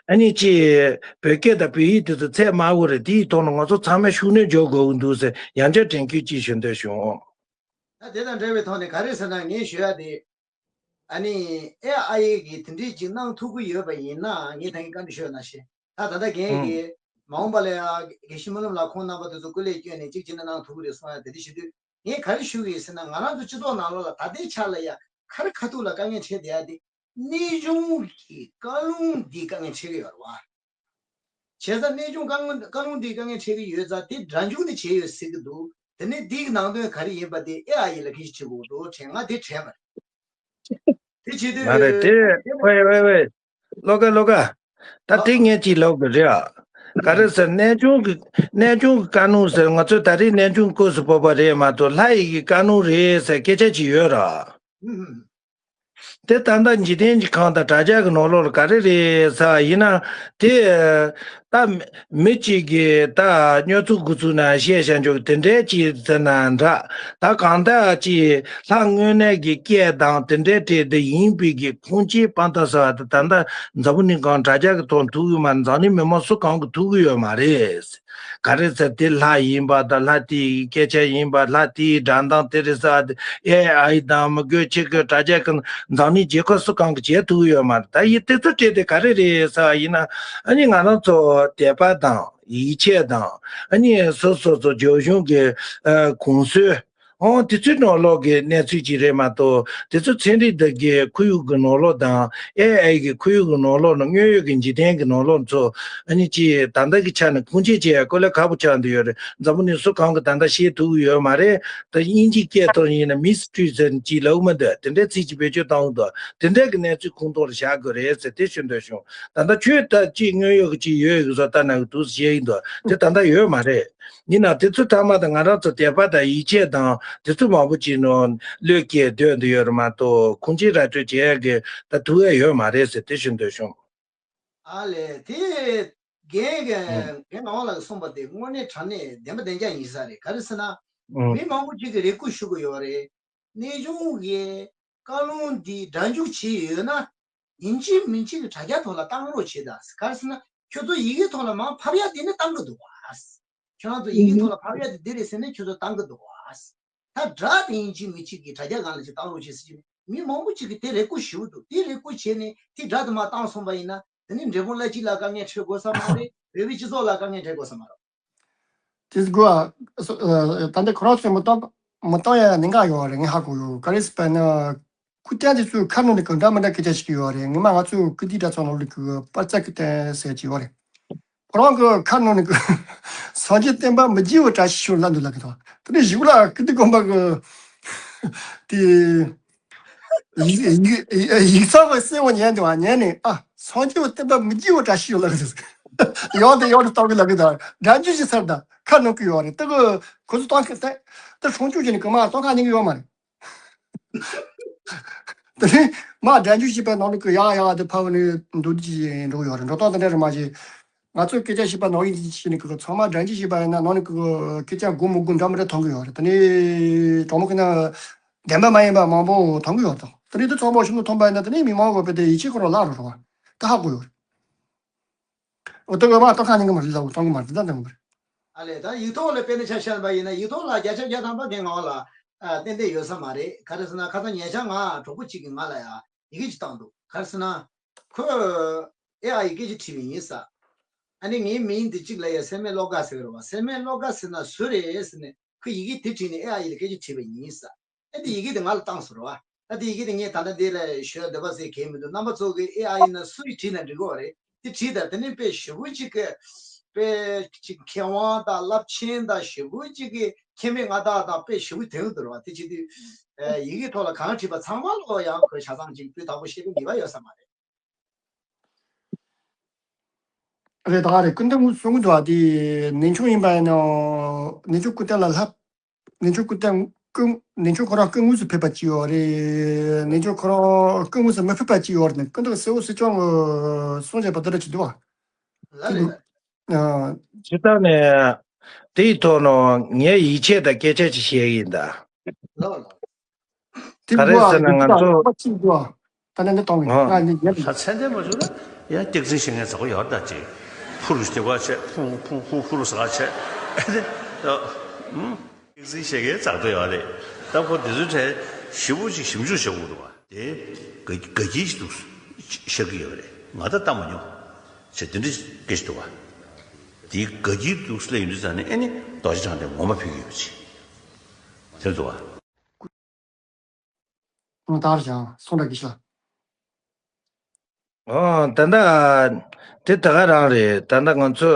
ཨ་ནི་ཅི། བོད་སྐད་དང་བོད་ཡིག་དེ་ཚོ་ཚད་དམའ་བོ་རེད། དེའི་ཐོག་ནས་ང་ཚོ་ཚང་མས་ཤུགས་སྣོན་རྒྱག་དགོས་ཀྱི་འདུག་ཟེར་ཡང་བསྐྱར་དྲན་སྐུལ་ཅིག་ཞུ་འདོད་བྱུང་། ད་དེ་དང་འབྲེལ་བའི་ཐོག་ནས་ག་རེ་ཟེར་ན། ངས་ཞུ་ཡ་དེ། ཨ་ནི་ཨེ་ཨའི་གིས་དེ་འདྲས་ཅིག་གནང་ཐུབ་ཀྱི་ཡོད་པ་ཡིན་ན། ངས་ད་གིན་བཀའ་འདྲི་ཞུས་ནང་བཞིན། ད་ད་ལྟ་རྒན་གྱིས་མ་འོངས་པ་ལ་ཡང་དགེ་བཤེས་སྨོན་ལམ་ལགས་ཁོང་རྣམ་པ་དེ་ཚོ་སྐུ་ལས་བསྐྱོན་ནས་གཅིག་བྱས་ན་གནང་ཐུབ་ཀྱི་རེད་གསུང་ཡ་དེ་འདྲ་ཞུ་དུས། ངས་ག་རེ་ཞུ་གི་ཡིན་ཟེར་ན། ང་རང་ཚོ་སྤྱི་ཚོགས་ནང་ལོགས་ལ་ད་ལྟའི་ཆ་ལ་ཡ་ག་རེ་ཁ་ཐུག་ལ་དཀའ་ངལ་འཕྲད་བསྡད་ཡ་དེ། གནས་ཆུང་གི་བཀའ་ལུང་འདིས་དཀའ་ངལ་འཕྲད་ཀྱི་ཡོད་རེད་བ། བྱས་ཙང་གནས་ཆུང་བཀའ་ལུང་བཀའ་ལུང་འདིས་དཀའ་ངལ་འཕྲད་ཀྱི་ཡོད་ཙང་། དེ་སྒྲ་འཇུག་ནས་བྱས་ཡོད་ཟེར་གྱི་འདུག་དེ་ནས་འདིའི་ནང་དོན་ག་རེ་ཡིན་པ་དེ་ཨེ་ཨའི་ལ་སྐད་ཆ་དྲིས་དགོས་འདུག་དྲན། ང་དེ་དྲན་པ་རེད། དེ་བྱེད་དུས་མ་རེད་དེ། ཨེ་ཝེ་ཝེ་ཝེ། བློ་དགའ་བློ་དགའ། ད་ཨ་དེ་ངས་ཅིག་ལབ་དགོས་རེད་ཨ། ག་རེ་ཟེར། གནས་ཆུང་གི་གནས་ཆུང་གི་བཀའ་ལུང་ཟེར། ང་ཚོས་ད་རེས་གནས་ཆུང་སྐབས་སུ་བབས་པ་རེད་མ་གཏོགས། ལྷ་ཡི་གི་བཀའ་ལུང་རེད་ཟེར་སྐད་ཆ་ཅིག་ཡོད་ར། ཨུ་ཧུམ། དེ་ད་ལྟ་འཇིག་རྟེན་གྱི་ཁམས་དང་དྲ་རྒྱ་གི་ནང་ལོགས་ལ་ག་རེ་རེད་ཟེར་བ་ཡིན་ན། དེ་ད་མི་གཅིག་གིས་ད་སྨྱོ་ཚུལ་རྐུ་ཚུལ་ནང་བཤད་བཞག་འཇོག་དེ་འདྲའི་ཅིག་ཟེར་ན་འདྲ། ད་གང་ལྟར་ཅིག་ལྷ་དངོས་གནས་ཀྱི་སྐད་དང་དེ་འདྲའི་སྤྲད་དེ་ཡིན་པའི་གི་ཁུངས་སྐྱེལ་དཔང་རྟགས་ཟེར་བ་དེ་ད་ལྟ་འཛམ་བུ་གླིང་སྒང་དྲ་རྒྱ་གི་ཐོག་ཐུག་གི་མ་རེད། འཛམ་གླིང་མི་མང་སུ་གང་གི་ཐུག་གི་ཡོད་མ་རེད། ག་རེ་ཟེར། དེ་ལྷ་ཡིན་པ་དང་། ལྷ་དེའི་སྐད་ཆ་ཡིན་པ། ལྷ་དེའི་སྒྲ་གདངས་དེ་རེད་ཟེར་བ་དེ་ཨེ་ཨའི་དང་མི་དགོས་ཆེད་ཀྱི་དྲ་རྒྱ་གི་འཛམ་གླིང་རྒྱལ་ཁབ་སུ་གང་གི་བྱེད་ཐུབ་ཡོད་མ་རེད། ད་ཡིན་དེ་ཚོ་བྲིས་ཏེ་ག་རེ་རེད་ཟེར་བ་ཡིན་ན། ཨ་ནི་ང་རང་ཚོ་དད་པ་དང་ཡིད་ཆེས་དང་། ཨ་ནི་སོ་སོ་སོ་རྒྱབ་གཞུང་གི་ཨ་གུང་སྲོལ། ཨོ་དེ་ཚོའི་ནང་ལོགས་ཀྱི་གནས་ཚུལ་ཅིག་རེད་མ་གཏོགས། དེ་ཚོ་ཚན་རིག་དང་གི་ཁོར་ཡུག་གི་ནང་ལོགས་དང་། ཨེ་ཨའི་གི་ཁོར་ཡུག་གི་ནང་ལོགས་ནང་། དངོས་ཡོད་ཀྱི་འཇིག་རྟེན་གྱི་ནང་ལོགས་ཚོ། ཨ་ནི་ཅིག་ད་ལྟ་གི་ཆ་ནས་ཁུངས་སྐྱེལ་བྱེད་ཡ་དཀའ་ལས་ཁག་པོ་ཆགས་བསྡད་ཡོད་རེད། འཛམ་བུ་གླིང་སུ་གང་གི་ད་ལྟ་ཤེས་ཐུབ་ཀྱི་ཡོད་མ་རེད། ད་དབྱིན་ཇིའི་སྐད་ཐོག་ཡིན་ན་མི་སི་ཊི་རི་ཟེར་ཅིག་ལབ་མི་འདུག་དེ་འདྲའི་ཚིག་ཅིག་བེད་སྤྱོད་བཏང་འདུག་དེ་འདྲའི་གི་གནས་ཚུལ་ཁུངས་ཐོག་ལ་བཞག་དགོས་རེད་ཟེར་དེ་ཞུ་འདོད་བྱུང་། ད་ལྟ་ཁྱོད་ད་ཅིག་དངོས་ཡོད་ཀྱི་ཅིག་ཡོད་ཡོད་ཀྱི་བཟོ་ལྟ་ན་གི་འདུག་བཤད་ཀྱི་འདུག་དེ་ད་ལྟ་ཡོད་མ་རེད། ཡིན་ན་དེ་ཚོ་ཐ་མ་དང་ང་རང་ཚོ་དད་པ་དང་ཡིད་ཆེས་དང་དེ་ཚོ་མང་པོ་ཅིག་ནང་བློས་བཀལ་སྡོད་འདི་ཡོད་རེད་མ་གཏོགས། ཁུངས་སྐྱེལ་ར་སྤྲོད་བྱེད་ཡ་གི་ད་ཐུབ་ཡ་ཡོད་མ་རེད་ཟེར་དེ་ཞུ་འདོད་བྱུང་། ཨ་ལས། དེ་རྒན་གྱི་ཨུ། རྒན་ངག་དབང་ལགས་ཀྱིས་གསུངས་པ་དེ་དངོས་གནས་དྲང་གནས་བདེན་པ་བདེན་རྐྱང་ཡིན་ས་རེད། ག་རེ་ཟེར་ན། ཨུ། མི་མང་པོ་ཅིག་གིས་རེ་སྐུལ་ཞུ་གི་ཡོད་རེད། གནས་ཆུང་གི་བཀའ་ལུང་འདི་སྒྲ་འཇུག་བྱས་ཡོད་ན། ཡིན་གཅིག་མིན་གཅིག་གི་དྲ་རྒྱ་ཐོག་ལ་བཏང་རོགས་བྱེད་དང་། ག་རེ་ཟེར་ན། ཁྱོད་ཚོ་ཡི་གེ་ཐོག་ལ་མར་ཕབ་ཡ་དེ་ནི་བཏང་གི་འདུག་བ། ཁྱོད་རང་ཚོ་ཡི་གེ་ཐོག་ལ་ཕབ་ཡ་དེ་འདི་རེད་ཟེར་ནས་ཁྱོད་ཚོ་བཏང་གི་འདུག་བ། ད་སྒྲ་དེ་ཡིན་གཅིག་མིན་གཅིག་གི་དྲ་རྒྱ་སྒང་ལ་ཅིག་བཏང་རོགས་བྱེད་ཟེར་གྱི་ནི། མི་མང་པོ་ཅིག་གིས་དེ་རེ་སྐུལ་ཞུ་གི་འདུག་དེ་རེ་སྐུལ་བྱས་ནས་དེ་སྒྲ་དེ་མར་བཏང་སོང་བ་ཡིན་ན། དེ་ནི་འབྲས་སྤུངས་བླ་སྤྱི་ལ་དཀའ་ངལ་འཕྲད་དགོས་ས་མ་རེད། བོད་པའི་སྤྱི་ཚོགས་ལ་དཀའ་ངལ་འཕྲད་དགོས་ས་མ་རེད། དེ་དགོས་ཨ། ད་ལྟ་ཁོ་རང་ཚོས་མི་གཏོང་མི་གཏོང་ཡ་གནད་འགག་ཡོད་རེད། ངས་ཧ་གོ་ཡོད། ག་རེ་ཟེར་བ་ན། ཁུ་ཏན་དེ་ཚོས་ཁ་ནང་ནས་གང་འདྲ་མི་འདྲ་སྐད་ཆ་བཤད་ཀྱི་ཡོད་རེད། ངོ་མ་ང་ཚོའི་ཀི་ཏི་གྲྭ་ཚང་ནང་ལ་གི་པར་རྩ་ཀི་ཏན་ཟེར་གྱི་ཡོད་རེད། ཁོ་རང་གི་ཁ་ནང་ནས་གི་སངས་རྒྱས་བསྟན་པ་མི་བརྗེད་པའི་བཀྲ་ཤིས་ཤོག་ལབ་འདུག་ལབ་ཀྱི་འདུག་དེ་ནས་གཞུག་ལ་ཀི་ཏི་དགོན་པ་གི་དེ། ཡིག་ཡིག་ཡིག་ཚང་གི་གསལ་བོ་ཉན་འདུག་ཉན་ནས། ཨ། སངས་རྒྱས་པའི་བསྟན་པ་མི་བརྗེད་པའི་བཀྲ་ཤིས་ཤོག་ལབ་ཀྱི་འདུག་ཡང་དང་ཡང་དུ་བཏང་གི་ལབ་ཀྱི་འདུག་སྒྲ་འཇུག་བྱེད་ས་དང་ཁ་ནང་གི་ཡོད་རེད། དེ་གི་ཁོ་ཚོ་བཏང་གི་དེ་དེ་སྲུང་སྐྱོབ་བྱས་ནས་གི་མར་བཏང་ག་ཉན་གི་ཡོད་མ་རེད། དེ་ནས་མར་སྒྲ་འཇུག་བྱས་པའི་ནང་ལོགས་གི་ཡག་ཡག་དེ་ཕབ་ནས་འདུག་ཅི་འགྲོ་གི་ཡོད་རེད། འགྲོ་སྟངས་དེ་འདྲ་རེད་མ་གཞི། ང་ཚོས་སྐད་ཆ་བཤད་པ་ནང་བཞིན་བྱས་ནས་གི་ཚང་མ་སྒྲ་འཇུག་བྱས་པ་ཡིན་ན་ནང་ནས་གི་སྐད་ཆ་དགོས་མི་དགོས་འདྲ་མི་འདྲ་མཐོང་གི་ཡོད་རེད། དེ་ནས་གྲོགས་མོ་གི་ན་བདེན་པ་མ་ཡིན་པ་མང་པོ་མཐོང་གི་ཡོད་དང་། དེ་ནས་དེ་ཚང་མ་ཞིབ་མོ་མཐོང་པ་ཡིན་ན་དེ་ནས་མི་མང་བོ་བས་དེ་ཡིད་ཆེས་ཁོ་རང་བརླག་འགྲོ་རེད་བ། ད་ཧ་གོ་ཡོད་རེད། འོ་ད་ག་མ་གཏོང་ཁ་ཉན་གི་མ་རེད། ལ་འོ་གཏོང་གི་མ་རེད། ད་གཏོང་གི་མ་རེད། ཨ་ལས། ད་ཡིག་ཐོག་ལ་དཔེར་ན་ཆ་བཞག་པ་ཡིན་ན། ཡིག་ཐོག་ལ་བརྒྱ་ཆ་བརྒྱ་ཐམ་པ་ངའི་ངག་ལ་ཨ་ཏན་ཏན་ཡོད་ས་མ་རེད། ག་རེ་ཟེར་ན། ཁ་སང་ཉེ་ཆར་ང་གྲོགས་པོ་གཅིག་གིས་ང་ལ་ཡ་ཡི་གེ་ཅིག་བཏང་འདུག་ག་རེ་ཟེར་ན། ཁོས་ཨེ་ཨའི་ཡི་སྐད་ཅིག་བྲིས་པ་ཡིན་ས། ཨ་ནི་ངའི་མིང་འདི་གཅིག་ལ་ཡ་སེར་སྨད་བློ་དགའ་ཟེར་གི་རེད་བ། སེར་སྨད་བློ་དགའ་ཟེར་ན་སུ་རེད་ཟེར་ནས། ཁོས་ཡི་གེ་དེ་བྲིས་ནས་ཨེ་ཨའི་ལ་སྐད་ཅིག་བྲིས་པ་ཡིན་ས། ཨ་དེ་ཡི་གེ་དེ་ང་ལ་བཏང་སོང་རེད་བ། ད་དེ་ཡི་གེ་དེ་ངས་ད་ལྟ་འདི་ལ་ཞུ་འདོད་པ་ཟེར་གང་ཡང་མི་འདུག་རྣམ་པ་ཚོ་གིས་ཨེ་ཨའི་ཡིན་ན་སུ་ཡིས་བྲིས་ན་འགྲིག་གི་རེད། དེ་བྲིས་དང་། དེ་ནས་དཔེ་ཞེ་པོ་ཅིག་གི་དཔེ་ཅིག་མཁས་དབང་དང་རླབས་ཆེན་དང་ཞེ་པོ་ཅིག་གི་མཁྱེན་མེད་མངའ་བདག་དང་དཔེ་ཞེ་པོ་དོན་འདུག་རེད་བ། དེ་བྱེད་དུས་ཨེ་ཡི་གེ་ཐོག་ལ་གང་བྲིས་པ་ཚང་མ་ལོ་ཡང་ཁོས་ཆ་ཚང་ཅིག་སྤུས་དག་པོ་ཤེས་པའི་ངེས་པ་ཡོད་ས་མ་རེད། རེད། ད་ག་རེད། སྐུ་མདུན་གསུང་གི་འདུག་བ། དེ་གནས་ཆུང་ཡིན་པ་ཡིན་ན། གནས་ཆུང་སྐུ་རྟེན་ལ་ལྷ། གནས་ཆུང་སྐུ་རྟེན་སྐུ། གནས་ཆུང་ཁོ་རང་སྐུ་དངོས་སུ་ཕེབས་པ་གཅིག་ཡོད་རེད། གནས་ཆུང་ཁོ་རང་སྐུ་དངོས་སུ་མི་ཕེབས་པ་གཅིག་ཡོད་རེད། སྐུ་མདུན་གསལ་བོ་གསལ་རྐྱང་གསུང་བྱས་པ་དེ་འདྲ་ཅིག་འདུག་བ། ལ་དེ་ལས། འདུག་ཨ། སྤྱིར་བཏང་ནས་དེའི་ཐོག་ནས་ངས་ཡིད་ཆེས་དང་སྐད་ཆ་ཅིག་བཤད་ཀྱི་ཡིན་ད། ལ་ལ། དེ་ག་རེད་ཟེར་ན་ང་ཚོ། ད་ནས་འདི་གཏོང་གི། ཨ། ང་ནི་ཉན། ལྷ་མཚན་ལྡན་མ་བྱུང་ན་ཡང་སྐྱག་རྫུན་བཤད་མཁན་ཚ་པོ་ཡོད་ད། ཅིག་ཕུ་རུ་ཞིག་དེ་བ་བྱས། ཕུ་ཕུ་ཕུ་ཕུ་རུ་ཟ་བྱས། ཨ་ནི་ད་ཨུམ། སྐྱག་རྫུན་བཤད་མཁན་ཚ་པོ་ཡོད་རེད། ད་ཁོ་དེ་ཚོའི་གྲས་ཞིབ་པོ་ཅིག་ཞིབ་འཇུག་བྱེད་དགོས་འདུག་བ། དེ་དགའ་དགའ་སྐྱིད་ཅིག་འདུག་ཤར་གྱི་ཡོད་རེད། ང་ད་ལྟ་མ་མྱོང་བྱས། དེ་འདྲ་སྐད་ཆ་འདུག་བ། དེ་དགའ་སྐྱིད་འདུག་སླེབས་ཡོང་དུས་ཙང་ནས། ཨ་ནི་རྡོ་རྗེ་འཆང་དེ་ངོ་མ་ཕེབས་ཀྱི་ཡོད་པ་ཅིག་དེ་འདུག་བ། ང་ལྟར་ཀྱང་སོང་འདྲ་གི་ཤ། ཨོ། ད་ལྟ་དེ་ད་ག་རང་རེད། ད་ལྟ་ང་ཚོ།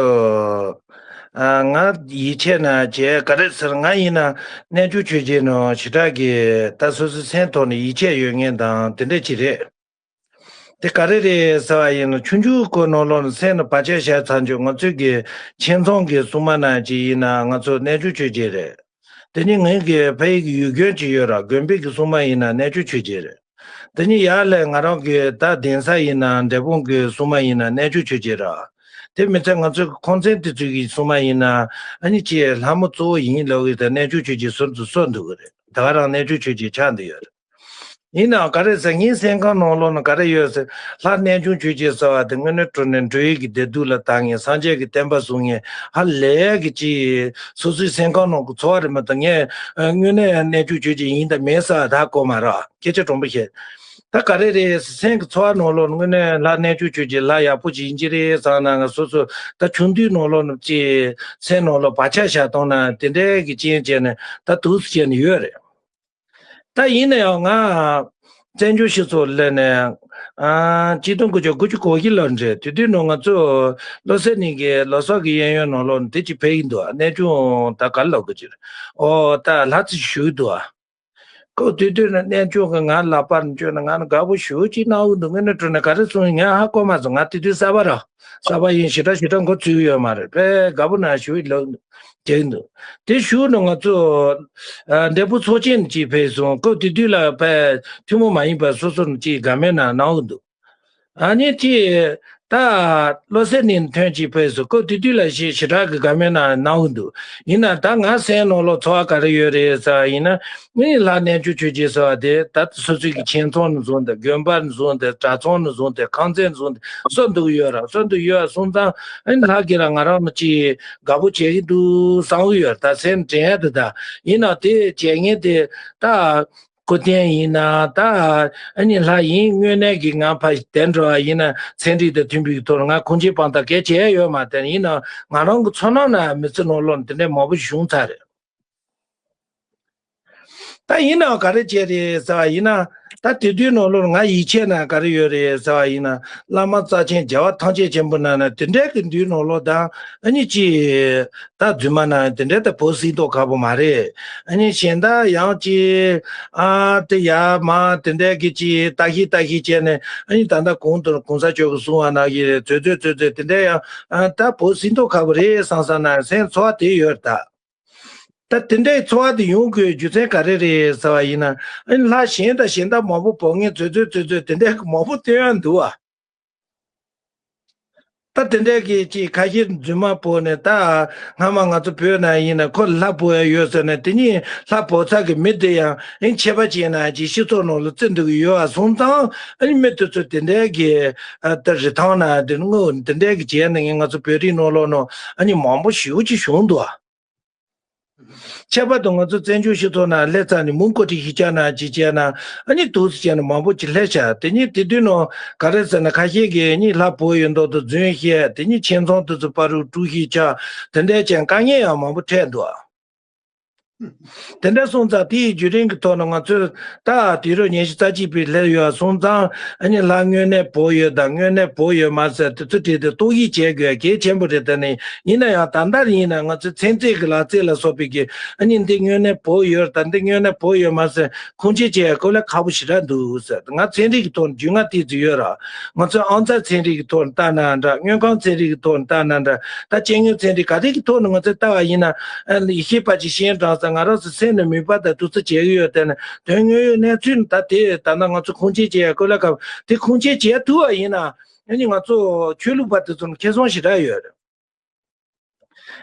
ཨ། ང་ཡིད་ཆེས་ན་བྱས་ག་རེ་ཟེར། ང་ཡིན་ན་གནས་ཆུང་ཆོས་རྗེ་ནང་ཞེ་དྲག་གི་ད་སོ་སོའི་སེམས་ཐོག་ནས་ཡིད་ཆེས་ཡོད་མཁན་དང་དེ་འདྲ་ཅིག་རེད། དེ་ག་རེ་རེད་ཟེར་བ་ཡིན་ན། ཆུང་ཆུང་ཁོ་ནང་ལོགས་ནས་སེམས་ནང་བག་ཆགས་བཞག་ཚར་འཇོག་ང་ཚོའི་གི་ཁྱིམ་ཚང་གི་སྲུང་མ་ནང་ཅིག་ཡིན་ན་ང་ཚོ་གནས་ཆུང་ཆོས་རྗེ་རེད། དེ་ནི་ངའི་གི་ཕ་ཡི་གི་ཡུལ་དགོན་ཅིག་ཡོད་ར། དགོན་པའི་གི་སྲུང་མ་ཡིན་ན་གནས་ཆུང་ཆོས་རྗེ་རེད། དེ་ནི་ཡར་ལ་ང་རང་གི་ད་གདན་ས་ཡིན་ན་འབྲས་སྤུངས་གི་སྲུང་མ་ཡིན་ན་གནས་ཆུང་ཆོས་རྗེ་ར། དེ་མི་ཚད་ང་ཚོའི་གི་ཁང་ཚན་དེ་ཚོའི་གི་སྲུང་མ་ཡིན་ན། ཨ་ནི་ཅིག་ལྷ་མོ་གཙོ་བོ་ཡིན་ལབ་གི། ད་གནས་ཆུང་ཆོས་རྗེ་ཟུར་དུ་གསོལ་འདུག་གི་རེད། ད་ག་རང་གནས་ཆུང་ཆོས་རྗེ་ཆགས་འདི་ཡོད་རེད། ཡིན་ནའང་ག་རེ་ཟེར། ངའི་སེམས་ཁམས་ནང་ལོགས་ན་ག་རེ་ཡོད་ཟེར། ལྷ་གནས་ཆུང་ཆོས་རྗེ་ཟེར་བ་དེ་དངོས་གནས་དྲང་གནས་འགྲོ་བའི་གི་བདེ་སྡུག་ལ་བལྟ་མཁན། སངས་རྒྱས་ཀྱི་བསྟན་པ་སྲུང་མཁན། ཧ་ལས་གི་ཅིག་སོ་སོའི་སེམས་ཁམས་ནང་གི་ཚོར་བ་རེད་མ་གཏོགས། ངས་དངོས་གནས་གནས་ཆུང་ཆོས་རྗེ་ཡིན་དང་མིན་ཟེར་བ་ད་གོ་མ་རེད། སྐད་ཆ་དྲང་པོ་བཤད། ད་ག་རེ་རེད། སེམས་ཀྱི་ཚོར་བ་ནང་ལོགས་ན་དངོས་གནས་ལྷ་གནས་ཆུང་ཆོས་རྗེ་ལྷ་ཡག་པོ་ཅིག་ཡིན་གྱི་རེད་བསམ་ན། ང་སོ་སོ་ད་ཆུང་དུས་ནང་ལོགས་ན་ཅིག་སེམས་ནང་ལོགས་བག་ཆགས་བཞག་བཏང་ན་དེ་འདྲའི་གི་རྐྱེན་བྱས་ནས་ད་དུས་སུ་བྱས་ནས་ཡོད་རེད། ད་ཡིན་ན་ཡང་ང་བཙན་བྱོལ་སྤྱི་ཚོགས་སླེབས་ནས། ཨ། ཆིག་སྟོང་དགུ་བརྒྱ་དགུ་བཅུ་གོ་བཞི་ལོ་རེད། དེ་དུས་ནང་ང་ཚོ་བློ་གསལ་གླིང་གི་ལོ་གསར་གྱི་གཡས་གཡོན་ནང་ལོགས་ནས་དེ་ཅིག་ཕེབས་ཀྱི་འདུག་གནས་ཆུང་ད་ག་ལབ་དགོས་ཀྱི་རེད། ཨོ། ད་ལྷ་རྩེ་བཞུགས་འདུག་ཨ། ཁོ་དེ་དུས་ནས་གནས་ཆུང་གི་ང་ལག་པར་བཅོལ་ནས་ང་ནི་དགའ་པོ་ཞེ་པོ་ཅིག་གནང་གི་འདུག་དངོས་གནས་དྲང་གནས་ག་རེ་གསུང་ཡིན་ང་ཧ་གོ་མ་སོང་། ང་དེ་དུས་གསར་པ་ར། གསར་པ་ཡིན། ཞེ་དྲག་ཞེ་དྲག་མགོ་ཚོས་ཡོད་མ་རེད། དཔེ་དགའ་པོ་ནང་ཞེ་པོ་ལབ་ཀྱི་འདུག་དེ་བཞུགས་ནས་ང་ཚོ། ཨ། འབྲས་སྤུངས་ཚོགས་ཆེན་ཅིག་ཕེབས་སོང་། ཁོ་དེ་དུས་ལ་དཔེ་ཐུན་མོང་མ་ཡིན་པ་སོ་སོ་ནས་ཅིག་དགའ་མོས་ནང་གནང་གི་འདུག་ཨ་ནི་ཅིག་ད་བློ་གསལ་གླིང་ཐོན་ཅིག་ཕེབས་སོང་། ཁོ་དེ་དུས་ལ་ཞེ་ཞེ་དྲག་གི་དགའ་མོས་ནང་གནང་གི་འདུག་ཡིན་ན་ད་ང་སེམས་ནང་ལོགས་ཚོར་བ་ག་རེ་ཡོད་རེད་ཟེར་བ་ཡིན་ན། ངས་ལྷ་གནས་ཆུང་ཆོས་རྗེ་ཟེར་བ་དེ་ད་སོ་སོའི་གི་ཁྱིམ་ཚང་ནས་བཟུང་སྟེ། དགོན་པ་ནས་བཟུང་སྟེ། གྲྭ་ཚང་ནས་བཟུང་སྟེ། ཁང་ཚན་ནས་བཟུང་སྟེ་གསོལ་འདུག་ཡོད་ར། གསོལ་འདུག་ཡོད་སོང་ཙང་། ཨ་ནི་ལྷ་གིས་ར་ང་རང་ལ་ཅིག་དགའ་པོ་བྱེད་ཀྱི་འདུག་བསམ་གྱི་ཡོད་ར། ད་སེམས་དྲན་ཡ་འདུག་ད་ཡིན་ན་དེ་བྱེད་མཁན་དེ་ད། སྐུ་རྟེན་ཡིན་ན་ད། ཨ་ནི་ལྷ་ཡིན་དངོས་གནས་ཀྱི་ང་ཕར་དེ་འགྲོ་བ་ཡིན་ན་ཚན་རིག་དང་མཐུན་པའི་ཐོག་ལ་ང་ཁུངས་སྐྱེལ་དཔང་རྟགས་གལ་ཆེ་ཡོད་མ་རེད། ཡིན་ན་ང་རང་གི་ཚོར་སྣང་ན་མི་ཚེ་ནང་ལོགས་ནས་དེ་འདྲའི་མང་པོ་བྱུང་ཚར་རེད། ད་ཡིན་ནའང་ག་རེ་བྱས་རེད་ཟེར་བ་ཡིན་ན། ད་དེ་དུས་ནང་ལོགས་ང་ཡིད་ཆེས་ན་ག་རེ་ཡོད་རེད་ཟེར་བ་ཡིན་ན། བླ་མ་རྩ་ཆེན་རྒྱལ་བ་ཐམས་ཅད་མཁྱེན་པ་ནང་ན་དེ་འདྲའི་གི་དུས་ནང་ལོགས་དང་། ཨ་ནི་ཅི། ད་རྫུན་མ་ན་དེ་འདྲའི་ད་བོད་སྲིད་ཐོག་ཁག་པོ་མ་རེད། ཨ་ནི་གཞན་དག་ཡང་ཅི། ཨ། དེ་ཡ་མ་དེ་འདྲའི་གི་ཅི་ལྟ་ཞིབ་ལྟ་ཞིབ་བྱས་ནས། ཨ་ནི་ད་ལྟ་གོང་དུ་གོང་ས་མཆོག་གིས་གསུངས་པ་ནང་བཞིན་རེད། བཙོན་བཙོན་བཙོན་བཙོན་དེ་འདྲ་ཡང་། ཨ། ད་བོད་སྲིད་ཐོག་ཁག་པོ་རེད་བསམ་བསམ་ན་སེམས་ཚོར་བ་དེ་ཡོད་རེད་ད། ད་དེ་འདྲའི་ཚོར་བ་དེ་ཡོང་དགོས་རྒྱུ་མཚན་ག་རེ་རེད་ཟེར་བ་ཡིན་ན། ཨ་ནི་ལྷ་གཞན་དང་གཞན་དག་མང་པོ་བོར་མཁན་བཙོན་བཙོན་བཙོན་བཙོན་དེ་འདྲའི་གི་མང་པོ་སྟོན་ཡ་འདུག་བ། ད་དེ་འདྲའི་གི་ཅིག་ཁ་ཤས་རྫུན་མ་བོར་ནས། ད་སྔ་མ་ང་ཚོ་བོད་ནང་ཡིན་ན་ཁོ་ལྷ་བོར་ཡ་ཡོད་ཟེར་ནས། དེ་ནས་ལྷ་བོར་ཚར་གི་མི་དེ་ཡང་ཨིན་ཆད་པ་བྱས་ན་ཅིག་སྤྱི་ཚོགས་ནང་ལ་བརྩི་འདུག་གི་ཡོད་པ་སོང་ཙང་། ཨ་ནི་མི་དེ་ཚོ་དེ་འདྲའི་གི། ཨ། ད་རི་ཐང་ན་དེ་དངོས་དེ་འདྲའི་གི་བྱས་ནས་ང་ཚོ་བོད་རིགས་ནང་ལོགས་ནང་ཨ་ནི་མང་པོ་ཞེ་པོ་ཅིག་བྱུང་འདུག་ཨ། ཁྱད་པར་དུ་ང་ཚོ་བཙན་བྱོལ་སྤྱི་ཚོགས་ནང་སླེབས་ཚར་ནས་མུ་མགོ་ཁྲིད་ཞིག་བྱས་ན་ཅིག་བྱས་ན། ཨ་ནི་འདུག་སེ་བྱས་ན་མང་པོ་ཅིག་སླེབས་ཤག་དེ་ནས་དེ་དུས་ནང་ག་རེ་ཟེར་ན། ཁ་ཤས་ཀྱིས་ཨ་ནི་ལྷ་བོར་ཡོད་མདོག་དང་རྫུན་བཤད། དེ་ནས་ཁྱིམ་ཚང་དེ་ཚོ་བར་དུ་དཀྲུག་ཤིང་རྒྱག་དེ་འདྲའི་ཅན་དཀའ་ངལ་ཡང་མང་པོ་འཕྲད་འདུག་ཨ། དེ་འདྲ་སོང་ཙང་དེའི་བརྒྱུད་རིམ་གྱི་ཐོག་ནས་ང་ཚོས་ད་དུས་རབས་ཉི་ཤུ་རྩ་གཅིག་པའི་སླེབས་ཡོད་སོང་ཙང་ཨ་ནི་ལྷ་དངོས་གནས་བབས་ཡོད་དང་དངོས་གནས་བབས་ཡོད་མ་ཟེར་དེ་ཚོ་བྲིས་ཏེ་རྟོག་ཞིབ་བྱེད་དགོས་གལ་ཆེན་པོ་རེད། དེ་ནི་ཡིན་ན་ཡང་ད་ལྟ་ཡིན་ན་ང་ཚོའི་ཚན་རྩལ་གྱི་ལག་རྩལ་ལ་སོགས་པའི་གི་ཨ་ནི་འདི་དངོས་གནས་བབས་ཡོད་དང་འདི་དངོས་གནས་བབས་ཡོད་མ་ཟེར་ཁུངས་སྐྱེལ་བྱེད་ཡ་དཀའ་ལས་ཁག་པོ་ཞེ་དྲག་འདུག་ཟེར། ང་ཚན་རིག་གི་ཐོག་ནས་རྒྱུས་མངའ་ཏོག་ཙམ་ཡོད་ར། ང་ཚོའི་ཨང་རྩིས་ཚན་རིག་གི་ཐོག་ནས་ལྟ་ན་འདྲ། དངོས་ཁང་ཚན་རིག་གི་ཐོག་ནས་ལྟ་ན་འདྲ། ད་སྐྱེ་དངོས་ཚན་རིག་ག་རེ་གི་ཐོག་ནས་ང་ཚོས་ལྟ་བ་ཡིན་ན། ཨ་ཡེ་ཤེས་པ་ཅིག་ཤེས་འདྲ་ཟེར་ང་རང་ཚོ་སེམས་ནས་མོས་པ་དང་དུས་ཚོད་བྱེད་ཀྱི་ཡོད། དེ་ནི་དོན་དངོས་ཡོད་གནས་ཚུལ་ནི་ད་དེ་ད་ལྟ་ང་ཚོ་ཁུངས་སྐྱེལ་བྱེད་ཡ་དཀའ་ལས་ཁག་དེ་ཁུངས་སྐྱེལ་བྱེད་ཐུབ་པ་ཡིན་ན། ཨ་ནི་ང་ཚོ་ཆོས་ལུགས་པ་དེ་ཚོ་ནི་ཁེ་བཟང་ཞེ་དྲག་ཡོད་རེད།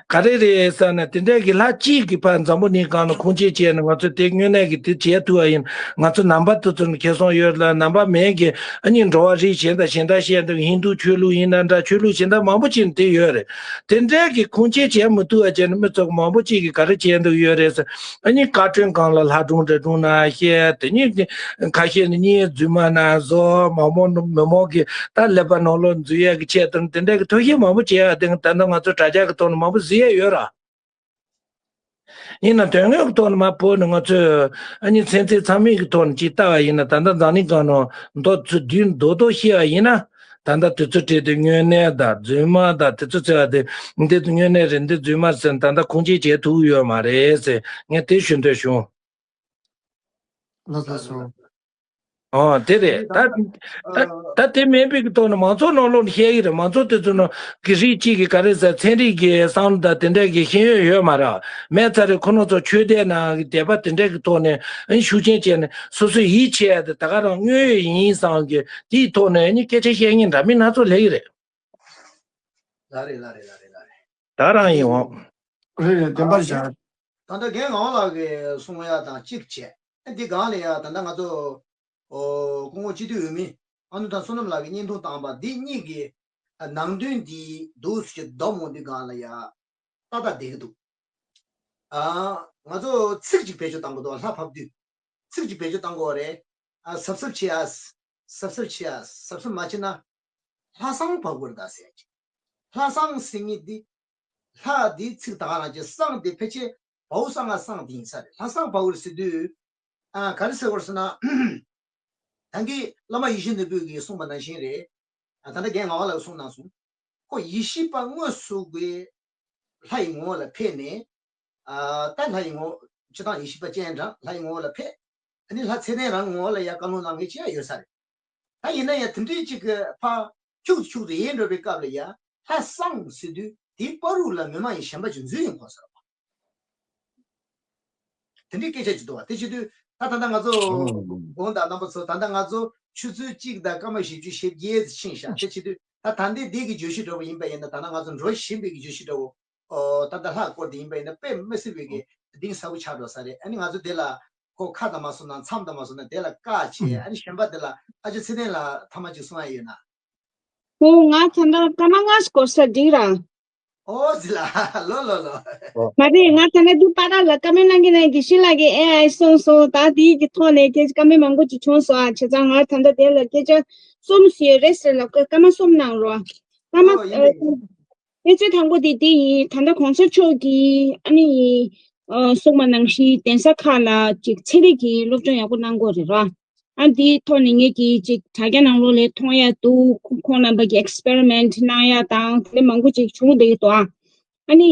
ག་རེ་རེད་ཟེར་ན་དེ་འདྲའི་གི་ལྷ་གཅིག་གི་ཕར་འཛམ་བུ་གླིང་སྒང་ལ་ཁུངས་སྐྱེལ་བྱས་ནས་ང་ཚོས་དེ་དངོས་གནས་ཀྱི་དེ་བྱེད་ཐུབ་པ་ཡིན། ང་ཚོ་ནང་པ་དེ་ཚོ་ནི་ཁེ་བཟང་ཡོད་ལ་ནང་པ་མིན་གྱི་ཨ་ནི་འགྲོ་བ་རིགས་གཞན་དང་གཞན་དག་བཤད་འདུག་ཧིན་རྡུ་ཆོས་ལུགས་ཡིན་ན་འདྲ། ཆོས་ལུགས་གཞན་དག་མང་པོ་ཅིག་ནི་དེ་ཡོད་རེད། དེ་འདྲའི་གི་ཁུངས་སྐྱེལ་བྱེད་མི་ཐུབ་པ་བྱས་ནས་མི་ཚོ་མང་པོ་ཅིག་གིས་ག་རེ་བྱས་འདུག་ཡོད་རེད་ཟེར། ཨ་ནི་བཀའ་དྲུང་སྒང་ལ་ལྷ་སྒྲུང་འདྲ་སྒྲུང་ན་བཤད། དེ་ནི་ཁ་ཤས་ནི་རྙིང་རྫུན་མ་ན་བཟོ། མང་པོ་མི་མང་གི་ད་ཀླད་པ་ནང་ལོགས་འཛུལ་ཡས་ཀྱི་ཆེད་དུ་དེ་འདྲ་གི་ཐབས་ཤེས་མང་པོ་བྱེད་ཡ་དེ་ད་ལྟ་ང་ཚོ་དྲ་རྒྱ་གི་ཐོག་ནས་མང་པོ་གཟིགས་ཡས་ཡོད་ར། ཡིན་ན་དོན་དངོས་ཀྱི་ཐོག་ནས་མ་བོད་ནས་ང་ཚོས་ཨ་ནི་ཚན་རྩལ་ཚང་མའི་གི་ཐོག་ནས་ཅིག་ལྟ་བ་ཡིན་ན་ད་ལྟ་འཛམ་གླིང་སྒང་ནང་མདོ་ཚུལ་བསྡུས་མདོག་མདོག་བཤད་པ་ཡིན་ན། ད་ལྟ་དུས་ཚོད་བྲིས་ཏེ་དངོས་གནས་དང་རྫུན་མ་དང་དེ་ཚོ་བརྩི་བ་དེ་འདི་དངོས་གནས་རེད་འདི་རྫུན་མ་ཟེར་ད་ལྟ་ཁུངས་སྐྱེལ་བྱེད་ཐུབ་ཡོད་མ་རེད་ཟེར་ངས་དེ་ཞུ་འདོད་བྱུང་། ལགས་སོ། ཨོ་དེ་རེད་ད། ད་ད་དེ་མིན་པའི་གི་ཐོག་ནས་མང་ཚོགས་ནང་ལོགས་ནས་བཤད་ཀྱི་རེད། མང་ཚོགས་དེ་ཚོ་ནང་གི་རིགས་གཅིག་གི་ག་རེ་ཟེར་ཚན་རིག་གི་བསམ་བློ་དང་དེ་འདྲ་གི་ཤེས་ཡོན་ཡོད་མ་རེད། མེད་ཚར་རེད། ཁོ་རང་ཚོ་ཆོས་དད་ནང་གི་དད་པ་དེ་འདྲ་གི་ཐོག་ནས་ཨ་ནི་ཤུགས་རྐྱེན་བྱས་ནས་སོ་སོའི་ཡིད་ཆེས་ཡ་དེ་ད་ག་རང་དངོས་ཡོད་ཡིན་བསམ་གི་དེའི་ཐོག་ནས་ཨ་ནི་སྐད་ཆ་བཤད་མཁན་འདྲ་མིན་སྣ་ཚོགས་སླེབས་ཀྱི་རེད། ལགས་རེད་ལགས་རེད་ལགས་རེད་ལགས་རེད། ད་རང་ཡིན་འོང་། རེད་རེད་བདེན་པར་བཞག་ད་ལྟ་རྒན་ངག་དབང་ལགས་ཀྱིས་གསུང་ཡ་དང་གཅིག་བྱས། ཨ་འདི་སྒང་ལ་ཡ་ད་ལྟ་ང་ཚོ་ཨོ་སྐུ་ངོ་སྤྱི་འཐུས་འོས་མི་ཨ་ནུ་ཐང་བསོད་ནམས་ལགས་ཀྱིས་བརྙན་ཐུང་བཏང་པ་འདི་གཉིས་ཀྱི་ཨ་ནང་དོན་འདི་འདུག་སེ་བསྡོམས་འོང་དུས་སྒང་ལ་ཡ་ཏག་ཏག་བསྡད་ཀྱི་འདུག་ཨ་ང་ཚོ་ཚིག་གཅིག་བེད་སྤྱོད་བཏང་དགོས་འདུག་ལྷ་ཕབ་དུས་ཚིག་གཅིག་བེད་སྤྱོད་བཏང་དགོས་རེད། ཨ་གཟབ་གཟབ་བྱེད་ཡ། གཟབ་གཟབ་བྱེད་ཡ། གཟབ་གཟབ་མ་བྱེད་ན། ལྷ་བསང་བབས་དགོས་རེད་ད་ཟེར་ཡ་ཅིག་ལྷ་བསང་ཟེར་མཁན་འདི། ལྷ་འདི་ཚིག་ད་ག་རང་ཅིག་བསང་འདི་ཕལ་ཆེར་བའོ་བསང་ང་བསང་འདི་ཡིན་ས་རེད། ལྷ་བསང་བབས་དགོས་རེད་ཟེར་དུས། ཨ་ག་རེ་ཟེར་དགོས་རེད་ཟེར་ན། ད་གིན་བླ་མ་ཡིད་བཞིན་ནོར་བུ་གིས་གསུངས་པ་ནང་བཞིན་རེད། ཨ་ད་ལྟ་རྒན་ངག་དབང་ལགས་གསུངས་གནང་སོང་། ཁོ་ཡེ་ཤེས་པ་དངོས་སུ་གི་ལྷ་ཡི་ངོ་བོ་ལ་ཕེབས་ནས། ཨ་ད་ལྷ་ཡི་ངོ་བོ་སྤྱིར་བཏང་ཡེ་ཤེས་པ་ཅན་འདྲ་ལྷ་ཡི་ངོ་བོ་ལ་ཕེབས། ཨ་ནི་ལྷ་ཚེ་བརྟན་རང་ངོ་བོ་ལ་ཡ་བཀའ་ལུང་གནང་མཁན་ཅིག་ཡ་ཡོད་ས་རེད། ད་ཡིན་ན་ཡང་དེ་འདྲའི་ཅིག་གི་ཕ་ཁྱུག་ཁྱུག་ཏུ་ཡལ་འགྲོ་བའི་སྐབས་ལ་ཡ་ལྷ་བསང་ཟེར་དུས་དེའི་བར་དུ་ལ་མི་མ་ཡིན་གཞན་པ་ཅིག་འཛུལ་ཡོང་གོ་ས་རེད་པ། དེ་འདྲའི་སྐད་ཆ་ཅིག་འདུག་བ། དེ་བྱེད་དུས་ད་ད་ལྟ་ང་ཚོ་དགོངས་དག་རྣམ་པ་ཚོ་ད་ལྟ་ང་ཚོ་ཆུ་ཚོད་གཅིག་དང་སྐར་མ་བཞི་བཅུ་ཞེ་བརྒྱད་ཙམ་ཕྱིན་ཤག་དེ་བྱེད་དུས་ད་ད་ལྟའི་འདི་གི་བརྗོད་གཞི་འདྲ་པོ་ཡིན་པ་ཡིན་ན་ད་ལྟ་ང་ཚོ་འགྲོ་བཞིན་པའི་གི་བརྗོད་གཞི་འདྲ་པོ། ཨོ་ད་ལྟ་ལྷ་སྐོར་དེ་ཡིན་པ་ཡིན་ན་དཔེ་མི་སྲིད་པའི་གི་གཏིང་ཟབ་པོ་ཆགས་འགྲོ་ས་རེད། ཨ་ནི་ང་ཚོ་དེ་ལ་ཁོ་ཁ་དང་མ་སོང་ན་མཚམས་དང་མ་སོང་ན་དེ་ལ་བཀག་བྱས་ཨ་ནི་གཞན་པ་དེ་ལ་ཨ་ཅག་ཚེ་བརྟན་ལགས་ཐ་མ་ཅིག་གསུང་ཡ་ཡོད་ན། ཨོ་ང་ད་ལྟ་སྐར་མ་ལྔ་ཞིག་འགོར་ས་འགྲིག་ར། ཨོ་ཟི་ལ་ལོ་ལོ་ལོ། མ་རེད། ང་ད་ལྟ་འདི་པ་ར་ལ་ཀ་མེན་གནང་གི་ན་དགེ་བཤེས་ལགས་ཀྱིས་ཨེ་ཨའི་གསུངས་སོང་། ད་དེའི་གི་ཐོག་ནས་སྐད་ཆ་ཀ་མེན་མང་པོ་ཅིག་བྱུང་སོང་ཨ། བྱས་ཙང་ང་ད་ལྟ་དེ་ལ་སྐད་ཆ་གསུམ་ཞིག་ཡོད་རེད་ཟེར་ལ་སྐར་མ་གསུམ་གནང་རོགས། སྐར་མ་ཨོ་ཡིན་ཨ། ཡིན། གནས་ཚུལ་དང་པོ་དེ་དེ་ཡིན། ད་ལྟ་གོང་ས་མཆོག་གིས་ཨ་ནི་ཨ་གསུངས་པ་ནང་བཞིན་གདན་ས་ཁག་ལ་ཅིག་ཚན་རིག་གི་སློབ་སྦྱོང་ཡག་པོ་གནང་དགོས་རེད་ར། ཨ་འདིའི་ཐོག་ནས་ངེད་ཀྱིས་ཅིག་དྲ་རྒྱ་ནང་ལོགས་ལ་མཐོང་ཡ་འདུག་ཁོང་རྣམ་པ་གི་ཨེག་སི་པེ་རི་མེན་ཊི་གནང་ཡ་དང་དེ་འདྲ་མང་པོ་ཅིག་བྱུང་བསྡད་ཀྱི་འདུག་ཨ། ཨ་ནི།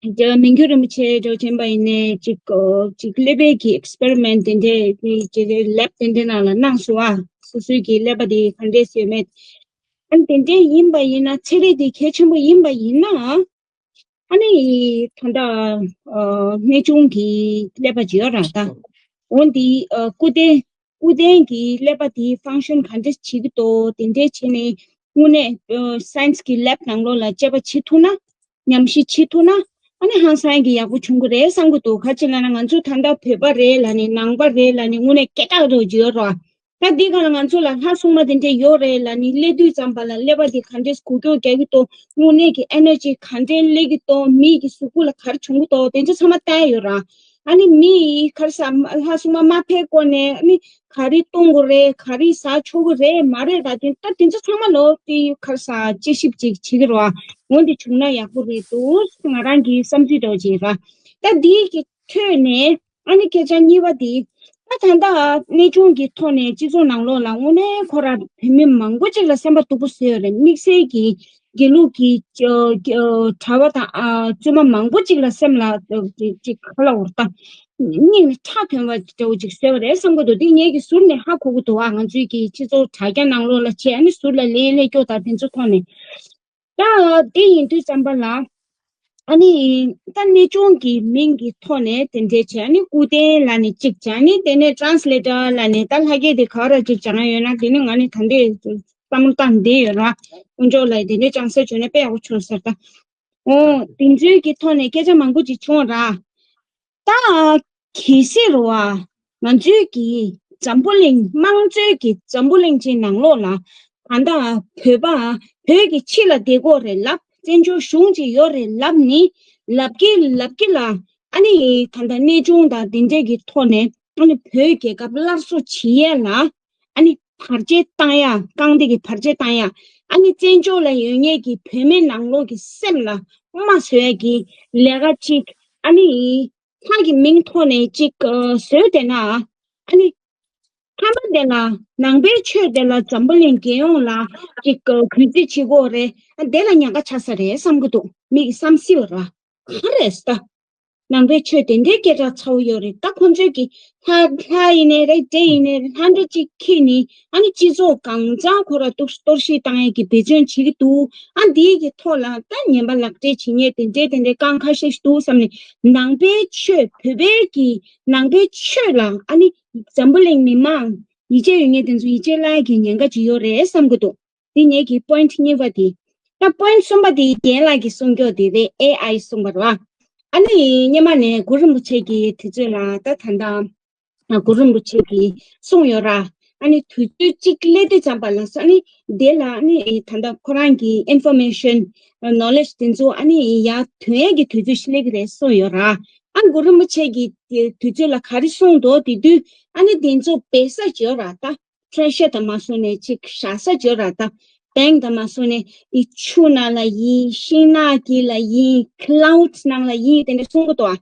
རྒྱལ་བ་མི་འགྱུར་རིན་པོ་ཆེ་འདྲ་བོ་ཕྱིན་པ་ཡིན་ནའི་ཅིག་ཅིག་ཀླད་པའི་གི་ཨེག་སི་པེ་རི་མེན་ཊི་དེ་འདྲའི་ཅིག་ལེབ་དེ་འདྲའི་ནང་ལ་གནང་སོང་ཨ། སོ་སོའི་གི་ཀླད་པ་དེ་ག་འདྲས་ཡོད་མེད། ཨ་ནི་དེ་འདྲས་ཡིན་པ་ཡིན་ན་ཚན་རིག་དེ་གལ་ཆེན་པོ་ཡིན་པ་ཡིན་ན། ཨ་ནི་ད་ལྟ་ཨ་གནས་ཆུང་གི་ཀླད་པ་ཅིག་ཡོད་ར་ད། འོ་འདི་ཨ་སྐུ་རྟེན་སྐུ་རྟེན་གྱི་ཀླད་པ་དེའི་ཕང་ཤོན་ག་འདྲ་བྱེད་ཀྱི་འདུག་དེ་འདྲས་བྱས་ནས་དངོས་གནས་ཨ་སའེན་སི་གི་ལེབ་ནང་ལོགས་ལ་དཔྱད་པ་བྱེད་ཐུབ་ན། ཉམས་ཞིབ་བྱེད་ཐུབ་ན། ཨ་ནི་ཧང་སང་གི་ཡག་པོ་བྱུང་གི་རེད་བསམ་གི་འདུག་ག་ཅི་ལབ་ན་ང་ཚོ་ད་ལྟ་བོད་པ་རེད་ལབ་ནས་ནང་པ་རེད་ལབ་ནས་དངོས་གནས་སྐད་གྲགས་རོ་ཅིག་ཡོད་ར། ད་འདི་ག་ལ་ང་ཚོ་ལ་ལྷ་སྲུང་མ་དེ་འདྲས་ཡོད་རེད་ལབ་ནི་སླེབས་དུས་ཙམ་པ་ལ་ཀླད་པ་དེ་ག་འདྲས་འགུལ་སྐྱོད་རྒྱག་གི་འདུག་དངོས་གནས་ཀྱི་ཨེ་ནར་ཇི་ག་འདྲས་སླེབས་ཀྱི་འདུག་མི་གི་གཟུགས་པོ་ལ་ག་རེ་བྱུང་གི་འདུག་དེ་ཚོ་ཚང་མ་བལྟས་ཡོད་ར། ཨ་ནི་མི་ཡི་ག་རེ་ཟ་ལྷ་སྲུང་མ་མ་ཕེབས་གོང་ནས་ཨ་ནི་ག་རེ་གཏོང་དགོས་རེད་ག་རེ་ཟ་ཆོག་གི་རེད་མ་རེད་ད་དེ་ད་དེ་ཚོ་ཚང་མ་ལོ་དེ་ག་རེ་ཟ་དཔྱད་ཞིབ་ཅིག་བྱེད་ཀྱི་རེད་བ། འོ་འདི་བྱུང་ན་ཡག་པོ་རེད་འདུག་ང་རང་གི་བསམ་ཚུལ་འདྲ་བོ་ཅིག་ར། ད་འདི་གི་ཐོས་ནས་ཨ་ནི་སྐད་ཆ་གཉིས་པ་དེ། ད་ད་ལྟ་གནས་ཆུང་གི་ཐོག་ནས་སྤྱི་ཚོགས་ནང་ལོགས་ལ་དངོས་གནས་ཁོ་ར་བོད་མི་མང་པོ་ཅིག་ལ་སེམས་པ་སྡུག་པོ་བཟོས་ཡོད་རེད། དམིགས་བསལ་གྱི་དགེ་ལུགས་ཀྱི་གྲྭ་པ་དང་བཙུན་མ་མང་པོ་ཅིག་ལ་སེམས་ལ་ཅིག་ག་ལ་འོར་ད་སྙིང་ནས་ཁྲག་ཐོན་པ་འདྲ་བོ་ཅིག་བཟོས་པ་རེད་བསམ་གྱི་འདུག་འདི་ངེད་ཀྱི་ཟུར་ནས་ཧ་གོ་གི་འདུག་ཨ། ང་ཚོའི་གི་སྤྱི་ཚོགས་དྲ་རྒྱ་ནང་ལོགས་ལ་བྱས་ཨ་ནི་ཟུར་ལ་ལས་ལས་སྐྱོ་དང་དེ་ཚོ་ཐོག་ནས། ད་དེ་ཡིན་དུས་ཙམ་པ་ལ། ཨ་ནི། ད་གནས་ཆུང་གི་མིང་གི་ཐོག་ནས་དེ་འདྲས་བྱས་ཨ་ནི་སྐུ་རྟེན་ལབ་ནས་གཅིག་བྱས་ཨ་ནི་དེ་ནས་ཊེ་རན་སི་ལེ་ཊར་ལབ་ནས་ད་ལྷ་སྐད་དེ་ག་ར་གཅིག་སྦྱང་ཡ་ཡོད་ན་དེ་ནི་ང་ནི་ད་འདི་བསམ་བློ་བཏང་བསྡད་ཡོད་ར། དཀོན་མཆོག་ལ་དེ་འདྲས་སྦྱང་ས་བྱུང་ན་དཔེ་ཡག་པོ་བྱུང་ཟེར་ད། འོ། དེ་ཚོའི་གི་ཐོག་ནས་སྐད་ཆ་མང་པོ་ཅིག་བྱུང་ར། ད། གལ་སྲིད་རུ་བ། ང་ཚོའི་གི་འཛམ་བུ་གླིང་དམངས་གཙོའི་གི་འཛམ་བུ་གླིང་ཅིག་ནང་ལོགས་ལ། ད་ལྟ་བོད་པ་བོད་ཀྱི་ཕྱི་ལ་བསྡད་དགོས་རེད་ལབ། བཙན་བྱོལ་གཞུང་ཅིག་ཡོད་རེད་ལབ་ནི། ལབ་ཀྱི་ལབ་ཀྱི་ལ། ཨ་ནི་ད་ལྟ་གནས་ཆུང་དང་དེ་འདྲས་ཀྱི་ཐོག་ནས་ཨ་ནི་བོད་རྒྱལ་ཁབ་སླར་གསོ་བྱེད་ཡས་ལ། ཨ་ནི་བར་ཆད་བཏང་ཡ། རྐང་སྟེགས་ཀྱི་བར་ཆད་བཏང་ཡ། ཨ་ནི་བཙན་བྱོལ་ལ་ཡོད་མཁན་གྱི་བོད་མི་ནང་ལོགས་ཀྱི་སེམས་ལ་རྨ་བཟོ་ཡ་གི་ལས་ཀ་ཅིག་ཨ་ནི། ལྷ་གི་མིང་ཐོག་ནས་ཅིག་ཨ་བཟོས་བསྡད་ན། ཨ་ནི། མཐའ་མ་དེ་ལ་ནང་པའི་ཆོས་དེ་ལ་འཛམ་བུ་གླིང་རྒྱལ་ཡོངས་ལ་ཅིག་ཨ་གུས་བརྩི་བྱེད་དགོས་རེད། ཨ་དེ་ལ་ཉེན་ཁ་ཆགས་ས་རེད་བསམ་གི་འདུག་མི་གི་བསམ་སྲིད་པ་ར། ག་རེ་ཟེར་ད། ནང་པའི་ཆོས་དེ་འདྲའི་སྐད་གྲགས་ཚ་བོ་ཡོད་རེད། ད་ཁོང་ཚོས་ཀྱི་ལྷ་ལྷ་ཡིན་ནའི་རེད། འདྲེ་ཡིན་ནའི་རེད། ལྷ་འདྲེ་གཅིག་ཁྱེར་ནི་ཨ་ནི་སྤྱི་ཚོགས་གང་ཚང་ཁོ་ར་གཏོར་གཏོར་བཤིག་བཏང་ཡས་ཀྱི་འབད་བརྩོན་བྱེད་ཀྱི་འདུག་ཨ་འདིའི་གི་ཐོག་ལ་ད་ངན་པ་ལག་འབྲེལ་བྱེད་མཁན་དེ་འདྲའི་དེ་འདྲའི་རྐང་ཁ་ཤས་ཤིག་འདུག་བསམ་ནས། ནང་པའི་ཆོས་བོད་པའི་གི་ནང་པའི་ཆོས་ལ་ཨ་ནི་འཛམ་བུ་གླིང་མི་མང་ཡིད་ཆེས་ཡོད་མཁན་དེ་ཚོ་ཡིད་ཆེས་བརླག་ཡས་ཀྱི་ཉེན་ཁ་ཅིག་ཡོད་རེད་བསམ་གི་འདུག་འདི་ངེད་ཀྱི་པོ་ཡིན་ཊི་གཉིས་པ་དེ། ད་པོ་ཡིན་ཊི་གསུམ་པ་དེ་རྒན་ལགས་ཀྱིས་གསུང་རྒྱུ་དེ་རེད། ཨེ་ཨའི་གསུངས་པ་རེད་བ། ཨ་ནི་སྔོན་མ་ནས་གུ་རུ་རིན་པོ་ཆེ་གི་དུས་ཚོད་ལ་ད་ད་ལྟ་གུ་རུ་རིན་པོ་ཆེ་གིས་གསུངས་ཡོད་ར། ཨ་ནི་དུས་ཚོད་གཅིག་སླེབས་དུས་ཙམ་པ་ལ་སོ་ཨ་ནི་དེ་ལ་ཨ་ནི་ད་ལྟ་ཁོ་རང་གི་ཨིན་ཕོར་མེ་ཤན་ནོ་ལེ་ཇི་དེ་ཚོ་ཨ་ནི་ཡར་ཐོན་ཡས་ཀྱི་དུས་ཚོད་ཞིག་སླེབས་ཀྱི་རེད་གསུངས་ཡོད་ར། ཨ་གུ་རུ་རིན་པོ་ཆེ་གིས་དུས་ཚོད་ལ་ག་རེ་གསུངས་འདུག་དེ་དུས་ཨ་ནི་དེ་ཚོ་སྦས་ས་ཅིག་ཡོད་ར་ད། ཁྲེ་ཤ་དང་མ་སོང་ནས་ཅིག་བཞག་ས་ཅིག་ཡོད་ར་ད། བེང་དང་མ་སོང་ནས་ཨི་ཆུ་ནང་ལ་ཡིན། ཤིང་ནགས་དཀྱིལ་ལ་ཡིན། ཁ་ལའུ་ཌི་ནང་ལ་ཡིན། དེ་འདྲ་གསུང་གི་འདུག་ཨ།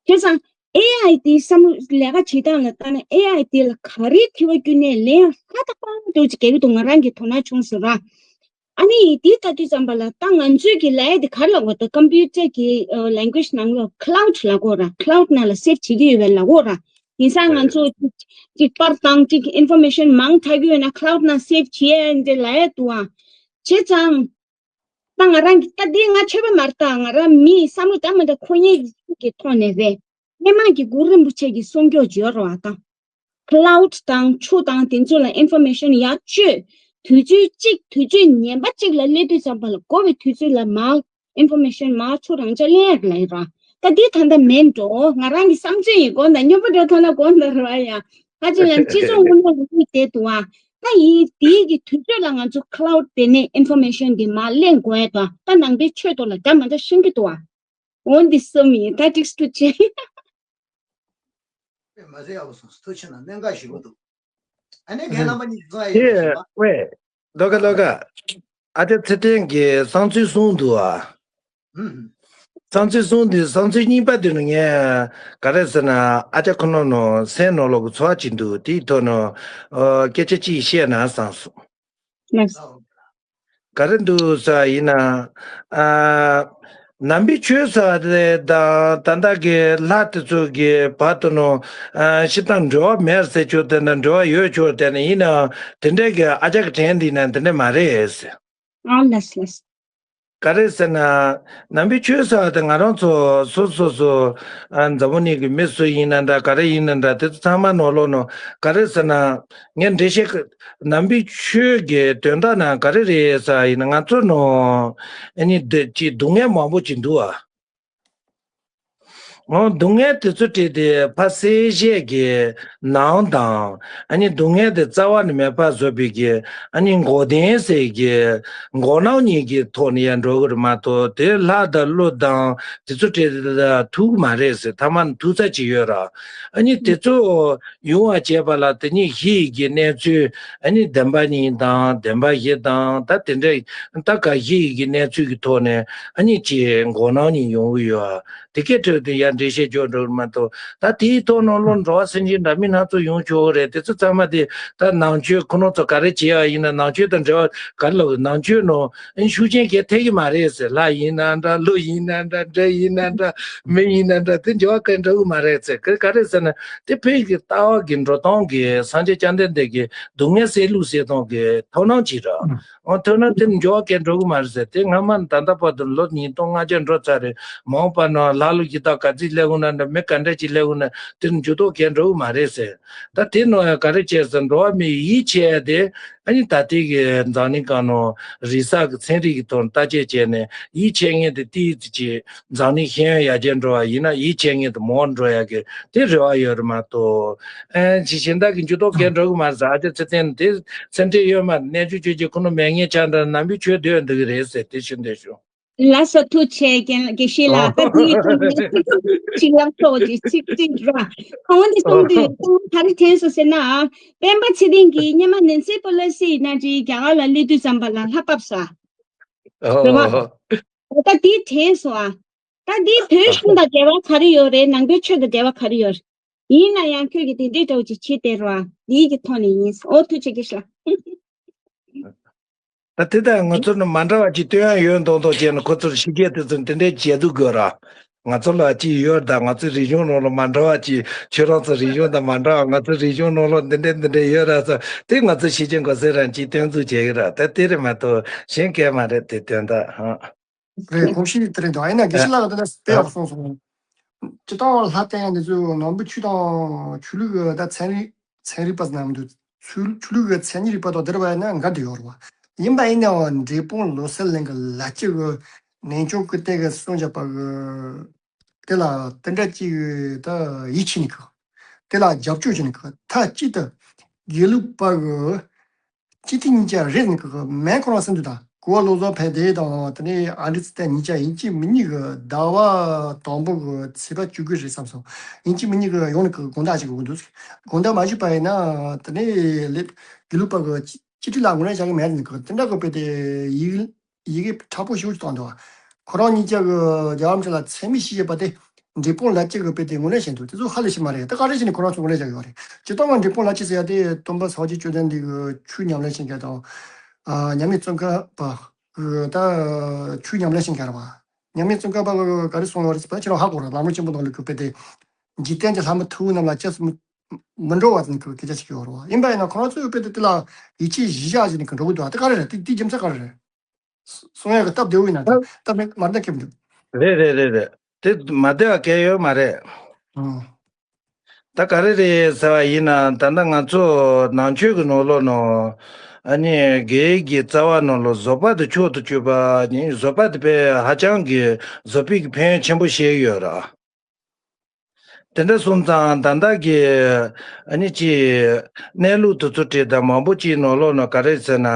བྱས་ཙང་ཨེ་ཨའི་དེ་བསམ་བློ་ལས་ཀ་བྱེད་སྟངས་ལ་ལྟ་ན་ཨེ་ཨའི་དེ་ལ་ག་རེ་དྲི་བ་བསྐྱུར་ནས་ལན་ཧ་ད་པང་འདུག་ཅིག་རྒྱག་གི་འདུག་ང་རང་གི་དོ་སྣང་བྱུང་སོང་ར། ཨ་ནི་དེ་ལྟ་དུས་ཙམ་པ་ལ་ད་ང་ཚོས་ཀྱི་ལབ་ཡ་དེ་ག་རེ་ལབ་དགོས། ད་ཀམ་པུ་ཊར་གྱི་ལེང་གུ་ཨེ་ཇི་ནང་ལོགས་ཁ་ལའུ་ཌི་ལབ་དགོས་ར། ཁ་ལའུ་ཌི་ནང་ལ་སེབ་བྱེད་ཀྱི་ཡོད་པའི་ལབ་དགོས་ར། ཡིན་ཙང་ང་ཚོ་གཅིག་པར་བཏང་གཅིག་ཨིན་ཕོར་མེ་ཤན་མང་དྲགས་ཀྱི་ཡོད་ན་ཁ་ལའུ་ཌི་ནང་སེབ་བྱེད་ཡ་འདི་ལབ་ཡ་འདུག་ཨ། བྱས་ཙང་ད་ང་རང་གི་ད་འདི་ང་ཆོས་པ་མ་རེད། ད་ང་རང་མི་བསམ་བློ་ད་མ་ད་ཁོ་གཉིས་ཀྱི་ཐོག་ནས་རེད། སྔོན་མ་གི་གུ་རུ་རིན་པོ་ཆེ་གི་གསུང་སྐྱོར་བརྗོད་རོགས་ཨ་ད། ཁ་ལའུ་ཌི་དང་ཆུ་དང་དེ་ཚོ་ལ་ཨིན་ཕོར་མེ་ཤན་ཡར་བཅོས། དུས་ཚོད་གཅིག་དུས་ཚོད་ངན་པ་གཅིག་ལ་སླེབས་དུས་ཙམ་པ་ལ་དགོས་པའི་དུས་ཚོད་ལ་མར་ཨིན་ཕོར་མེ་ཤན་མར་ཚུར་རང་འཇགས་ལེན་ཡག་ལ་ཡིན་ར། ད་འདི་ད་ལྟ་མེད་འགྲོ། ང་རང་གི་བསམ་ཚུལ་ཡིན། དགོངས་དག་སྙན་པོ་འགྲོ་ཐོན་ན་དགོངས་དག་ར་ཡ། ཧ་ཅང་ཡང་སྤྱི་ཚོགས་དངོས་གནས་ལ་ཡིད་བདེ་འདུག་ཨ། ད་ཡིན་དེའི་གི་དུས་ཚོད་ལ་ང་ཚོ་ཁ་ལའུ་ཌི་དེ་ནས་ཨིན་ཕོར་མེ་ཤན་འདི་མར་ལེན་དགོས་ཡ་དང་ད་ནང་པའི་ཆོས་ཐོག་ལ་འདྲ་མ་འདྲ་ཤེས་ཀྱི་འདུག་ཨ། འོ་འདི་གསུམ་ཡིན། ད་ཏིག་ཏུ་ཆེ། དཔེ་མ་ཟད་ཡག་པོ་སོང་། ཐུགས་ཆེ་ན་གནད་འགག་ཞེ་པོ་འདུག་ཨ་ནི་རྒན་རྣམ་པ་གཉིས་ཀྱིས་གསུང་ཡ་ཡོད་པ་ཞིག་པ། ཝེ། ལོ་ཀ་ལོ་ཀ་ཨ་ཅག་ཚེ་བརྟན་གྱིས་བསམ་ཚུལ་གསུངས་འདུག་ཨ། ཧུམ་ཧུམ། བསམ་ཚུལ་གསུངས་འདུག་བསམ་ཚུལ་གཉིས་པ་དེ་ནི་ངས་ག་རེ་ཟེར་ན་ཨ་ཅག་ཁོ་ནོ་ནོ་སེམས་ནོར་ལོག་གི་ཚོར་བ་ཅིག་འདུག་དེའི་ཐོག་ནས་ཨོ་སྐད་ཆ་ཅིག་བཤད་ན་བསམ་སོང་། ལགས། ག་རེ་འདུག་ཟེར་ཡིན་ན། ཨ། ནང་པའི་ཆོས་ཟེར་དེ་དང་ད་ལྟ་གི་ལྷ་དེ་ཚོ་གི་བར་དུ་ནོ། ཨ། སྤྱིར་བཏང་འབྲེལ་བ་མེད་ཟེར་ཆོག་དེ་འདྲ་འབྲེལ་བ་ཡོད་ཆོག་དེ་ནི་ཡིན་ནའང་དེ་འདྲའི་གི་ཨ་ཅག་གི་དྲན་འདི་ན་དེ་འདྲ་མ་རེད་ཟེར། ཨ་ལགས་ལགས། ག་རེ་ཟེར་ན། ནང་པའི་ཆོས་ཟེར་བ་དེ་ང་རང་ཚོ་སོ་སོ་སོ། ཨ། འཛམ་བུ་གླིང་གི་མི་སུ་ཡིན་ན་འདྲ་ག་རེ་ཡིན་ན་འདྲ་དེ་ཚོ་ཚང་མ་ནོར་ལོག་ནོ། ག་རེ་ཟེར་ན། ངས་འགྲེལ་བཤད་ཀྱི། ནང་པའི་ཆོས་ཀྱི་དོན་དག་ནང་ག་རེ་རེད་ཟེར་ཡིན་ན་ང་ཚོ་ནོ། ཨ་ནི་འདི་ཅི་སྡུག་བསྔལ་མང་པོ་ཅིག་འདུག་ཨ། འོ་སྡུག་བསྔལ་དེ་ཚོ་བྲིས་ཏེ་ཕ་སེ་བཤད་ཀྱི་ནང་དང་། ཨ་ནི་སྡུག་བསྔལ་དེ་རྩ་བ་ནས་མེད་པ་བཟོ་བའི་གི། ཨ་ནི་འགོག་བདེན་ཟེར་གྱི། འགོག་སྣང་གཉིས་ཀྱི་ཐོག་ནས་ཡང་འགྲོ་གི་རེད་མ་གཏོགས་དེ་ལྷ་དང་ཀླུ་དང་དེ་ཚོ་བྲིས་ཏེ་ཐུག་གི་མ་རེད་ཟེར། ཐ་མ་ཐུག་ས་ཅིག་ཡོད་ར། ཨ་ནི་དེ་ཚོ་ཡོང་བ་བྱས་པ་ལ་དེ་ཉིད་གཞི་ཡི་གི་གནས་ཚུལ། ཨ་ནི་བདེན་པ་གཉིས་དང་བདེན་པ་བཞི་དང་ད་དེ་འདྲ་ད་ག་གཞི་ཡི་གི་གནས་ཚུལ་གྱི་ཐོག་ནས་ཨ་ནི་ཅིག་འགོག་སྣང་གཉིས་ཡོང་གི་ཡོད། དེ་སྐད་འཕྲོས་ཏེ་ཡང་ འགྲེལ་བཤད་རྒྱག་འགྲོ་གི་མ་གཏོགས། ད་དེའི་ཐོག་ནང་ལོགས་འགྲོ་བ་སེམས་ཅན་འདྲ་མིན་སྣ་ཚོགས་ཡོང་ཆོག་གི་རེད། དེ་ཚོ་ཚང་མ་དེ་ད་ནང་ཆོས་ཁོ་ན་ཚོ་ག་རེ་བྱེད་ཡ་ཡིན་ན། ནང་ཆོས་དང་འབྲེལ་བ་ག་རེ་ལབ་དགོས། ནང་ཆོས་ནང་ཨེ་ཤུགས་རྐྱེན་གང་ཐེབས་ཀྱི་མ་རེད་ཟེར། ལྷ་ཡིན་ན་འདྲ། ཀླུ་ཡིན་ན་འདྲ། འདྲེ་ཡིན་ན་འདྲ། མི་ཡིན་ན་འདྲ། དེ་འབྲེལ་བ་གང་འགྲོ་གི་མ་རེད་ཟེར། ག་ག་རེ་ཟེར་ན། དེ་བོད་ཀྱི་ལྟ་བ་གི་འགྲོ་སྟངས་ཀྱི་སངས་རྒྱས་བཅོམ་ལྡན་འདས་ཀྱི་སྡུག་བསྔལ་སེལ་ལུགས་སེལ་སྟངས་ཀྱི་མཐོང་སྣང་ཅིག་རེད། ཨོ། མཐོང་སྣང་དེ་འབྲེལ་བ་གང་འགྲོ་གི་མ་རེད་ཟེར། དེ་སྔ་མ་ནས་ད་ལྟ་བར་དུ་ལོ་ཉིས་སྟོང་ལྔ་བརྒྱ་འགྲོ་ཚར་རེད། མ་འོངས་པ་ནང་ལྷ་ཀླུ་གཞི་བདག་ག་ཚོད་སླེབས་འོང་ན་འདྲ། མི་ག་འདྲ་ཅིག་སླེབས་འོང་ན། དེ་འགྱུར་ལྡོག་གང་འགྲོ་གི་མ་རེད་ཟེར། ད་དེ་ནང་ཡང་ག་རེ་བྱས་ཟེར། འགྲོ་བ་མིའི་ཡིད་ཆེས་ཡ་དེ། ཨ་ནི་ད་ལྟའི་གི་འཛམ་གླིང་སྒང་ནང་རིག་གསར་གྱི་ཚན་རིག་གི་ཐོག་ནས་བརྟག་དཔྱད་བྱས་ནས། ཡིད་ཆེས་མཁན་དེ་ཏོག་ཙམ་ཅིག་འཛམ་གླིང་ཤེས་ཡོན་ཡར་རྒྱས་འགྲོ་བ་ཡིན་ན། ཡིད་ཆེས་མཁན་དེ་མང་འགྲོ་ཡ་གི་དེ་རེ་བ་ཡོད་རེད་མ་གཏོགས། ཨ་ཅིག་གཞན་དག་གི་འགྱུར་ལྡོག་གང་འགྲོ་གི་མ་རེད་ཟེར། ཨ་ཅག་ཚེ་བརྟན་དེ་སེམས་ཁྲལ་ཡོད་མ་རེད། རྣལ་འབྱོར་ཆོས་ཀྱི་ཁོ་ན་མེད་མཁན་ཆགས་འདྲ། ནམ་རྒྱུན་ཆོས་སྡོད་འདུག་གི་རེད་ཟེར། དེ་ཞུ་འདོད་བྱུང་། ལགས་སོ། ཐུགས་རྗེ་ཆེ། དགེ་བཤེས་ལགས། ད་དེའི་ཐོག་ནས་ཚིག་གཅིག་ལབ་ཆོག་ཅིག་ཚིག་གཅིག་ར། གང་འདི་གསུང་དུས་གང་ག་རེ་དྲན་སོང་ཟེར་ན། སྤེན་པ་ཚེ་བརྟན་གྱིས་སྔོན་མ་ནེན་སི་པེ་ལོ་སི་ཡིན་ན་ཅིག་རྒྱ་གར་ལ་སླེབས་དུས་ཙམ་པ་ལ་ལྷ་བབས་ས། རེད་བ། ད་དེ་དྲན་སོང་ཨ། ད་འདི་བོད་གཞུང་དང་འབྲེལ་བ་ག་རེ་ཡོད་རེད། ནང་པའི་ཆོས་དང་འབྲེལ་བ་ག་རེ་ཡོད་རེད། ཡིན་ན་ཡང་ཁྱོད་ཀྱིས་དེ་འདྲའི་འདྲ་བོ་ཅིག་བྱེད་བསྡད་རོགས་ཨ། འདིའི་གི་ཐོག་ནས་ཡིན། ཨོ་ཐུགས་རྗེ་ཆེ་ལགས། ད་དེ་ལྟར་ང་ཚོ་ནི་མ་འདྲ་བ་ཅིག་སྟོན་ཡ་ཡོད་མདོག་མདོག་བྱས་ནས། ཁོ་ཚོར་ཤེས་རྒྱ་དེ་ཚོ་དེ་འདྲའི་བྱེད་སྡུག་དགོས་ར། ང་ཚོ་ལ་ཅིག་ཡོད་ད། ང་ཚོའི་རིག་གཞུང་ནང་ལ་མ་འདྲ་བ་ཅིག་ཁྱོད་རང་ཚོ་རིག་གཞུང་དང་མ་འདྲ་བ། ང་ཚོའི་རིག་གཞུང་ནང་ལ་འདི་འདྲ་འདི་འདྲ་ཡོད་ར་ཟེར། དེ་ང་ཚོ་ཤེས་ཀྱི་དགོས་ཟེར་རང་ཅིག་སྟོན་ཚུལ་བྱེད་ཀྱི་ར། ད་དེ་རེད་མ་གཏོགས་གཞན་སྐད་མ་རེད། དེ་དོན་དག་ཧང་། རེད། གོམས་གཤིས་དེ་རེད་འདུག་ཨ་ཡིན་ན་དགེ་བཤེས་ལགས་ད་ལྟ་དཔེ་ཡག་སོང་སོང་། སྤྱིར་བཏང་ལྷ་བསྟེན་ཡ་འདི་ཚོ་ནང་པའི་ཆོས་དང་ཆོས་ལུགས་ཀྱི་ད་ཚན་རིག་ཚན་རིག་པ་ཟེར་ན་མི་འདུག་ཆོས་ཆོས་ལུགས་ཀྱི་མཚན་ཉིད་རིག་པ་དང་དེ་འདྲ་བ་ཡིན་ན་འགལ་དུ་ཡོད་རེད་བ། ཡིན་པ་ཡིན་ནའང་འབྲས་སྤུངས་ལོ་གསར་གླིང་གི་ལ་སྤྱི་གི་ནན་ཅོ་ཀི་ཏེ་གི་གསུང་བྱ་བ་གི་དེ་ལ་དེ་འདྲ་ཅིག་ད་ཡིད་ཆེས་ནི་གི། དེ་ལ་རྒྱབ་སྐྱོར་བྱེད་ནི་གི། མཐའ་གཅིག་ཏུ་དགེ་ལུགས་པ་གི་སྤྱི་འཐུས་གཉིས་ཆ་རེད་ནི་གི་མེད་ཁོ་རང་སེམས་འདུག་ད་གོ་བ་ལོ་ཙཱ་བ་དེ་དང་དེ་ནས་ཨ་འདྲི་ཚེ་བརྟན་གཉིས་ཆ་ཡིན་གཅིག་མིན་གཉིས་གི་ཟླ་བ་དང་པོ་གི་ཚེས་པ་བཅུ་དགུ་རེད་བསམ་སོང་། ཡིན་གཅིག་མིན་གཉིས་གི་ཡོང་ནི་གི་དགོངས་དག་ཅིག་གི་འདུག་དགོངས་དག་མ་ཞུས་པ་ཡིན་ན་དེ་ནས་ལེབ་དགེ་ལུགས་པ་གི་སྤྱི་འཐུས་ལ་ངོས་ལེན་བྱ་གི་མེད་ནི་གི། དེ་འདྲ་གི་དཔེ་དེ་ཡིག་ཡི་གེ་མཁྲེགས་པོ་ཞེ་པོ་ཅིག་བཏང་འདུག་ཁོ་རང་གཉིས་ཀྱི་རྒྱལ་བ་རིན་པོ་ཆེ་ལ་མཚན་སྨད་ཞུས་པ་དེ་འབྲས་སྤུངས་ལ་སྤྱི་གི་དཔེ་དེ་ངོས་ལེན་བྱས་འདུག་དེ་ཚོ་ཧ་ལས་ཤེས་མ་རེད། ད་ག་རེ་བྱས་ནས་ཁོ་རང་ཚོ་ངོས་ལེན་བྱ་གི་ཡོད་རེད། སྤྱིར་བཏང་ང་འབྲས་སྤུངས་ལ་སྤྱི་ཟེར་ཡ་དེ་སྟོན་པ་སངས་རྒྱས་བཅོམ་ལྡན་འདས་ཀྱི་ཆོས་ཉམས་ལེན་བྱེད་མཁན་དང་། མཉམ་མེད་ཙོང་ཁ་པ་གི་ད་ཆོས་ཉམས་ལེན་བྱེད་མཁན་རེད་བ། མཉམ་མེད་ཙོང་ཁ་པ་གི་ག་རེ་གསུངས་ཡོད་རེད་ཟེར་བ་ཁྱེད་རང་ཧ་གོ་རེད། ལམ་རིམ་ཆེན་པོ་ནང་ལ་གི་དཔེ་དེ་འཇིག་རྟེན་གྱི་ལྷ་མི་ཐུ་བོ་རྣམས་ལ་སྐྱབས་སུ་མི་མི་འགྲོ་བ་ཟེར་ནས་ཁོས་སྐད་ཆ་བཤད་ཀྱི་ཡོད་རེད་བ། ཡིན་པ་ཡིན་ན་ཁོ་རང་ཚོའི་དཔེ་དེ་དེ་ལ་ཡིད་ཆེས་གཞི་བཞག་བྱས་ནས་ཀྱི་འགྲོ་གི་འདུག་ཨ་དེ་ག་རེ་རེད། དེ་དེའི་རྒྱུ་མཚན་ག་རེ་རེད། གསུང་ཡག་གི་སྟབས་བདེ་བོ་ཡིན་ན་དེ་སྟབས་མེད་མ་རེད་ན་ཁེབས་འདུག་རེད་རེད་རེད་རེད། དེ་མ་བདེ་བ་གང་ཡོད་མ་རེད། ཨང་། ད་ག་རེ་རེད་ཟེར་བ་ཡིན་ན། ད་ལྟ་ང་ཚོ་ནང་ཆོས་ཀྱི་ནང་ལོགས་ནང་ཨ་ནི་དགེ་བའི་རྩ་བ་ནང་ལོགས་བཟོད་པ་དེ་མཆོག་ཏུ་གྱུར་པ་ནི། བཟོད་པ་དེ་དཔེ་ཧ་ཅང་གི་བཟོད་པའི་གི་ཕན་ཡོན་ཆེན་པོ་བཤད་ཡོད་ར། དེ་འདྲ་སོང་ཙང་ད་ལྟ་གི་ཨ་ནི་ཅི་གནས་ལུགས་དེ་ཚོ་བྲིས་དང་མང་པོ་ཅིག་ནང་ལོགས་ན་ག་རེ་ཟེར་ན།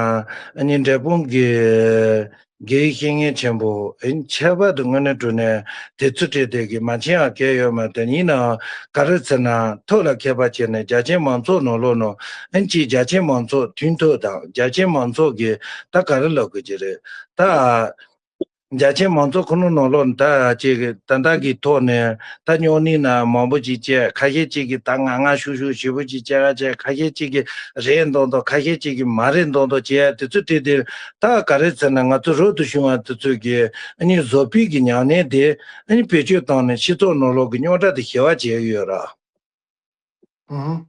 ཨ་ནི་འབྲས་སྤུངས་ཀྱི་དགེ་བའི་བཤེས་གཉེན་ཆེན་པོ་ཨ་ནི་ཁྱད་པར་དུ་དངོས་གནས་དྲང་གནས་དེ་ཚོ་བྲིས་དེ་གི་མ་མཁྱེན་ཡང་གང་ཡོད་མ་རེད། ཡིན་ནའང་ག་རེ་ཟེར་ན་ཐོག་ལ་མཁས་པ་བྱས་ནས་རྒྱ་ཆེན་མང་ཚོགས་ནང་ལོགས་ན་ཨ་ནི་ཅི་རྒྱ་ཆེན་མང་ཚོགས་མཐུན་ཐོག་དང་རྒྱ་ཆེན་མང་ཚོགས་ཀྱི་ད་ག་རེ་ལབ་དགོས་ཀྱི་རེད་ད། རྒྱ་ཆེན་མང་ཚོགས་ཁོ་ན་ནང་ལོགས་ད་ཅིག་ད་ལྟ་གི་ཐོག་ནས་ད་སྨྱུང་གནས་ན་མང་པོ་ཅིག་བྱས། ཁ་ཤས་ཅིག་གིས་ད་ང་ང་ཤུགས་ཤུགས་ཞེ་པོ་ཅིག་བྱས་ཁ་བྱས། ཁ་ཤས་ཅིག་གིས་རེད་མདོག་མདོག་ཁ་ཤས་ཅིག་གིས་མ་རེད་མདོག་མདོག་བྱས། དེ་ཚོ་དེ་དེ་ད་ག་རེ་ཟེར་ན། ང་ཚོ་རབ་ཏུ་བྱུང་བ་དེ་ཚོ་གིས་ཨ་ནི་བཟོད་པའི་གི་ཉམས་ལེན་དེ་ཨ་ནི་བེད་སྤྱོད་བཏང་ནས་སྤྱི་ཚོགས་ནང་ལོགས་ཀྱི་རྙོག་དྲ་དེ་ཞི་བ་བྱས་ཡོད་ར། ཨང་།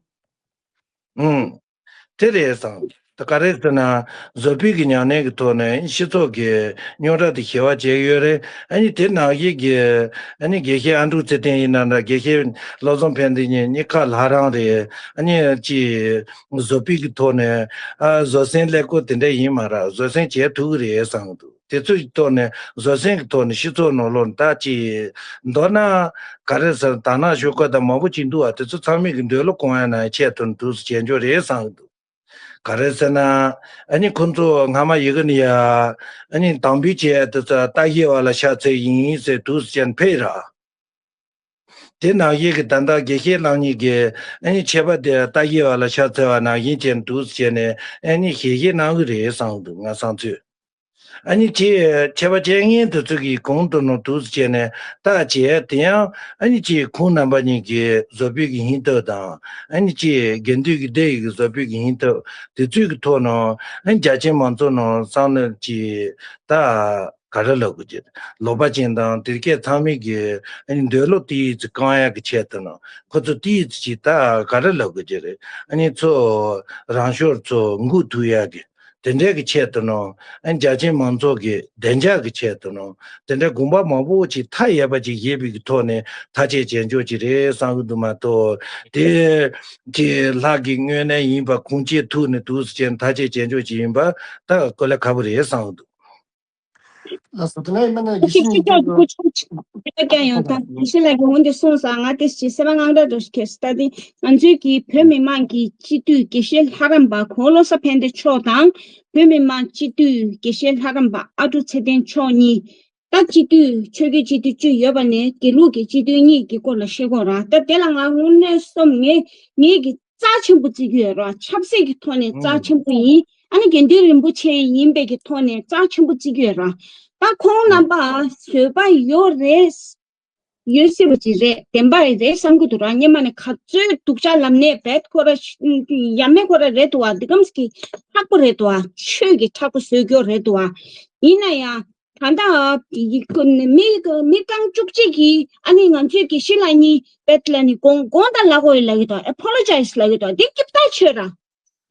ཨང་། དེ་རེད་བསམ། ད་ག་རེ་ཟེར་ན། བཟོད་པའི་གི་ཉམས་ལེན་གྱི་ཐོག་ནས་སྤྱི་ཚོགས་ཀྱི་རྙོག་དྲ་དེ་ཞི་བ་བྱས་ཡོད་རེད། ཨ་ནི་དེ་ནང་བཞིན་གྱི་ཨ་ནི་དགེ་བཤེས་ཨ་འབྲུག་ཚེ་བརྟན་ཡིན་ན་འདྲ། དགེ་བཤེས་བློ་བཟང་ཕན་བདེ་གཉིས་གཉིས་ཀ་ལྷ་རམས་རེད། ཨ་ནི་ཅི་བཟོད་པའི་གི་ཐོག་ནས་ཨ་བཟོད་བསྲན་ཀླད་ཀོར་དེ་འདྲ་ཡིན་མ་རེད། བཟོད་བསྲན་བྱེད་ཐུབ་ཀྱི་རེད་བསམ་གྱི་འདུག་དེ་ཚོའི་ཐོག་ནས་བཟོད་བསྲན་གྱི་ཐོག་ནས་སྤྱི་ཚོགས་ནང་ལོགས་ད་ཅི་མདོར་ན་ག་རེ་ཟེར། དག་སྣང་ཞུ་དགོས་དང་མང་པོ་ཅིག་འདུག་བ། དེ་ཚོ་ཚང་མས་ཀྱི་འདོད་བློ་སྐོང་ཡ་ན་ཆེད་དུ་འདུག་སེ་བྱེད་འཇོག་རེད་བསམ་གྱི་འདུག་ག་རེ་ཟེར་ན། ཨ་ནི་ཁོང་ཚོ་སྔ་མ་ཡི་གེ་ནི་ཡ་ཨ་ནི་དམ་འབུལ་བྱས་དེ་ཚོ་ལྟ་བཞིན་པ་ལ་ཕྱག་འཚལ་ཡིན་ཟེར་འདུག་སེ་བྱས་ནས་ཕེབས་ར། དེ་ནང་བཞིན་གྱི་ད་ལྟ་དགེ་བཤེས་རྣམ་གཉིས་ཀྱིས་ཨ་ནི་ཆད་པ་དེ་ལྟ་བཞིན་པ་ལ་ཕྱག་འཚལ་བ་ནང་བཞིན་བྱས་འདུག་སེ་བྱས་ནས་ཨ་ནི་ཞལ་བཞེས་གནང་གི་རེད་བསམ་གྱི་འདུག་ང་བསམ་ཚོད། ཨ་ནི་ཅི་ཆད་པ་བཅད་མཁན་དེ་ཚོ་གི་གོང་དུ་ནོ་དུས་སུ་བྱས་ནས་ད་བྱས་དེ་ཡང་ཨ་ནི་ཅི་ཁོང་རྣམ་པ་གཉིས་ཀྱི་བཟོ་པའི་གི་སྙིང་སྟོབས་དང་ཨ་ནི་ཅི་དགེ་འདུན་གྱི་སྡེ་ཡི་གི་བཟོ་པའི་གི་སྙིང་སྟོབས་དེ་ཚོའི་གི་ཐོག་ནང་ཨ་ནི་རྒྱ་ཆེན་མང་ཚོགས་ནང་བསམ་བློ་ཅི་ད་ག་རེ་ལབ་དགོས་ཀྱི་ལོག་པ་ཅན་དང་དེ་སྐད་ཚང་མས་ཀྱི་ཨ་ནི་འདོད་བློ་དེའི་ཚེ་བསྐང་ཡག་གི་ཆེད་དུ་ནང་ཁོ་ཚོ་དེའི་ཚེ་ཅི་ད་ག་རེ་ལབ་དགོས་ཀྱི་རེད། ཨ་ནི་ཚོ་རང་ཤོར་ཚོ་འགུག་ཐུབ་ཡག་གི་དེ་འདྲའི་གི་ཆེད་དུ་ནང་ཨ་ནི་རྒྱ་ཆེན་མང་ཚོགས་ཀྱི་བདེ་འཇགས་ཀྱི་ཆེད་དུ་ནང་དེ་འདྲའི་དགོངས་པ་མང་པོ་ཅིག་མཐའ་ཡས་པ་ཅིག་བཞེས་པའི་གི་ཐོག་ནས་ཐག་གཅོད་བྱེད་འཇོག་ཅིག་རེད་བསམ་གི་འདུག་མ་གཏོགས་དེ་ཅི་ལྷག་གི་དངོས་གནས་ཡིན་པ་ཁུངས་སྐྱེལ་ཐུབ་ནས་འདུག་ཟེར་ནས་ཐག་གཅོད་བྱེད་འཇོག་ཅིག་ཡིན་པ་ད་གོ་ལ་ཁ་པོ་རེད་བསམ་གི་འདུག་ལགས་སོ། དེ་ནས་མིན་ན་དགེ་བཤེས་གཅིག་གཉིས་ཅོག་ཅིག་སྐུ་ཆུང་ཅིག་དེ་ཀྱང་ཡོང་ཐང་དགེ་བཤེས་ལགས་ཀྱིས་འོན་ཏེ་གསུངས་སོང་། ང་དེ་ཅིག་སེམས་པ་དངངས་སྐྲག་འགྲོ་ཞིག་ཁྱེར་སོང་། ད་དེ་ང་ཚོའི་གི་བོད་མི་མང་གི་སྤྱི་འཐུས་དགེ་བཤེས་ལྷ་རམས་པ་གོང་བློ་བཟང་ཕན་བདེ་མཆོག་དང་བོད་མི་མང་སྤྱི་འཐུས་དགེ་བཤེས་ལྷ་རམས་པ་ཨ་ཀྲུག་ཚེ་བརྟན་མཆོག་གཉིས་ད་སྤྱི་འཐུས་ཆོས་རྒྱུད་སྤྱི་འཐུས་བཅུ་ཡོད་པ་ནས་དགེ་ལུགས་ཀྱི་སྤྱི་འཐུས་གཉིས་ཀྱི་སྐོར་ལ་བཤད་དགོས་ར། ད་དེ་ལ་ང་དངོས་གནས་སོམ་ངས་ངས་ཀྱི་རྩ་ཆེན་པོ་བརྩི་གི་ཡོད་ར། ཆབ་སྲིད་ཀྱི་ཐོག་ནས་རྩ་ཆེན་པོ་ཡིན། ཨ་ནི་དགེ་འདུན་རིན་པོ་ཆེ་ཡིན་པའི་གི་ཐོག་ནས་རྩ་ཆེན་པོ་བརྩི་གི་ཡོད་ར། ད་ཁོང་རྣམ་པ་བཟོད་པ་ཡོད་རེད། ཡོད་སྲིད་པ་ཅིག་རེད། བདེན་པ་རེད་བསམ་གི་འདུག་ར། སྔོན་མ་ནས་ག་ཚོད་སྡུག་ཅག་ལབ་ནས་བེད་ཁོ་ར་ཡ་མེད་ཁོ་ར་རེད་འདུག་བ། འདི་གམ་གི་མཁྲེགས་པོ་རེད་འདུག་བ། ཆོས་ཀྱི་མཁྲེགས་པོ་བཟོས་ཀྱོ་རེད་འདུག་བ། ཡིན་ན་ཡང་། ད་ལྟ་ཡི་ཀུན་ནས་མི་མི་རྐང་བཅུ་གཅིག་གིས་ཨ་ནི་ང་ཚོའི་དགེ་བཤེས་ལགས་གཉིས་བེད་ལ་ནི་དགོངས་དགོངས་དག་ལབ་དགོས་ལབ་ཀྱི་འདུག་ཨེ་པོ་ལོ་ཇའི་སི་ལབ་ཀྱི་འདུག་འདི་སྐྱིད་ཐག་ཆོད་ར།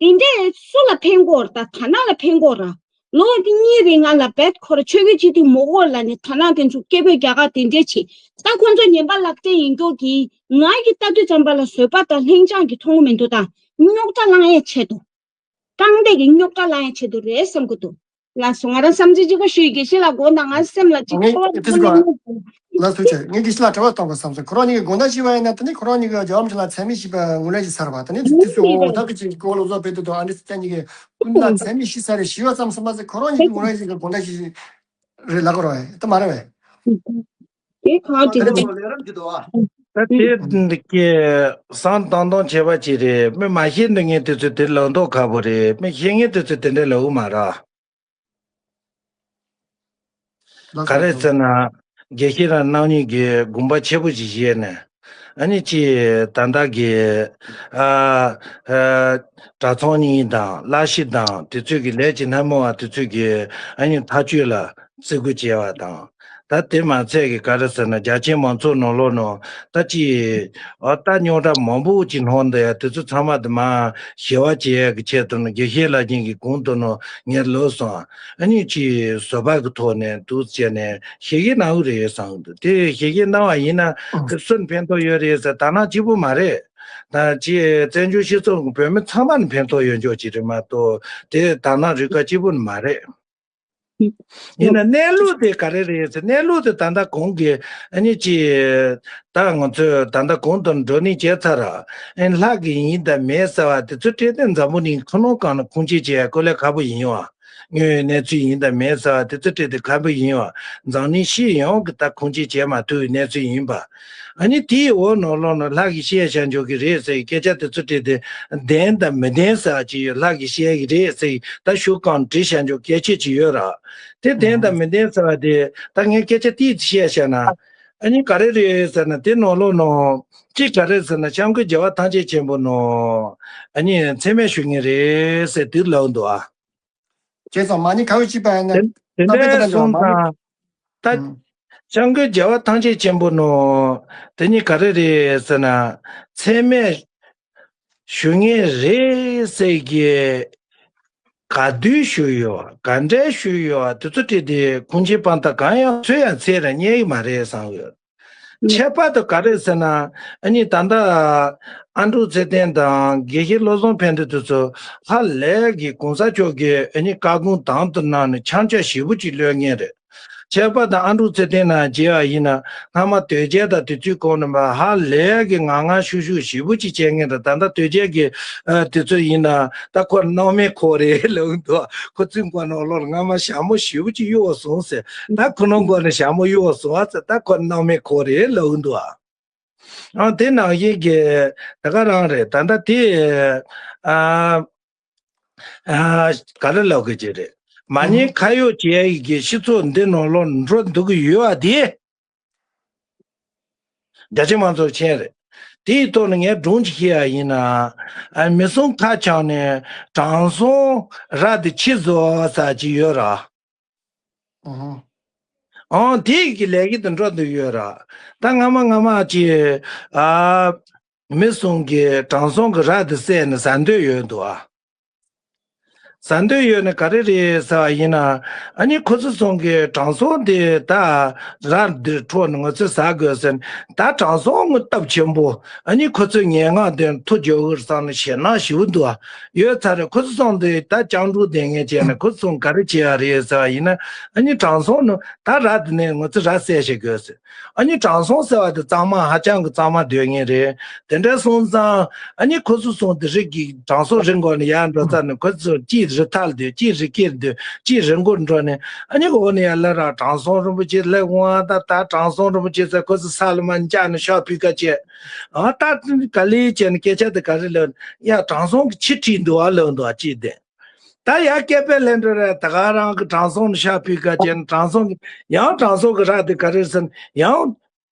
དེ་འདྲས་སུ་ལ་ཕན་གོ་ར། ད་ཐ་ན་ལ་ཕན་གོ་ར། ལོ་འདི་གཉིས་རིང་ང་ལ་བེད་ཁོ་ར་ཆོས་གོས་ཅི་དུས་མོ་གོ་ལ་ནི་ཐ་ན་དེ་ཚོ་སྐད་འབོད་རྒྱག་ག་དེ་འདྲས་བྱེད། ད་ཁོ་ཚོ་ངན་པ་ལག་སྟེང་ཡིན་མགྱོགས་ཀྱིས་ང་གི་ལྟ་དུས་ཙམ་པ་ལ་བཟོད་པ་དང་ལྷིང་འཇགས་ཀྱི་མཐོང་གི་མི་འདུག་ད་རྙོག་དྲ་ལངས་ཡས་ཆེད་དུ། རྐང་འདེགས་ཀྱི་རྙོག་དྲ་ལངས་ཡས་ཆེད་དུ་རེད་བསམ་གི་འདུག་ལགས་སོ། ང་རང་བསམ་ཚུལ་གཅིག་པ་ཞུ་ཡི། དགེ་བཤེས་ལགས་དགོངས་དག་ང་སེམས་ལ་གཅིག་ངས་ཚོར་བ་དེ་ཚོ་ཚོར་ག་ལ་ལ་སུ་ཆེ་ངས་དགེ་བཤེས་ལ་དྲི་བ་བཏང་བ་བསམ་སོང་། ཁོ་རང་གཉིས་ཀྱི་དགོངས་དག་ཞུས་པ་ཡིན་ན་དེ་ནི་ཁོ་རང་གཉིས་ཀྱི་རྒྱལ་བ་རིན་པོ་ཆེ་ལ་མཚན་སྨད་ཞུས་པ་ངོས་ལེན་ཞིག་ཚར་བ་དེ་ནི་དུས་ཚོད་འོ་ད་གི་ཅིག་ཀོ་ལོ་ཟོ་པེ་ཏོ་དང་ཨ་ནི་སི་ཏན་གཉིས་ཀྱི་ཀུན་ལ་མཚན་སྨད་ཞུས་ཚར་རེད། ཞུས་པ་ཙམ་སོང་མ་ཟད་ཁོ་རང་གཉིས་ཀྱི་ངོས་ལེན་ཞིག་གི་དགོངས་དག་ཞིག་རེད་ལབ་དགོས་རེད་བས། དེ་མ་རེད་བས། དེ་གང་དེ་ལ་ལ་ལ་རམ་གྱི་དོ། ད་དེ་འདི་སྐད་བསམ་བཏང་བཏང་བྱས་པ་ཅིག་རེད། མི་མ་ཤེས་འདི་ངས་དུས་ཚོད་དེ་ལབ་མདོག་ཁ་པོ་རེད། མི་ཤེས་ངས་དུས་ཚོད་དེ་འདྲ་ལབ་གི་མ་རེད། ག་རེ་ཟེར་ན་དགེ་བཤེས་རང་རྣམ་གཉིས་ཀྱིས་དགོངས་པ་ཆེ་པོ་ཞིག་བཞེས་ནས་ཨ་ནི་ཅི་ད་ལྟ་གི་ཨ་ཨ་གྲྭ་ཚང་གཉིས་དང་བླ་གཞི་དང་དེ་ཚོས་ཀྱི་ལས་ཀྱི་སྣ་མོ་བ་དེ་ཚོས་ཀྱི་ཨ་ནི་ཐག་གཅོད་ལ་བརྩི་བཀུར་བྱས་པ་དང་། ད་དེ་མ་ཚད་ཀྱི་ག་རེ་ཟེར་ན་རྒྱ་ཆེན་མང་ཚོགས་ནང་ལོགས་ནང་ད་ཅི་ཨ་ད་རྙོག་དྲ་མང་པོ་ཅིག་སྣང་འདུག་ཡ། དེ་ཚོ་ཚང་མ་དེ་མ་ཞི་བ་བྱེད་ཡ་གི་ཆེད་དུ་ནི་དགེ་བཤེས་ལགས་ཀྱིས་གི་གོང་དུ་ནང་ངས་ལབ་སོང་། ཨ་ནི་ཅི་བཟོད་པ་གི་ཐོག་ནས་འདུག་བྱས་ནས་ཞི་བའི་གནང་གི་རེད་བསམ་གི་འདུག་དེ་ཞི་བའི་གནང་བ་ཡིན་ན་ཨ་དེ་སུ་ལ་ཕན་ཐོགས་ཡོད་རེད་ཟེར་ད་ནང་གཅིག་པུ་མ་རེད། ད་ཅི་བཙན་བྱོལ་སྤྱི་ཚོགས་ཀྱི་བོད་མི་ཚང་མ་ལ་ཕན་ཐོགས་ཡོད་འཇོག་ཅིག་རེད་མ་གཏོགས་དེ་ད་ནང་རུས་ཁག་གཅིག་པུ་ནི་མ་རེད། ཡིན་ན་གནས་ལུགས་དེ་ག་རེ་རེད་ཟེར། གནས་ལུགས་དེ་ད་ལྟ་གོང་གི་ཨ་ནི་ཅི་ད་ང་ཚོས་ད་ལྟ་གོང་དུ་བགྲོ་གླེང་བྱས་ཚར་ར། ཨ་ནི་ལྷག་གི་ཡིན་དང་མེད་ཟེར་བ་དེ་ཚོ་འཕྲོད་བསྟེན་འཛམ་བུ་གླིང་ཁོ་ནོ་གང་ལ་ཁུངས་སྐྱེལ་བྱེད་ཡ་ཀོ་ལས་ཁག་པོ་ཡིན་ཡོང་ཨ། དངོས་ཡོད་གནས་ཚུལ་ཡིན་དང་མེད་ཟེར་བ་དེ་ཚོ་འཕྲོད་བསྟེན་ཁག་པོ་ཡིན་ཡོང་ཨ། འཛམ་གླིང་སྤྱི་ཡོངས་ཀྱི་ད་ཁུངས་སྐྱེལ་བྱེད་མ་ཐུབ་པའི་གནས་ཚུལ་ཡིན་པ། ཨ་ནི་དེའི་འོག་ནང་ལོགས་ནང་ལྷག་གིས་བཤད་བྱ་འཇོག་གི་རེད་ཟེར་བའི་སྐད་ཆ་དེ་ཚོ་དྲིས་ཏེ་བདེན་དང་མི་བདེན་ཟེར་བ་ཅིག་ཡོད། ལྷག་གིས་བཤད་ཀྱི་རེད་ཟེར་ད་ཞུ་གང་དྲི་བྱ་འཇོག་སྐད་ཆ་ཅིག་ཡོད་ར། དེ་བདེན་དང་མི་བདེན་ཟེར་བ་དེ་ད་ངས་སྐད་ཆ་དེ་བཤད་བྱ་ན་ཨ་ནི་ག་རེ་རེད་ཟེར་ན་དེ་ནང་ལོགས་ནང་གཅིག་ག་རེ་ཟེར་ན་སྐྱབས་མགོན་རྒྱལ་བ་ཐམས་ཅད་མཁྱེན་པ་ནང་ཨ་ནི་མཚན་སྨད་ཞུ་ངེས་རེད་ཟེར་དེ་ལབ་འདུག་ཨ། བྱས་ཙང་མ་ཎི་ག་བའི་གཅིག་པ་ཡིན་ན་དེ་ད་དཔེ་དེ་འདྲ་འདྲ་འདུག་སོང་མ་ཎི་ཙང་ད་ཨུམ། སྐྱབས་མགོན་རྒྱལ་བ་ཐམས་ཅད་མཁྱེན་པ་ནང་དེ་ཉིད་ག་རེ་རེད་ཟེར་ན་མཚན་སྨད་ཞུ་ངེས་རེད་ཟེར་གི་ག་དུས་ཞུས་ཡོད་ག་འདྲས་ཞུས་ཡོད་དེ་ཚོ་དྲིས་ཏེ་ཁུངས་སྐྱེལ་དཔང་རྟགས་གང་ཡང་ཚོད་ཡང་ཚད་ར་རྙེད་ཀྱི་མ་རེད་བསམ་ཡོད། ཁྱད་པར་དུ་ག་རེ་ཟེར་ན་ཨ་ནི་ད་ལྟ་ཨ་འབྲུག་ཚེ་བརྟན་དང་དགེ་བཤེས་བློ་བཟང་ཕན་བདེ་དེ་ཚོ་ཧ་ལས་ཀྱི་གོང་ས་མཆོག་གིས་ཨ་ནི་བཀའ་དགོངས་དང་དུ་གནང་ནས་ཕྱག་རྒྱ་ཞེ་པོ་ཅིག་ལོན་མཁན་རེད། ཁྱད་པར་དུ་ཨ་འབྲུག་ཚེ་བརྟན་ནང་མཇལ་བ་ཡིན་ན་སྔ་མ་དོལ་རྒྱལ་དང་དེ་ཚོའི་སྐོར་ནས་མ་ཧ་ལས་ཀྱི་ངང་ངང་ཤུགས་ཤུགས་ཞེ་པོ་ཅིག་བྱས་མཁན་རེད། ད་ལྟ་དོལ་རྒྱལ་གྱི་ཨ་དེ་ཚོ་ཡིན་ན་ད་ཁོ་སྣང་མེད་ཁོ་རེད་ལབ་འདུག་ཁོ་ཚོའི་མགོ་ནང་ལོགས་ལ་སྔ་མ་ཞྭ་མོ་ཞེ་པོ་ཅིག་གཡུགས་སོང་ཟེར། ད་ཁོ་ནང་མགོ་ནས་ཞྭ་མོ་གཡུགས་སོང་ཨ་ཟེར། ད་ཁོ་སྣང་མེད་ཁོ་རེད་ལབ་འདུག་ཨ། ཨ་དེ་ནང་བཞིན་གྱི་ད་ག་རང་རེད། ད་ལྟ་དེ་ཨ་ཨ་ག་རེ་ལབ་དགོས་ཀྱི་རེད། མ་ཉེས་ཁ་གཡོགས་བྱེད་ཡ་ཡི་གི་སྤྱི་ཚོགས་འདི་ནང་ལོགས་འགྲོ་འདུག་གི་ཡོད་པ་དེ། རྒྱ་ཆེ་མང་ཚོགས་མཁྱེན་རེད། དེའི་ཐོག་ནས་ངས་སྒྲུང་ཅིག་བཤད་ཡ་ཡིན་ན། ཨ། མི་གསུམ་ཁ་བྱང་ནས་དྲང་སྲོང་ར་དེ་ཁྱི་བཟོ་ས་ཅིག་ཡོད་ར། ཨང་། ཨང་། དེ་གི་ལས་ཀ་དེ་འགྲོ་འདུག་ཡོད་ར། ད་སྔ་མ་སྔ་མ་ཅིག་ཨ། མི་གསུམ་གྱིས་དྲང་སྲོང་གི་ར་དེ་བསད་ནས་ཟ་འདོད་ཡོད་འདུག་ཨ། ཟ་འདོད་ཡོད་ནི་ག་རེ་རེད་ཟེར་བ་ཡིན་ན། ཨ་ནི་ཁོ་ཚོ་གསུམ་གྱིས་དྲང་སྲོང་དེ་ད་ར་འདིར་འཕྲོག་ནས་ང་ཚོས་ཟ་དགོས་ཟེར་ནས། ད་དྲང་སྲོང་ངོ་སྟོབས་ཆེན་པོ། ཨ་ནི་ཁོ་ཚོའི་ངན་སྔགས་དེ་མཐུ་རྒྱག་གི་རེད་བསམ་ནས་ཞེད་སྣང་ཞེ་པོ་འདུག་ཨ། ཡོད་ཚར་རེད། ཁོ་ཚོ་གསུམ་དེ་ད་སྤྱང་གྲུང་ལྡན་མཁན་བྱས་ནས་ཁོ་ཚོ་གསུམ་ག་རེ་བྱས་ཡ་རེད་ཟེར་བ་ཡིན་ན། ཨ་ནི་དྲང་སྲོང་ནི་ད་ར་དེ་ནས་ང་ཚོ་ར་བསད་བྱེད་དགོས་ཟེར། ཨ་ནི་དྲང་སྲོང་ཟེར་བ་དེ་གཙང་མ་ཧ་ཅང་གི་གཙང་མ་འདོད་མཁན་རེད། དེ་འདྲ་སོང་ཙང་ཨ་ནི་ཁོ་ཚོ་གསུམ་དེ་རི་གི་དྲང་སྲོང་རི་མགོ་ནས་ཡར་འགྲོ་ཚར་ནས། ཁོ་ཚོ་གཅིག་རི་མཐའ་ལ་སྡོད། གཅིག་རི་སྐེད་སྡོད། གཅིག་རི་མགོར་འགྲོ་ནས། ཨ་ནི་འོག་ནས་ཡར་སླེབས་ར་དྲང་སྲོང་རིན་པོ་ཆེ་སླེབས། འོང་ད་ད་དྲང་སྲོང་རིན་པོ་ཆེ་ཟེར་ཁོ་ཚོ་ས་ལ་མར་འཇགས་ནས་ཤོག་བུ་ཁ་བྱས། ཨ། ད་ག་ལེ་བྱས་ནས་སྐད་ཆ་དེ་ག་རེ་ལབ་ན། ཡ། དྲང་སྲོང་གིས་ཁྱི་ཁྲིད་འདུག་ཨ་ལབ་འདུག་ཨ། གཅིག་དེ། ད་ཡར་སྐད་པས་ལེན་འགྲོ་རེད། ད་ག་རང་གི་དྲང་སྲོང་ལ་ཤོག་བུ་ཁ་བྱས་ནས། དྲང་སྲོང་གི་ཡང་དྲང་སྲོང་གི་ར་དེ་ག་རེ་ཟེར་ན་ཡང་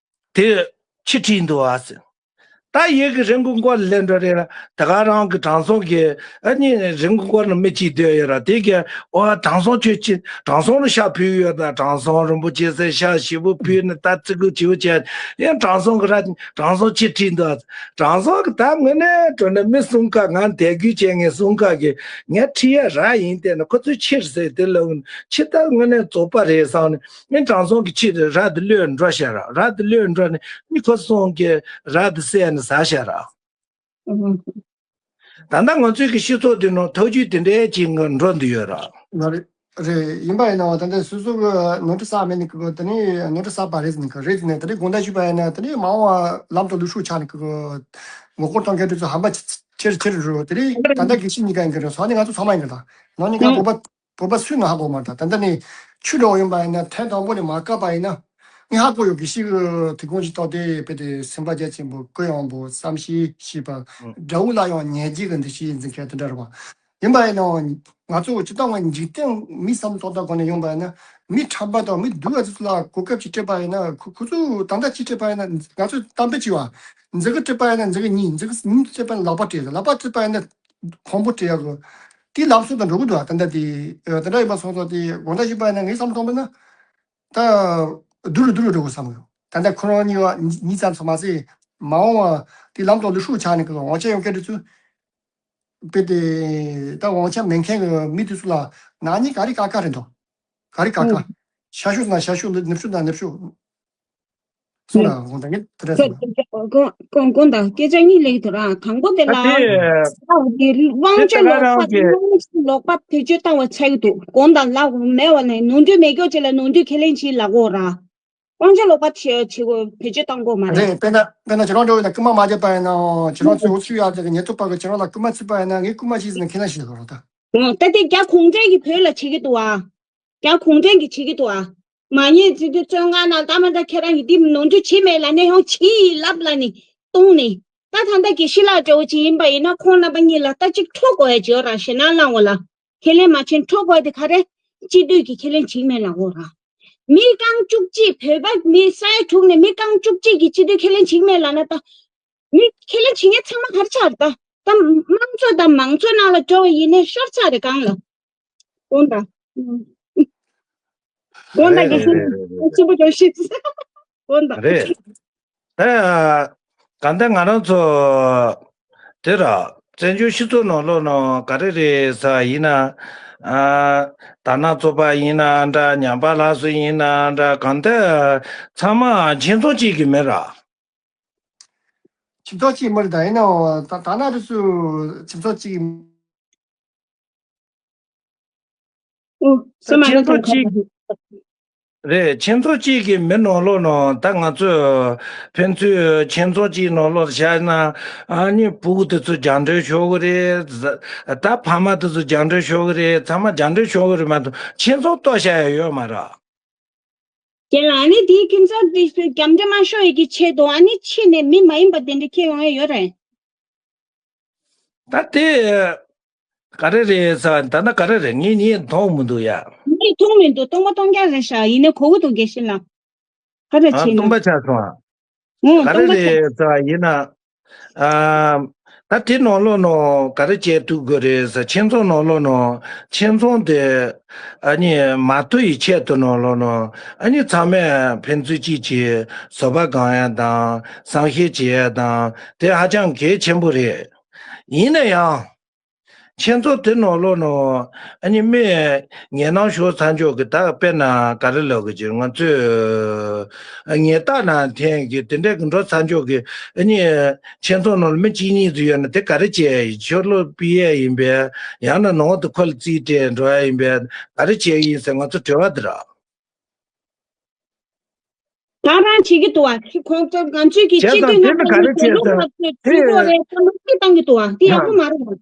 དེ་ཁྱི་ཁྲིད་འདུག་ཨ་ཟེར། ད་ཡར་གི་རི་མགོ་མགོ་ལ་སླེབས་འགྲོ་རེད། ད་ག་རང་གི་དྲང་སྲོང་གི། ཨ་ནི་རི་མགོ་མགོ་ན་མི་གཅིག་སྡོད་ཡོད་ར། དེ་གིས། ཨོ། དྲང་སྲོང་ཁྱོད་ཀྱིས་དྲང་སྲོང་ལ་ཤོག་བུ་ཡོད། ད་དྲང་སྲོང་རིན་པོ་ཆེ་ཟེར་ཤོག་ཞེ་པོ་བུས་ནས་ད་ཙི་གུ་བྱིའུ་བྱས། ཡང་དྲང་སྲོང་གི་ར། དྲང་སྲོང་ཁྱི་ཁྲིད་འདུག་ཨ། དྲང་སྲོང་གིས་ད་དངོས་གནས་དྲང་གནས་མི་གསུམ་ཀ། ང་དད་གུས་བྱེད་མཁན་གསུམ་ཀ་གིས་ངས་ཁྲིད་ཡ་ར་ཡིན་བལྟས་ནས། ཁོ་ཚོས་ཁྱི་རེད་ཟེར་དེ་ལབ་ན་ཁྱི་ད་དངོས་གནས་རྫོགས་པ་རེད་བསམ་ནས། ཨ་ནི་དྲང་སྲོང་གིས་ཁྱི་ར་དེ་གློད་འགྲོ་བཞག་ར། ར་དེ་གློད་འགྲོ་ནས་ཨ་ནི་ཁོ་གསུམ་གྱིས་ར་དེ་བསད་ནས་ཟ་བཞག་ར། ཨུ་ཧུ། ད་ལྟ་ང་ཚོའི་གི་སྤྱི་ཚོགས་འདི་ནང་ཐབས་ཇུས་དེ་འདྲའི་ཅིག་འགྲོ་འདི་ཡོད་ར། ང་རེད། རེད། ཡིན་པ་ཡིན་ནའང་ད་ལྟ་སོ་སོ་གི་ནོར་འཁྲུལ་བསགས་མེད་ནི་གི་གོ། དེ་ནས་ནོར་འཁྲུལ་བསགས་པ་རེད་ཟེར་ནི་གི་རེད་ཟེར་ནས། དེ་ནས་དགོངས་དག་ཞུས་པ་ཡིན་ན། དེ་ནས་མ་འོངས་པ་ལམ་དང་ལུགས་སྲོལ་ཆགས་ནི་གི་གོ། ངོ་རྒོལ་གཏོང་མཁན་དེ་ཚོ་ཧམ་པ་ཆེ་རུ་ཆེ་རུ་འགྲོ། དེ་ནས་ད་ལྟ་དགེ་བཤེས་གཉིས་ཀ་ཡིན་གི་རེད། ཚང་མ་ནི་ང་ཚོ་ཚང་མ་ཡིན་གི། ད་ནང་གཉིས་ཀ་བོད་པ། བོད་པ་སུས་ནི་ཧ་གོ་མ་རེད། ད་ད་ལྟ་ནས་ཆོས་འདྲ་བོ་ཡིན་པ་ཡིན་ན། ཐེངས་དང་པོ་ནས་མ་བཀག་པ་ཡིན་ན། ངས་ཧ་གོ་ཡོད། དགེ་བཤེས་ཀྱིས་དེ་གོང་ཞིག་བཏང་སྟེ། དཔེ་དེ་སེམས་པ་རྒྱ་ཆེན་པོ། གུ་ཡངས་པོ། བསམ་ཤེས་ཤེས་པ། ཨང་། དགྲ་བོ་ལ་ཡང་ཉེས་བྱས་ཀྱི་འདུ་ཤེས་འཛིན་མཁན་དེ་འདྲ་རེད་པ། ཡིན་པ་ཡིན་ནའང་ང་ཚོ་སྤྱིར་བཏང་ང་འཇིག་རྟེན་མི་བསམ་བློ་གཏོང་སྟངས་སྒོ་ནས་ཡོང་པ་ཡིན་ན། མི་ཁྲམ་པ་དང་མི་སྡུག་པ་ཚོ་ལ་གོ་སྐབས་ཅིག་སྤྲད་པ་ཡིན་ན། ཁོ་ཁོ་ཚོ་ད་ལྟ་ཅིག་སྤྲད་པ་ཡིན་ན། ང་ཚོས་གཏམ་དཔེ་ཅིག་བ། མཛུ་གུ་སྤྲད་པ་ཡིན་ན་མཛུ་གུ་གཉིས། མཛུ་གུ་གཉིས་སྤྲད་པ་ཡིན་ན་ལག་པ་སྤྲད། ལག་པ་སྤྲད་པ་ཡིན་ན་ཁོང་པོ་སྤྲད་ཡག་གི། དེའི་ལམ་སྲོལ་དང་འགྲོ་གི་འདུག་ཨ། ད་ལྟ་དེ། ཨ། དེ་འདྲ་ཡིན་པ་སོང་ཙང་། དེ་དགོངས་དག་ཞུས་པ་ཡིན་ན། ངས་བསམ་བློ་གཏོང་པ་ཡིན་ན། ད་སྡུག་རུ་སྡུག་རུ་འགྲོ་གི་བསམ་ཡོད། ད་ལྟ་ཁོ་རང་གཉིས་པ་གཉིས་ཙམ་ཚང་མ་ཟེར། མ་འོངས་པ་དེ་ལམ་དང་ལུགས་སྲོལ་ཆགས་ནས་གི། དབང་ཆ་ཡོད་མཁན་དེ་ཚོས། དཔེ་དེ་ད་དབང་ཆ་མེད་མཁན་གི་མི་དེ་ཚོ་ལ་ནག་ཉེས་ག་རེ་བཀག་ག་རེད་འདུག་ག་རེ་བཀག་ག་ཤ་ཤོད་ན་ཤ་ཤོད། ནུབ་ཤོད་ན་ནུབ་ཤོད། སོང་ར། དགོངས་དག་ངས་དེ་འདྲ་གོ་སོང་། གོ་གོ་དགོངས་དག་སྐད་ཆ་གཉིས་སླེབས་ཀྱི་འདུག་ར། དང་པོ་དེ་ལ། ད་དེ་དབང་ཆ་ལོག་པ་དེ། དབང་ཆ་ལོག་པ་བེད་སྤྱོད་བཏང་བ་ཆགས་ཀྱི་འདུག་དགོངས་དག་ལབ་མེད་པ་ནས། ནོར་འཁྲུལ་མེད་སྐྱོ་ཅིག་ལ་ནོར་འཁྲུལ་ཁས་ལེན་བྱེད་ལབ་དགོས་ར། དབང་ཆ་ལོག་པ་བྱེད་བྱེད་དགོས། བེད་སྤྱོད་བཏང་དགོས་མ་རེད། རེད། དཔེར་ན་དཔེར་ན་ཁྱེད་རང་འདྲ་བོ་ཡིན་ན། རྐུན་མ་མ་བྱས་པ་ཡིན་ན། ཁྱེད་རང་ཚོའི་འུ་ཚོའི་ཡ་དེ་གི་ཉེན་རྟོག་པ་གིས་ཁྱེད་རང་ལ་རྐུན་མ་བྱས་པ་ཡིན་ན། ངས་རྐུན་མ་བྱས་ཟེར་ནས་ཁས་ལེན་བྱེད་དགོས་ར་ད། ད་ལྟ་རྒྱ་གུང་ཁྲན་གྱིས་བོད་ལ་བྱེད་ཀྱི་འདུག་ཨ། རྒྱ་གུང་ཁྲན་གྱིས་བྱེད་ཀྱི་འདུག་ཨ། མ་ཉེས་ཅིག་དེ་བཙོན་ཁང་ནང་ལྟ་མ་ལྟ་ཁྱེད་རང་གིས་འདི་ནོར་འཁྲུལ་བྱས་མེད་ལབ་ནས། ཡང་བྱས་ཡིན་ལབ་ལབ་ནས་བཏང་ནས། ད་ད་ལྟ་དགེ་བཤེས་ལགས་འདྲ་བོ་ཅིག་ཡིན་པ་ཡིན་ན། ཁོང་རྣམ་པ་གཉིས་ལ་ད་ཅིག་འཕྲོག་དགོས་ཡ་ཅིག་ཡོད་ར། ཞེད་སྣང་བསླང་དགོས་ལ། ཁས་ལེན་མ་བྱས་འཕྲོག་དགོས་དེ་ག་རེ། སྤྱི་འཐུས་ཀྱིས་ཁས་ལེན་བྱེད་མེད་ལབ་དགོས་ར། མི་རྐང་བཅུ་གཅིག་བོད་པ་མི་ས་ཡ་དྲུག་ནས་མི་རྐང་བཅུ་གཅིག་གིས་སྤྱི་འཐུས་ཁས་ལེན་བྱེད་མེད་ལབ་ན། ད་མི་ཁས་ལེན་བྱེད་མཁན་ཚང་མ་ག་རེ་ཆགས་རེད་ད། ད་དམངས་གཙོ་དང་མང་གཙོ་ནང་ལ་འགྲོ་བ་ཡིན་ནའི་ཤོར་ཚར་རེད་གང་ལ། དགོངས་དག་དགོངས་དག་རེད། དགེ་བཤེས། རེད། རེད། རེད། ཆེན་པོ་འགྲོ་ཤེས། དགོངས་དག་རེད། ད་གང་ལྟར་ང་རང་ཚོ་དེ་ར་བཙན་བྱོལ་སྤྱི་ཚོགས་ནང་ལོགས་ནང་ག་རེ་རེད་ཟེར་བ་ཡིན་ན། ཨ། དར་ནག་ཚོགས་པ་ཡིན་ན་འདྲ། ཉམས་པ་སླར་གསོ་ཡིན་ན་འདྲ། གང་ལྟར་ཚང་མ་ཁྱིམ་ཚང་གཅིག་གི་མི་ར། ཁྱིམ་ཚང་གཅིག་མི་རེད། ད་ཡིན་ནའང་ད་ད་ན་དེ་ཚོ་ཁྱིམ་ཚང་གཅིག་ཨོ། ས་མ་ན་ཁྱིམ་ཚང་ཐོང་གཅིག་གི་རེད། ཁྱིམ་ཚང་གཅིག་གི་མི་ནང་ལོགས་ནང་ད་ང་ཚོས་ཕན་ཚུན་ཁྱིམ་ཚང་གཅིག་ནང་ལོགས་བཞག་ན། ཨ་ནི་ཕྲུ་གུ་དེ་ཚོ་རྒྱག་འདྲེ་ཤོར་གི་རེད། ད་ཕ་མ་དེ་ཚོ་རྒྱག་འདྲེ་ཤོར་གི་རེད། ཚང་མ་རྒྱག་འདྲེ་ཤོར་གི་རེད་མ་གཏོགས་ཁྱིམ་ཚང་གཏོར་བཞག་ཡ་ཡོད་མ་རེད། རྒན་ལགས། ཨ་ནི་དེའི་ཁྱིམ་ཚང་དེ་རྒྱབ་འདྲེ་མ་ཤོར་ཡས་ཀྱི་ཆེད་དུ། ཨ་ནི་ཕྱི་ནས་མི་མ་ཡིན་པ་དེ་འདྲ་ཁྱེར་ཡོང་ཡས་ཡོད་རེད། ད་དེ་ ག་རེ་རེད་ཟེར་བ་ད་ནི་ག་རེ་རེད། ངས་ངས་མཐོང་མི་འདུག་ཡ། ངས་མཐོང་མི་འདུག་སྟོང་པ་སྟོང་རྐྱང་རེད་ཤག་ཡིན་ནའི་གོ་གི་འདུག་དགེ་བཤེས་ལགས། ག་རེ་ཨ་བྱས་སྟོང་ན། པ་ཆགས་སོང་ཨ། ཨོ་ག་རེ་སྟོང་པ་ཆགས། རེད་ཟེར་བ་ཡིན་ན། ཨ། ད་དེ་ནང་ལོགས་ནང་ག་རེ་བྱས་ཐུབ་དགོས་རེད་ཟེར། ཁྱིམ་ཚང་ནང་ལོགས་ནང་ཁྱིམ་ཚང་དེ་ཨ་ནི་མ་དུ་ཡི་ཆེད་དུ་ནང་ལོགས་ནང་ཨ་ནི་ཚང་མས་ཕན་ཚུན་གཅིག་གིས་བཟོད་པ་སྒོམ་ཡ་དང་བསམ་ཤེས་བྱེད་ཡ་དང་དེ་ཧ་ཅང་གལ་ཆེན་པོ་རེད། ཡིན་ན་ཡང་། ཁྱེད་ཚོ་དེ་ནང་ལོགས་ནང་ཨ་ནི་མི་ངན་ནང་ཞོག་ཚ་འཇོག་གི་ད་དཔེར་ན་ག་རེ་ལབ་གི་ཅིག་ང་ཚོས་ཉེས་རྟགས་ནང་འཐེན་གི་དེ་འདྲའི་གི་འགྲོ་ཚ་འཇོག་གི་ཨ་ནི་ཁྱེད་ཚོ་ནང་ལ་མི་གཅིག་གཉིས་ཙམ་ཡོད་ན་དེ་ག་རེ་བྱས་ཡིན། ཕྱི་ལོགས་ཕུད་ཡས་ཡིན་པས། ཡང་ན་ནང་དུ་ཁོ་ལ་རྩིས་སྤྲད་འགྲོ་ཡ་ཡིན་པས། ག་རེ་བྱས་ཡིན་ཟེར་ང་ཚོ་དྲི་བ་འདི་ར། ད་རང་བྱེད་ཀྱི་འདུག་བ། ཁོང་ཚོ་ང་ཚོས་ཀྱི་བྱས་སྤྱི་ཙང་འཐུས་དེ་ནི་ག་རེ་རྣམ་པ་ཚོས་བྱས་ཀྱི་ཟེར། ལུགས་ལ་ཚོས་དེ་ཚོས་རེད་བསམ་བློ་གཏོང་གི་འདུག་བ། དེ་ཡག་པོ་མ་རེད་བ།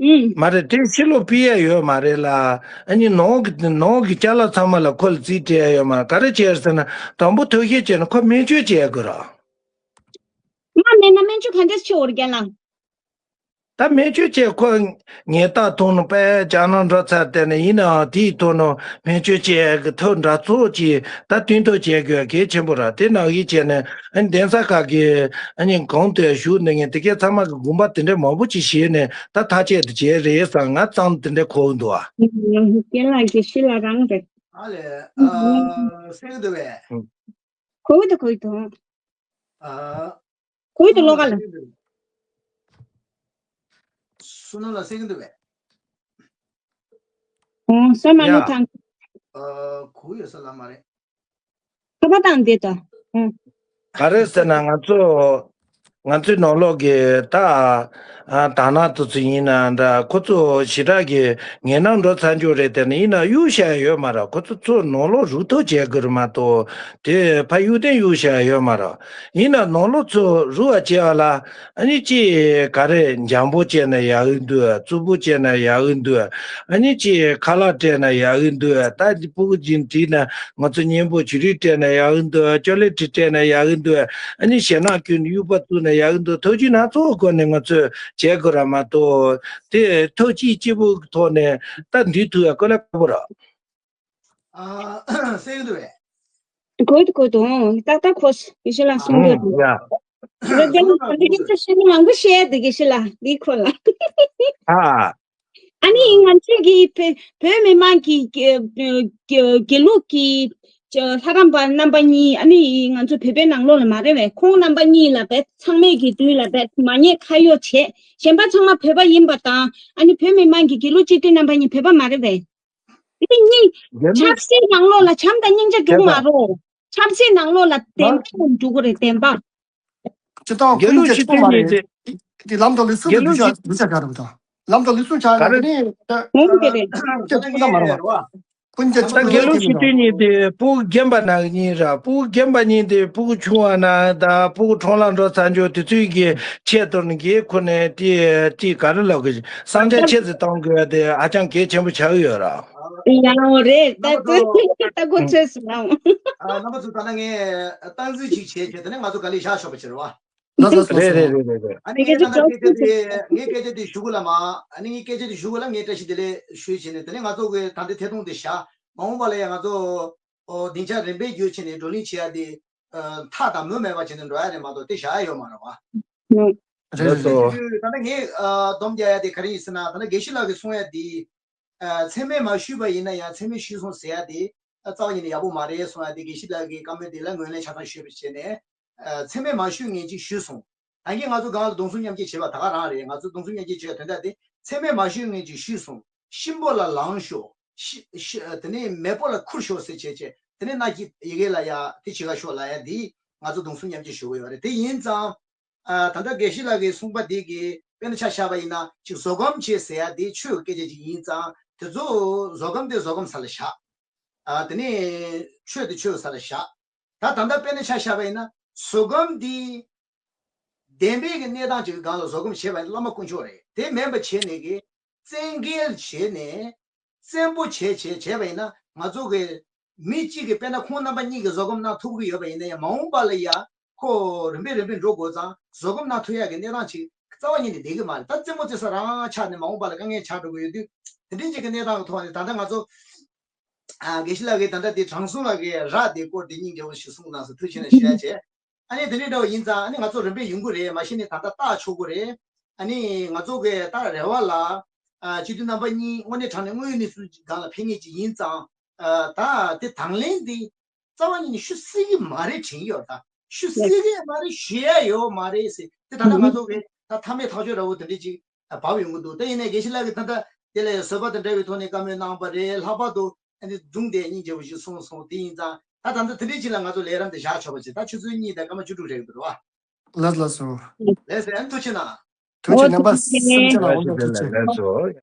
ཨུམ། མ་རེད། དེ་ཕྱི་ལོགས་ཕུད་ཡས་ཡོད་མ་རེད་ལ། ཨ་ནི་ནང་གི་ནང་གི་ཅ་ལག་ཚང་མ་ལ་ཁོ་ལ་རྩིས་སྤྲད་ཡས་ཡོད་མ་རེད། ག་རེ་བྱས་ཟེར་ན་དང་པོ་ཐུགས་ཞིབ་བྱས་ན་ཁོ་སྨན་བཅོས་བྱེད་དགོས་ར། མ་མེད་ན་སྨན་བཅོས་ག་འདྲས་བྱེད་འོར་རྒྱལ་ལ། ད་སྨན་བཅོས་བྱས་ཁོ་ཉེས་རྟགས་ཐོན་ནོ་པས་ཅག་ནང་འགྲོ་ཚར་དེ་ནས་ཡིན་ནའང་དེའི་ཐོག་ནས་སྨན་བཅོས་བྱས་གི་ཐོག་འདྲ་ཚོགས་ཀྱིས་ད་མཐུན་ཐོག་བྱས་དགོས་གལ་ཆེན་པོ་ར། དེ་ནང་བཞིན་བྱས་ནས་ཨ་ནི་གདན་ས་ཁག་གི་ཨ་ནི་གོང་དུ་བཞུགས་ནས་ངས་དེ་གའི་ཚང་མ་གི་དགོངས་པ་དེ་འདྲ་མང་པོ་ཅིག་བཞེས་ནས་ད་ཐག་བཅད་དེ་བྱས་རེད་བསམ་ང་ཙང་དེ་འདྲ་གོ་འདུག་ཨ། རྒན་ལགས་ཀྱི་ཤི་ལ་རང་རེད། ཨ་ལས། ཨ་གསལ་གི་འདུག་བས། གོ་གི་འདུག་གོ་གི་འདུག་ཨ། གོ་གི་འདུག་བློ་དགའ་ལ། བསོད་ནམས་ལགས་གསལ་གི་འདུག་བས། ཨོ་བསོད་ནམས་ཡ། ཐང་། ཨ་གོ་ཡོད་ས་ལ་མ་རེད། ཁ་པར་བཏང་བསྡད་དོ། ཨོ། ག་རེ་ཟེར་ན་ང་ཚོ་ང་ཚོའི་ནང་ལོགས་ཀྱི་ད་ཨ་དར་ནག་དེ་ཚོ་ཡིན་ན་འདྲ། ཁོ་ཚོ་ཞེ་དྲག་གི་ངན་ནང་འགྲོ་ཚར་འཇོག་རེད། དེ་ནི་ཡིན་ན་གཡུག་བཞག་ཡོད་མ་རེད། ཁོ་ཚོ་ཚུར་ནང་ལོགས་རུག་ཐབས་བྱེད་དགོས་རེད་མ་གཏོགས་དེ་ཕར་གཡུག་དེ་གཡུག་བཞག་ཡོད་མ་རེད། ཡིན་ན་ནང་ལོགས་ཚུར་རུག་པ་བྱས་པ་ལ་ཨ་ནི་ཅིག་ག་རེ་འཇམ་པོ་བྱས་ན་ཡག་གི་འདུག་རྩུབ་པོ་བྱས་ན་ཡག་གི་འདུག་ཨ་ནི་ཅིག་ཁ་ལག་སྤྲད་ན་ཡག་གི་འདུག་ད་ཕྲུ་གུ་ཅིག་བྲིས་ན་ང་ཚོ་སྙན་པོ་བྱུ་རུ་སྤྲད་ན་ཡག་གི་འདུག་ཅོ་ལེ་ཊི་སྤྲད་ན་ཡག་གི་འདུག་ཨ་ནི་ཞེད་སྣང་སྐྱེས་ནས་གཡུག་པ་བཙུགས་ན་ཡག་གི་འདུག་ཐབས་ཇུས་སྣ་ཚོགས་སྒོ་ནས་ང་ཚོས་བྱེད་དགོས་ར་མ་གཏོགས་དེ་ཐབས་ཅིག་གཅིག་པུ་གི་ཐོག་ནས་ད་འདི་ཐུབ་ཡ་དཀའ་ལས་ཁག་པོ་ར། ཨ་གསལ་གི་འདུག་བས། གོ་འདུག་གོ་འདུག་ཏག་ཏག་གོ། ཡེ་ཤེས་ལགས་གསུང་གི་འདུག་ཡ། རེད་དེ་ལ་ཡིན་ཚེ་ཤེས་ནི་མང་པོ་བཤད་འདུག་ཡེ་ཤེས་ལགས་འདི་ཁོ་ལ། ཨ། ཨ་ནི་ང་ཚོས་ཀྱི་བོད་བོད་མི་མང་གི་དགེ་དགེ་དགེ་ལུགས་ཀྱི་ལྷ་རམས་པ་རྣམ་པ་གཉིས། ཨ་ནི་ང་ཚོ་བོད་པའི་ནང་ལོགས་ལ་མ་རེད་བས། ཁོང་རྣམ་པ་གཉིས་ལ་བས་ཚང་མས་ཀྱི་མདུན་ལ་བས་མ་ཉེས་ཁ་གཡོག་བྱས། གཞན་པ་ཚང་མ་བོད་པ་ཡིན་པ་དང་ཨ་ནི་བོད་མི་མང་གི་དགེ་ལུགས་སྤྱི་འཐུས་རྣམ་པ་གཉིས་བོད་པ་མ་རེད་བས། དེ་གཉིས། དགེ་ལུགས། ཆབ་སྲིད་ནང་ལོགས་ལ་བྱམས་དང་སྙིང་རྗེ་འདུག་མ་རེད། ཆབ་སྲིད་ནང་ལོགས་ལ་བདེན་པ་འདུག་གི་རེད། བདེན་པ། སྤྱི་དང་དགེ་ལུགས་སྤྱི་འཐུས་གཉིས་དེ། དེ་ལམ་དང་ལུགས་སྲོལ་དགེ་ལུགས་སྤྱི་འཐུས། ལམ་དང་ལུགས་སྲོལ་ཆགས་ཡོད་དེ་ནི། འོང་གི་རེད། དེ་ཁོ་ན་མ་རེད་བ། ཁོ་ན་ད་དགེ་ལུགས་སྤྱི་འཐུས་གཉིས་དེ་ཕྲུ་གུ་རྒན་པ་ན་གཉིས་ར། ཕྲུ་གུ་རྒན་པ་གཉིས་དེ་ཕྲུ་གུ་ཆུང་བ་ན་ད་ཕྲུ་གུ་ཁྲོམ་ལ་འགྲོ་ཚར་འཇོག་དེ་ཚོའི་གི་ཆེད་དུ་ནི་གི་ཁོ་ནས་དེ་ཅིག་ག་རེ་ལབ་གི་བསམ་འཆར་ཆེ་ཙམ་གཏོང་དགོས་དེ་ཧ་ཅང་གལ་ཆེན་པོ་ཆགས་ཀྱི་ཡོད་ར། ཡང་རེད། ད་ལྟ་ལྟ་གོ་ཚོད་སུ་ལའང་། རྣམ་པ་ཚོ་ད་ལྟ་ངས་སྟངས་འཛིན་ཅིག་བྱས་བྱས་དེ་ནས་ང་ཚོ་ག་ལེ་བཞག་ཆོག་པ་བྱེད་རོགས། ལགས་སོ། རེད་རེད་རེད་རེད། ཨ་ནི་ངས་ད་ལྟ་སྐད་ཆ་དེ་ངས་སྐད་ཆ་དེ་ཞུ་གི་ལ་མ། ཨ་ནི་ངས་སྐད་ཆ་དེ་ཞུ་གི་ལ་ངས་བཀྲ་ཤིས་བདེ་ལེགས་ཞུས་བྱས་ནས་དེ་ནས་ང་ཚོ་གི་ད་ལྟ་ཐད་གཏོང་དེ་བཞག་མ་འོངས་པ་ལ་ཡང་ང་ཚོ་ཨོ་སྡིངས་ཆ་རིམ་པས་བརྒྱུད་བྱས་ནས་བགྲོ་གླེང་བྱེད་ཡ་དེ་མཐའ་དང་མུ་མེད་པ་བྱས་ནས་འགྲོ་ཡ་རེད་མ་གཏོགས་དེ་བཞག་ཡ་ཡོད་མ་རེད་བ། རེད་རེད། ད་ལྟ་ངས་སྡོམ་རྒྱག་ཡ་དེ་ག་རེ་ཡིན་ཟེར་ན་ད་ལྟ་དགེ་བཤེས་ལགས་ཀྱིས་གསུང་ཡ་དེ། མཚན་སྨད་མ་ཞུས་པ་ཡིན་ན་ཡང་མཚན་སྨད་ཞུས་སོང་ཟེར་ཡ་དེ་རྩ་བ་ཉིད་ནས་ཡག་པོ་མ་རེད་གསུང་ཡ་དེ་དགེ་བཤེས་ལགས་ཀྱི་བཀའ་མོལ་དེ་ལ་ངོས་ལེན་ཆ་ཚང་ཞུས་པ་བྱས་ནས། མཚན་སྨད་མ་ཞུས་ངས་ཅིག་ཞུས་སོང་། ད་གིན་ང་ཚོ་སྒང་ལ་གདུང་སེམས་མཉམ་སྐྱེད་བྱེད་པ་ད་ག་རང་རེད། ང་ཚོ་གདུང་སེམས་མཉམ་སྐྱེད་བྱེད་པའི་དོན་དག་དེ་མཚན་སྨད་མ་ཞུས་ངས་ཅིག་ཞུས་སོང་། གཤིན་པོ་ལ་ལངས་ཤོག་ཤི་ཤི་དེ་ནས་མེས་པོ་ལ་ཁུར་ཤོག་ཟེར་བྱས་བྱས་དེ་ནས་ན་གི་ཡི་གེ་ལ་ཡ་དེ་བྱེད་ག་ཤོག་ལ་ཡ་དེ་ང་ཚོ་གདུང་སེམས་མཉམ་སྐྱེད་ཞུ་གི་ཡོད་རེད། དེ་ཡིན་ཙང་། ཨ་ད་ལྟ་དགེ་བཤེས་ལགས་ཀྱིས་གསུངས་པ་འདི་གི་དཔེར་ན་ཆ་བཞག་པ་ཡིན་ན་ཅིག་བཟོད་སྒོམ་བྱེད་ཟེར་ཡ་དེ་ཆོས་ཀྱི་སྐད་ཆ་ཅིག་ཡིན་ཙང་དེ་ཚོ་བཟོད་སྒོམ་དེ་བཟོད་སྒོམ་ས་ལ་བཞག་ཨ་དེ་ནས་ཆོས་དེ་ཆོས་ས་ལ་བཞག་ད་ད་ལྟ་དཔེར་ན་ཆ་བཞག་པ་ཡིན་ན་བཟོད་སྒོམ་འདི་བདེན་པའི་གི་གནས་སྟངས་ཅིག་གི་སྒང་ལ་བཟོད་སྒོམ་བྱེད་པ་ཡིན་བླ་མ་དཀོན་མཆོག་རེད། དེ་མིན་པ་བྱས་ནས་གི་བཙན་འགེལ་བྱས་ནས་བཙན་པོ་བྱས་བྱས་བྱས་པ་ཡིན་ན་ང་ཚོ་གི་མི་གཅིག་གིས་དཔེར་ན་ཁོང་རྣམ་པ་གཉིས་ཀྱིས་བཟོད་སྒོམ་གནང་ཐུབ་ཀྱི་ཡོད་པ་ཡིན་ན་ཡང་མ་འོངས་པ་ལ་ཡ་ཁོ་རིམ་པས་རིམ་པས་འགྲོ་དགོས་ཙང་བཟོད་སྒོམ་གནང་ཐུབ་ཡག་གི་གནས་སྟངས་ཅིག་ རྩ་བ་ཉིད་ནས་བསྡད་ཀྱི་མ་རེད། ད་རྩེད་མོ་རྩེ་ས་རང་ཆགས་ནས་མ་འོངས་པ་ལ་དཀའ་ངལ་ཆགས་འགྲོ་གི་ཡོད་དུས། དེ་འདྲའི་ཅིག་གི་གནས་སྟངས་ཀྱི་ཐོག་ནས་ད་ལྟ་ང་ཚོ། ཨ། དགེ་བཤེས་ལགས་ཀྱིས་ད་ལྟ་དེ་དྲང་སྲོང་ལགས་ཀྱིས་ར་དེ་སྐོར་དེ་སྙིང་རྗེ་བོ་ཞིག་གསུངས་གནང་སོང་། ཐུགས་རྗེ་ཆེ་གནང་། ཞུ་ཡ་བྱས། ཨ་ནི་དེ་འདྲའི་འདྲ་བོ་ཡིན་ཙང་། ཨ་ནི་ང་ཚོ་རིམ་པས་ཡོང་གི་རེད། མ་གཞི་ནས་ད་ལྟ་བརྟག་ཆོག་གི་རེད། ཨ་ནི་ང་ཚོ་གི་ད་རེ་བ་ལ། ཨ། སྤྱི་འཐུས་རྣམ་པ་གཉིས་དངོས་གནས་དྲང་གནས་དངོས་ཡོད་གནས་ཚུལ་སྒང་ལ་ཕན་ངེས་ཅིག་ཡིན་ཙང་། ཨ། ད་དེ་དང་ལེན་དེ་རྩ་བ་ཉིད་ནས་ཞུ་སྲིད་ཀྱི་མ་རེད་དྲན་ཡོད། ད་ཞུ་སྲིད་ཀྱི་མ་རེད། ཞུ་ཡ་ཡོད་མ་རེད་ཟེར། དེ་ད་ལྟ་ང་ཚོ་གི་ད་མཐའ་མའི་ཐག་གཅོད་འདྲ་བོ་དེ་འདྲ་ཅིག་བབས་ཡོང་གི་འདུག། དེ་ཡིན་ནའི་དགེ་བཤེས་ལགས་ཀྱིས་ད་ལྟ་དེ་ལ་བཟོད་པ་དང་འབྲེལ་བའི་ཐོག་ནས་བཀའ་མོལ་གནང་པ་རེད། ལྷག་པར་དུ་ཨ་ནི་སྒྲུང་དེ་སྙིང་རྗེ་བོ་ཞིག་གསུངས་སོང་། དེ་ཡིན་ཙང་ད་ད་ལྟ་དེ་འདྲའི་ཅིག་ལ་ང་ཚོ་ལས་རིམ་དེ་བཞག་ཆོག་པ་བྱེད། ད་ཆུ་ཚོད་གཉིས་དང་སྐར་མ་བཅུ་དྲུག་རེད་འདུག་རེད་བ། ལགས་ལགས་སོ། ལགས་སོ། ཨ་ནི་ཐུགས་རྗེ་གནང་། ཐུགས་རྗེ། རྣམ་པ་སེམས་ཅན་ལ་འོ་ཐུགས་རྗེ་ཆེ། ལགས་སོ།